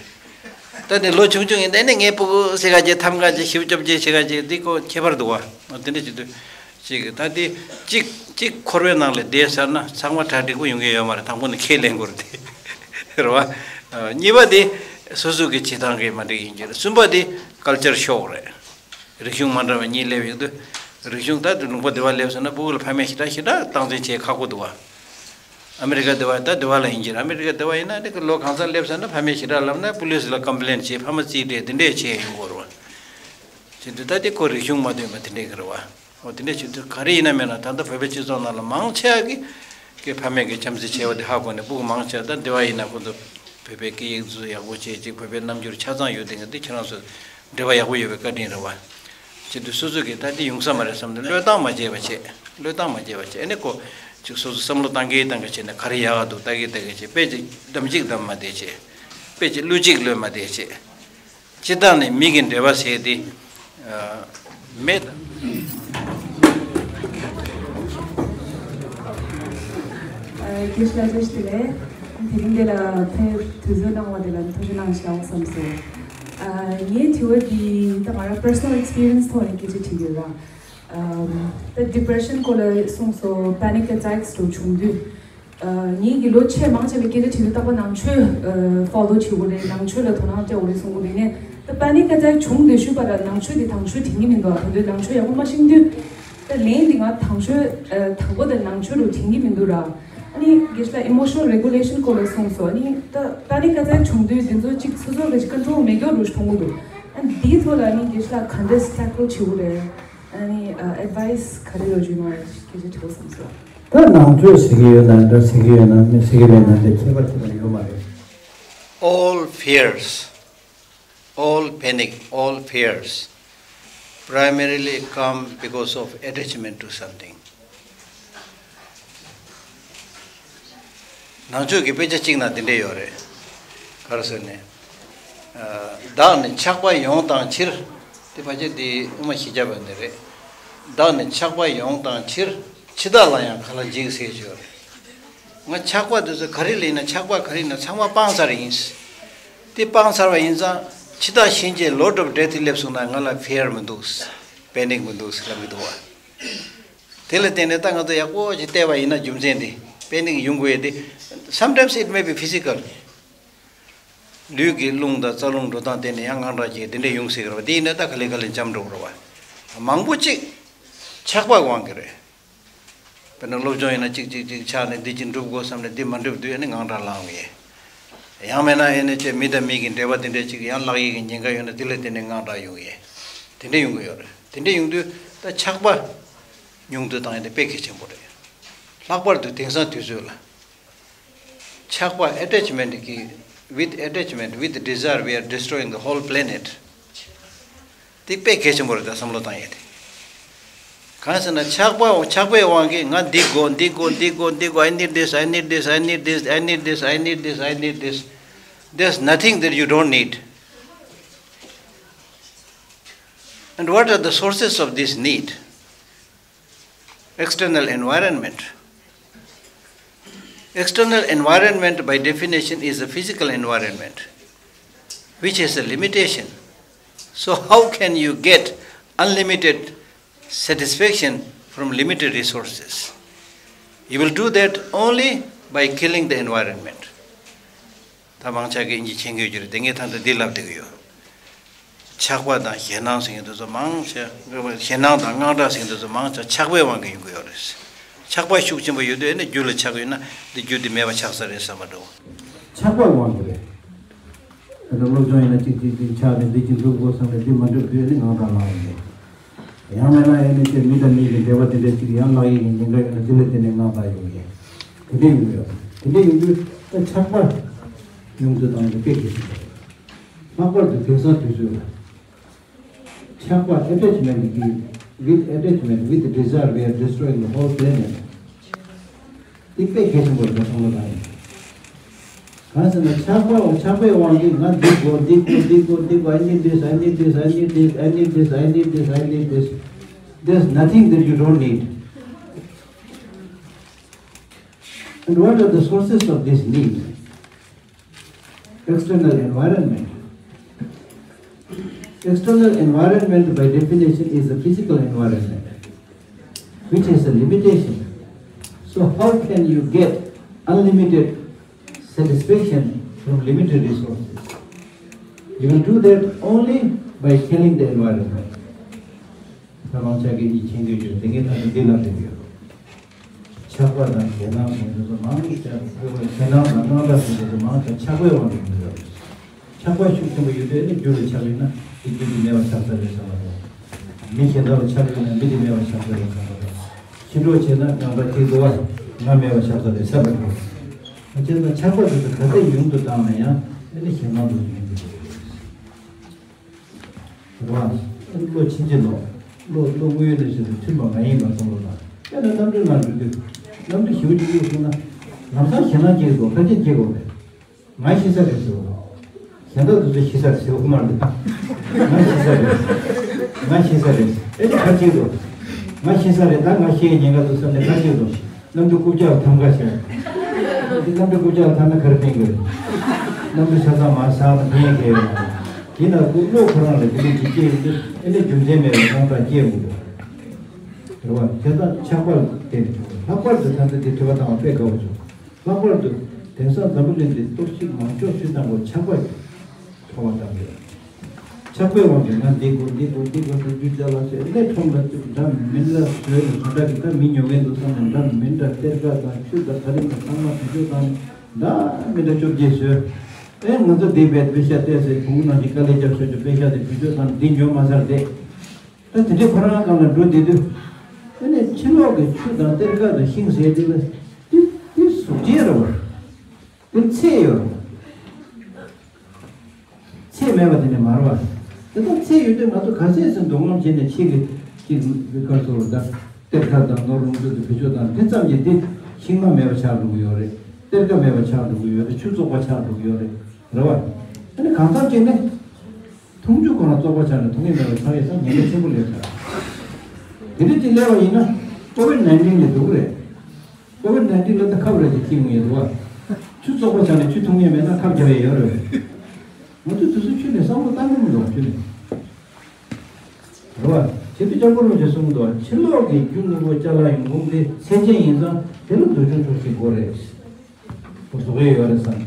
ད་ནི་ལོ་ཆུང་ཆུང་ཡིན་དེ་ནས་ངའི་སྤུ་གུ་ཟེར་ག་ཅིག་ཐམ་ག་ཅིག་ཞིབ་ཅོབ་ཅིག་བྱེད་ག་ཅིག་འདི་ཁོ་ཁྱད་པར་འདུག་བ། དེ་འདྲ་བྱེད་དུས་ཅིག་ད་དེ་ཅིག་ཅིག་འཁོར་བའི་ནང་ལ་བསྡད་ཚར་ན་ཚང་མ་གྲ་འགྲིག་པོ་ཡོང་གི་ཡོད་མ་རེད། དང་པོ་ནས་ཁས་ལེན་དགོས་རེད་དེ། རེད་བ། གཉིས་པ་དེ་སོ་སོ་གི་བྱེད་སྟངས་ཀྱི་མ་འགྲིག་ཡིན་གྱི་རེད། གསུམ་པ་དེ་ཀལ་ཅར་ཤོག་རེད། རིག་གཞུང་མ་འདྲ་བ་གཉིས་སླེབས་ཡོང་དུས། རིག་གཞུང་ད་ལུང་པ་དེ་བ་སླེབས་སོང་ན་སྤུ་གུ་ལ་ཕ་མས་ཞེ་དྲག་ཞེ་དྲག་སྟངས་འཛིན་བྱེད་ཁག་པོ་འདུག་བ། ཨ་མི་རི་ཀ་དེ་བ་ད་དེ་བ་ལ་ཡིན་གྱི་རེད། ཨ་མི་རི་ཀ་དེ་བ་ཡིན་ན་ནི་ལོ་གང་ཙམ་སླེབས་སོང་ན་ཕ་མས་ཞེ་དྲག་ལབ་ན་པུ་ལིས་ལ་ཀམ་པི་ལེན་བྱེད། ཕ་མ་རྩིས་སྤྲད། དེ་འདྲས་བྱས་ཡོང་གི་རེད་བ། བྱེད་དུས་ད་དེ་ཁོ་རིག་གཞུང་མ་འདོན་པ་དེ་འདྲས་ཀྱི་རེད་བ། འོ་དེ་འདྲས་བྱེད་དུས་ག་རེ་ཡིན་ན་མིན་ན་ད་ལྟ་བོད་པའི་སྤྱི་ཚོགས་ནང་ལ་མང་ཆེ་བ་གི་གི་ཕ་མས་ཀྱི་བྱམས་བརྩེ་ཆེ་བ་དེ་ཧ་གོ་ནས་སྤུ་གུ་མང་ཆེ་བ་ད་འདི་བ་ཡིན་ན་ཁོ་ཚོ་བོད་པའི་སྐད་ཡིག་འཛུལ་ཡག་པོ་བྱེད་ཅིག་བོད་པའི་རྣམ་འགྱུར་ཆ་ཚང་ཡོད་དེ་གི་འདི་ཁྱེད་རང་ཚོ་འབྲེལ་བ་ཡག་པོ་ཡོད་པའི་བཀའ་དྲིན་རེད་བ། བྱེད་དུས་སོ་སོ་གིས་ད་འདི་ཡོང་ས་མ་རེད་བསམ་སྟེ་བློས་བཏང་མ་བྱས་པ་བྱེད། བློས་བཏང་མ་བྱས་པ་བྱེད། ཨ་ནི་ཁོ་ཅིག་སོ་སོ་བསམ་བློ་བཏང་གི་བཏང་གི་བྱས་ནས་ག་རེ་ཡག་ག་འདུག་ལྟ་གི་ལྟ་གི་བྱེད། དཔེ་ཅིག་གདམ་གཅིག་གདམ་མ་བསྡད་བྱེད། དཔེ་ཅིག་བླུ་གཅིག་བླུ་མ་བསྡད་བྱེད། སྤྱིར་བཏང་ནས་མི་གི་འབྲེལ་བ་ཟེར་དེ་མེད། རྒྱལ་སྲས་བཀྲ་ཤིས་བདེ་ལེགས། དེ་རིང་འདི་ལ་ཕེབས་དུས་ཚོད་གནང་བ་དེ་ལ་ཐུགས་རྗེ་གནང་ཞུ་བསམ་སོང་། ངའི་དྲི་བ་འདི་ད་ང་རང་པར་སོ་ནལ་ཨེགས་པི་རི་ཡན་སི་ཐོག་ནས་སྐད་ཆ་དྲི་གི་ཡོད་ར། ད་ཌི་པི་རེ་ཤན་སྐོར་ལ་གསུངས་སོང་། པེ་ནིག་ཨེ་ཊེག་སི་འདྲ་བྱུང་དུས། ངེད་ཀྱི་ལོ་ཆེས་མང་ཆེ་ལ་སྐད་ཆ་དྲིས་དུས་རྟག་པར་ནང་ཆོས་ཕོ་ལོ་བྱེད་དགོས་རེད། ནང་ཆོས་ལ་དོ་སྣང་སྤྲད་དགོས་རེད་གསུང་གི་འདུག་ངས་ད་པེ་ནིག་ཨེ་ཊེག་བྱུང་དུས་ཤུགས་པ་ལ་ནང་ཆོས་དེ་དང་ཆོས་དྲན་གྱི་མི་འདུག་ད་དུང་ནང་ཆོས་ཡག་པོ་མ་ཤེས་དུས། ད་ལན་འདི་ང་དང་ཆོས་དང་པོ་དེ་ནང་ཆོས་རུ་དྲན་གྱི་མི་འདུག་ར། ཨ་ནི་རྒན་ལགས་ཨི་མོ་ཤི་ནལ་རེ་གུ་ལེ་ཤན་སྐོར་ལ་གསུངས་སོང་། ཨ་ནི་ད་པེ་ནིག་ཨེ་ཊེག་བྱུང་དུས་འདི་ཚོ་གཅིག་སོ་སོ་གི་ཀོན་ཊོལ་མེད་མཁན་རུ་མཐོང་གི་འདུག་ཨ་ནི་འདིའི་ཐོག་ལ་ཨ་ནི་རྒན་ལགས་ག་འདྲས་ཊེ་ཀལ་བྱེད་དགོས་རེད། ཨ་ནི་ཨ་ཨེཌ་ཝའེ་སི་ག་རེ་ཡོད་རྒྱུ་མ་རེད་སྐད་ཆ་དྲི་བ་བསམ་སོང་། ད་ནང་ཆོས་ཟེར་གྱི་ཡོད་ན་འདྲ་ཟེར་གྱི་ཡོད་ན་མི་ཟེར་གྱི་མེད་ན་འདྲ་ཁྱད་པར་ཅི་ཡང་ཡོད་མ་རེད། All fears, all panic, all fears primarily come because of attachment to something. ནང་ཆོས་ཀྱི་དཔེ་ཆ་གཅིག་ན་འདི་འདྲས་ཡོད་རེད། ག་རེ་ཟེར་ནས། བདག་ནི་ཆགས་པ་ཡོངས་དང་ཕྱིར། དེ་ཕལ་ཆེར་དེ་དབུ་མ་བཞི་བརྒྱ་པ་འདི་རེད། བདག་ནི་ཆགས་པ་ཡོངས་དང་ཕྱིར། འཆི་བདག་ལ་ཡང་ག་ལ་འཇིགས་ཟེར་གྱི་ཡོད་རེད། ང་ཆགས་པ་དེ་ཚོ་ག་རེ་ལ་ཡིན་ན་ཆགས་པ་ག་རེ་ཡིན་ན་ཚང་མ་སྤངས་ཚར་ཡིན། དེ་སྤངས་ཚར་བ་ཡིན་ཙང་འཆི་བདག་གཤིན་རྗེ་ལོ་འགྲོ་བ་འདྲེ་དེ་སླེབས་སོང་ན་ང་ལ་ཕི་ཡར་མི་འདུག་པེ་ནིག་མི་འདུག་ལབ་ཀྱི་འདུག་བ། དེ་ལ་བརྟེན་ནས་ད་ང་ཚོ་ཡག་པོ་ཞིག་བལྟས་པ་ཡིན་ན། རྒྱུ་མཚན་དེ་དཔེ་ནི་ཡོང་དགོས་ཡས་དེ། Sometimes it may be physical. ལུས་ཀྱི་རླུང་དང་རྩ་རླུང་འགྲོ་སྟངས་བརྟེན་ནས་ཡང་དངངས་སྐྲག་ཅིག་དེ་འདྲ་ཡོང་སྲིད་ཀྱི་རེད་བ། དེ་ཡིན་ན་ད་ག་ལེ་ག་ལེ་འཇམ་འགྲོ་གི་རེད་བ། མང་པོ་ཅིག་ཆགས་པ་དབང་གིས་རེད། དཔེར་ན་སློབ་སྦྱོང་ཡིན་ན་གཅིག་གཅིག་གཅིག་ཆགས་ནས་འདི་གཅིག་འགྲུབ་དགོས་བསམ་ནས་འདི་མ་འགྲུབ་དུས་ཨ་ནི་དངངས་སྐྲག་ལངས་ཡས། ཡང་མིན་ན་ཨེ་ནི་ཅེ་མི་དང་མི་གི་འབྲེལ་བ་དེ་འདྲ་ཅིག་ཡང་ལག་གཡས་ཀྱི་ཉེན་ཁ་ཡོད་ན་དེ་ལ་བརྟེན་ནས་དངངས་སྐྲག་ཡོང་ཡས། དེ་འདྲ་ཡོང་གི་ཡོད་རེད། དེ་འདྲ་ཡོང་དུས་ད་ཆགས་པ་ཉུང་དུ་བཏང་ཡས་དེ་དཔེ་གལ་ཆེན་པོ་རེད། ལྷག་པར་དུ་དེང་སང་དུས་ཚོད་ལ། ཆགས་པ་attachment གི with attachment, with desire, we are destroying the whole planet. དེ་དཔེ་གལ་ཆེན་པོ་རེད། ད་བསམ་བློ་བཏང་ཡས་དེ། གང་ཟེར་ན་ཆགས་པ་ཆགས་པའི་དབང་གིས་ང་འདི་དགོས། འདི་དགོས། འདི་དགོས། འདི་དགོས། I need this, I need this, I need this, I need this, I need this, I need this. There's nothing that you don't need. And what are the sources of this need? External environment. External environment, by definition, is a physical environment, which has a limitation. So, how can you get unlimited satisfaction from limited resources? You will do that only by killing the environment. ད་མང་ཆེ་གིས་ཨིན་ཇི་མཁྱེན་གྱི་ཡོད་རྒྱུ་རེད། དེ་ངས་ད་ལྟ་འདི་ལབ་བསྡད་ཀྱི་ཡོད། ཆགས་པ་དང་ཞེད་སྣང་ཟེར་མཁན་དེ་ཚོ་མང་ཆེ། ཞེད་སྣང་དང་དངངས་སྐྲག་ཟེར་མཁན་དེ་ཚོ་མང་ཆེ་ཆགས་པའི་དབང་གིས་ཡོང་གི་ཡོད་རེད། ཆགས་པ་ཤུགས་ཆེན་པོ་ཡོད་དུས་ཨེ་ནི་རྒྱུ་ལ་ཆགས་ཡོད་ན་འདི་རྒྱུ་དེ་མེད་པ་ཆགས་ས་རེད་བསམ་པ་འདྲ་བོ། ཆགས་པའི་དབང་གིས་རེད། ད་ལྟ་སློབ་སྦྱོང་ཡིན་ན་གཅིག་གཅིག་གཅིག་ཆགས་ནས་འདི་གཅིག་འགྲུབ་དགོས་བསམ་ནས་འདི་མ་འགྲུབ་དུས་ཨེ་ནི་དངངས་སྐྲག་ལངས་ཡོང་གི། ཡང་མིན་ན་ཨེ་ནི་ཅེ་མི་དང་མི་གི་འབྲེལ་བ་དེ་འདྲ་ཅིག་ཡང་ལག་གཡས་ཀྱི་ཉེན་ཁ་ཡོད་ན་དེ་ལ་བརྟེན་ནས་དངངས་སྐྲག་ཡོང་གི། དེ་འདྲ་ཡོང་གི་ཡོད། དེ་འདྲ་ཡོང་དུས་ད་ཆགས་པ་ཉུང་དུ་བཏང་རྒྱུ་དཔེ་གལ་ཆེན་པོ་རེད། ལྷག་པར་དུ་དེང་སང་དུས་ཚོད་ལ། ཆགས་པ་attachment གྱི་with attachment, with desire, we are destroying the whole planet. འདི་དཔེ་གལ་ཆེན་པོ་རེད་བསམ་བློ་བཏང་ཡིན། གང་ཟེར་ན་ཆགས་པ་ཆགས་པའི་དབང་གིས་ང་འདི་དགོས། འདི་དགོས། འདི་དགོས། འདི་དགོས། I need this, I need this, I need this, I need this, I need this, I need this. There's nothing that you don't need. And what are the sources of this need? External environment. External environment, by definition, is a physical environment, which has a limitation. So, how can you get unlimited satisfaction from limited resources? You will do that only by killing the environment. ད་མང་ཆེ་གིས་ཨིན་ཇི་མཁྱེན་གྱི་ཡོད། དེ་ངས་ད་ལྟ་འདི་ལབ་བསྡད་ཀྱི་ཡོད། ཆགས་པ་དང་ཞེད་སྣང་ཟེར་མཁན་དེ་ཚོ་མང་ཆེ། ཞེད་སྣང་དང་དངངས་སྐྲག་ཟེར་མཁན་དེ་ཚོ་མང་ཆེ་ཆགས་པའི་དབང་གིས་ཡོང་གི་ཡོད་རེད། ཆགས་པ་ཤུགས་ཆེན་པོ་ཡོད་དུས་ཨ་ནི་རྒྱུ་ལ་ཆགས་ཡོད་ན་དེ་རྒྱུ་དེ་མེད་པ་ཆགས་ས་རེད་བསམ་པ་དང་། མི་གཞན་དག་ལ་ཆགས་ཡོད་ན་མི་དེ་མེད་པ་ཆགས་ས་རེད་བསམ་པ་དང་། ཕྱི་དྲོ་བྱས་ན་དགོང་དག་དེ་དུ་བ་ང་མེད་པ་ཆགས་ས་རེད་བསམ་པ་དང་། བྱས་ཙང་ཆགས་པ་དེ་ཚོ་ག་ཚད་ཉུང་དུ་བཏང་ན་ཡང་ཨ་ནི་ཞེད་སྣང་དེ་ཚོ་ཉུང་དུ་འགྲོ་གི་རེད། རེད་བ། བློ་ཕྱིན་ཅི་ལོག་བློ་བློ་དངོས་ཡོད་གནས་ཚུལ་དང་མཐུན་པ་མ་ཡིན་པ་བསམ་བློ་དང་། དཔེར་ན་གནམ་གྲུའི་ནང་འགྲོ་དུས། གནམ་གྲུ་ཞེ་པོ་ཅིག་གཡུག་སོང་ན། ལམ་སང་ཞེད་སྣང་སྐྱེ་དགོས། ག་རེ་སྐྱེ་དགོས་རེད། ང་ཤི་ས་རེད་ཟེར་བ། གཞན་དག་དེ་ཚོ་ཤི་ས་རེད་ཟེར་བ་མ་རེད། ང་ཤི་ས་རེད། ང་ཤི་ས་རེད། ཨེ་ནི་ག་རེ་སྐྱེ་དགོས། ང་ཤི་ས་རེད། ད་ང་ཤི་ཡའི་ཉེན་ཁ་འདུག་བསམ་ནས་ག་རེ་སྐྱེ་དགོས། གནམ་གྲུ་རྐུབ་བཀྱག་ལ་འཐམ་ག་བྱས། འདི་གནམ་གྲུ་རྐུབ་བཀྱག་ལ་འཐམ་ན་ག་རེ་ཕན་གི་རེད། གནམ་གྲུ་ཆ་ཚང་མར་ཟག་ན་ཕན་ཡས་ག་ཡོད་མ་རེད། དེས་ན་ཁོ་བློ་ཁོ་རང་ལ་དེ་འདྲ་ཅིག་སྐྱེ་ཡོང་དུས་ཨེ་ནི་རྒྱུ་མཚན་མེད་པའི་དངངས་སྐྲག་སྐྱེ་དགོས་རེད་བ། དེ་ལྟར་ཆགས་པར་བརྟེན། ལྷག་པར་དུ་ད་ལྟ་འདི་དྲི་བ་བཏང་བ་དཔེ་དགའ་བོ་བྱུང་། ལྷག་པར་དུ་དེང་སང་འཛམ་བུ་གླིང་འདི་གཏོར་བཤིག་མང་ཤོས་སུས་བཏང་དགོས། ཆགས་པ་གིས་ཁྲོམ་ལ་བཏང་གི་ཡོད། ཆགས་པའི་དབང་གིས་ང་འདི་དགོས་འདི་དགོས་འདི་དགོས་ཟེར་རྒྱུ་ཅ་ལག་ཟེར་ནས་ཁྲོམ་ལ་བཙུགས། འདྲ་མིན་ལ་བཟོས་ནས་བཟོ་གྲྭ་གི་ད་མི་ཉོ་གིན་འདུག་བསམ་ནས་འདྲ་མིན་འདྲ་གཏེར་ཁ་དང་ཆུ་དང་ག་རེ་དང་ཚང་མ་བེད་སྤྱོད་བཏང་ནས་འདྲ་མིན་འདྲ་བཅོ་བརྒྱད་བཟོས། ཨེ་ང་ཚོ་འདི་བས་པེ་ཤ་བལྟས་ཟེར་བོང་ནང་གི་དཀའ་ལས་རྒྱབ་ཤོར་གྱི་པེ་ཤ་དེ་བེད་སྤྱོད་བཏང་ནས་འདི་ཉོ་མ་ཚར་བསྡད། ད་དེ་འདྲའི་ཁོ་རང་སྒང་ལ་འགྲོ་བསྡད་དུས། དེ་ནས་ཕྱི་ལོགས་ཀྱི་ཆུ་དང་གཏེར་ཁ་དང་ཤིང་ཟེར་དེ་ལ་དེ་དེ་གཟུགས་ཅན་རེད་བ། དེ་ཚད་ཡོད་རེད། ཚད་མེད་པ་དེ་ནས་མ་རེད་བ། དེ་ལྟར་ཚད་ཡོད་དུས་ང་ཚོ་ག་ཚད་ཙམ་འདུ་འཛོམས་བྱས་ནས་ཕྱི་གི་ཕྱི་གི་གར་སོང་རུ་ད་གཏེར་ཁ་དང་ནོར་རུང་ཚོ་དེ་བེད་སྤྱོད་བཏང་དེ་ཙམ་གྱིས་དེ་ཤིང་མ་མེད་པ་ཆགས་འགྲོ་གི་ཡོད་རེད། གཏེར་ཁ་མེད་པ་ཆགས་འགྲོ་གི་ཡོད་རེད། ཆུ་བཙོག་པ་ཆགས་འགྲོ་གི་ཡོད་རེད། རེད་བ། དེ་ནས་གང་འཚམ་བྱས་ནས། འཐུང་ཆུ་ཁོ་ན་བཙོག་པ་ཆགས་ནས་འཐུང་ཡས་མེད་པ་ཆགས་ཡས་ཙང་ཉེན་ཁ་ཆེན་པོ་སླེབས་ཤག་དེ་འདྲ་ཅིག་སླེབས་པ་ཡིན་ན་ཀོ་ཝིཌ་ནའིན་ཊིན་ལས་སྡུག་རེད། ཀོ་ཝིཌ་ནའིན་ཊིན་ལ་ད་ཁབ་རེ་ཅིག་འཁྱེར་ཡོང་ཡས་འདུག་བ། ཆུ་བཙོག་པ་ཆགས་ནས་ཆུ་འཐུང་ཡས་མེད་ན་ཁབ་རྒྱབ་ཡས་ཡོད་རེད། ང་ཚོ་དུས་ཚོད་ཆུ་ནས་བསམ་བློ་བཏང་གི་མི་འདུག་ཆུ་ནས། རེད་བ། ཆེ་བསྟོད་སྐྱབས་མགོན་རིན་པོ་ཆེས་གསུངས་འདུག། ཕྱི་ལོགས་ཀྱི་རྒྱུ་དངོས་པོ་ཅ་ལག་ཡོང་ཁུངས་དེ་ཚད་ཅན་ཡིན་ཙང་དེ་ལ་འདོད་ཆུང་ཆོག་ཤེས་དགོས་རེད། ཁོ་བཟོ་གི་ཡོད་རེད་བསམ།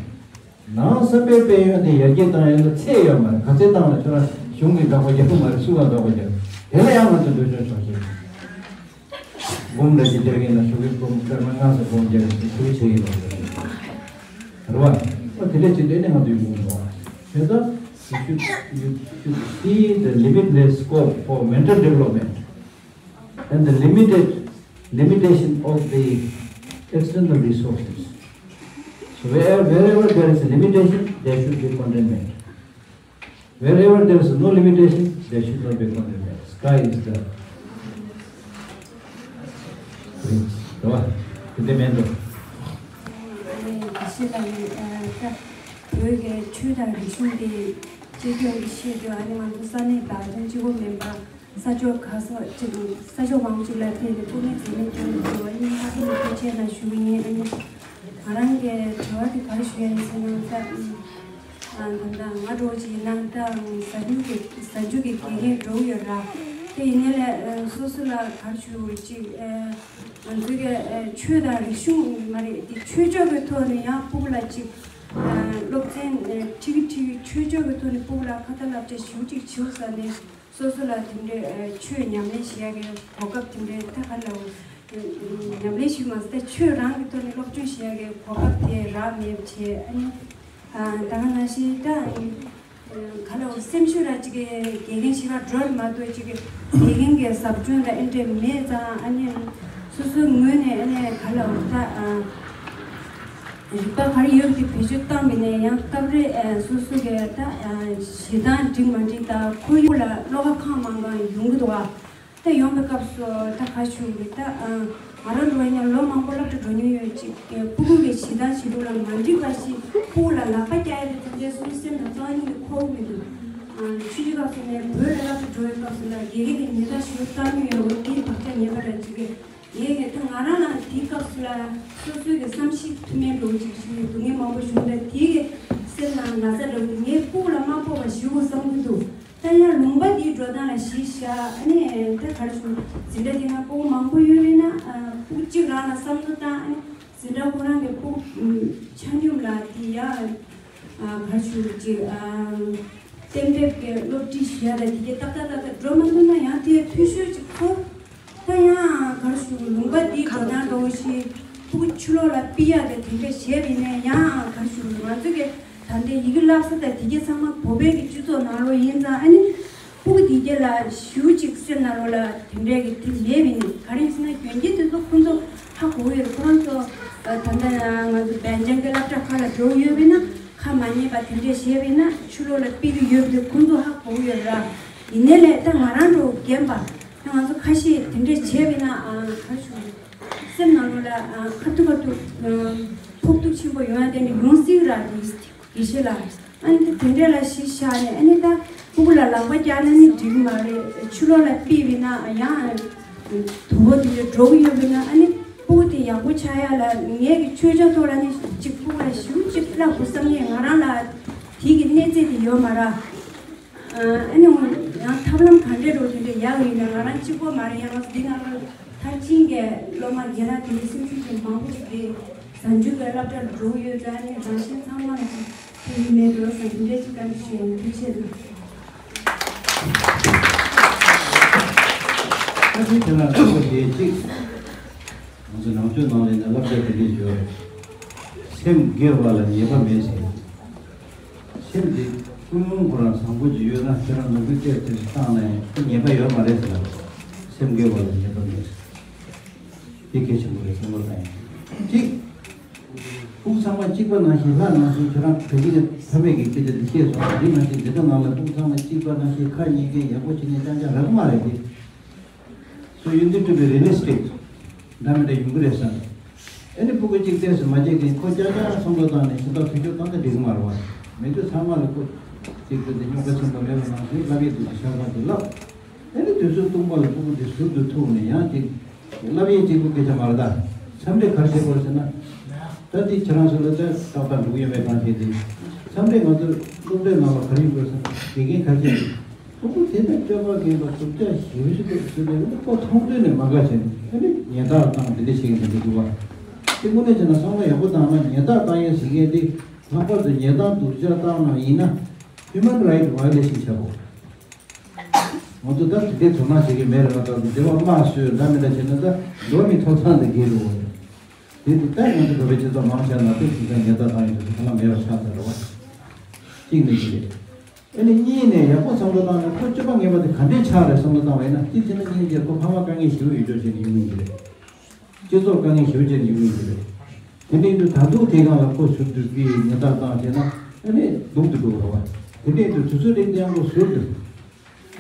ནང་བསམ་པའི་དཔལ་ཡོན་དེ་ཡར་རྒྱས་བཏང་ཡོད་ན་ཚད་ཡོད་མ་རེད། ག་ཚད་བཏང་ན་ཁྱོད་རང་གཞུང་གི་འགག་པ་རྒྱག་གི་མ་རེད། སུ་གང་འགག་པ་རྒྱག་དེ་ལ་ཡང་ང་ཚོ་འདོད་ཆུང་ཆོག་ཤེས། སྒོམ་འདྲ་ཞིག་རྒྱག་གིན་ན་ཞོགས་ཀའི་སྒོམ་སྐར་མ་ལྔ་ཙམ་སྒོམ་རྒྱག་གིན་ཞོགས་ཀའི་ཆེ་ཡིན་ལ། རེད་བ། ཨ་དེ་འདྲ་བྱེད་དུས་ནི་ང་ཚོའི་ཡོང་བ། དེ་ལྟར། You should, you should see the limitless scope for mental development and the limited limitation of the external resources. So where, wherever there is a limitation, there should be contentment. Wherever there is no limitation, there should not be contentment. Sky is the limit. རེད་བ། དེ་འདྲ་མེད་འགྲོ། ཨ་ནི་དེ་ཤེས་ལ་ཡིན། ཨ་ད་བོད་ཀྱི་ཆོས་དང་རིག་གཞུང་དེ་གཅེས་སྐྱོང་གི་ཆེད་དུ། ཨ་ནི་ང་ཚོ་ས་གནས་དང་ཐོན་གཅིག་པོ་མིན་པ། ས་ཕྱོགས་ཁ་སོ་ཅིག་ས་ཕྱོགས་མང་པོ་ཅིག་ལ་ཕེབས་ནས་སྐུ་ངལ་འཛེམས་མེད་བསྐྱོན་འདུག་ཟེར་བ་ནི་ལྷག་པར་དུ་ཐུགས་རྗེ་གནང་ཞུ་གི་ཡིན། ཨ་ནི་ང་རང་གི་དྲི་བ་དེ་ག་རེ་ཞུ་ཡ་ཡིན་ཟེར་ན། ད་ཨ་ད་ལྟ་ང་འདྲ་བོ་ཅིག་ཡིན་ན་ད་གཟའ་མཇུག་གི་གཟའ་མཇུག་གི་དགེ་རྒན་འགྲོ་གི་ཡོད་ར། དེ་ཡིན་ནའི་ལས་སོ་སོ་ལ་ག་རེ་ཞུ་དགོས་ཅིག་ང་ཚོའི་གི་ཆོས་དང་རིག་གཞུང་མ་རེད་དེ། ཆོས་ཕྱོགས་ཀྱི་ཐོག་ནས་ཡང་སྤུ་གུ་ལ་ཅིག་སློབ་ཚན་ཁྲིད་ཀྱི་ཁྲིད་ཀྱི་ཆོས་ཕྱོགས་ཀྱི་ཐོག་ནས་སྤུ་གུ་ལ་ཁ་ཏ་བསླབ་བྱ་ཞེ་པོ་ཅིག་བྱེད་དགོས་ས་ནས། སོ་སོ་ལ་དེ་འདྲའི་ཆོས་ཉམས་ལེན་བྱེད་ཡ་གི་གོ་སྐབས་དེ་འདྲའི་ད་ག་ལ་ཉམས་ལེན་ཞུས་མ་ཟད་ཆོས་རང་གི་ཐོག་ནས་སློབ་སྦྱོང་བྱེད་ཡ་གི་གོ་སྐབས་དེ་རག་མེད་པ་བྱས། ཨ་ནི་ད་ག་ནང་བཞིན་ད་ག་ལ་སེམས་ཤུགས་ར་ཅིག་གི་དགེ་རྒན་ཞིག་ལ་འགྲོ་མ་གཏོགས་ཅིག་གི་དགེ་རྒན་གི་ཟབ་སྦྱོང་ལ་ཨེ་འདྲས་མེད་ཙང་། ཨ་ནི་སོ་སོའི་ངོས་ནས་ཨ་ནི་ག་ལ་ད། རིག་པ་ག་རེ་ཡོད་དེ་བེད་སྤྱོད་བཏང་བ་ཡིན་ན་ཡང་སྐབས་རེ་སོ་སོ་གི་ད་ཞེ་སྡང་འགྲིག་མ་འགྲིག་དང་ཁོར་ཡུག་ལ་བློ་ཁ་གང་མང་གང་ཡོང་གི་འདུག་བ། ད་ཡོང་བའི་སྐབས་སུ་ད་ག་ཞུ་གི་ད་ང་རང་འགྲོ་ཡིན་ན་ལོ་མང་པོ་སློབ་གྲྭ་འགྲོ་མྱོང་ཡོད་ཅིག་ཕྲུ་གུ་གི་ཞེ་སྡང་བྱེད་ལུགས་ལ་མ་འགྲིག་པ་ཞིག་ཕྲུ་གུ་ལ་ལག་པ་བཀྱག་ཡ་དེ་དེ་འདྲའི་སོ་སོའི་སེམས་ལ་རྩ་བ་ཉིད་ནས་འཁོར་གི་མི་འདུག་ཆུང་ཆུང་སྐབས་སུ་ནས་བོད་ལ་སློབ་གྲྭ་འགྲོ་བའི་སྐབས་སུ་ལ་དགེ་རྒན་གྱི་ཉེས་རྡུང་ཞུ་བཏང་མྱོང་ཡོད་པ་དེའི་བག་ཆགས་ངན་པ་ར་ཅིག་གི་ངས་ངས་ད་ང་རང་ལ་དེའི་སྐབས་སུ་ལ་སོ་སོའི་གི་བསམ་ཤེས་ཐུབ་མེད་འགྲོ་ཅིག་ཞུ་བའི་སྡུག་བསྔལ་མང་པོ་བྱུང་། ད་དེའི་གི་སེམས་ནང་ན་ཚ་འདྲ་བོ་དེ་ངས་ཕྲུ་གུ་ལ་མ་ཕོག་པ་ཞུ་དགོས་བསམ་གྱི་འདུག་ད་ཡང་ལུང་པ་འདིའི་འགྲོ་སྟངས་ལ་གཞི་བཞག་ཨ་ནི་ད་ག་རེ་ཞུ། འཛིན་གྲྭ་དེ་ན་ཕྲུ་གུ་མང་པོ་ཡོད་རེད་ན་ཕྲུ་གུ་གཅིག་རང་ལ་བསམ་བློ་བཏང་ཨ་ནི་འཛིན་གྲྭ་ཁོ་རང་གི་ཕྲུ་གུ་ཆ་སྙོམས་ལ་དེ་ཡང་ག་རེ་ཞུ་ཅིག་གཏན་འབེབས་ཀྱི་སློབ་ཁྲིད་ཞུ་ཡ་ལ་དེ་གའི་ཏག་ཏག་ཏག་ཏག་འགྲོ་མ་ཐུབ་ན་ཡང་དེ་འཐུས་ཤོར་ཅིག་ཚོར། ད་ཡང་ག་རེ་ཞུ། ལུང་པ་འདིའི་འགྲོ་སྟངས་འདྲ་བོ་ཞིག་ཕྲུ་གུ་ཕྱི་ལོགས་ལ་ཕུད་ཡ་དེ་དེ་འདྲ་བྱས་པ་ཡིན་ན་ཡང་ག་རེ་ཞུ། ང་ཚོ་གི་ད་ལྟའི་ཡི་གེ་བསླབ་ས་དང་དེ་གའི་ཚང་མ་བོད་པའི་གི་སྤྱི་ཚོགས་ནང་ལོགས་ཡིན་ཙང་ཨ་ནི་ཕྲུ་གུ་དེ་གའི་ལ་ཞེ་པོ་ཅིག་སེམས་ནང་ལོགས་ལ་དེ་འདྲའི་གི་དེ་མེད་པ་ཡིན་ན། ག་རེ་ཡིན་ཟེར་ན་གྱོན་གྱི་དེ་ཚོ་ཁོང་ཚོ་ཧ་གོ་གི་ཡོད་རེད། ཁོ་རང་ཚོ་ད་ལྟ་ང་ཚོ་བན་ཅང་གི་སློབ་གྲྭ་ཁག་ལ་འགྲོ་གི་ཡོད་པ་ཡིན་ན་ཁ་མ་ཉན་པ་དེ་འདྲ་བྱས་པ་ཡིན་ན་ཕྱི་ལོགས་ལ་ཕུད་ཀྱི་ཡོད་པ་དེ་ཁོང་ཚོ་ཧ་གོ་གི་ཡོད་ར། ཡིན་ནའི་ལས་ད་ང་རང་འདྲ་བོ་རྒན་པ། ང་ཚོ་ཁ་ཤས་དེ་འདྲས་བྱས་པས་ན་ཨ་ག་རེ་ཞུ། སེམས་ནང་ལོགས་ལ་ཨ་ཁ་ཐུག་ཁ་ཐུག་ཨ་ཕོག་ཐུག་ཆེན་པོ་ཡོང་ཡ་དེ་ནི་ཡོང་སྲིད་ར་རེད། དགེ་བཤེས་ལགས། ཨ་ནི་དེ་འདྲས་ལ་གཞི་བཞག་ནས་ཨ་ནི་ད་ཕྲུ་གུ་ལ་ལག་པ་བཀྱག་ན་ནི་འགྲིག་གི་མ་རེད། ཕྱི་ལོགས་ལ་ཕུད་པས་ན་ཡང་དུ་བ་དེ་འདྲས་འགྲོ་གི་ཡོད་པས་ན་ཨ་ནི་ཕྲུ་གུ་དེ་ཡག་པོ་ཆགས་ཡ་ལ་ངས་ཀྱི་ཆོས་ཕྱོགས་ཐོག་ལ་ནི་གཅིག་ཕྲུ་གུ་ལ་ཞེ་པོ་ཅིག་བསླབ་དགོས་བསམ་ནས་ང་རང་ལ་དེ་གི་གནས་ཚད་དེ་ཡོད་མ་རེད། ཨ་ནི་ཡང་ཐབས་ལམ་ག་འདྲས་འགྲོ་དེ་འདྲས་ཡག་ཡིན་ན་ང་རང་གཅིག་པོ་མ་རེད། ཡང་ང་ཚོ་འདི་ནང་ལ་མཐར་ཕྱིན་གྱི་སློབ་མ་རྒན་ལགས་དེ་འདྲའི་སེམས་ཤུགས་ཅན་མང་པོ་ཅིག་རེད། གཟའ་མཇུག་གི་སློབ་གྲྭར་འགྲོ་གི་ཡོད་ཙང་ཨ་ནི་རང་བཞིན་ཚང་མ་ལ་ཅིག་ཕན་ཡོན་མེད་འགྲོ་བསམ་འདི་འདྲས་ཅིག་བཀའ་འདྲི་ཞུ་ཡ་ཡིན། ཐུགས་རྗེ་ཆེ་གནང་། ཨ་ཙི་དེ་ལ་ཁག་པོ་ཞེ་གཅིག་ང་ཚོ་ནང་ཆོས་ནང་ལ་ཡིན་ན་བསླབ་བྱ་དེ་འདྲས་ཡོད། སེམས་དགེ་བ་ལ་ཉེས་པ་མེད་ཟེར། སེམས་འདི་ཀུན་སློང་ཁོ་རང་བཟང་པོ་ཅིག་ཡོད་ན་ཁྱེད་རང་ནོར་བུའི་གཏེར་དེ་བཏང་ན་ཡང་ཁོ་ཉེས་པ་ཡོད་མ་རེད་ཟེར་ལ། སེམས་དགེ་བ་ལ་ཉེས་པ་མེད་ཟེར། འདི་གལ་ཆེན་པོ་རེད་བསམ་བློ་བཏང་ཡིན། གཅིག་ཕྲུ་གུ་ཚང་མ་གཅིག་པ་ནང་བཞིན་ལྷ་ནང་བཞིན་ཁྱོད་རང་བོད་ཡིག་ཕ་མེས་ཀྱི་སྐད་ཆ་འདི་བཤད་སོང་། འདི་ནང་བཞིན་འཛིན་གྲྭ་ནང་ལ་ཕྲུ་གུ་ཚང་མ་གཅིག་པ་ནང་བཞིན་ཁ་ཉན་མཁན་ཡག་པོ་བྱེད་མཁན་རྐྱང་རྐྱང་རག་གི་མ་རེད་དེ། So you need to be realistic. འདྲ་མི་འདྲ་ཡོང་གི་རེད་བསམ། ཨ་ནི་ཕྲུ་གུ་གཅིག་ཏོག་ཙམ་མ་བྱེད་མཁན་ཁོ་ཅག་ཅག་བསམ་བློ་བཏང་ནས་ཤིང་ཏོག་ཐུག་ཆོག་གང་ལྟར་འགྲིག་གི་མ་རེད་བ། མི་ཚོ་ཚང་མ་ལ་ཁོ་གཅིག་ཏུ་དེ་རྙོག་པ་ཆེན་པོ་མེད་པ་ནང་བཞིན་བསླབ་ཡིག་ཏུ་ཞག་གང་དུ་བསླབ། ཨ་ནི་དུས་ཚོད་སྟོང་པ་ལ་ཕྲུ་གུ་དེ་ཟུར་དུ་ཐུག་ནས་ཡང་ཅིག་བསླབ་ཡིག་གཅིག་པུ་སྐད་ཆ་མ་རེད་ད། འཚམས་འདྲི་ག་རེ་བྱེད་དགོས་ཟེར་ན། ད་དེ་ཁྱེད་རང་ཚོ་ལ་ད་ཏག་ཏག་འགྲོ་གི་ཡོད་མེད་གང་བྱེད་དེ། འཚམས་འདྲི་ང་ཚོ་སློབ་གྲྭའི་ནང་ལ་ག་རེ་ཡོད་དགོས་ཟེར་ན་དགེ་རྒན་ག་རེ་བྱེད་དགོས། ཕྲུ་གུ་དེ་དང་སྤྱོད་པ་རྒན་པ་སུམ་ཆ་བཞི་བཅུ་ཞིག་ཏུ་ཚུད་ནས་ཁོ་མཐོང་ཐོས་ནས་མ་དགའ་བྱས་ནས་ཨ་ནི་ཉེན་བརྡ་བཏང་དེ་འདྲ་བྱེད་ཀྱི་འདུག་འདུག་བ། དེ་དངོས་གནས་བྱས་ན་བསམ་བློ་ཡག་པོ་བཏང་ན་ཉེན་བརྡ་བཏང་ཡས་ཟེར་མཁན་དེ་ལྷག་པར་དུ་ཉེན་བརྡ་སྡུག་ཅག་བཏང་ན་ཡིན་ན་human right violation་བྱ་དགོས། ང་ཚོ་ད་དེ་འདྲའི་དོ་སྣང་བྱེད་ཀྱི་མེད་རེད་བ། ད་དེ་བ་དམག་བཟོས་འདྲ་མི་འདྲ་བྱས་ན་ད་འགྲོ་མི་ཐོབ་ཐང་དེ་འགལ་འགྲོ་གི་རེད། དེ་དུས་ད་ང་ཚོ་བོད་པའི་སྤྱི་ཚོགས་མང་ཆེ་ན་དེ་དུས་ད་ཉེན་བརྡ་བཏང་ཡོད་དུས་ཁ་ལ་མེད་པ་ཆགས་ཚར་རེད་བ། གཅིག་ནས་གཅིག་རེད། ཨ་ནི་གཉིས་ནས་ཡག་པོ་བསམ་བློ་བཏང་ནས་ཁོ་སྤྱོད་པ་ངན་པ་དེ་ག་འདྲས་ཆགས་རེད་བསམ་བློ་བཏང་བ་ཡིན་ན་གཅིག་བྱས་ན་གཉིས་བྱས་ཁོ་ཕ་མ་དཀའ་ངལ་ཞེ་པོ་ཡོད་ཆོག་བྱས་ནས་ཡོང་གི་རེད། སྤྱི་ཚོགས་དཀའ་ངལ་ཞེ་པོ་བྱས་ནས་ཡོང་གི་རེད། དེ་འདྲ་ཡིན་དུས་ད་དུང་དེ་སྒང་ལ་ཁོ་ཟུར་དུ་དེའི་ཉེན་བརྡ་བཏང་བྱས་ན་ཨ་ནི་སྡུག་ཏུ་འགྲོ་བ་རེད་བ། དེ་འདྲ་ཡིན་དུས་དུས་ཚོད་རིང་ཙམ་ཁོ་ཟུར་དུ།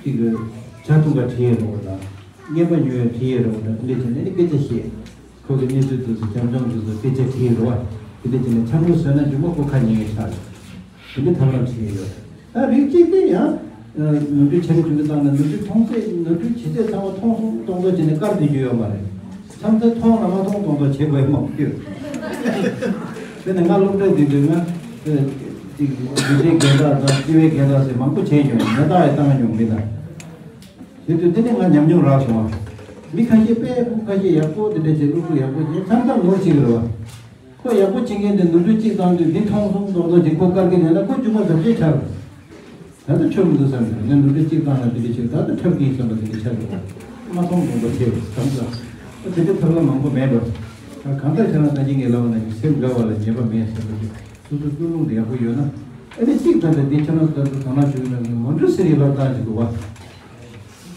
གཅིག་གི་ཇ་འཐུང་ག་ཁྲིད་ཡས་རེད་བ་དང་། རྔན་པ་ཉོ་ཡས་ཁྲིད་ཡས་རེད་བ་དང་། དེ་འདྲས་བྱས་ནས་ནི་སྐད་ཆ་བཤད། ཁོ་གི་གནས་ཚུལ་དེ་ཚོ་འཆམ་འཆམ་དེ་ཚོ་སྐད་ཆ་ཁྲིད་ཡས་རེད་བ། དེ་འདྲས་བྱས་ནས་འཆམ་པོ་བཟོས་ན་མཇུག་མ་ཁོ་ཁ་ཉན་ཡས་ཆགས་རེད། དེ་འདྲས་ཐབས་ལམ་བྱེད་ཡས་ཡོད། ད་རིགས་གཅིག་དེ་ཡང་། ནོར་འཁྲུལ་ཆེ་རུ་ཆུང་རུ་བཏང་ན་ནོར་འཁྲུལ་མཐོང་ཚད་ནོར་འཁྲུལ་བྱེད་ཚད་ཚང་མ་མཐོང་སོང་མཐོང་ཚོད་བྱས་ནས་བཀར་བསྡད་རྒྱུ་ཡོད་མ་རེད། མཚམས་མཚམས་མཐོང་ལ་མ་མཐོང་མཐོང་ཚོད་བྱེད་དགོས་མང་པོ་ཡོད། དཔེར་ན་ང་སློབ་གྲྭ་འཛིན་དུས་ང་། ཅིག་རྒྱུ་འབྲས་རྒན་བདག་དང་སྤྱི་བའི་རྒན་བདག་ཟེར་མང་པོ་བྱས་མྱོང་། ཉེན་བརྡ་ཡང་བཏང་མྱོང་མི་དང་། དེ་དུས་དེ་ནས་ང་ཉམས་མྱོང་རག་སོང་བ། མི་ཁ་ཤས་དཔེ་ཁུག་ཁ་ཤས་ཡག་པོ་དེ་འདྲ་བྱས་སློབ་ཕྲུག་ཡག་པོ་བྱས་མཚམས་མཚམས་ནོར་བྱེད་ཀྱི་རེད་བ། ཁོ་ཡག་པོ་བྱེད་མཁན་དེ་ནོར་འཁྲུལ་གཅིག་བཏང་དུས་འདི་མཐོང་སོང་མཐོང་སོང་ཅིག་ཁོ་དཀར་གི་ལན་ལ་ཁོ་མཇུག་མ་ཟབ་ཆས་ཆགས། ད་ལྟ་ཆོ་མི་འདུག་བསམ་ནས་ང་ནོར་འཁྲུལ་གཅིག་བཏང་ན་འདི་འདྲ་བྱེད་ད་ལྟ་འཁྲབ་ཀྱི་ཡིན་བསམ་པ་དེ་འདྲ་ཆགས་འདུག་མ་མཐོང་མཐོང་པ་བྱས་བསམ་ས། དེ་འདྲ་ཐབས་ལམ་མང་པོ་མེད་འགྲོ། གང་ལྟར་ཁྱེད་རང་ད་གིན་ངས་ལབ་པ་ནང་བཞིན་སེམས་དགའ་བ་ལ་ཉེས་པ་མེད་ཟེར་བ་དེ་སོ་སོའི་ཀུན་སློང་དེ་ཡག་པོ་ཡོད་ན། ཨ་ནི་གཅིག་ད་ལྟ་འདི་ཁྱེད་རང་ལྟ་བུ་དོ་སྣང་ཞུ་གི་མེད་ནས་མོན་གྷོ་སི་ཊི་ལབ་སྟངས་ཞིག་འདུག་བ།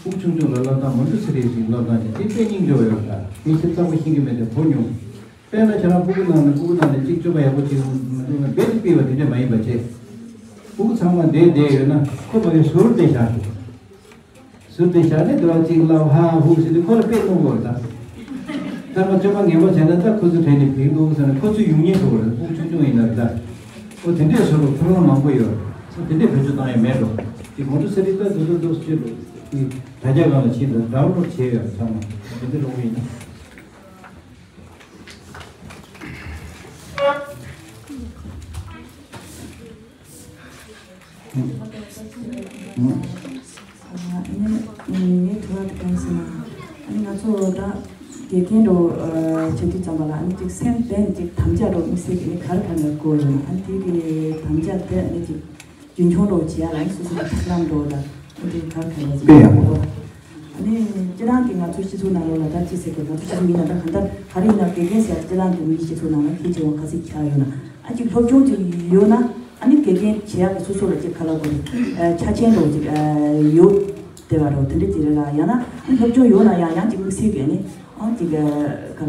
ཕྲུ་གུ་ཆུང་ཆུང་ལ་ལབ་སྟངས་མོན་གྷོ་སི་ཊི་ཞིག་ལབ་སྟངས་ཞིག་དེ་དཔེ་སྙིང་རྗེ་བ་ཡོད་ད། དེ་ཁྱེད་གཙང་པོ་ཤེས་ཀྱི་མེད་དེ་གོ་མྱོང་། དཔེར་ན་ཁྱེད་རང་ཕྲུ་གུ་ནང་ནས་ཕྲུ་གུ་ནང་ནས་གཅིག་སྤྱོད་པ་ཡག་པོ་བྱེད་མི་འདུག་ན་རྦད་དེ་ཕུད་པ་དེ་འདྲ་མ་ཡིན་པ་བྱས། ཕྲུ་གུ་ཚང་མ་བསྡད་བསྡད་ཡོད་ན་ཁོ་མ་གི་ཟུར་དེ་བཞག་འདུག་ཟུར་དེ་བཞག་ནས་དེ་བ་གཅིག་ལབ་ཧ་ཧུ་ཟེར་དུས་ཁོ་ལ་དཔེ་གནོད་དགོས་རེད་ད། ད་ང་སྤྱོད་པ་ངན་པ་བྱས་ན་ད་ཁོ་ཚོ་བྲལ་ནས་ཕེབས་འདུག་ཟེར་ན་ཁོ་ཚོ་ཡོང་ཉེན་ཐུག་རེད། ཕྲུ་གུ་ཆུང་ཆུང་ཡིན་ན་རེད་ད། ཨོ་དེ་འདྲས་བཟོ་འདུག་ཐབས་ལམ་མང་པོ་ཡོད། ཨོ་དེ་འདྲས་བེད་སྤྱོད་བཏང་ཡ་མེད་འགྲོ། དེ་གོང་དུ་ཟེར་རིགས་ད་དེ་ཚོ་འདུག་སྤྱོད་འདུག་དེ་དྲ་རྒྱ་སྒང་ལ་ཕྱིན་འདུག་ཌའོན་ལོཌ་བྱས་ཡོད་ཚང་མ། དེ་འདྲས་ལོག་ཡིན་ན། ཨ་ནི་ངའི་དྲི་བ་དེ་གང་ཟེར་ན། ཨ་ནི་ང་ཚོ་ད་དགེ་རྒན་འགྲོ་བྱེད་དུས་ཙམ་པ་ལ་ཨ་ནི་ཅིག་སེམས་དཔེ་ཅིག་དམ་བཅའ་འགྲོ་དམིགས་བསལ་གྱི་ནི་ག་རེ་ག་རེ་ལ་དགོས་ཡོད་ན། ཨ་ནི་དེ་གི་དམ་བཅའ་དེ་ཨ་ནི་ཅིག་རྒྱུན་འཁྱོངས་འགྲོ་བྱེད་ཡ་ལ་ཨ་ནི་སོ་སོ་གི་ཐབས་ལམ་འགྲོ་ལ་ཨ་ནི་དེ་ག་རེ་ག་རེ་ལ་ཅིག་དཔེ་ཡག་པོ། ཨ་ནི་སྤྱིར་བཏང་གི་ང་ཚོ་སྤྱི་ཚོགས་ནང་ལོགས་ལ་ད་ཅི་ཟེར་དགོས། ང་ཚོ་སྤྱི་ཚོགས་ཡིན་ན་ད་གང་ལྟར་ག་རེ་ཡིན་ན་དགེ་རྒན་ཟེར་ཡ་སྤྱིར་བཏང་གི་མིའི་སྤྱི་ཚོགས་ནང་ལ་གལ་ཆེ་བ་ག་ཚོད་ཆགས་ཡོད་ན། ཨ་ཅིག་སློབ་སྦྱོང་ཅིག་ཡོད་ན་ཨ་ནི་དགེ་རྒན་བྱེད་ཡག་གི་སོ་སོ་ལ་ཅིག་ག་ལ་དགོས་རེད། ཆ་རྐྱེན་འདྲ་བོ་ཅིག་ཡོད་བསྡད་པ་འདྲ་བོ་དེ་འདྲ་ཅིག་རེད་ལ། ཡང་ན་ཨ་ནི་སློབ་སྦྱོང་ཡོད་ན་ཡང་ཡང་ཅིག་དམིགས་བསལ་གྱི་ཨ་ནི་ཨང་ཅིག་ག་ལ་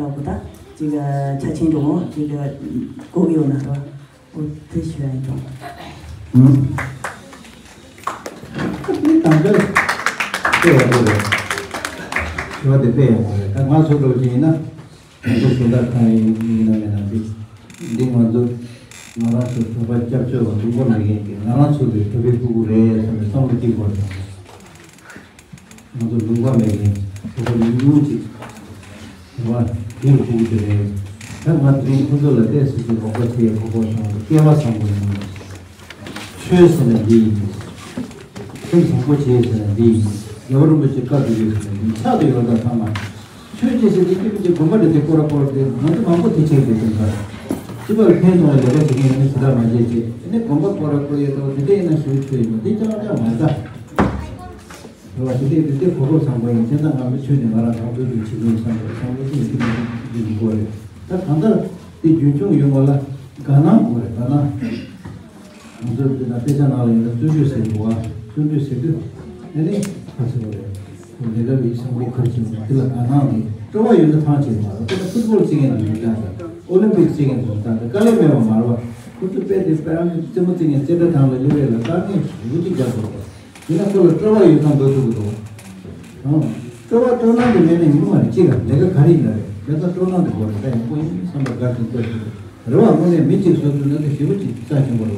དགོས་ད་ཅིག་ཆ་རྐྱེན་འདྲ་བོ་ཅིག་དགོས་ཀྱི་ཡོད་ན་རེད་བ། འོ་དེ་ཞུ་ཡ་ཡིན་འགྲོ། ཨང་། དེ་དང་པོ་དཔེ་ཡག་པོ་རེད། དྲི་བ་དེ་དཔེ་ཡག་པོ་རེད། ད་ང་ཚོ་འདྲ་བོ་ཅིག་ཡིན་ན། ང་ཚོ་གཞན་དག་གང་ཡིན་ཡིན་ན་མེད་ན་འདི། འདི་ང་ཚོ་ང་རང་ཚོ་བོད་པ་སྐྱབས་བཅོལ་བ་ལུང་པ་མེད་མཁན་གྱི་ང་རང་ཚོ་གི་བོད་པའི་ཕྲུ་གུ་རེད་བསམ་པའི་བསམ་བློ་གཅིག་པོ་རེད། ང་ཚོ་ལུང་པ་མེད་མཁན་བོད་པ་ཉུང་ཉུང་ཅིག་བོད་པ་དེ་རུ་ཕྲུ་གུ་དེ་རེད། ད་ང་དེ་རིང་ཁོ་ཚོ་ལ་ཏོག་ཙམ་ཅིག་རོགས་པ་བྱེད་ཡས་གོ་སྐབས་བྱུང་བ་སྐལ་བ་བཟང་པོ་ཡིན། ཆོས་ཟེར་ན་འདི་ཡིན། སེམས་བཟང་པོ་བྱེད་ཟེར་ན་འདི་ཡིན། རྒྱལ་བ་རིན་པོ་ཆེ་བཀའ་སྒྲུབ་ཡོད་ཟེར་ན་འདི་ཡིན། ཕྱག་ཏུ་ཡོད་ལ་ཚང་མ། ཆོས་བྱེད་ཟེར་དེ་སྐྱིད་པོ་ཅིག་དགོན་པ་འདྲ་དེ་སྐོར་ར་སྐོར་དེ་ང་ཚོ་མང་པོ་དེ་བྱེད་དགོས་དོན་དག་སྤྱི་པ་ལ་ཕན་ཐོགས་ལས་ཀ་བྱེད་མཁན་ཡིན་ན་ཞེ་དྲག་མ་བྱེད་ཅེས་དེ་ནས་དགོན་པ་སྐོར་ར་སྐོར་ཡོད་དོ་དེ་འདྲ་ཡིན་ན་ཞུ་ཆོས་ཡིན་པ་འདི་ཅང་ཅང་མ་རེད་ད། རེད་བ། དེ་འདྲའི་དེ་འདྲའི་གོ་སྐབས་བཟང་པོ་ཡིན། དེ་ལྟར་ང་ཚོ་ཆོས་ནི་ང་རང་གང་འདོད་དུ་བྱེད་དགོས་བསམ་པའི་བསམ་བློ་ཞིག་ཡོད་ཀྱི་མ་རེད། འདི་མི་དགོས་རེད། ད་གང་ལྟར་དེ་རྒྱུན་འཁྱོངས་ཡོང་བ་ལ་དགའ་སྣང་དགོས་རེད། དགའ་སྣང་། ང་ཚོ་འདི་ན་དཔེ་ཆ་ནང་ལ་ཡིན་ན་བརྩོན་འགྲུས་ཟེར་གྱི་འདུག་བ། བརྩོན་འགྲུས་ཟེར་དུས་ཨ་ནི་ག་ཚོད་རེད། ལས་ཀ་གི་བསམ་བློ་ག་རེ་བྱེད་དགོས་དེ་ལ་དགའ་སྣང་གི་སྤྲོ་བ་ཡོད་ན་ཐང་ཆད་མ་རེད། དཔེར་ན་ཕུཊ་བོལ་རྩེད་མཁན་དེ་ཚོ་ཀྱང་ད་ཨོ་ལིམ་པིག་རྩེད་མཁན་དེ་ཚོ་ད་དཀའ་ལས་མེད་པ་མ་རེད་བ། ཁོ་ཚོ་དཔེ་དེ་དཔེ་རང་གི་རྩེད་མོ་རྩེད་མཁན་རྩེད་གྲྭ་ཐང་ལ་གཡུག་ཡས་ལ་དཀའ་ངལ་ཞེ་པོ་ཅིག་རྒྱག་དགོས་རེད། ཡིན་ན་ཁོ་ལ་སྤྲོ་བ་ཡོད་ཙང་འགྲོ་ཐུབ་ཀྱི་འདུག་ཨང་། སྤྲོ་བ་སྤྲོ་སྣང་དེ་མེད་ན་ཡིན་གྱི་མ་རེད། ཅི་ག་ལས་ཀ་ག་རེ་ཡིན་ན་རེད། དེ་ཚོ་སྤྲོ་སྣང་དེ་དགོས་རེད། ད་ཡག་པོ་ཡིན་བསམ་པ་དགའ་ཞིང་སྤྲོ་ཞིང་རེད་བ། དངོས་གནས་མི་གཅིག་བཟོ་ཐུབ་ན་དེ་ཞེ་པོ་ཅིག་རྩ་ཆེན་པོ་རེད་བ།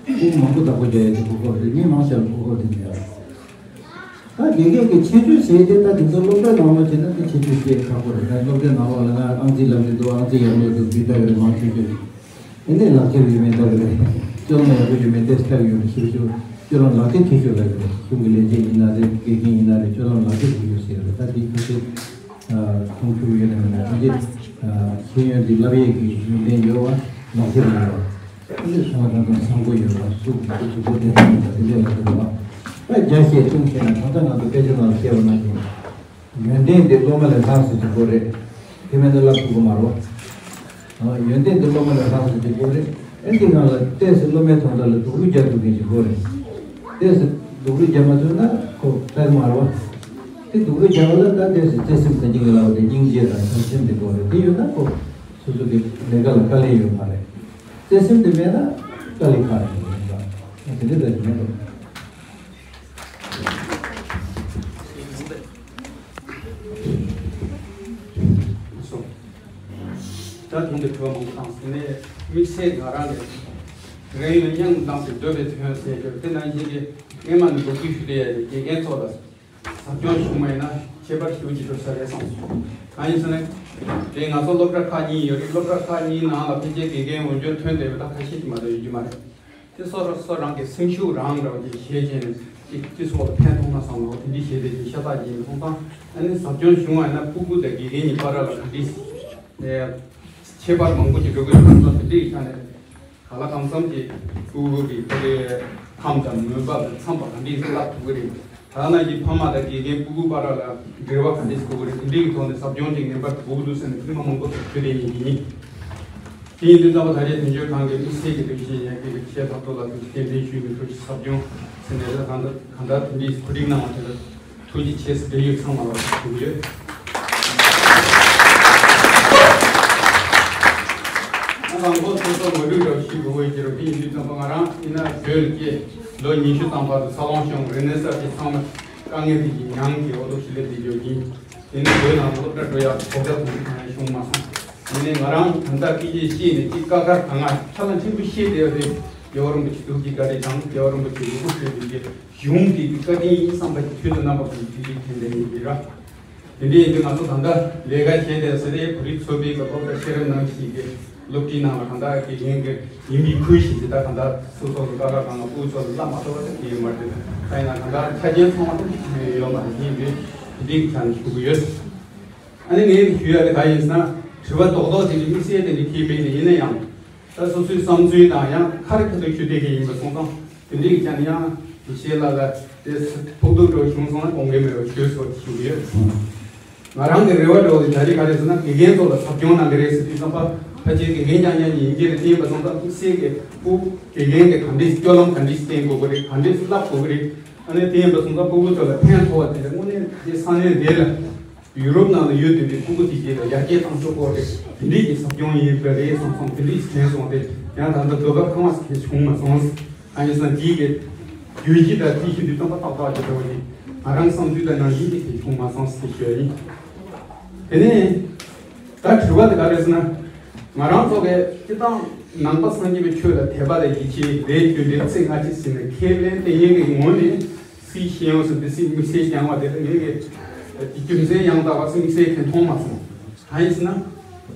ཕྲུ་གུ་མང་པོ་བདག་པོ་རྒྱག་ཡས་དེ་གོ་སྐབས་རེད། མི་མང་ཆེ་བ་གོ་སྐབས་དེ་མེད་བ། ད་དགེ་རྒན་གྱི་ཁྱད་ཆོས་ཟེར་དེ་ད་དེ་ཚོ་སློབ་གྲྭའི་ནང་ལོགས་བྱས་ན་དེ་ཁྱད་ཆོས་དཔེ་ཁག་པོ་རེད། ད་སློབ་གྲྭའི་ནང་ལོགས་ལ་ང་ཨང་རྩིས་ལབ་ཀྱི་འདུག་ཨང་རྩིས་ཡག་པོ་འདུག་འདི་ལྟ་གི་རེད། མང་ཆེ་ཤོས་དེ་ནས་ལག་ཁྱེར་ཡོད་མེད་ལྟ་གི་རེད། སྤྱོད་ལམ་ཡག་པོ་ཡོད་མེད་དེ་ལྟ་གི་ཡོད་རེད། ཞེ་པོ་ཞེ་པོ། སྤྱོད་ལམ་ལག་དེབ་འཁྱེར་ཤོག་ལབ་ཡོད་རེད། གཞུང་གི་ལས་བྱེད་ཡིན་ན་རེད། དགེ་རྒན་ཡིན་ན་རེད། སྤྱོད་ལམ་ལག་དེབ་འཁྱེར་ཤོག་ཟེར་ཡོད་རེད། ད་དེ་ཁ་ཤས་མཐོང་ཆོག་ཡོད་ན་མེད་ན། ཁ་ཤས་ཤེས་ཡོན་འདི་བསླབ་ཡས་ཀྱི་ཡོན་ཏན་ཡོད་པ། ལག་དེབ་ཡོད་པ། ཨ་ནི་སོང་བ་དང་ཚང་པོ་ཡོད་པ། གཟུགས་གཟུགས་པོ་བདེ་ཐང་ཡོད་པ། དེ་འདྲས་ལ་དགོས་པ། ད་རྒྱ་བཤད་ཅུང་བཤད་ན། གང་ལྟར་ང་ཚོ་དཔེ་ཆ་ནང་ལ་བཤད་པ་ནང་བཞིན། ཡོན་ཏན་འདི་སློབ་མ་ལས་ལྷག་ཟེར་གྱི་དགོས་རེད། དེ་མེད་ན་བསླབ་ཐུབ་ཀྱི་མ་རེད་བ། ཡོན་ཏན་འདི་སློབ་མ་ལས་ལྷག་ཟེར་གྱི་དགོས་རེད། ཨེ་འདི་སྒང་ལ་ཏོག་ཙམ་སློབ་མའི་དོན་དག་ལ་སྡུག་རུས་རྒྱག་ཐུབ་མཁན་ཞིག་དགོས་རེད། ཏོག་ཙམ་སྡུག་རུས་རྒྱག་མ་ཐུབ་ན་ཁོ་ལྟ་གི་མ་རེད་བ། དེ་སྡུག་རུས་རྒྱག་པ་ལ་ད་ཏོག་ཙམ་བརྩེ་སེམས་དང་སྙིང་རྗེ་དང་བྱམས་སེམས་དེ་དགོས་རེད། དེ་ཡོད་ན་ཁོ་སོ་སོ་གི་ལས་ཀ་ལ་དཀའ་ལས་ཡོད་མ་རེད། བརྩེ་སེམས་དེ་མེད་ན་དཀའ་ལས་ཁག་ཡོད་རེད། དེ་འདྲ་ད་ཡིན་ན། ད་དུང་དེ་གོ་མང་པོ་བཏང་ཟིན་ནས། དམིགས་བསལ་ང་རང་ནས་རེ་ཡོད་སྙིང་བཏང་སྟེ་སྡོད་པའི་དོན་ཟེར་གྱི་དེ་ནང་བཞིན་གྱི་སྔས་མ་ནས་འབོད་སྐུལ་ཞུ་བསྡད་ཡ་དེ་དགེ་རྒན་ཚོ་ལ་ཟབ་སྦྱོང་ཞུ་མ་ཡིན་ན་ཁྱད་པར་ཞེ་པོ་ཅིག་འགྲོ་ས་རེད་བསམ་སོང་། གང་ཡིན་ཟེར་ན། དེ་ང་ཚོ་སློབ་གྲྭ་ཁག་གཉིས་ཡོད་རེད། སློབ་གྲྭ་ཁག་གཉིས་ནང་ལ་ཕལ་ཆེར་དགེ་རྒན་འོས་སྦྱོར་ཐོན་བསྡད་པ་ད་ཁ་ཤས་ཀྱིས་མ་གཏོགས་ཡོད་རྒྱུ་མ་རེད། དེ་སོ་སོ་རང་གི་སེམས་ཤུགས་རང་འདྲ་བ་ཅིག་བྱས་བྱས་ནས་ཅིག་ཅིག་སོགས་ལ་ཕན་ཐོགས་ན་བསམ་ལོ། དེ་འདྲ་བྱས་ཏེ་ཅིག་ཤ་སྟག་ཡིན་སོང་ཙང་། ཨ་ནི་ཟབ་སྦྱོང་བྱུང་བ་ཡིན་ན་སྤུ་གུ་དང་དགེ་རྒན་གཉིས་བར་ལ་ག་འདྲ་ཨེ་ཁྱད་པར་མང་པོ་ཅིག་འགྲོ་གི་ཡོད་ན་དེ་འདྲའི་ཆ་ནས་ག་ལ་གང་འཚམ་ཅིག་སྤུ་གུ་གི་ཁོ་རའི་ཁམས་དང་མོས་པ་དང་འཚམས་པ་ག་འདྲ་བསླབ་ཐུབ་ཀྱི་རེད། ད་ནང་གི་ཕ་མ་དང་དགེ་རྒན་སྤུ་གུ་བར་ལ་འབྲེལ་བ་ག་འདྲས་དགོས་ཀྱི་རེད། དེ་འདྲའི་ཐོག་ནས་ཟབ་སྦྱོང་ཅིག་ངེས་པར་དགོས་ཀྱི་འདུག་ཟེར་ནས་ཐེངས་མ་མང་པོ་ཞིག་ཞུས་བསྡད་མཁན་ཅིག་ཡིན། དེ་ཡིན་དུས་ཙམ་པ་ད་རེས་དོན་གཅོད་ཁང་གི་དམིགས་བསལ་གྱི་ཐུགས་རྗེ་ཆེ་ཡང་གི་ཆེ་ཐག་ཐོག་ལ་ཐུགས་རྗེ་བསྟན་འཛིན་ཞུས་ནས། ཐུགས་རྗེ་ཟབ་སྦྱོང་ཟེར་ནས་རེད། གང་ལྟར་གང་ལྟར་དེ་འདྲའི་གོ་སྒྲིག་གནང་བ་དེ་ལ་ཐུགས་རྗེ་ཆེ་ཟེར་འབྲེལ་ཡོད་ཚང་མ་ལ་ཞུ་གི་ཡོད། ང་དང་པོ་སོ་སོ་ངོ་སྤྲོད་འདྲ་བོ་ཞིག་དགོས་ཀྱི་རེད། དེ་ཡིན་དུས་ཙམ་པ་ང་རང་ཡིན་ན་བོད་ལ་སྐྱེས། ལོ་ཉི་ཤུ་ཙམ་བར་དུ་འཚར་ལོངས་བྱུང་། རིག་གནས་གསར་བརྗེ་ཚང་མ་དཀའ་ངལ་དེ་ཡིས་མྱངས་ཀྱི་འོ་ཐུག་ཞི་ལེ་དེ་འཇོག་གིན། དེ་ནས་བོད་ནང་སློབ་གྲྭ་འགྲོ་ཡག་གོ་སྐབས་དང་གང་ཡང་བྱུང་མ་སོང་། དེ་ནས་ང་རང་ད་ལྟ་སྐད་ཆ་བཤད་ནས་ཅིག་ཀ་ཁར་གང་ང་ཁ་ལ་ཕྲན་བུ་བཤད་བསྡད་ཡོད་རེད། རྒྱལ་བ་རིན་པོ་ཆེ་ཐུགས་ཀྱི་བཀའ་དྲིན་དང་རྒྱལ་བ་རིན་པོ་ཆེ་ཡི་སྐུ་ཁྲོད་དུ་གི་གཞུང་དེ་གི་བཀའ་དྲིན་ཡིན་བསམ་པ་ཞིག་དུས་དང་རྣམ་པ་ཀུན་ཏུ་དེ་འདྲའི་ཕན་བདེ་ཡིན་གྱི་ར། དེ་འདྲའི་ཡིན་དུས་ང་ཚོ་ད་ལྟ་ལས་ཀ་བྱས་བསྡད་ཟེར་ཏེ་བོད་རིགས་ཚོགས་པའི་གི་སློབ་གྲྭ་ཤེས་རབ་ནང་བཞིན་གྱི་སློབ་ཁྲིད་ནང་ལ་གང་ལྟར་དགེ་རྒན་གྱི་ཡིན་པའི་ཁུལ་བྱས་ཏེ། ད་གང་ལྟར་སོ་སོ་གི་ཀ་ཁ་གང་ལ་སྤུ་གུ་ཚོ་ལ་བསླབ་མ་ཐུབ་པ་དེ་ཡོད་མ་རེད། ད་ཡིན་ན་གང་ལྟར་ཆ་རྐྱེན་ཚང་མ་ཐུབ་ཀྱི་ཡོད་མ་རེད། ཡིན་དུས་དེ་འདྲའི་གི་ཆ་ནས་ཞུ་གི་ཡོད། ཨ་ནི་ངས་ཞུ་ཡ་དེ་ག་ཡིན་ཟེར་ན། དྲི་བ་རྡོག་རྡོག་དེ་འདྲའི་དམིགས་བསལ་དེ་འདྲའི་ཁྱེད་མིན་ནས་ཡིན་ན་ཡང་། ད་སོ་སོའི་བསམ་ཚུལ་དང་ཡང་ཁ་རི་ཁ་ཐུག་ཞུ་བསྡད་མཁན་ཡིན་པ་སོང་ཙང་། དེ་འདྲའི་ཀྱང་ཡང་ཡེ་ཤེས་ལགས་ལ་དེ་ཕོག་ཐུག་འགྲོ་བྱུང་སོང་ན་དགོངས་འགལ་མེད་པར་ཞུ་སོགས་ཞུ་གི་ཡོད། ང་རང་གི་རེ་བ་འདྲ་བོ་དེ་ད་རེས་ག་རེ་ཟེར་ན། དགེ་རྒན་ཚོ་ལ་ཟབ་སྦྱོང་གནང་གི་རེད་ཟེར་དུས་ཙམ་པ། ཕལ་ཆེར་དགེ་རྒན་རྐྱང་རྐྱང་ཡིན་གྱི་རེད། དེ་ཡིན་པ་སོང་ཙང་དམིགས་བསལ་གྱི་སྤུ་དགེ་རྒན་གྱི་ག་འདྲས་སྤྱོད་ལམ་ག་འདྲས་བསྟེན་དགོས་ཀྱི་རེད། ག་འདྲས་བསླབ་དགོས་ཀྱི་རེད། ཨ་ནི་དེ་ཡིན་པ་སོང་ཙང་སྤུ་གུ་ཚོ་ལ་ཕན་ཐོགས་པ་དེ་རེད། དངོས་གནས་དེ་ས་གནས་དེ་ལ། ཡུ་རོབ་ནང་ལ་ཡོད་བསྡད་པའི་སྤུ་གུ་དེ་གྱད་ལ་ཡར་རྒྱས་བཏང་ཆོག་གོ་རེད། དེ་འདྲས་ཀྱི་ཟབ་སྦྱོང་ཡིན་པ་རེད་བསམ་སོང་། དེ་འདྲས་དྲན་སོང་སྟེ། ཡང་ད་ལྟ་ཟློས་གར་ཁང་བ་ཞིག་བྱུང་མ་སོང་། ཨ་ནི་སང་དེའི་གི་རྒྱུད་སྤྱི་དང་དེ་བཞིན་དུ་སྟོན་པ་ཏག་ཏག་གི་འདྲ་བ་ཞིག་ང་རང་བསམ་ཚུལ་དང་ནང་བཞིན་དེ་གྱད་བྱུང་མ་སོང་ཟེར་ཞུ་ཡ་ཡིན། དེ་ནས་ད་དྲི་བ་དེ་ག་རེ་ཟེར་ན། ང་རང་ཚོ་གི་སྤྱི་བཏང་ནང་པ་སངས་རྒྱས་པའི་ཆོས་ལ་དད་པ་དང་ཡིད་ཆེས་ལས་རྒྱུ་འབྲས་ཚེ་སྔ་ཕྱི་ཟེར་ནས་ཁས་ལེན་དེ་ཉིད་ཀྱི་ངོ་ནས། སྲིད་ཤེས་ཡོན་ཟེར་འདི་སྲིད་དམིགས་བསལ་རྐྱང་བ་དེ་ལ་ངེད་ཀྱི་རྒྱུ་མཚན་ཡང་དག་པ་སྲིད་དམིགས་བསལ་དེ་མཐོང་མ་སོང་། གང་ཡིན་ཟེར་ན།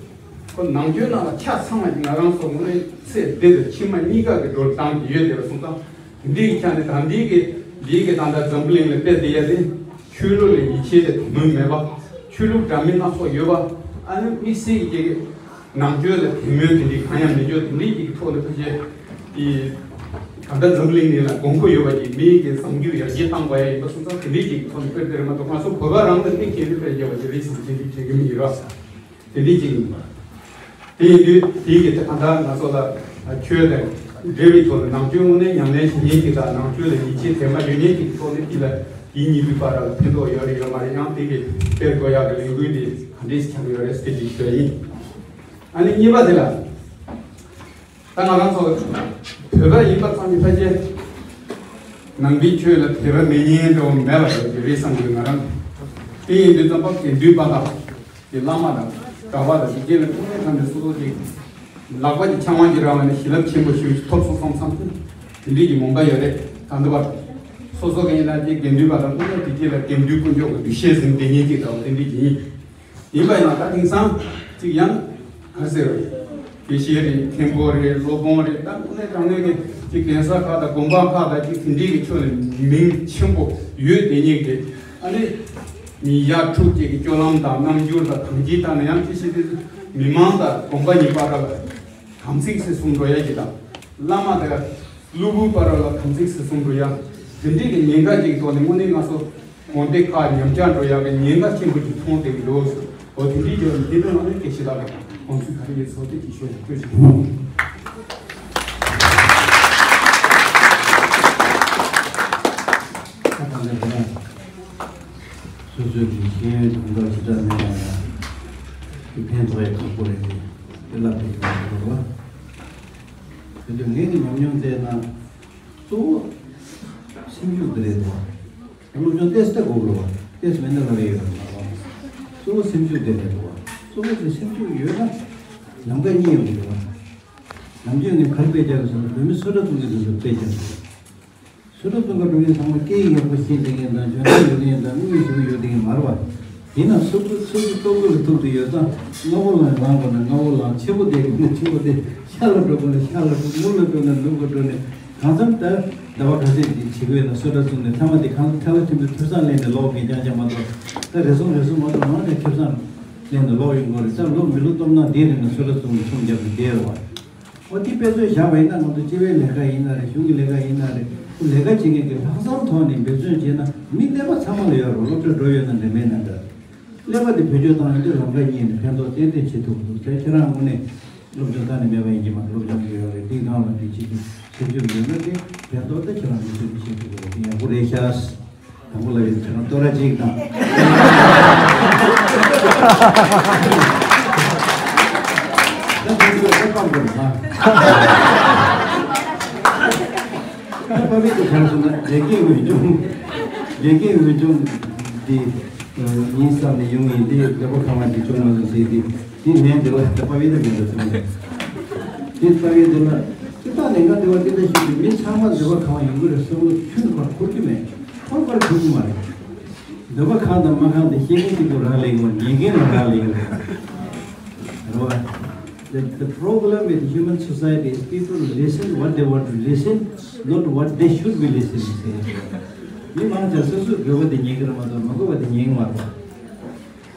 ཁོ་ནང་ཆོས་ནང་ལ་ཆ་ཚང་བ་ཞིག་ང་རང་ཚོ་ངོས་ནས་ཚེ་འདི་དང་ཕྱི་མ་གཉིས་ཀ་གི་འགྲོ་སྟངས་ཀྱི་ཡོད་བསྡད་པ་སོང་ཙང་། འདི་གི་ཆ་ནས་ད་འདི་གི་འདི་གི་ད་ལྟ་འཛམ་བུ་གླིང་ལ་དཔེ་བལྟས་ཡ་དེ། ཆོས་ལུགས་ལ་ཡིད་ཆེས་དང་དད་མོས་མེད་པ། ཆོས་ལུགས་འདྲ་མིན་སྣ་ཚོགས་ཡོད་པ། ཨ་ནི་དམིགས་བསལ་གྱི་ནང་ཆོས་ལ་དད་མོས་དེ་འདྲའི་གང་ཡང་མེད་ཅོག་དེ་འདྲའི་གི་ཐོག་ལ་ཕལ་ཆེར་དེ་གང་ལྟར་འཛམ་གླིང་འདི་ལ་དགོས་མཁོ་ཡོད་པ་ཅིག་མིའི་གི་བཟང་སྤྱོད་ཡར་རྒྱས་བཏང་དགོས་ཡ་ཡིན་པ་སོང་ཙང་། དེ་འདྲའི་གི་ཐོག་ནས་དཔེར་བལྟས་མ་གཏོགས་ང་ཚོ་བོད་པ་རང་ལ་གནས་ཁེལ་ཏེ་དཔེར་བརྒྱབ་པ་དེ་རེད་བསམ་གྱི་འདུག། དྲན་གྱི་མི་ཡོད་ར། དེ་འདྲའི་ཅིག་ཡིན་པ། དེ་ཡིན་དུས་དེའི་གི་ད་གང་ལྟར་ང་ཚོ་ལ་ཆོས་དང་འབྲེལ་བའི་ཐོག་ནས་ནང་ཆོས་དངོས་གནས་ཉམས་ལེན་བྱེད་མཁན་ཅིག་དང་ནང་ཆོས་ལ་ཡིད་ཆེས་དད་པ་ཡོད་མཁན་ཅིག་གི་ཐོག་ནས་དེ་ལ་དེ་གཉིས་པོའི་བར་ལ་ཕན་ཐོགས་ཡོད་རེད་ཡོད་མ་རེད། ཡང་དེ་གི་སྤེལ་དགོས་ཡག་གི་ལས་འགུལ་དེ་ག་འདྲས་ཆགས་ཡོད་རེད་ཟེར་དེ་ཞུ་ཡ་ཡིན། ཨ་ནི་གཉིས་པ་དེ་ལ། ད་ང་རང་ཚོ་བོད་པ་ཡིན་པ་ཙམ་གྱིས་ཕལ་ཆེར་ནང་པའི་ཆོས་ལ་དད་པ་མེད་མཁན་འདྲ་བོ་མེད་པ་རེད་རེད་བསམ་གྱི་ང་རང་། དེ་ཡིན་དུས་ཙམ་པ་དགེ་འདུན་པ་དང་གི་བླ་མ་དང་གྲྭ་པ་དང་དེ་གྱད་ལ་དངོས་གནས་དྲང་གནས་སོ་སོ་གི་ལག་པ་གི་འཆང་བ་གི་རང་བ་ནས་བྱིན་རླབས་ཆེན་པོ་ཞིག་ཐོབ་སོང་བསམ་བསམ་དེ་འདྲའི་གི་མོས་པ་ཡོད་རེད། ད་འདི་བར་སོ་སོ་གི་ཡིན་ན་དེ་དགེ་འདུན་པ་དང་དངོས་གནས་དེ་གྱད་ལ་དགེ་འདུན་དཀོན་མཆོག་གི་འདུ་ཤེས་ཟིན་བསྡད་མཁན་ཅིག་འདྲ་བོ་དེ་འདྲའི་གི་ཡིན། ཡིན་པ་ཡིན་ན་ད་དེང་སང་ཅིག་ཡང་ག་ཟེར་བ་ཡིན། དགེ་བཤེས་རེད། མཁན་པོ་རེད། སློབ་དཔོན་རེད། ད་དངོས་གནས་དྲང་གནས་ཀྱི་ཅིག་གདན་ས་ཁག་དང་དགོན་པ་ཁག་དང་ཅིག་དེ་འདྲའི་གི་ཕྱོགས་ནས་མིང་ཆེན་པོ་ཡོད་དེ་ཉིད་ཀྱི་ཨ་ནི་མི་ཡ་དྲུག་ཅིག་གི་སྤྱོད་ལམ་དང་རྣམ་འགྱུར་དང་གང་ཅིའི་སྟེང་ནས་ཡང་དེ་བཞིན་དུ་མི་མང་དང་དགོན་པ་གཉིས་བར་ལ་དམ་ཚིག་ཟེར་གསུང་འགྲོ་ཡ་ཅིག་དང་། བླ་མ་དང་སློབ་བུའི་བར་ལ་དམ་ཚིག་ཟེར་གསུང་འགྲོ་ཡ་དེ་འདྲའི་གི་ཉེན་ཁ་ཅིག་ཐོག་ནས་དངོས་གནས་ང་ཚོ་དགོན་སྡེ་ཁག་ཉམས་ཆག་འགྲོ་ཡག་གི་ཉེན་ཁ་ཆེན་པོ་ཅིག་མཐོང་བསྡད་ཀྱི་འདུག་ཟེར། འོ་དེ་འདྲའི་རྒྱབ་ནས་དེ་འདྲ་ལ་ནི་དགེ་བཤེས་ལགས་ལ་དགོངས་ཚུལ་ག་རེ་ཡོད་ཚོད་དེ་ཅིག་ཤོད་ཡག་ཐུགས་རྗེ་ཆེ། ཁ་ཐག་ལས་ཀ་སོ་སོའི་གི་ཤེས་ཡོན་དང་འདྲ་ཇི་ལྟར་མེད་ན་ཡང་དེ་ཕན་ཐོགས་ཡག་ཁག་པོ་རེད། དེ་ལ་དེ་ཡག་པོ་རེད་བ། དེ་དུས་ངེད་ཀྱི་ཉམས་མྱོང་བལྟས་ན་གཙོ་བོ་སེམས་ཤུགས་དེ་རེད་དོ། སློབ་སྦྱོང་ཏོག་ཙམ་དགོས་རེད་བ། ཏོག་ཙམ་མེད་ན་ལབ་ཡོད་རེད་མ་གཏོགས། གཙོ་བོ་སེམས་ཤུགས་དེ་རེད་དོ། གཙོ་བོ་དེ་སེམས་ཤུགས་ཡོད་ན་ལམ་ཁ་གཉིས་ཡོང་གི་རེད་བ། ནམ་རྒྱུན་ནས་གར་དཔེ་རྒྱག་གི་སོང་བོད་མི་སུ་འདྲ་ཐུག་གི་འདུག་ཟེར་དཔེ་རྒྱག་གི་རེད། སུ་འདྲ་ཐུག་ག་འགྲོ་མཁན་ཚང་མ་སྐད་ཡིག་ཡག་པོ་ཤེས་བསྡད་མཁན་དང་འཇོན་ཐང་ཡོད་མཁན་དང་དངོས་ཡོད་ཞིབ་པོ་ཡོད་བསྡད་མཁན་མ་རེད་བ། ཡིན་ན་སོ་སོ་སོ་སོ་ལྟོ་གོས་ལ་ཐུག་དུ་ཡོད་ཙང་སྔ་པོ་ལ་ལངས་དགོས་ན་སྔ་པོ་ལངས། ཕྱི་པོ་བསྡད་དགོས་ན་ཕྱི་པོ་བསྡད། ཤར་ལ་འགྲོ་དགོས་ན་ཤར་ལ་འགྲོ། ནུབ་ལ་འགྲོ་ན་ནུབ་ལ་འགྲོ་ནས་གང་འཚམ་ད་ཟླ་བ་ག་ཚོད་ཅིག་བྱེད་དགོས་ན་སོ་འདྲ་བཙུགས་ནས་མཐའ་མ་དེ་གང་ཐལ་བ་ཆེན་པོའི་ཐེབས་སང་ལེན་ནས་ལོག་གི་རྐྱང་རྐྱང་མ་གཏོགས། ད་རེ་ཟུང་རེ་ཟུང་མ་གཏོགས་མང་ནས་ཐེབས་སང་ལེན་ནས་ལོག་ཡོང་དགོས་རེད། ད་ལོ་མི་ལོ་སྟོང་ནང་འདི་རིང་ནས་སོ་འདྲ་བཙུགས་ནས་ཆུང་རྒྱབ་ནས་བསྡད་རེད་བ། འོ་དེ་དཔེ་མཚོན་བཞག་པ་ཡིན་ན་ང་ཚོ་སྤྱི་པའི་ལས་ཀ་ཡིན་ན་རེད། གཞུང་གི་ལས་ཀ་ཡིན་ན་རེད། ལས་ཀ་བྱེད་མཁན་གྱི་ལྷག་བསམ་ཐོག་ནས་འབད་བརྩོན་བྱས་ན་མི་གནས་པ་ཚང་མ་ལ་ཡོད་རེད། སློབ་གྲྭར་འགྲོ་ཡོད་ན་འདྲ་མེད་ན་འདྲ། ཀླད་པ་དེ་བེད་སྤྱོད་བཏང་ཡོང་དུས་ལམ་ཁ་གཉིས་ནས་ཕན་ཐོགས་ཏན་ཏན་བྱེད་ཐུབ་འདུག་དེ་ཁྱེད་རང་དངོས་གནས་སློབ་སྦྱོང་གཏན་ནས་མེད་པ་ཡིན་གྱི་མ་རེད། སློབ་སྦྱོང་གི་ཡོད་རེད། འདི་སྒང་ལ་འདི་བྱེད་རྒྱུ་ཞིབ་འཇུག་ཡོད་ན་དེ་ཕན་ཐོགས་དེ་ཁྱེད་རང་མི་ཚོས་མི་ཤེས་ཐུབ་ཀྱི་རེད། དེ་ཡག་པོ་རེད་ཤག་དང་པོ་ལ་ཡོད་ཁྱེད་རང་ཏོ་ར་གཅིག་དང་། ད་དེ་ཚོ་ད་སྤང་དགོས་རེད་ད། ད་ཕ་མེས་ཀྱི་གང་སོང་ན་དགེ་རྒན་འོས་སྦྱོང་། དགེ་རྒན་འོས་སྦྱོང་འདི་ཡིན་བསམ་ནས་ཡོང་ཡིན། དེ་འདོད་པ་ཁ་མ་ཅིག་བྱུང་མ་སོང་ཟེར་ཏེ། དེ་ངས་འདི་བ་ད་ཕ་མེས་ད་མེད་འགྲོ་སོང་། དེ་ཕ་མེས་འདི་ལ་དེ་ད་ལས་ཀ་འདི་བ་དེ་ད་ཞིག་གི་མི་ཚང་མ་འདོད་པ་ཁ་མ་ཡོང་གི་རེད་བསམ་བློ་ཁྱོན་ནས་ཁར་འཁོར་གྱི་མེད། ཁོ་པར་གྱུར་གྱི་མ་རེད། འདོད་པ་ཁེངས་དང་མ་ཁེངས་དེ་ཤེས་མཁན་གཅིག་པུ་རང་ལས་ཀྱི་མ་རེད། ཉན་མཁན་ལ་རག་ལས་ཀྱི་རེད། རེད་བ། The, the problem with human society is people listen what they want to listen, not what they should be listening to. མི་མང་ཆེ་སོ་སོའི་དགོས་པ་དེ་ཉན་གྱི་རེད་མ་གཏོགས་མ་དགོས་པ་དེ་ཉན་གྱི་མ་རེད།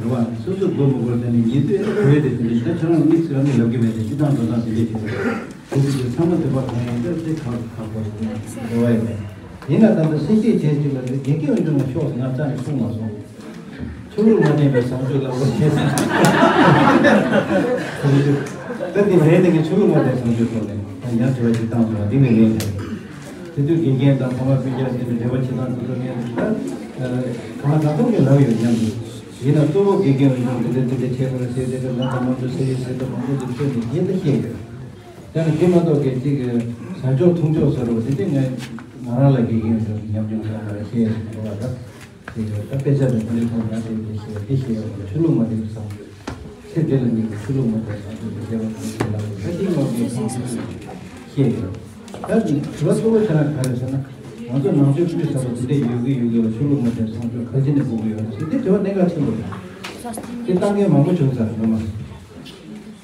རེད་བ། སོ་སོ་དགོས་མ་དགོས་དེ་ནི་ཉན་དུས་ཨེ་དགོས་དེ་དེ་ནི་ད་ཁྱེད་རང་མི་ཚོས་ཨ་ནི་ལབ་ཀྱི་མེད་དེ་སྤྱི་བཏང་འགྲོ་སྟངས་དེ་འདྲས་བྱེད་དགོས། དེ་དུས་ཚང་མ་འདོད་པ་གང་ཡིན་ད་དེ་ཁག་ཁག་པོ་རེད་དེ་འགྲོ་བ་ཡིན་པས། ཡིན་ན་ད་ལྟ་སེ་ཤེས་བྱས་ཅིག་ལ་དེ་དགེ་རྒན་འོས་སྦྱོང་ལ་ཤོག་ཟེར་ང་རྩ་ནས་གསུངས་མ་སོང་། ཆོས་ལུགས་མ་བསྟེན་པའི་བཟང་སྤྱོད་ལ་འོ་བྱས་ཟེར། ད་དེ་རེད་དེ་ངས་ཆོས་ལུགས་མ་བསྟེན་བཟང་སྤྱོད་ཐོག་ནས་ད་ཡང་དྲི་བ་ཅིག་བཏང་སོང་བ་འདི་ངས་ལན་དེ། དེ་དུས་དགེ་རྒན་དང་ཕ་མ་སྤུན་ཀྱག་དེ་ནས་འབྲེལ་བ་བྱེད་སྟངས་དེ་ཚོ་ངས་ད་གང་ལ་གང་འཚམ་གྱི་ལབ་ཡོད་སྙམ་འདུག་ཡིན་ན་གཙོ་བོ་དགེ་རྒན་འོས་སྦྱོང་འདི་འདྲ་འདི་འདྲ་བྱས་པ་རེད་ཟེར་དེ་འདྲ་ལབ་དང་མང་དུ་ཟེར་ཡོད་ཟེར་དང་མང་པོ་ཅིག་ཐོས་ནས་ངས་ད་ཤེས་ཡོད། ད་ནི་དེ་མ་གཏོགས་སྐད་ཅིག་ཟ་ཆོག་འཐུང་ཆོག་ཟེར་བ་དེ་དེ་ངས་ང་རང་ལ་དགེ་རྒན་ཟེར་ཉམས་མྱོང་ཡོད་པ་ལ་ཤེས་ཡོད་ཟེར་བ་ལ་དེ་ད་དཔེ་ཆ་དང་དེ་འདྲའི་ཐོག་ཡང་དེ་དེ་ཤེས་དེ་ཤེས་ཡོད་པ་ལ་ཆོས་ལུགས་མ་དེ་བཟང་ཚེ་འདི་ལ་ཉིད་ཀྱི་ཆོས་ལུགས་མ་དེ་བཟང་ཚུལ་དེ་བྱས་པ་དང་དེ་ལ་ད་དེ་ངོ་དེ་བཟང་ཚུལ་ཤེས་ཡོད། ད་དེ་དྲི་བ་གཙོ་བོ་ཆ་ན་ག་རེ་ཟེར་ན་ང་ཚོ་ནང་ཆོས་སྤུས་ཟབ་པ་དེ་འདྲས་ཡོད་གི་ཡོད་གི་ལ་ཆོས་ལུགས་མ་དེ་བཟང་ཚུལ་ག་ཅི་ནས་དགོས་ཀྱི་ཡོད་ཟེར་དེ་དྲི་བ་གནད་འགག་ཆེན་པོ་རེད། དེ་བཏང་མཁན་མང་པོ་བྱུང་ཚར་ངོ་མ།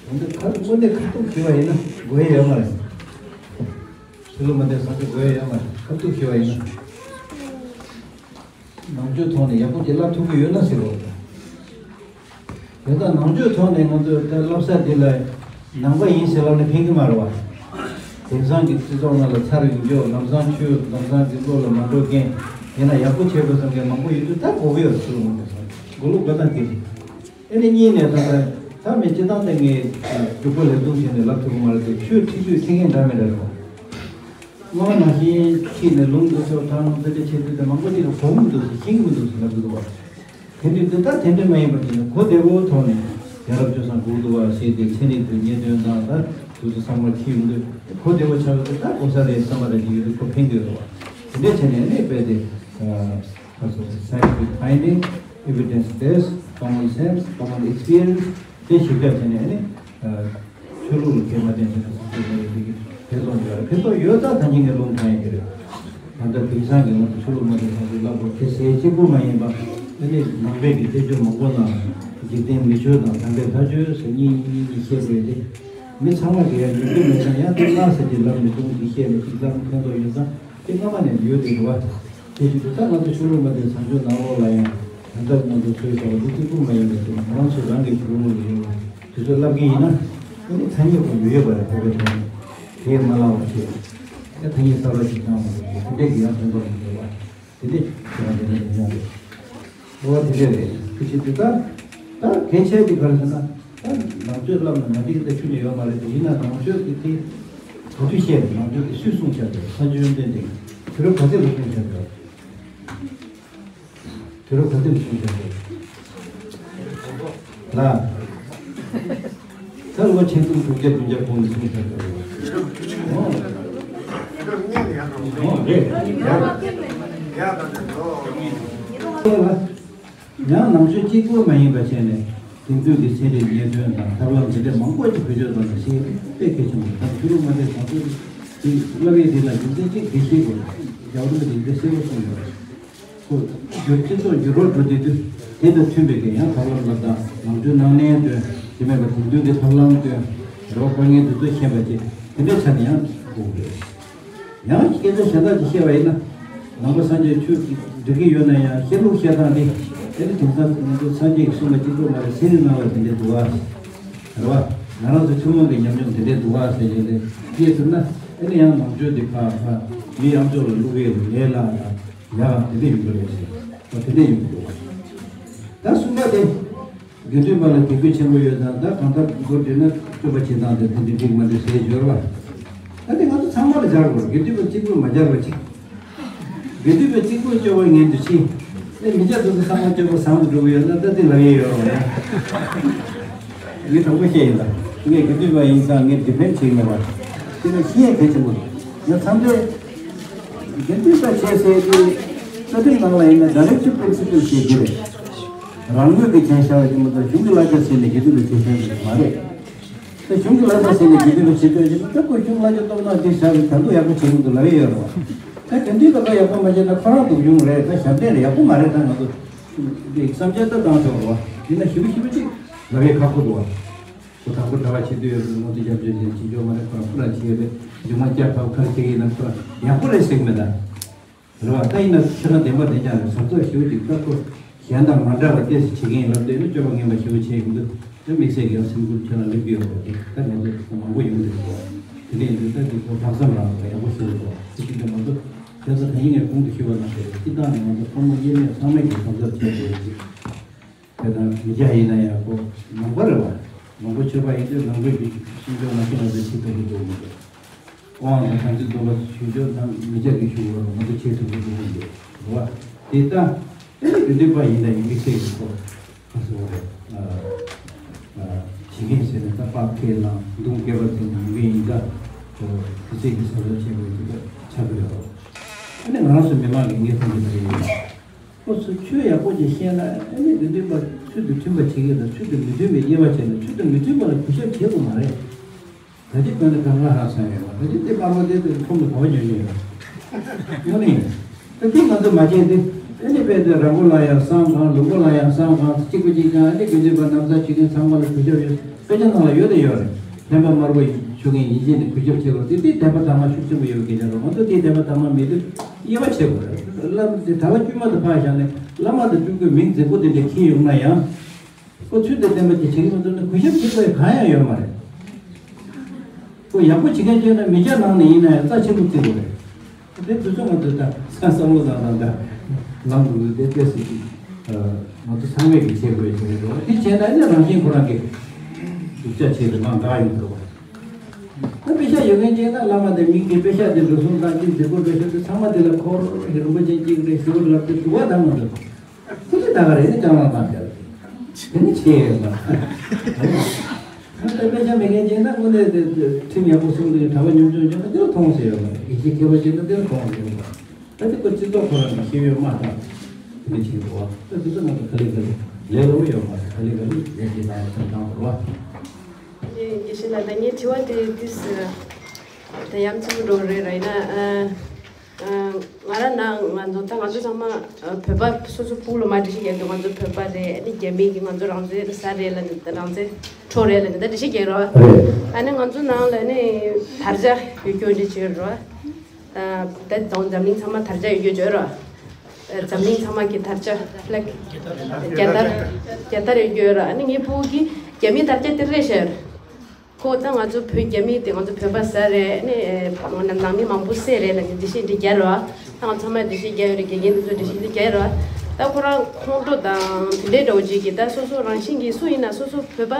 འོན་ཏེ་ཁ་དངོས་གནས་ཁ་ཐུག་ཞུ་བ་ཡིན་ན་དགོས་ཡ་ཡོད་མ་རེད། ཆོས་ལུགས་མ་དེ་བཟང་ཚུལ་དགོས་ཡ་ཡོད་མ་རེད། ཁ་ཐུག་ཞུ་བ་ཡིན་ན། ནང་ཆོས་ཐོག་ནས་ཡག་པོ་ཅིག་བསླབ་ཐུབ་ཀྱི་ཡོད་ན་ཟེར་བ་རེད། དེ་ལྟར་ནང་ཆོས་ཐོག་ནས་ང་ཚོས་ད་བསླབ་ས་འདི་ལ་ནང་པ་ཡིན་ཟེར་ལབ་ནས་ཕན་གྱི་མ་རེད་བ། དེང་སང་གི་སྤྱི་ཚོགས་ནང་ལ་ཚར་ཡོང་རྒྱུ་ལམ་སང་ཆོས་ལམ་སང་གི་བློ་ལ་མ་འགྲོ་མཁན་ཡིན་ན་ཡག་པོ་བྱེད་དགོས་བསམ་མཁན་མང་པོ་ཡོད་དུས་ད་དགོས་ཀྱི་ཡོད་རེད། ཆོས་ལུགས་མ་དེ་བཟང་དགོས་ལུགས་དགོས་ད་གི་རེད། ཨེ་ནི་གཉིས་ནས་ད་ལྟ་ད་མི་སྤྱི་བཏང་དེ་ངས་རྒྱུག་པ་ལེབ་འཛུམ་བྱས་ནས་ལབ་ཐུབ་ཀྱི་མ་རེད་དེ་ཆོས་ཁྲིད་དུས་ཁྲིད་མཁན་འདྲ་མི་འདྲ་རེད་བ། སྔོན་མ་ནང་བཞིན་ཁྲིད་ནས་ལུང་འདི་ཚོ་ཐང་ལུང་འདི་འདྲ་བྱེད་དུས་དེ་མང་པོ་ཅིག་ལ་གོ་གི་མི་འདུག་ཟེར་ཤེས་ཀྱི་མི་འདུག་ཟེར་ལབ་ཀྱི་འདུག་བ། དེ་དུས་འདི་ལྟར་དེ་འདྲ་མ་ཡིན་པར་བྱས་ནས་གོ་བདེ་བོ་ཐོག་ནས་ཡ་རབས་སྤྱོད་བཟང་དགོས་འདུག་བ་ཞེས་དེ་ཚན་རིག་དང་ཉེས་དོན་དང་ད་དུས་ཚོད་ཚང་མར་ཁྲིད་ཡོང་དུས་གོ་བདེ་བོ་ཆགས་ཡོད་དེ་ད་གོ་ས་རེད་བསམ་པ་རེད་ཅིག་ཡོད་དུས་ཁོ་ཕན་གྱི་ཡོད་རེད་བ། དེ་འདྲའི་བྱས་ནས་ནི་དཔེ་དེ། Scientific finding, evidence based, common sense, common experience དེ་ཞིབ་ཕྲ་བྱས་ནས་ནི་ཆོས་ལུགས་ལ་འགལ་མ་བསྟན་བྱས་ནས་སོ་སོའི་ལས་རིགས་ཀྱི་འཕེལ་རྒྱས་ཡོད་རེད། འཕེལ་རྒྱས་ཡོད་ཙང་ད་ཉིན་ངས་ལུང་ཐང་ཡིན་གྱི་རེད། ད་ལྟ་དེང་སང་གི་ང་ཚོ་ཆོས་ལུགས་མ་བསྟན་ས་ཚོའི་བསླབ་དགོས་དེ་ཟེར་གཅིག་པུ་མ་ཡིན་པ་ཨ་ནི་ནང་པའི་གི་དཔེ་ཆོས་མང་པོ་ནང་འཇིག་རྟེན་མི་ཆོས་དང་དམ་པའི་ལྷ་ཆོས་ཟེར་གཉིས་གཉིས་གཉིས་བཤད་དགོས་ཏེ། མི་ཚང་མ་གིས་ཡང་ཉན་གྱི་མེད་ཙང་ཡང་དེ་སྔ་ས་ཀྱི་ལམ་མི་གཏོང་གི་བཤད་ནས་གཅིག་ལམ་ཕན་ཐོགས་ཡོད་ཙང་དེ་སྔ་མ་ནས་ཡོད་དེ་རེད་བ། དེ་བཞིན་དུ་ད་ང་ཚོ་ཆོས་ལུགས་མ་དེ་བཟང་སྤྱོད་ནང་ལོགས་ལ་ཡང་ད་ལྟ་ང་ཚོ་ཚོའི་ཐོག་ལ་འདི་གཅིག་པུ་མ་ཡིན་པ་དེ་ང་རང་ཚོ་རང་གི་ཆོས་ལུགས་ལ་ཡོད་བ་དེ་ཚོ་བསླབ་ཀྱི་ཡིན་ན་ཨ་ནི་ཐ་སྙད་དགོས་ཡོད་ཡོད་པ་རེད། བོད་པའི་ཐོག་ནས་དེ་མ་བསླབ་པ་བྱས་ད་ཐ་སྙད་གསར་པ་ཞིག་བཏང་བ་རེད། དེ་འདྲས་ཀྱི་ཡང་ཕན་ཐོགས་མི་འདུག་བ། དེ་འདྲས་ཁྱེད་རང་དེ་འདྲས་མི་ཉན་རེད། འོ་དེ་འདྲས་རེད། ཁྱེད་ཀྱིས་དེ་ལྟར་ད་གལ་ཆེ་དེ་ག་རེ་ཟེར་ན་ད་ནང་ཆོས་བསླབ་ན་མ་འགྲིག་ད་ཁྱོད་ནས་ཡོད་མ་རེད། དེ་ཡིན་ན་ནང་ཆོས་ཀྱི་དེ་ག་དུས་བཤད་ནས་ནང་ཆོས་ཀྱི་སུས་གསུངས་བཞག་པ་རེད། སངས་རྒྱས་བཅོམ་ལྡན་འདས་ཀྱིས་དུས་རབས་ག་ཚོད་ལ་གསུངས་བཞག་པ་རེད། དུས་རབས་ག་ཚོད་ལ་གསུངས་བཞག་པ་རེད། ལ། ད་ལོ་ཆིག་སྟོང་དྲུག་བརྒྱ་བདུན་བརྒྱ་གོང་ནས་གསུངས་བཞག་པ་རེད། ཨོ། ཨོ་རེད། ཡ། ཡ་ད་དེ་ལོ། ཡང་ནང་ཆོས་གཅིག་པུ་མ་ཡིན་པ་བྱས་ནས་དེང་དུས་ཀྱི་ཚན་རིག་གནད་དོན་དང་ཐབས་ལམ་འདི་འདྲ་མང་པོ་ཞིག་བེད་སྤྱོད་བཏང་ནས་བཤད་དཔེ་གལ་ཆེན་པོ་རེད། ད་ཆོས་ལུགས་མ་འདྲེས་གང་ཐུབ་ཀྱིས་བསླབ་ཡས་འདི་ལ་རྒྱུ་མཚན་གཅིག་འདི་ཤེས་དགོས་རེད། རྒྱལ་བ་རིན་པོ་ཆེས་འདི་གསལ་པོ་གསུངས་ཡོད་རེད། ཁོ་སྤྱི་ཚོགས་འགྱུར་བ་འགྲོ་བསྡད་དུས་དེ་དང་མཐུན་པའི་གི་ཡང་ཐབས་ལམ་སློབ་སྟངས་ནང་ཆོས་ནང་གནས་དོན་དེ་མེད་པར་དེང་དུས་ཀྱི་ཐབས་ལམ་དོན་རོགས་དཀའ་ངལ་འདི་ཚོ་ཤེས་པ་བཅས་དེ་འདྲའི་ཆ་ནས་ཡང་དགོས་ཀྱི་རེད། ཡང་སྐད་ཆ་གཞན་དག་ཅིག་བཤད་པ་ཡིན་ན། ནང་པ་སངས་རྒྱས་ཆོས་ཀྱི་འགྲིག་གི་ཡོད་ན་ཡང་བཤད་ལུགས་བཤད་སྟངས་འདི་ཨེ་ནི་དེང་སང་ང་ཚོ་སངས་རྒྱས་ཀྱིས་གསུངས་པ་གཅིག་པོ་མ་རེད། ཚན་རིག་ནང་ལ་དེ་འདྲའི་འདུག་ཨ། རེད་བ། ང་རང་ཚོ་ཐུན་མོང་གི་ཉམས་མྱོང་དེ་འདྲའི་འདུག་ཨ་ཟེར་ཡོད་དེ་སྐྱེས་ཐུབ་ན་ཨེ་ནི་ཡང་ནང་ཆོས་འདི་ཕར་ཕར་མི་ཡང་ཕྱོགས་ལ་བླུག་གི་ལས་སླ་ལ་ཡག་དེ་འདྲ་ཡོང་གི་རེད་ཟེར་བ་དེ་འདྲ་ཡོང་གི་འདུག་ཨ། ད་གསུམ་པ་དེ། དགེ་འདུན་པ་ལ་དད་གུས་ཆེན་པོ་ཡོད་ཙང་ད་གང་ལྟར་མགོ་བསྒྲིལ་ན་སྤྱོད་པ་བྱེད་སྟངས་དེ་དེ་འདྲ་འགྲིག་མ་འགྲིག་ཟེར་སྦྱོར་བ། ད་དེ་ང་ཚོ་ཚང་མ་ལ་སྦྱར་དགོས་རེད། དགེ་འདུན་པ་གཅིག་པུར་མ་སྦྱར་བ་ཅིག་དགེ་འདུན་པ་གཅིག་པུར་སྤྱོད་པ་ངན་དུ་ཕྱིན། ཨེ་མི་སྐྱ་དེ་ཚོ་ཚང་མ་སྤྱོད་པ་བཟང་དུ་འགྲོ་གི་ཡོད་ན་ད་དེ་ལབ་ཡས་ཡོད་རེད་བ་ཡ། ངས་དྲང་པོ་བཤད་ཡིན་ད། ངས་དགེ་འདུན་པ་ཡིན་ཙང་ངས་ཌི་ཕེན་ཌི་བྱེད་ཀྱི་མེད་པ། དེ་ནི་ཤེས་ཡས་གལ་ཆེན་པོ་རེད། ང་འཚམས་འདྲི། དགེ་འདུན་པ་བྱས་ཟེར་དུས་རྩ་ཁྲིམས་ནང་ལ་ཡིན་ན་ཌའི་རེག་ཊིབ་པི་རིན་སི་པལ་ཞེས་བརྗོད་རེད། རང་ངོས་ཀྱི་ཁྱེད་བྱ་བ་ཡིན་མ་གཏོགས་གཞུང་གི་བསླབ་བྱ་ཟེར་ནས་དགེ་འདུན་པའི་ཁྱེད་བྱ་ཡིན་པ་མ་རེད། ད་གཞུང་གི་བསླབ་བྱ་ཟེར་ནས་དགེ་འདུན་པའི་ཁྱེད་བྱ་ཡིན་ན་ད་ཁོས་གཞུང་བསླབ་བྱ་གཏོང་ན་དེ་བྱ་བའི་དོན་དུ་ཡག་པོ་བྱེད་ཀྱི་འདུག་ལབ་ཡས་ཡོད་རེད་བ། ད་དགེ་འདུན་པ་ཁ་ཡག་པོ་མ་བྱས་ན་ཁོ་རང་སྡུག་གྱོང་རེད། ད་ཞབས་འདྲེན་རེད་ཡག་པོ་མ་རེད། ད་ང་ཚོ་འདི་བསམ་འཆར་ད་བཏང་ཆོག་རེད་བ། ཡིན་ན་ཞིབ་པོ་ཞིབ་པོ་ཅིག་ལབ་ཡས་ཁག་པོ་འདུག་བ། ཁོ་དང་པོ་གྲྭ་པ་བྱེད་དུས་ཡོད་པའི་ངོ་དེ་རྒྱབ་ཆོས་ཅན་བྱེད་ཆོག་མ་རེད། ཁོ་རང་ཁོ་རང་བྱེད་ཡོད་པའི་རྒྱུ་མ་བསྐྱར་ཕབ་ཁར་བྱེད་ཀྱི་ཡིན་ན་ཁོ་རང་ཡག་པོ་རེད་ཟེར་གི་མེད་ད། རེད་བ། ད་ཡིན་ན་ཁྱེད་རང་བདེན་པ་བདེན་རྐྱང་རེད། བཟོ་ཚོགས་ཞེ་པོ་ཅིག་ད་ཁོ་གཞན་དང་མ་འདྲ་བ་ཏོག་ཙམ་བྱེད་ཀྱི་ཡིན་ལབ་དུས་ནི་སྤྱོད་པ་ངན་པ་ཞེ་པོ་བྱེད་ཀྱི་འདུག་ད་དམིགས་བསལ་གྱི་ཡང་སེམས་ཁུར་ཁྱེད་རང་སླེབས་ཀྱི་ཡོད་རེད། ད་ང་ཚོ་མང་པོ་ཡོང་གི་འདུག་དེ་འདྲ་ཡིན་དུས་ད་འདི་ཚོ་ལྷག་བསམ་རང་ལ་ཡག་པོ་ཞུ་དགོས་ཟེར་གྱི་འདུག་མ་གཏོགས་ཁྱེད་ཚོ་ད་ཡིན་ངས་གོང་དུ་ཞུས་པ་ནང་བཞིན་སྤྱི་བཏང་ནས་ང་ཚོ་ཕོ་མོ་དབྱེར་མེད་ཚང་མས་ཀྱི་བསམ་ཚུལ་བྱེད་དགོས་ཀྱི། དེ་དང་མི་སྐྱ་ཡིན་ན་ཡང་ཁོ་ནང་པ་རེད་བ། ནང་པ་ཆོས་པ་ཡིན་དུས་ནང་པའི་གི་ཤིང་ལྗོངས་ནང་ཁྱེད་ང་ཚོས་བྱེད་ཐུབ་ཀྱི་འདུག་མི་འདུག་དབང་དང་བྱང་ཆུབ་སྡོམ་པ་ཞུ་ཆོག་དང་མི་སྐྱ་གི་ཞུ་བར་ང་ཚོ་བྱེད་ཐུབ་ཀྱི་འདུག་མི་འདུག་རེད་བ། དེ་ལྟ་དེ་ནི་དགེ་འདུན་པ་ཡིན་ན་ཡིན་མི་སྐྱ་གི་ཁོ་ཁ་སོ་རེད། བྱེད་མཁན་ཟེར་ནས་ད་དཔའ་ཁས་བླངས་མདུང་སྐེད་པ་འཛིན་ནས་ཡིན་མཁན་ཡིན་ད། དེ་ཚེ་གི་བཟའ་ཟླ་བྱེད་དགོས་ཀྱི་ད་ཆགས་ཀྱི་རེད་བ། ཨ་ནི་ང་རང་ཚོ་མི་མང་གི་ངེས་མཐོང་གི་ད་རེད་ཡིན། ཁོ་ཚོ་ཆོས་ཡག་པོ་ཅིག་ཤེས་ན་ཨ་ནི་དགེ་འདུན་པ་ཚུལ་དང་མཐུན་པ་བྱེད་ཀྱི་དང་ཚུལ་དང་མི་མཐུན་པའི་དབྱེ་བ་བྱས་ན་ཚུལ་དང་མི་མཐུན་པ་ལ་གུས་ཞབས་བྱེད་དགོས་མ་རེད། ད་ཅི་དཔོན་ནི་གང་ག་ཧ་སང་ཡོད་མ་ད་ཅི་དེ་དམར་པོ་དེ་དེ་ཁོང་གི་གོ་བ་ཉོན་ཉོན་ཡོད། ཡོད་ནི་ད་དེ་ང་ཚོ་མ་བྱས་ཏེ་ཨ་ནི་དཔེ་དེ་ར་མགོ་ལ་ཡང་བསམ་གང་ལུག་མགོ་ལ་ཡང་བསམ་གང་གཅིག་པ་གཅིག་ཀྱང་ཨ་ནི་དགེ་འདུན་པ་ནམ་ཟླ་བྱེད་མཁན་ཚང་མ་ལ་གུས་ཞབས་ཡོད། དཔེ་ཆ་ནང་ལ་ཡོད་དེ་ཡོད་རེད། ལྷན་པ་དམར་པོ་ཞུ་མཁན་ཡིན་ཕྱིན་ནས་གུས་ཞབས་བྱེད་དགོས་དེ་དེ་དད་པ་དྭངས་མ་ཤུགས་ཆེན་པོ་ཡོད་མཁན་ཅན་རེད། ང་ཚོ་དེ་དད་པ་དྭངས་མ་མེད་དུས་དབྱེ་བ་ཕྱེ་དགོས་རེད། བླ་མ་དེ་གྲྭ་པ་དཀྱུས་མ་དུ་ཕར་བཞག་ནས་བླ་མ་དང་སྤྲུལ་སྐུའི་མིང་རྫིག་པོ་དེ་འདྲ་འཁྱེར་ཡོང་ན་ཡང་། ཁོ་ཚུལ་དང་ལྡན་པ་ཅིག་བྱེད་ཀྱི་མི་འདུག་ན་གུས་ཞབས་བྱེད་དགོས་གང་ཡང་ཡོད་མ་རེད། ཁོ་ཡག་པོ་བྱེད་མཁན་བྱས་ན་མི་སྐྱ་ནང་ནས་ཡིན་ན་ཡང་རྩ་ཆེན་པོ་བརྩི་དགོས་རེད། དེ་དུས་ཚོད་ང་ཚོས་ད་བསམ་བློ་བཏང་ན་ད་ལམ་འགྲོ་དེ་ཏོག་ཙམ་ཅིག་ང་ཚོ་ཚང་མས་ཀྱི་བྱེད་དགོས་ཀྱི་རེད་འགྲོ། དེ་བྱས་ན་ནི་རང་བཞིན་ཁོ་རང་གི་སྡུག་ཅག་བྱས་ཏེ་མར་འགག་ཡོང་གི་རེད་བ། ད་དཔེ་ཆ་ཡོད་མཁན་བྱས་ན་བླ་མ་དེ་མིང་དེ་དཔེ་ཆ་དེ་འགྲོ་སོང་བཏང་གི་མཛད་སྒོ་དཔེ་ཆ་དེ་ཚང་མ་དེ་ལ་འཁོར་རིན་པོ་ཆེ་གཅིག་རེད་ཞུ་བར་ལབ་སྟེ་དུ་བ་དང་མ་འདུག་ཁོ་ཚོས་ད་ག་རེ་ནི་ལྕང་ལང་བཏང་བྱས་ལ་དེ་ནི་བྱས་ཡོད་མ་རེད། ད་དཔེ་ཆ་མེད་མཁན་བྱས་ན་དངོས་གནས་དེ་ཁྲིམས་ཡག་པོ་སྲུང་དུས་གྲྭ་པ་ཉམ་ཆུང་ཆུང་ན་དེ་ལ་མཐོང་ཟེར་ཡོད་མ་རེད། དགེ་བཤེས་མཁས་པ་བྱས་ན་དེ་ལ་མཐོང་ཟེར་ཡོད་མ་རེད། ད་དེ་ཁོ་སྤྱི་ཚོགས་ཁོ་རང་གི་ཤེས་ཡོན་དམའ་ཐག་དེ་འདྲ་བྱེད་འགྲོ་བ། ད་དེ་ཚོ་ང་ཚོ་ག་ལེ་ག་ལེ་ལས་སླ་པོ་ཡོད་མ་རེད། ག་ལེ་ག་ལེ་ལས་བྱེད་སྟངས་ལ་ཐབས་བཏང་དགོས་རེད་བ། དགེ་བཤེས་ལགས་ད་ངའི་དྲི་བ་དེ་དུས་སུ་ད་ཡ་མཚན་པོ་འགྲོ་གི་རེད་ར། ཡིན་ན་ཨ། ང་རང་ནང་ང་ཚོ་ད་ང་ཚོ་ཚང་མ་བོད་པ་སོ་སོ་ཕུག་ལོ་མ་འགྲེལ་བཤད་རྒྱག་དུས་ང་ཚོ་བོད་པ་རེད། ཨ་ནི་རྒྱ་མི་གིས་ང་ཚོ་རང་བཙན་ས་རེད་ལབ་ནས་རང་བཙན་འཕྲོག་རེད་ལབ་ནས་ད་འགྲེལ་བཤད་རྒྱག་རོགས། རེད། ཨ་ནི་ང་ཚོ་ནང་ལ་ནི་དར་ཆ་ཡོད་རྒྱུ་འདྲ་བྱེད་རོགས། ད་དེ་དང་འཛམ་གླིང་ཚང་མ་དར་ཆ་ཡོད་རྒྱུ་བྱོས་རོགས། འཛམ་གླིང་ཚང་མ་གི་དར་ཆ་ཕི་ལེག་རྒྱལ་དར་རྒྱལ་དར་ཡོད་རྒྱུ་རོགས། ཨ་ནི་ངའི་ཕུག་གི་རྒྱ་མི་དར་ཆ་དེ་རེད་ཤར། ཁོ་ད་ང་ཚོ་བོད་རྒྱ་མི་དེ་ང་ཚོ་བོད་པ་ཟ་རེད། ནི་ནང་མི་མང་པོ་བསད་རེད་ལ་ནི་འདི་ཤེས་འདི་རྒྱལ་རོ། ད་ང་ཚང་མ་འདི་ཤེས་རྒྱལ་ཡོད་རེད། དགེ་རྒན་འདི་ཚོ་འདི་ཤེས་འདི་རྒྱལ་རོ། ད་ཁོ་རང་ཁོང་ཁྲོ་དང་དེ་འདྲའི་འདྲ་བོ་ཅིག་གིས་ད་སོ་སོ་རང་བཞིན་གྱིས་སུ་ཡིན་ན་སོ་སོ་བོད་པ་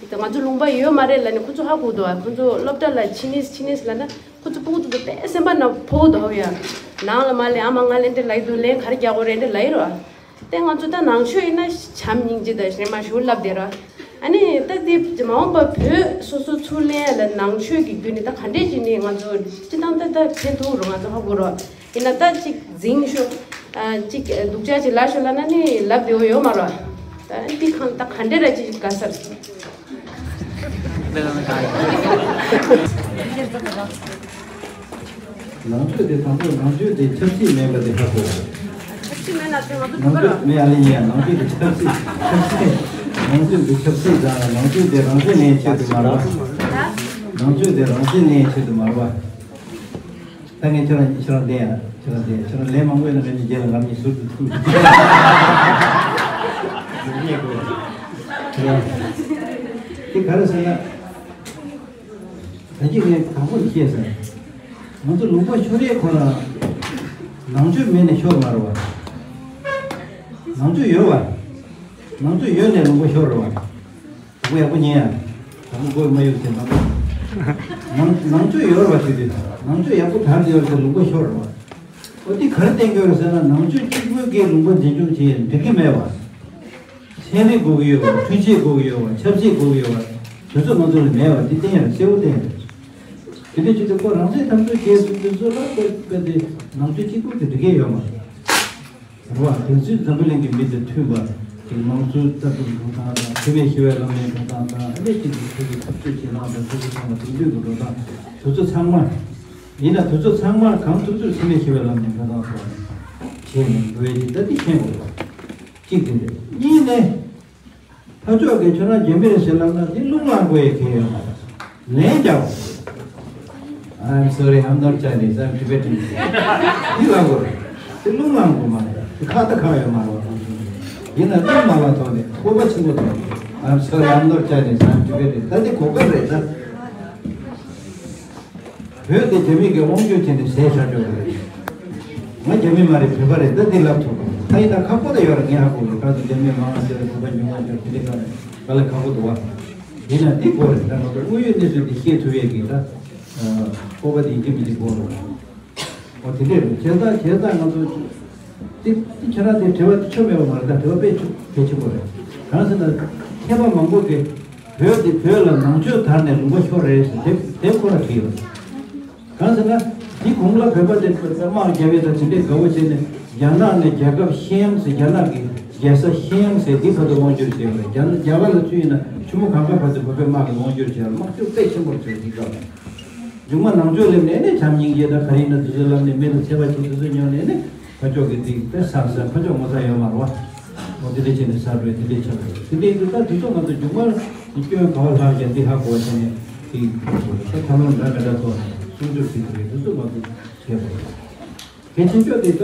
དེ་ང་ཚོ་ལུང་པ་ཡོད་མ་རེད་ལ་ནི་ཁོ་ཚོ་ཧ་གོ་འདུག་ཨ་ཁོ་ཚོ་སློབ་གྲྭ་ལ་ཕྱི་ནིས་ཕྱི་ནིས་ལ་ན་ཁོ་ཚོ་ཕྲུ་གུ་ཚོ་དཔེ་སེམས་པ་ན་ཕོག་འདུག་ཧ་ཡ། ནང་ལ་མ་ལས་ཨ་མ་ང་ལས་འདྲ་ལ་ཡི་འདུག་ལན་ག་རེ་རྒྱག་དགོས་རེད་འདྲ་ལ་ཡི་རོ། དེ་ང་ཚོ་ད་ནང་ཆོས་ཡིན་ན་བྱམས་སྙིང་རྗེ་དང་རེ་མ་ཞུ་ལབ་བསྡད་ར། ཨ་ནི་ད་དེ་མ་འོངས་པ་བོད་སོ་སོ་ཚུར་ལེན་ཡ་ལ་ནང་ཆོས་ཀྱི་བརྒྱུད་ནས་ད་ག་འདྲས་ཀྱི་ནི་ང་ཚོ་སྤྱི་བཏང་ད་ད་ཕན་ཐོགས་རོ། ང་ཚོ་ཧ་གོ་རོ། ཡིན་ན་ད་ཅིག་འཛིང་ཤོག་ཨ་ཅིག་སྡུག་ཅག་ཅིག་ལབ་ཤོག་ལབ་ན་ནི་ལབ་བདེ་བོ་ཡོད་མ་རོ། ད་འདི་གང་ད་ག་འདྲས་ར་ཅིག་དགའ་སར། ནང་ཆོས་དེ་དང་པོ་ནང་ཆོས་དེ་ཆབ་སྲིད་མེད་པ་དེ་ཧ་གོ། ཆབ་སྲིད་མེད་ན་ཚེ་ང་ཚོ་ནང་ཆོས་མེད་ཨ་ལེ་ཡིན་ཡང་ནང་ཆོས་དེ་ཆབ་སྲིད་ཆབ་སྲིད་ནང་ཆོས་དེ་ཆབ་སྲིད་དང་ནང་ཆོས་དེ་རང་བཙན་ལེན་ཆེད་དུ་མ་རེད་བ། ནང་ཆོས་དེ་རང་བཙན་ལེན་ཆེད་དུ་མ་རེད་བ། ད་ངས་ཁྱོད་རང་ཁྱོད་རང་བསྟན་ཡ་ཁྱོད་རང་བསྟན་ཁྱོད་རང་ལན་མང་པོ་ཡོད་ན་ངས་ཉིན་རྒྱལ་ལ་ང་གཉིས་ཟུར་དུ་ཐུག་དེ་ག་རེ་ཟེར་ན། ད་གཅིག་ངས་དང་པོ་ནས་བཤད་ཟེར། ང་ཚོ་ལུང་པ་ཤོར་ཡས་ཁོ་རང་ནང་ཆོས་མེད་ནས་ཤོར་མ་རེད་བ། ནང་ཆོས་ཡོད་བ། ནང་ཆོས་ཡོད་ནས་ལུང་པ་ཤོར་རེད་བ། དང་པོ་ཡག་པོ་ཉན་ཡ། དང་པོ་མགོ་མ་ཡོད་ཟེར་དང་པོ། ནང་ནང་ཆོས་ཡོད་རེད་བ་ཞུ་དུས། ནང་ཆོས་ཡག་པོ་དར་ཡོད་ཟེར་ལུང་པ་ཤོར་རེད་བ། འོ་དེ་ག་རེ་བསྟན་དགོས་རེད་ཟེར་ན་ནང་ཆོས་གཅིག་པུའི་སྒང་ལུང་པ་འཛིན་སྐྱོང་བྱེད་ཡ་འགྲིག་གི་མེད་བ། ཚན་རིག་དགོས་ཀྱི་ཡོད་བ། འཕྲུལ་ཆས་དགོས་ཀྱི་ཡོད་བ། ཆབ་སྲིད་དགོས་ཀྱི་ཡོད་བ། དེ་ཚོ་ང་ཚོ་ལ་མེད་བ་དེ་བསྟན་ཡ་གསལ་པོ་བསྟན་ཡ་རེད། དེ་འདྲ་བྱེད་དུས་ཁོ་རང་བཙན་འཐབ་རྩོད་བྱས་ཟིན་དུས་ཚོ་ལ་ཁོ་དཔེ་དེ་ནང་ཆོས་གཅིག་པུ་དེ་འགྲིག་གི་ཡོད་མ་རེད། རེད་བ། དེང་དུས་འཛམ་བུ་གླིང་གི་མི་དང་མཐུན་པ་གི་དམངས་གཙོའི་ལྟ་གྲུབ་འགྲོ་སྟངས་དང་འཐུས་མི་ཞི་བའི་ལམ་ནས་འགྲོ་སྟངས་དང་ཨ་ནི་གཅིག་གི་ཆོས་ཀྱི་འཐབ་རྩོད་བྱེད་སྟངས་དང་ཆོས་ཀྱི་ཚང་མ་དེང་དུས་ཀྱི་འགྲོ་སྟངས་དེ་ཚོ་ཚང་མ་ཡིན་ན་དེ་ཚོ་ཚང་མ་གང་ཐུབ་ཐུབ་འཐུས་མི་ཞི་བའི་ལམ་ནས་འགྲོ་སྟངས་ཐོག་ནས་བྱས་ནས་འགྲོ་ཡས་ཀྱི་ལྟ་དེ་ཤེས་དགོས་རེད། གཅིག་དེ་རེད། གཉིས་ནས། ཕ་ཕྱོགས་ཀྱིས་ཁྱོད་རང་རྒྱ་མི་རེད་ཟེར་ལབ་ན་དེ་རླུང་ལངས་དགོས་ཡ་གང་ཡང་ཡོད་མ་རེད། ལན་རྒྱག་དགོས། I'm sorry, I'm not Chinese, I'm Tibetan. འདི་ལབ་དགོས་རེད། དེ་རླུང་ལངས་དགོས་མ་རེད། དེ་ཁག་ད་ཁག་ཡོད་མ་རེད་བ། ཡིན་ན་རླུང་མ་ལངས་ཐོག་ནས་སྤོབས་པ་ཆེན་པོ་ཐོག་ནས། I'm sorry, I'm not Chinese, I'm Tibetan. ད་དེ་གོ་སྐབས་རེད་ད། བོད་དེ་རྒྱ་མི་གིས་དབང་སྒྱུར་བྱས་ནས་ཟས་ཟ་འཇོག་རེད། ང་རྒྱ་མི་མ་རེད་བོད་པ་རེད་ད་འདི་ལབ་ཐུབ། ད་ཡིན་ན་ཁག་པོ་ད་ཡོད་རེད། ངས་ཧ་གོ་རེད། གང་དུ་རྒྱ་མི་མང་ང་ཟེར་བོད་པ་ཉུང་ང་ཟེར་དེ་འདྲ་ག་རེ་ག་ལ་ཁག་པོ་འདུག་བ། ཡིན་ན་འདི་དགོས་རེད། ད་ང་ཚོ་དངོས་ཡོད་གནས་ཚུལ་འདི་ཤེས་ཐུབ་ཡས་ཀྱི་ད་སྤོབས་པ་འདི་ཡིན་གཅིག་མིན་གཅིག་དགོས་རེད། འོ་དེ་འདྲས་རེད། བྱས་ཙང་བྱས་ཙང་ང་ཚོ་འདི་འདི་ཁྱེད་རང་དེ་དྲི་བ་དེ་ཆོ་མེད་པ་མ་རེད། ད་དྲི་བ་དཔེ་ཆོ་གལ་ཆེན་པོ་རེད། གང་ཟེར་ན་མཁས་པ་མང་པོ་གིས། བོད་དེ་བོད་ལ་ནང་ཆོས་དར་ནས་ལུང་པ་ཤོར་རེད་ཟེར་དེ་དེ་ཁོ་ར་བྲིས་ཡོད། གང་ཟེར་ན་དེ་གོང་ལ་བོད་པ་དེ་དམག་རྒྱབ་ཡས་དང་དེ་འདྲས་དགའ་བོ་བྱས་ནས་རྒྱ་ནག་ནས་རྒྱལ་ཁབ་ཤེམ་ཟེར་རྒྱ་ནག་གི་རྒྱལ་ས་ཤེམ་ཟེར་དེ་བར་དུ་དབང་བསྒྱུར་བྱས་ཡོད་རེད། རྒྱ་རྒྱ་གར་ལ་ཚུད་ཡིན་ན་ཆུ་མོ་གངྒཱ་བར་དུ་བོད་པའི་དམག་གིས་དབང་བསྒྱུར་བྱས་ཡོད་རེད། དམག་ཤུགས་དཔེ་ཆེན་པོ་བྱས་དེ་སྐབས་མཇུག་མ་ནང་ཆོས་སླེབས་ནས་ནས་བྱམས་སྙིང་རྗེ་དང་ག་རེ་ཡིན་ན་དེ་ཚོ་ལབ་ནས་མི་ལ་འཚེ་བ་བྱེད་དུས་ཚོད་ཉོ་ནས་ནས། ཕ་ཕྱོགས་ཀྱི་ཏིག་ཏེ་ས་ས་ཕ་ཕྱོགས་ངོ་ཚ་ཡོད་མ་རེད་བ། འོ་དེ་འདྲ་བྱས་ནས་ས་རུས་དེ་འདྲ་ཆགས་འདུག་དེ་འདྲ་ཡིན་དུས་ད་དུས་ཚོད་ང་ཚོ་མཇུག་མར་སྐྱོན་ག་བ་ལྷག་ཀྱང་འདི་ཧ་གོ་བ་བྱས་ནས་ཏིག་ད་ཐབས་ལམ་འདྲ་མི་འདྲ་ཐོག་ནས་སྲུང་སྐྱོབ་བྱེད་ཐུབ་པའི་དུས་ཚོད་ང་ཚོ་བྱས་པ་རེད། གལ་ཆེ་ཤོས་དེ་ད་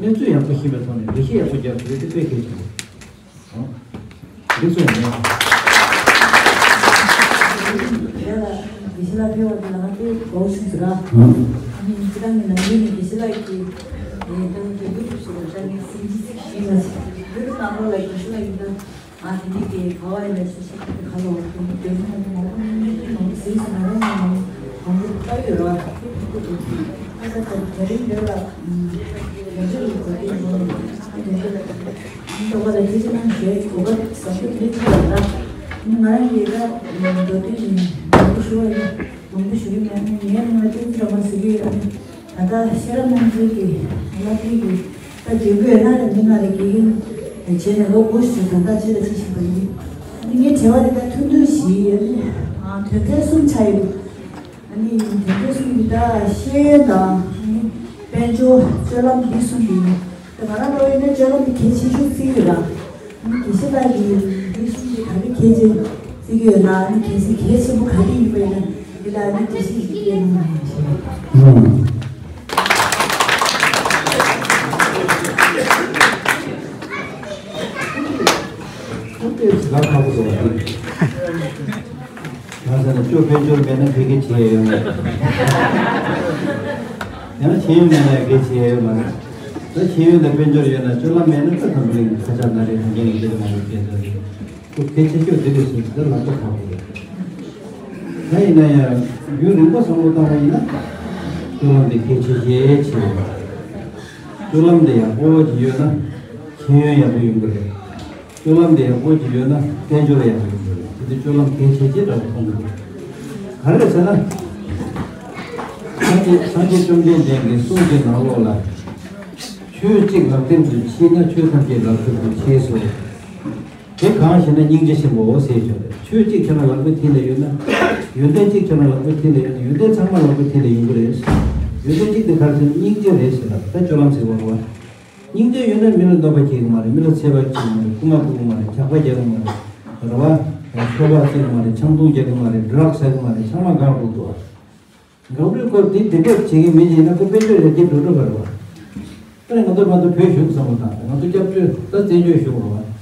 གནས་ཚུལ་ཡག་པོ་ཤེས་པའི་ཐོག་ནས་འགྲེལ་བཤད་ཡག་པོ་རྒྱག་ཐུབ་ཡས་དེ་དཔེ་གལ་ཆེན་པོ་རེད། འདི་ཚོ་ཡིན། དེ་ལ་དགེ་བཤེས་ལགས་ཕེབས་པ་དེ་ལ་ང་དཔེ་དགའ་བོ་བྱུང་ཟེར་ར། ཨ་ནི་ཁྱེད་རང་གི་ནང་མི་ནས་དགེ་བཤེས་ལགས་ཀྱིས་ངས་ད་ང་ཚོའི་ཡུ་ཊུབ་ཞིག་ལ་ད་ངས་སིན་ཇི་སིག་ཤིང་ལ་ཡུ་ཊུབ་ནང་ལོགས་ལ་དགེ་བཤེས་ལགས་ཀྱིས་ད་ང་དེ་འདྲའི་གི་ག་བ་ཡིན་ལ་ཞུ་ཞུ་གི་ག་ལ་བ་དེ་འདྲའི་དེ་ཚོ་ང་ཚོ་མང་པོ་མང་པོ་མང་པོ་གཟིགས་སོང་། ང་རང་ཡང་མང་པོ་ལྟ་ཡོད་ར། དཔེ་ཕྲུ་གུ་དེ་ཚོ་ཨ་ད་ད་དེ་རིང་འདིར་ལ་ང་ཚོ་ཡི་གོ་དེ་ཡིན་ཨ་དེ་འདྲ་ལ། ཨ་ནི་ལྟོ་ག་ལ་དེ་ཚོ་ནང་བཞིན་གོ་སྐབས་བཟང་པོ་དེ་འདྲ་ཐོབ་ཡོད་ན། ཨ་ནི་ང་རང་གིས་ད་མདོ་དོན་གྱི་མང་པོ་ཞུ་བ་ཡིན། མང་པོ་ཞུ་གི་མེད། ཨ་ནི་ངའི་ནང་ལ་ཏིང་ཙི་སྒྲོལ་མ་ཟེར་གྱི་ཡོད། ཨ་ནི་ད་ལྟ་ཤེས་རབ་རྣམ་རྒྱལ་གྱི་བླ་སྤྲུལ་གྱི་ད་རྒྱུན་པོ་ཡོད་ན་ལ་འདི་ན་ལ་དགེ་རྒན་བྱས་ནས་ལོ་དགུ་ཞིག་ད་ལྟ་ཅི་ལ་ཅི་བྱེད་པ་ཡིན། ཨ་ནི་ངའི་དྲི་བ་དེ་ད་ཐུང་ཐུང་ཞིག་ཡིན། ཨ་ནི་དོན་ཚན་གསུམ་ཆགས་ཡོད། ཨ་ནི་དོན་ཚན་གསུམ་འདི་ད་ཤེས་ཡོན་དང་ཨ་ནི། དཔལ་འབྱོར་སྤྱོད་ལམ་འདི་གསུམ་ཡིན། ད་ང་རང་ལོ་ཡིན་ན་སྤྱོད་ལམ་དེ་གལ་ཆེ་ཤོས་བརྩི་གི་ཡོད་ལ། ཨ་ནི་དགེ་བཤེས་ལགས་ཀྱིས་འདི་གསུམ་དེ་ག་རེ་གལ་ཆེ་བརྩི་གི་ཡོད་ན། ཨ་ནི་གལ་སྲིད་གལ་ཆེན་པོ་ག་རེ་ཡིན་པ་ཡིན་ན། འདི་ལ་ཨ་ནི་འགྲེལ་བཤད་ཞིག་སྤྲད་གནང་བ་ཡིན་ཞེས། ཨང་། ཁོང་ལྟོས་ཟེར་ལ་ཁག་པོ་འདུག་བ། ང་ཟེར་ན་སྐྱོ་དཔལ་འབྱོར་མེད་ན་ཕལ་སྐད་ཆེ་ཡོད་མེད། ཡང་ཤེས་ཡོན་མེད་ན་སྐད་ཆེ་ཡོད་མ་རེད། ད་ཤེས་ཡོན་དང་དཔལ་འབྱོར་ཡོད་ན་སྤྱོད་ལམ་མེད་ན་ད་དམ་པ་ལ་ཁ་ཆག་ན་རེ་ཧང་གིན་ལ་སྐད་མ་རེད་སྐད་ད་རེད། ཁོ་གལ་ཆེ་ཤོས་དེ་རེད་ཟེར་ད་ལབ་ད་ཁག་པོ་རེད། ད་ཡིན་ན་ཡང་རྒྱུན་རིང་པོ་བསམ་བློ་བཏང་བ་ཡིན་ན་སྤྱོད་ལམ་དེ་གལ་ཆེ་ཤོས་ཆེ་ཡོད་རེད། སྤྱོད་ལམ་དེ་ཡང་སྤོབས་པ་ཅིག་ཡོད་ན་ཤེས་ཡོན་ཡག་པོ་ཡོང་གི་རེད། སྤྱོད་ལམ་དེ་ཡག་པོ་ཅིག་ཡོད་ན་དཔལ་འབྱོར་ཡག་པོ་ཡོང་གི་རེད། དེ་དུས་སྤྱོད་ལམ་གལ་ཆེ་ཆེ་འདྲ་བོ་མཐོང་གི་འདུག་ག་རེ་ཟེར་ན། སངས་རྒྱས་སངས་རྒྱས་བཅོམ་ལྡན་འདས་ཀྱི་གསུང་གི་ནང་ལོགས་ལ། ཆོས་གཅིག་ལག་མཐིལ་དུ་མཆིས་ན་ཆོས་ཐམས་ཅད་ལག་མཐིལ་དུ་མཆིས་སོ། དེ་གང་ཞེ་ན་སྙིང་རྗེ་ཆེན་པོའོ་ཟེར་བྱུང་རེད། ཆོས་གཅིག་ཁྱོད་རང་ལག་པའི་མཐིལ་ལ་ཡོད་ན། ཡོན་ཏན་གཅིག་ཁྱོད་རང་ལག་པའི་མཐིལ་ལ་ཡོད་ན་ཡོན་ཏན་ཚང་མ་ལག་པའི་མཐིལ་ལ་ཡོང་གི་རེད། ཡོན་ཏན་གཅིག་དེ་ག་རེ་ཟེར་ན་སྙིང་རྗེ་རེད་ཟེར་ལ་ད་སྤྱོད་ལམ་ཟེར་བ་རེད་བ། སྙིང་རྗེ་ཡོད་ན་མི་ལ་གནོད་པ་བྱེད་ཀྱི་མ་རེད། མི་ལ་འཚེ་བ་བྱེད་ཀྱི་མ་རེད། རྐུ་མ་རྐུ་གི་མ་རེད། ཇག་པ་རྒྱག་གི་མ་རེད། རེད་བ། ཤོ་སྦག་རྩེ་གི་མ་རེད། ཆང་འཐུང་རྒྱག་གི་མ་རེད། ཌྲག་ཟ་གི་མ་རེད། ཚང་མ་འགག་འགྲོ་འདུག་བ། འགག་འགྲོའི་སྐོར་དེ་དེ་འདྲས་བྱེད་ཀྱི་མི་ཡིན་ན་ཁོ་དཔལ་འབྱོར་ཡར་རྒྱས་འགྲོ་འགྲོ་བ་རེད་བ། ད་ནི་ང་ཚོ་ང་ཚོ་བོད་གཞུང་བསམ་བློ་བཏང་ང་ཚོ་སྐྱབས་བཅོལ་ད་བཙན་བྱོལ་གཞུང་རེད་བ།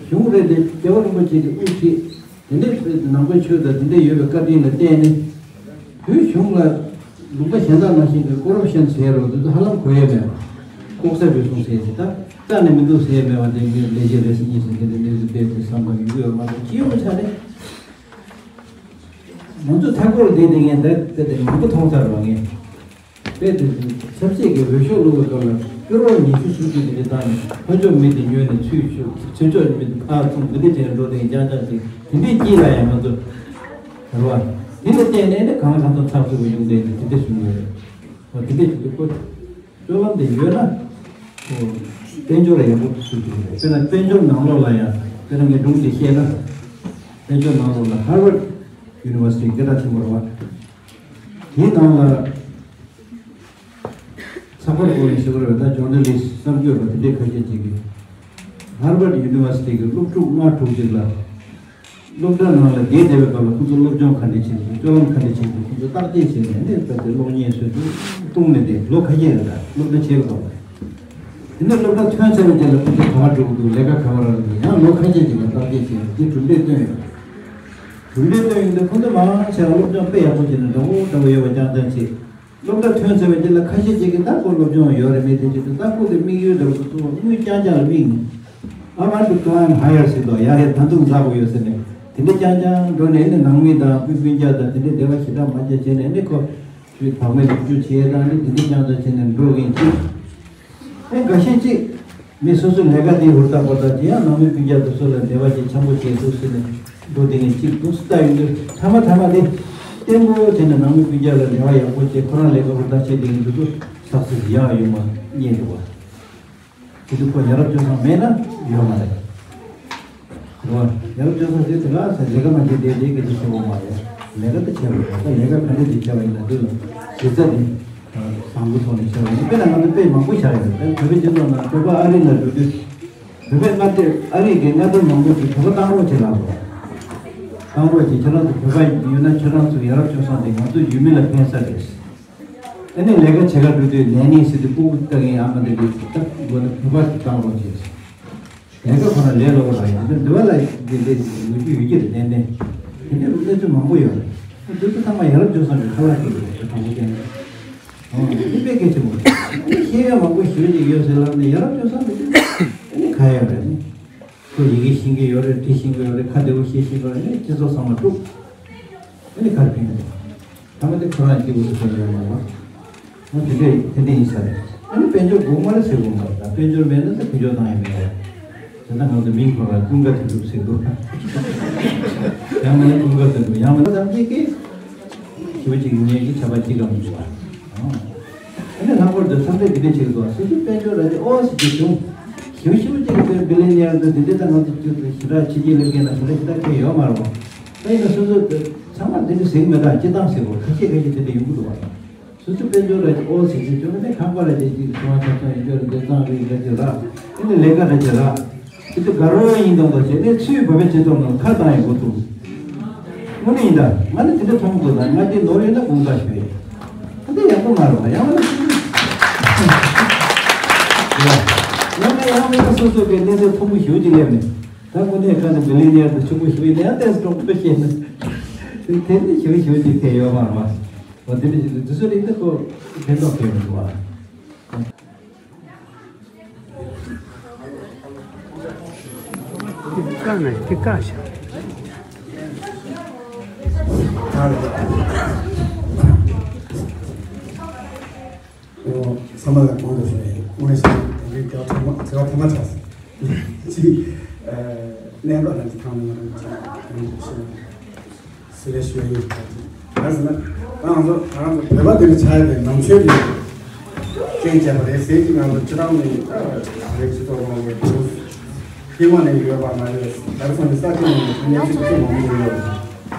གཞུང་རེད་དེ་རྒྱལ་བ་རིན་པོ་ཆེ་གིས་དབུ་ཁྲིད། དེ་འདྲས་ནང་པའི་ཆོས་དང་དེ་འདྲས་ཡོད་པའི་བཀའ་དྲིན་ལ་བརྟེན་ནས། བོད་གཞུང་ལ་ལུང་པ་གཞན་དག་ནང་བཞིན་གྱི་ཀོ་རབ་ཤན་ཟེར་རོ་དེ་ཚོ་ཧ་ལམ་གོ་ཡས་མེད་པ། ལྐོག་ཟ་རུལ་སུངས་ཟེར་དེ་ད་རྩ་ནས་མི་འདུག་ཟེར་ཡས་མེད་པ་དེ་མི་ལས་བྱེད་རེ་ཟིན་གཉིས་ཟིན་གྱི་དེ་འདྲས་སུ་བལྟས་ཏེ་བསམ་པ་ཡོང་གི་ཡོད་མ་གཏོགས་སྤྱི་ཡོངས་ཆ་ནས། ང་ཚོ་མཐའ་འཁོར་བསྡད་དེ་ངས་འདི་ལྟ་དེ་མང་པོ་མཐོང་ཚར་བ་ངས། དཔེ་དེ་ཆབ་སྲིད་ཀྱི་འོས་ཤོག་བླུགས་པའི་སྐབས་ལ་སྐྱུར་བ་ཉི་ཤུ་སུམ་ཅུ་དེ་འདྲ་བཏང་ནས་ཕ་ཕྱོགས་མི་དེ་ཉོས་ནས་ཚུར་ཤོག་ཚུར་ཕྱོགས་མི་དེ་ཕར་ཚུར་འདི་འདྲ་བྱས་ནས་འགྲོ་དེ་ཡིན་རྐྱང་རྐྱང་ཅིག་དེ་འདྲའི་དཀྱིལ་ལ་ཡང་ང་ཚོ་རེད་བ། དེ་ལ་བརྟེན་ནས་ནི་གང་གང་ཚོ་ཚགས་ཚུད་པོ་ཡོང་དེ་ནི་དེ་འདྲ་བྱུང་ཡོད་རེད་བ། དེ་འདྲ་བྱུང་དུས་ཁོ། སྤྱོད་ལམ་དེ་ཡོད་ན། ཨོ། དཔལ་འབྱོར་ཡག་པོ་སུ་ཞིག་རེད། དཔེར་ན་དཔལ་འབྱོར་ནང་ལོགས་ལ་ཡང་དཔེར་ན་ངས་སྒྲུང་ཅིག་བཤད་ན། དཔལ་འབྱོར་ནང་ལོགས་ལ་Harvard University སྐད་གྲགས་ཆེན་པོ་རེད་བ། དེའི་ནང་ལ་ཚགས་པར་སྐོར་ནས་ཞུ་གི་རེད་བ། ད་journalist གསར་འགོད་པ་དེ་འདྲའི་ཁ་ཤས་ཅིག་གིས་Harvard University གི་སློབ་ཕྲུག་ལྔ་དྲུག་ཅིག་ལ། སློབ་གྲྭ་ནང་ལ་བསྡད་བསྡད་པའི་སྐབས་ལ་ཁོ་ཚོ་སློབ་སྦྱོང་ག་འདྲ་བྱེད་དགོས། སྤྱོད་ལམ་ག་འདྲ་བྱེད་དགོས། ཁོ་ཚོ་བརྟག་དཔྱད་བྱས་ནས་ནས་ད་ལྟའི་གློག་བརྙན་བཟོས་འདུག་བཏུང་ནས་བསྡད། ལོ་ཁ་ཤས་རེད་ད་སློབ་གྲྭ་ཆེ་བའི་སྐབས་ལ། དེ་ནས་སློབ་གྲྭ་ཐོན་ཚར་བའི་རྗེས་ལ་ཁོ་ཚོ་ག་པར་འགྲོ་གི་འདུག་ལས་ཀ་ག་པར་རག་གི་འདུག་ཡང་ལོ་ཁ་ཤས་ཅིག་ལ་བརྟག་དཔྱད་བྱས་ནས་དེ་གྲུབ་འབྲས་བཏོན་ཡོད། གྲུབ་འབྲས་བཏོན་ཡོང་དུས་ཁོ་ཚོ་མང་ཆེ་བ་སློབ་སྦྱོང་དཔེ་ཡག་པོ་བྱས་ནས་འདྲ་པོ་འདྲ་པོ་ཡོད་པ་རྐྱང་རྐྱང་བྱས། སློབ་གྲྭ་ཐོན་ཚར་བའི་རྗེས་ལ་ཁ་ཤས་ཅིག་གིས་ད་ཁོ་སློབ་སྦྱོང་ཡོད་རེད་མེད་དེ་བྱེད་དུས་ད་ཁོ་གི་དམིགས་ཡུལ་འདྲ་བོ་ཚོ་དངུལ་རྐྱང་རྐྱང་ལ་དམིགས་ནས། I want to climb higher ཟེར་དོ་ཡ་ཡ་ད་དུང་འཛེག་དགོས་ཡོད་ཟེར་ནས་དེ་འདྲ་རྐྱང་རྐྱང་འགྲོ་ནས་ནི་ནང་མི་དང་སྤུན་སྤུན་ཀྱག་དང་དེ་འདྲ་འབྲེལ་བ་ཞེ་དྲག་མ་བྱས་བྱས་ནས་ནི་ཁོ་བག་མེད་སྡུག་སྦྱོང་བྱས་དང་ནི་དེ་འདྲ་རྐྱང་རྐྱང་བྱས་ནས་འགྲོ་གིན་ཅིག་ཨེ་འགའ་ཤས་ཅིག་མི་སོ་སོའི་ལས་ཀ་དེ་ཧུར་ཐག་པ་ཐག་བྱེད་ཡང་ནང་མི་སྤུན་ཀྱག་དེ་ཚོ་ལ་འབྲེལ་བ་ཅིག་འཆམ་པོ་བྱེད་འདུག་ཟེར་ནས་འགྲོ་དེ་ངས་ཅིག་འདུག་སེ་ལྟ་ཡོང་དུས་ཐ་མ་ཐ་མ་དེ་བརྟན་པོ་བྱས་ནས་ནང་མི་སྤུན་ཀྱག་ལ་འབྲེལ་བ་ཡག་པོ་བྱེད་ཁོ་རང་ལས་ཀ་ཧུར་ཐག་བྱེད་དེ་ངས་འདུག་ཏུ་སག་སེ་སི་ཡག་ཡོང་བ་རྙེད་འདུག་བ། དེ་དུས་ཁོ་ཡ་རབས་སྤྱོད་བཟང་མེད་ན་ཡོད་མ་རེད། རེད་བ། ཡ་རབས་སྤྱོད་བཟང་ཟེར་དེ་ག་ཟེར་ལས་ཀ་མ་བྱེད་བསྡད་དེ་ག་དུས་ཆེ་བོ་མ་རེད། ལས་ཀ་དེ་བྱས་པ་རེད། ད་ལས་ཀ་ག་འདྲ་ཅིག་བྱས་པ་ཡིན་ན་དེ་ལ་གཞི་རྩ་དེ་བཟང་པོ་ཐོག་ནས་བྱས་པ་ཡིན། དཔེར་ན་ང་ཚོ་དཔེ་མང་པོ་བཞག་ཡོད་རེད། བོད་པའི་སྤྱི་ཚོགས་ནང་བོད་པ་ཨ་རི་ལ་འགྲོ་དུས་བོད་པའི་མངའ་སྡེ་ཨ་རི་གི་མངའ་སྡེ་མང་པོ་ཅིག་བོད་པ་བཏང་རོགས་བྱེད་ལབ་རོགས། བཏང་རོགས་བྱེད། ཁྱེད་རང་ཚོ་བོད་པ་ཡོད་ན་ཁྱེད་རང་ཚོ་ཡ་རབས་སྤྱོད་བཟང་དེ་ང་ཚོ་ཡུལ་མི་ལ་ཕན་ས་རེད། ཨ་ནི་ལས་ཀ་བྱེད་ག་འགྲོ་དུས་ནན་ནིང་ཟེར་དུས་ཕྲུ་གུ་ལྟ་མཁན་ཨ་མ་དེ་འདྲས་ད་མགོ་ནས་བོད་པ་ཞིག་བཏང་རོགས་བྱེད། ལས་ཀ་ཁོ་ན་ལས་སླ་པོ་རང་ཡིན་དུས་འདི་བ་ལ་འདི་འདྲས་ལོ་རྒྱུས་ཡོད་ཀྱི་རེད། ནན་ནན་དེ་འདྲས་གནས་ཚུལ་མང་པོ་ཡོད་རེད། འདི་ཚོ་ཚང་མ་ཡ་རབས་སྤྱོད་བཟང་གི་ཁ་ལག་ཅིག་རེད་དྲང་པོ་བཤད་ན། ཨོ་འདི་དཔེ་གལ་ཆེན་པོ་རེད། ཨ་ནི་ཤེས་ཡོན་མང་པོ་ཞེ་པོ་ཅིག་ཡོད་ཟེར་ལབ་ནས་ཡ་རབས་སྤྱོད་བཟང་འདི་ཨ་ནི་ག་ཡོད་རེད་ནི། ཁོ་ཡི་གེ་ཤེས་ཀྱི་ཡོད་རེད། འབྲི་ཤེས་ཀྱི་ཡོད་རེད། ཁ་བདེ་པོ་བཤད་ཤེས་ཀྱི་ཡོད་རེད། སྤྱི་ཚོགས་ཚང་མ་དཀྲུག་ཨ་ནི་ག་རེ་ཕན་གྱི་འདུག་ཐ་མ་དེ་ཁོ་རང་སྐྱིད་པོ་སུ་ཐོན་ཡོད་མ་རེད་པ། ཨོ་དེ་འདྲས་དེ་འདྲས་ཡིན་ས་རེད། ཨ་ནི་དཔལ་འབྱོར་དགོས་མ་རེད་ཟེར་དགོས་མ་རེད། ད་དཔལ་འབྱོར་མེད་ན་ད་དཔལ་འབྱོར་བཏང་ཡ་མེད་རེད། དེ་ན་ང་ཚོ་མིང་ཁོ་ར་ཀུན་དགའ་དོན་གྲུབ་ཟེར་འདུག་ཡང་མིན་ན་ཀུན་དགའ་དོན་གྲུབ་ཡང་མིན་ན་ད་འདི་སྐད་ཞེ་པོ་ཅིག་ཡོང་ཡས་ཀྱི་ཆ་པ་གཅིག་གམ་འདུག་བ། ཨ་ནི་ལྷག་པར་དུ་འཚམས་འདྲི་འདི་འདྲས་བྱེད་དགོས། སོ་སོའི་དཔལ་འབྱོར་ར་ཅིག་ཨོ་ཟེར་གྱི་བྱུང་། ཞེ་པོ་ཞེ་པོ་ཅིག་གི་བི་ལི་ནི་ཡར་དུ་འདི་འདྲས་ད་ང་ཚོ་ཅིག་ཞེ་དྲག་ཕྱི་རྒྱལ་སླེབས་མཁན་ན་ཞེ་དྲག་ཞེ་དྲག་ཁེལ་ཡོད་མ་རེད་བ། ད་ཡིན་ན་སོ་སོ་ཚང་མ་འདི་འདྲས་ཟེར་གི་མེད། ད་སྤྱི་བཏང་ཟེར་དགོས། ཁ་ཤས་ཁ་ཤས་དེ་འདྲས་ཡོང་གི་འདུག་བ། སུ་སུ་དཔལ་འབྱོར་ར་ཅིག་ཨོ་ཟེར་གྱི་ཅོ་ནི་ཁང་པ་ར་ཅིག་ཅིག་སོང་བ་ཆ་ཚང་ཡིན་ཅོ་ར་ཅིག་གཙང་རིག་ར་ཅིག་ར། ཨེ་ནི་ལས་ཀ་ར་ཅིག་ར། ཨེ་ཏི་དགའ་རོགས་ཡིན་དང་དང་བྱས་ནས་ཚུལ་བབ་པའི་ཆེད་དུ་ནང་ཁ་བཏང་ཡོང་དགོས་ཐུག་དངོས་གནས་ཡིན་ད་ང་ནི་དེ་འདྲ་མཐོང་དགོས་ད་ང་དེ་ནོར་ཡོད་ན་དགོངས་དག་ཞུ་ཡོད། ད་དེ་ཡག་པོ་མ་རེད་པ་ཡང་ན། ཡང་ན་ཡང་ན་སོ་སོ་གི་གནས་ཚད་མཐོན་པོ་ཞེ་པོ་ཅིག་སླེབས་ནས་ད་དངོས་གནས་ཁ་ནས་མི་ལི་ནེར་དུ་ཆུང་པོ་ཞིག་ཡིན་ན་ཡང་ཏོག་ཙམ་དྲང་པོ་བཤད་ན་དེ་ནི་ཞེ་པོ་ཞེ་པོ་ཅིག་ཐེབས་ཡོད་མ་རེད་པ། འོ་དེ་འདྲ་ཞིག་ཏུ་དུས་ཚོད་རིང་ཏུ་ཁོ་ཕན་ཐོགས་ཐེབས་མི་འདུག་བ། དེ་བཀག་ནས་དེ་བཀག་བཞག་ཚང་མ་ལ་གོང་དུ་ཞུ་ཡིན། དངོས་གནས་དེ་རིང་སྐྱོ་ཐོག་མ་ཚེ་བ་ཐོག་མ་ཆགས་སོང་། གཅིག་གནས་བབ་རང་གི་ཐང་ནས་ང་རང་གི་ཆ་ནས་ཞུ་ཡིན། སི་ལེ་ཤོད་ཡིན། ད་ཟེར་ན་ང་ཚོ་ང་ཚོ་བོད་པ་དེ་ནི་ཆ་ཡ་དེ་ནང་ཆོས་ཀྱི་རྐྱེན་བྱས་པ་རེད་ཟེར་གྱི། ང་ཚོ་སྤྱི་བཏང་ནས་ད་རེ་སྤྱི་ཚོགས་ནང་གི་བོད་ཧི་མ་ནས་ཡོད་པ་མ་རེད། ད་རེ་སོང་ནས་ས་སྐྱ་ནང་ནས་གནས་ཚུལ་ཚོ་མང་པོ་ཡོད།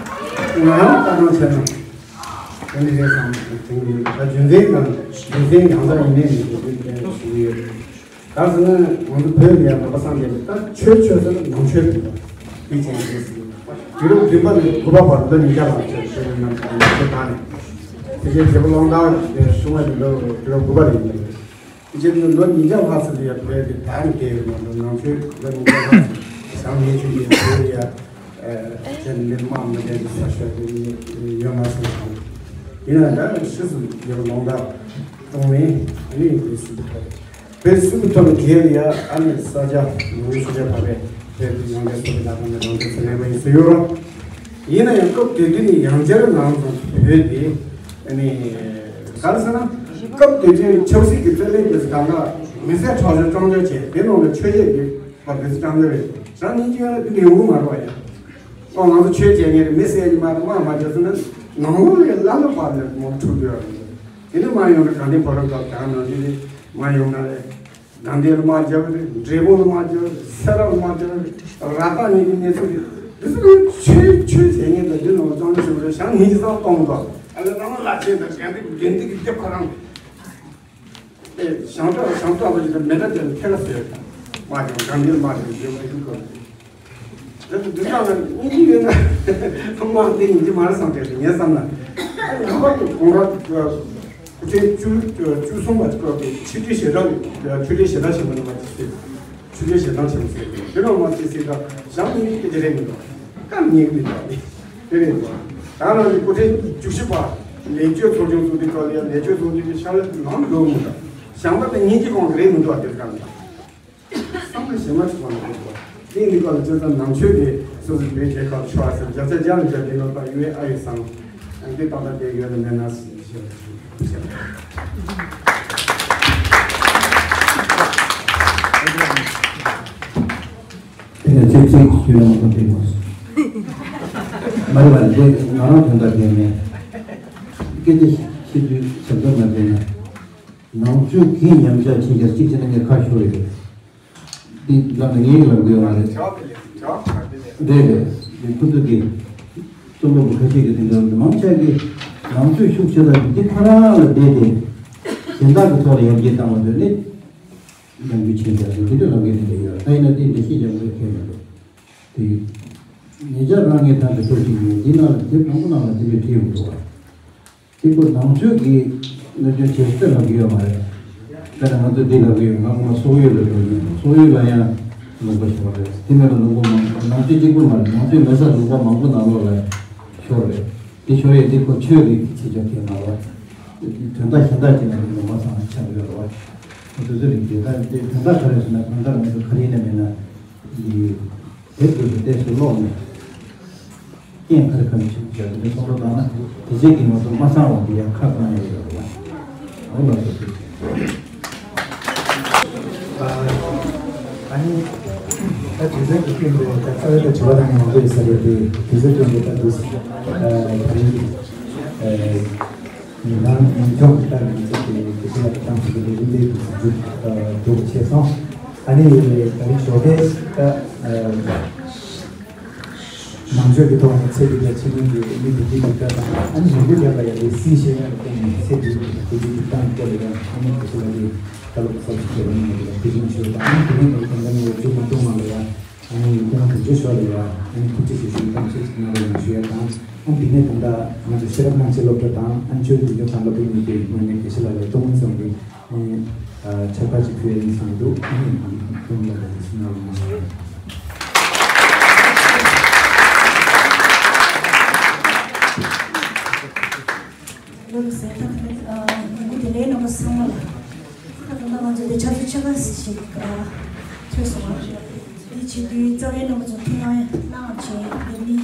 ང་རང་ལྟ་སྟངས་བྱས་ན་དེ་འདྲ་རེད་བསམ་དེང་གི་ད་རྒྱུ་མཚན་དང་རྒྱུ་མཚན་ཡང་དག་ཡིན་ནའི་མི་འདུག་དེ་འདྲ་ཞུ་གི་ཡོད། ག་རེ་ཟེར་ན་ང་ཚོ་བོད་ལ་ཡང་ནང་པ་སངས་རྒྱས་ཀྱི་ད་ཆོས་ཆོས་ཟེར་ན་ནང་ཆོས་རེད། དེ་ཅན་རེད་ཟེར། དུས་རབས་བདུན་པ་ནས་དགུ་པ་བར་ལོ་ཉིས་བརྒྱ་ལྷག་ཆོས་ཆོས་རེད་ནམ་ཡང་ཆོས་དག་ནས་དེ་རྗེས་རྒྱལ་པོ་གླང་དར་གྱི་གསུང་བ་དེ་ལོ་དུས་རབས་དགུ་པ་ལ་ཡིན་པ་རེད། དེ་རྗེས་ནས་ལོ་ཉིས་བརྒྱ་ལྷག་ཙམ་དེ་ཡང་བོད་དེ་དར་ནས་བསྡད་ཡོད་མ་གཏོགས་ནང་ཆོས་ལོ་ཉིས་བརྒྱ་ལྷག་ཙམ་བྱང་སྨད་ཆོས་ཀྱི་བོད་ལ་ཡང་ཅན་མི་དམངས་མི་ལྡན་གྱི་ས་ཤོད་དེ་ཡོད་མ་སོང་ཙང་། ཡིན་ན་ད་ཕྱིས་སུ་རྒྱལ་པོ་གླང་དར་དྲུང་ནས་ཨ་ནི་ཡིན་པའི་སྲིད་པའི་ཐོག་བོད་སྲིད་པའི་ཐོག་ནས་རྒྱལ་ཡ་ཨ་ནི་ས་སྐྱ་ནང་ས་སྐྱ་བར་པའི་བོད་དུ་ཡང་བསྐྱར་སོ་པའི་ལྷ་ཁང་ནས་རང་བཙན་ཟེར་ལེན་པ་ཡིན་ཟེར་ཡོད་རོགས། ཡིན་ན་ཡང་སྐབས་དེ་དུས་ནས་ཡང་བསྐྱར་ནང་དུ་བོད་དེ་ཨ་ནི་ག་རེ་ཟེར་ན་སྐབས་དེ་དུས་ཆབ་སྲིད་ཀྱི་རྩོད་ལེན་དེ་ཚོ་གང་ག་མི་སེར་ཁྲག་སྦྱོར་རྐྱང་རྐྱང་བྱས་དེ་ནང་ལ་ཆོས་བྱེད་དགོས་པ་དེ་ཚོ་རྐྱང་རྐྱང་རེད། རང་ཉིད་ཀྱི་ཡོད་ན་དེ་འདྲ་ཡོང་གི་མ་རེད་པ་ཡ། ཨོ་ང་ཚོ་ཆོས་བྱེད་མཁན་རེད་མི་སེར་གྱི་མ་དམག་མ་བྱས་སོང་ན་ནང་ལོགས་ལ་བླ་མ་བར་ནས་མོ་འཁྲུག་འགྲོ་ཡ་རེད། དེ་ནས་མ་ཡོང་ན་དགའ་ལྡན་ཕོ་བྲང་དགའ་ལྡན་ནང་བཞིན་རེད། མ་ཡོང་ན་རེད། དགའ་ལྡན་ལ་དམག་རྒྱབ་རེད། འབྲས་སྤུངས་ལ་དམག་རྒྱབ་རེད། སེ་ར་ལ་དམག་རྒྱབ་རེད། ར་ཏ་ནས་ཀྱི་གནས་ཚུལ་རེད། འདི་ཚོ་ཆོས་ཆོས་བྱེད་མཁན་དང་འདི་ནང་ལ་བཅར་འདྲི་ཞུ་རེད། བྱང་ཉིན་གྱི་སང་གཏོང་དང་ཨ་ལ་རང་ལ་ལ་ཆེན་དང་དགའ་ལྡན་དགེ་འདུན་གྱི་རྒྱབ་ཁ་རང་རེད། ཞང་ཀྲག་ཞང་ཀྲག་པ་ཞིག་དང་མེ་ད་ཅན་ཐེ་ལ་ཟེར། མ་ཀྱང་གང་ལྟར་མ་ཀྱང་ཡོད་མ་ཡིན་གོ། ད་དུ་འདི་ལྟ་ན་སྙིང་རྗེ་ཡོད་ན་ཐོག་མར་འདི་ཡིན་གྱི་མ་རེད་བསམ་པས་ངས་བསམ་ན། ལྷག་པར་དུ་གོང་ར་སྐུ་ཕྲེང་བཅུ་བཅུ་གསུམ་པ་སྐབས་ཀྱི་ཆོས་ཁྲི་ཞལ་གྲངས་ཆོས་ཁྲི་ཞལ་གྲངས་ཆེན་པོ་ནས་མ་ཅིག་ཟེར། ཆོས་ཁྲི་ཞལ་གྲངས་ཆེན་པོ་ཟེར་དེ་ནང་མ་ཅིག་ཟེར་ད་ཞང་གཉིས་ཀྱི་དེ་རེད་མི་འདུག་སྐབས་གཉིས་ཀྱི་མི་འདུག་དེ་རེད་འདུག་ད་ནང་གི་སྐུ་ཕྲེང་བཅུ་བཞི་པ་ལས་བཅོས་ཚོགས་ཆུང་བཙུགས་དུས་སྐབས་ལ་ལས་བཅོས་ཚོགས་ཆུང་གི་ཕྱག་ལས་ནང་འགྲོ་མི་འདུག་ཞང་པ་དེ་གཉིས་ཀྱི་གོང་གི་རེད་མི་འདུག་དེ་སྐབས་ལ། བསམ་པ་ཞེ་མ་ཆུང་བ་ལ་འདུག་གོ། དེ་འདི་སྐབས་ལ་སྤྱིར་བཏང་ནང་ཆོས་དེ་སོ་སོའི་བོད་རྒྱལ་ཁབ་ཆོས་ཟེར་རྒྱ་ཚ་རྒྱ་ལ་རྒྱ་དེ་ནང་ལ་ཡུལ་ཨ་ཡེ་སང་། འདི་ཏག་ཏག་དེ་ཡོད་ན་མེད་ན་ཞེས་ཞེས་ཞེས། དེ་ནས་ཚིག་གཅིག་ཞུས་ན་མ་གཏོགས་དེ་མ་སོང་། མ་རེད་པ་དེ་ང་རང་དོན་དག་དེ་མེད། སྐད་ཆ་བཤད་དུས་ཞབས་ཏོག་མ་བྱས་ན། ནང་ཆོས་གིས་ཉམས་ཆག་ཕྱིན་ཀྱང་གཅིག་བྱས་ན་ངས་ཁ་ཤོར་ཡོད། འདི་ལ་ནི་ངའི་ལབ་དགོས་མ་རེད། རེད་རེད། འདི་ཁོ་ཚོ་གི་རྩོམ་པ་པོ་ཁ་ཤས་ཀྱི་དེ་འདྲ་མང་ཆེ་གི་ནང་ཆོས་ཤུགས་ཆེ་ད་འདི་ཁོ་རང་ལ་བསྡད་དེ་གཞན་དག་གི་ཐོག་ལ་ཡར་རྒྱས་བཏང་བ་འདོད་ནི་ནམ་རྒྱུན་ཆེ་ཆེ་རེད། འདི་འདྲ་ལབ་མཁན་དེ་འདྲ་ཡོད། ད་ཡིན་ན་དེ་འདྲ་ཤེས་ཀྱང་མེད་མཁན་མི་འདུག་དེ་ཡིན། ཉེ་ཆར་རང་ངས་ད་འདི་ཐོག་ཅིག་ཡོད། འདི་ནང་ལ་དེབ་མང་པོ་ནང་ལ་དེ་འདྲ་བྲིས་ཡོད་འདུག་བ། གཅིག་པོ་ནང་ཆོས་ཀྱི་གནོད་སྐྱོན་ཇེ་ཆེ་ལབ་ཀྱི་ཡོད་མ་རེད། དཔེར་ན་ང་ཚོ་འདི་ལབ་ཀྱི་ཡོད། ང་ངོ་མ་སོག་ཡུལ་ལ་འགྲོ་གི་ཡོད། སོག་ཡུལ་ལ་ཡང་ལུང་པ་ཞིག་ཡོད་རེད། དེ་མིན་ལ་ལུང་པ་མང་པོ། ནང་ཆོས་གཅིག་པོ་མ་རེད། ནང་ཆོས་མེད་ས་ལུང་པ་མང་པོ་ནང་ལོགས་ལ་ཤོར་རེད། དེ་ཤོར་ཡས་དེ་ཁོ་ཆོས་ཀྱི་ཆེད་ཆོག་གི་མ་རེད། དོན་དག་གཞན་དག་ཅིག་ལ་ལུང་པ་ཚང་ཆགས་ཡོད་རེད་བ། ཁོ་དེ་ཚོ་རིགས་དེ་དག་དེ་དོན་དག་ག་རེ་ཟེར་ན་གང་ལྟར་ང་ཚོ་ག་རེ་ཡིན་ན་མིན་ན་འདི། དེབ་འདི་ཚོ་ཏོག་ཙམ་ཀློག་ནས། རྐྱེན་ག་རེ་ག་རེ་བྱུང་བྱས་དེ་འདྲ་བསམ་བློ་བཏང་ན་དེ་རྗེས་ཀྱི་ང་ཚོ་མ་གསང་བ་འདི་ཡང་ཁ་གང་ཡང་ཡོད་རེད་བ། འོ་ལགས་སོ། ཨ་ནི་ད་དུས་ཚོད་ཀྱི་རྐྱེན་པས་ད་རྩ་བའི་ད་དྲི་བ་དང་མང་པོ་ཡོད་ས་རེད་དེ་དུས་ཚོད་རྐྱེན་པས་ད་དུས་ད་རིང་ཉིན་གང་ཉིན་ཐོག་གི་ལྟར་ཉིན་ཐོག་གི་དེ་ཚོ་ལ་བཏང་ཟིན་པའི་རིམ་པས་འགྲུབ་འགྲུབ་ཆེ་སོང་། ཨ་ནི་ད་རིང་ཞོགས་ཀས་ད། ནང་ཆོས་ཀྱི་ཐོག་ནས་ཚེ་འདི་ལ་ཕྱི་མིག་གི་མི་དེ་འདྲའི་འདི་ལྟ་དང་ཨ་ནི་ཡོང་སྒོ་རྒྱག་པ་ཡ་ལས་སྲིད་ཤེས་ཡ་ལ་བརྟེན་ནས་ཚེ་འདི་ལ་དེ་འདྲའི་འདི་སྟངས་སྐོར་ལ་ཡང་ཨ་ནི་དེ་ཚོ་ལ་ནི་བཀའ་སློབ་གསར་ཞིག་སྐྱེལ་བ་ཡིན་ནས་དེ་ལ་དེ་ནས་ཞུ་དང་ཨ་ནི་དེ་ནས་དེ་གང་ལྟར་ནས་ཡོད་ཚུལ་མ་གཏོང་བ་ལ་ཡ་ཨ་ནི་ཡོང་སྒོ་དེ་ཚོ་ཞོར་ལ་ཡ་ཨ་ནི་ཐུགས་རྗེ་ཆེ་ཞུ་གཏམ་ཚོད་ཅིག་གནང་རོགས་གནང་ཞུ་ཡ་དང་ཨ་ནི་དེ་ནས་ད་ལྟ་ང་ཚོ་ཤེས་རབ་སྣང་བྱེད་སློབ་གྲྭ་དང་ཨ་ནི་ཆོས་འདི་ཉོ་གང་ལ་བུད་མི་དེ་ངོས་ནས་དགེ་བཤེས་ལགས་ལ་སྟོང་ཙམ་གྱི། ཨ་ཕྱག་རྟགས་ཅིག་ཕུལ་ཡ་ཡིན་བསམ་འདུག་ཨ་ནི་ཁོང་ལ་ལ་ཞུ་ན་རོགས་གནང་ཞུ། ལོ་གསར་ཐང་ཨ་ཉིན་གུང་བདེ་ལེགས་རྣམ་པ་ཚང་མ་ལ། ད་ད་ང་ཚོ་དེ་ཆབ་སྲིད་ཆེ་ཁ་ཞིག་ཨ་ཐོས་སོང་བ། དེ་བྱེད་དུས་རྩ་བའི་རྣམ་པ་ཚོ་ཐུགས་སྣང་གནང་བྱས་དེ་ནི།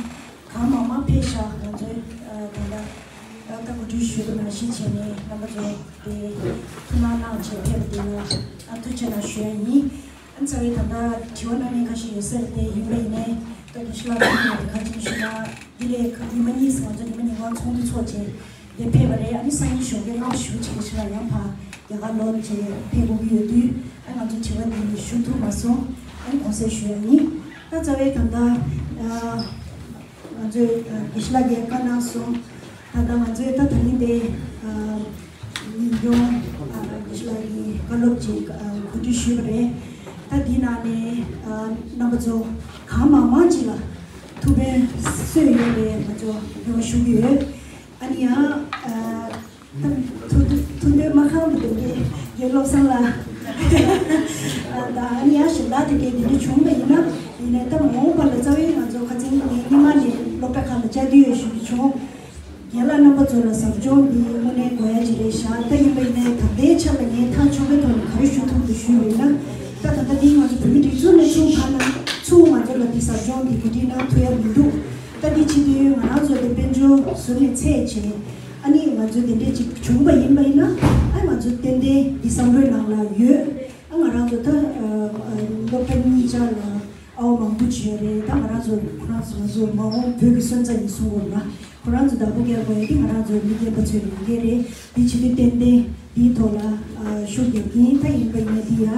གང་མང་མང་ཕེབས་ཤག་ང་ཚོའི་ཨ་ད་ལྟ་ཨ་ད་གོ་སྒྲིག་ཞུས་པ་ནང་བཞིན་བྱས་ནས་རྣམ་པ་ཚོ་དེ་ཐུགས་སྣང་གནང་བྱས་ཕེབས་པ་དེ་ལ་ཨ་ཐུགས་རྗེ་གནང་ཞུ་ཡ་ཡིན། ཨ་རྩ་བའི་ད་ལྟ་དྲི་བ་གནང་མཁན་ཁ་ཤས་ཡོད་ས་རེད་དེ་ཡིན་པ་ཡིན་ནའི་ད་དུ་ཤི་ལ་ཁོང་ཡོད་དེ་ཁ་ཅིག་ཞུ་ན་འདི་ལས་ཉི་མ་གཉིས་སུ་ང་ཚོ་ཉི་མ་ཉིན་གང་ཚོགས་འདུ་ཚོགས་བྱས་དེ་ཕེབས་པ་རེད། ཨ་ནི་སང་ཉིན་ཞོགས་ཀས་སྔ་ཞུ་བྱས་ཤི་ལ་ཡང་ཕ་རྒྱ་གར་ལོག་བྱས་ཕེབས་དགོས་ཀྱི་ཡོད་དུས་ཨ་ང་ཚོ་དྲི་བ་འདི་ཞུ་ཐུབ་མ་སོང་། ཨ་ནི་དགོངས་སེལ་ཞུ་ཡ་ཡིན། ད་རྩ་བའི་ད་ལྟ་ཨ། ང་ཚོས་ཨ་དགེ་བཤེས་ལགས་ཀྱིས་བཀའ་གནང་སོང་། ད་ལྟ་ང་ཚོས་ད་ད་རིང་དེ་ཨ་ཉིན་གུང་ཨ་དགེ་བཤེས་ལགས་ཀྱིས་བཀའ་སློབ་ཅིག་ཨ་གོ་སྒྲིག་ཞུས་པ་རེད། ད་འདི་ནང་ནས་ཨ་རྣམ་པ་ཚོ་གང་མང་མང་ཅིག་ལ་ཐུགས་ཕན་གསོས་ཡོད་པའི་ང་ཚོ་རེ་བ་ཞུ་གི་ཡོད། ཨ་ནི་ཡང་ཨ། ཐུགས་ཐུགས་འདོད་མ་ཁང་དུ་དེ་དགེ་བློ་བཟང་ལགས། ད་ཨ་ནི་ཡང་ཞིག་ལ་དེ་གའི་དེ་འདྲ་བྱུང་བ་ཡིན་ན་ཡིན་ནའི་ད་མ་འོངས་པ་ལ་རྩ་བའི་ང་ཚོ་ཁ་ཚིག་ངས་སྔོན་མ་ནས་སློབ་གྲྭ་ཁག་ལ་བཅར་དུས་ཡོད་ཞུ་རྒྱུ་བྱུང་། རྒན་ལགས་རྣམ་པ་ཚོ་ལ་ཟབ་སྦྱོང་འདི་དངོས་གནས་དགོས་ཡ་ཅིག་རེད་ཤག་ད་ཡིན་པ་ཡིན་ནའི་ད་ལྟའི་ཆ་ལ་ངས་ཐག་ཆོད་པའི་ཐོག་ནས་ག་རེ་ཞུ་ཐུབ་འདུག་ཞུས་པ་ཡིན་ན། ད་ད་ལྟ་འདི་ང་ཚོ་བོད་མི་སྒྲིག་འཛུགས་ནས་ཚུར་ཕར་ན་ཚུར་ང་ཚོ་ལ་འདི་ཟབ་སྦྱོང་འདི་གོ་སྒྲིག་གནང་ཐུབ་ཡ་མི་འདུག་ད་འདི་བྱེད་དུས་ང་རང་ཚོ་དེ་དཔལ་འབྱོར་ཟུར་ནས་ཚད་བྱས། ཨ་ནི་ང་ཚོ་དེ་འདྲས་ཅིག་བྱུང་བ་ཡིན་པ་ཡིན་ན་ཨ་ང་ཚོ་ཏན་ཏན་འདི་བསམ་བློའི་ནང་ལ་ཡོད། ཨ་ང་རང་ཚོ་ད་ཨ་ཨ་སློབ་གྲྭ་གཉིས་ཆར་ལ་ཨ་བ་མང་པོ་བྱས་རེད། ད་ང་རང་ཚོ་ཁོ་རང་ཚོ་ང་ཚོ་མ་འོངས་བོད་ཀྱི་སོན་རྩ་ཡིན་གསུང་དགོས་ན་ཁོ་རང་ཚོ་བདག་པོ་རྒྱག་དགོས་ཡ་དེ་ང་རང་ཚོ་མི་རྒན་པ་ཚོའི་ལས་འགན་རེད། དེ་བྱེད་དུས་ཏན་ཏན་དེའི་ཐོག་ལ་ཨ་ཤུགས་རྒྱག་གིན་ད་ཡིན་པ་ཡིན་ན་དེ་ཡ་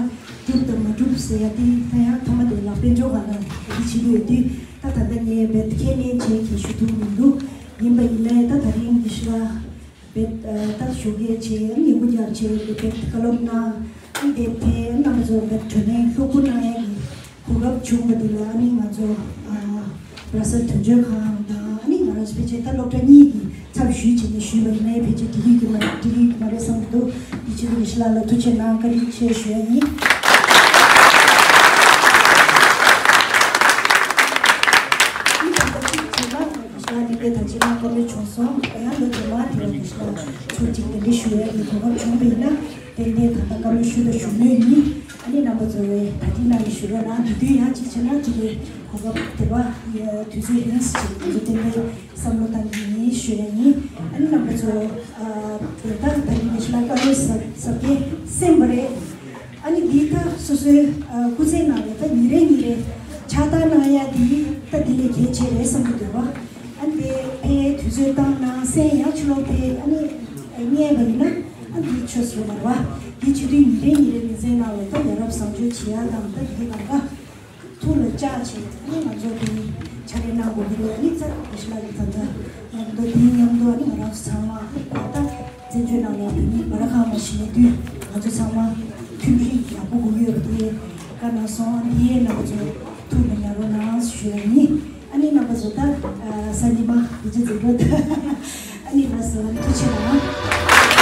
གྲུབ་དང་མ་གྲུབ་ཟེར་ཡ་དེ་ད་ཡང་ཐ་མ་དེ་ལ་དཔལ་འབྱོར་ག་ལ་དེ་བྱེད་དུས་དེ། ད་ད་ལྟ་ངས་རྦད་ཁས་ལེན་བྱས་ཁྱེད་ཞུ་ཐུབ་མི་འདུག་ཡིན་པ་ཡིན་ནའི་ད་ད་རིང་འདི་ཤི་ལ་རྦད་ད་ཞུ་སྐད་བྱས་ཉིན་གུང་རྒྱབ་བྱས་རྦད་བཀའ་སློབ་གནང་། ཨ་རྦད་དེ་རྣམ་པ་ཚོ་རྦད་དྲིན་ལན་ལྷུག་པོ་གནང་ཡ་གི་གོ་སྐབས་བྱུང་བ་འདི་ལ་ཨ་ནི་ང་ཚོ་ར་ས་དོན་གཅོད་ཁང་དང་ཨ་ནི་ང་རང་ཚོ་ཕལ་ཆེར་ད་སློབ་གྲྭ་གཉིས་ཀྱི་ཚབ་ཞུས་བྱས་ནས་ཞུས་པ་ཡིན་ནའི་ཕལ་ཆེར་འགྲིག་གི་མ་འགྲིག་གི་མ་རེད་བསམ་གྱི་འདུག་དེ་ཕྱིར་ཡེ་ཤེས་ལགས་ལ་ཐུགས་རྗེ་གནང་བཀའ་དྲིན་ཆེ་ཞུ་ཡ་ཡིན། ཨ་ནི་ད་ལྟ་གཅིག་བྱས་ན་ཡེ་ཤེས་ལགས་འདི་གའི་ད་ཅི་མ་བཀའ་མོལ་བྱུང་སོང་། ད་ཡང་ལོ་རྗེས་མ་དེ་ལ་ཡེ་ཤེས་ལགས་ཚུར་གཅིག་གདན་འདྲེན་ཞུ་ཡ་ཡིན། གོ་སྐབས་བྱུང་བ་ཡིན་ན་ཏན་ཏན་ད་ལྟ་བཀའ་མོལ་ཞུ་དང་ཞུ་མུས་ཡིན། ཨ་ནི་རྣམ་པ་ཚོ་ད་ཐེངས་ནང་ནས་ཞུ་རོགས་གནང་། དེ་དུས་ཡང་གཅིག་བྱས་ན་དེ་གའི་གོ་སྐབས་དེ་བ་དུས་ཚོད་རིང་ཞིག་ང་ཚོ་ཏན་ཏན་བསམ་བློ་བཏང་གི་ཡིན་ཞུ་ཡ་ཡིན། ཨ་ནི་རྣམ་པ་ཚོ་ཨ་དེ་ད་ད་རིང་ཡེ་ཤེས་ལགས་བཀའ་སློབ་ཟབ་ཟབ་རྒྱས་གསན་པ་རེད། ཨ་ནི་འདི་ད་སོ་སོའི་ཨ་སྐུ་ཚེ་ནང་ལ་ད་ཉིན་རེ་ཉིན་རེ་ཕྱག་རྟགས་གནང་ཡ་འདི་ད་འདི་ལས་གལ་ཆེ་རེད་བསམ་གྱི་འདུག་བ། ཨ་ནི་དེ་ཕའི་དུས་ཚོད་བཏང་ན་གསན་ཡ་ཕྱི་ལོགས་ཕའི་ཨ་ནི་རྙེད་པ་ཡིན་ན་ཨ་འདི་ཆོས་སུ་མ་རེད་བ། འདི་བྱེད་དུས་ཉིན་རེ་ཉིན་རེ་ཉིན་མཚན་ནང་ལ་ད་ཡ་རབས་བཟང་སྤྱོད་བྱེད་ཡ་དང་ད་འདི་གང་ག་ཐུགས་ལ་བཅངས་བྱས་ཨ་ནི་ང་ཚོ་དེ་ཕྱག་ལས་གནང་དགོས་ཀྱི་རེད། ཨ་ནི་ཚ་ཡེ་ཤེས་ལགས་ཀྱིས་ད་ལྟ་མཉམ་དུ་དེའི་མཉམ་དུ་ཨ་ནི་ང་རང་ཚོ་ཚང་མ་ཨ་ནི་ད་བཙན་བྱོལ་ནང་ལ་བོད་མི་མ་ར་ཁ་མ་ཞིག་ཡིན་དུས་ང་ཚོ་ཚང་མ་མཐུན་སྒྲིལ་ཡག་པོ་དགོས་ཀྱི་ཡོད་པ་དེ་བཀའ་གནང་སོང་། ཨ་ནི་དེའི་རྣམ་པ་ཚོ་ཐུགས་ལ་ཉར་རོགས་གནང་ཞུ་ཡ་ཡིན། ཨ་ནི་རྣམ་པ་ཚོ་ད་ཨ་གཟའ་ཉི་མ་དེ་ཚོ་མཛད་སྒོ་ད། ཨ་ནི་ལགས་སོ། ཨ་ནི་ཐུགས་རྗེ་གནང་།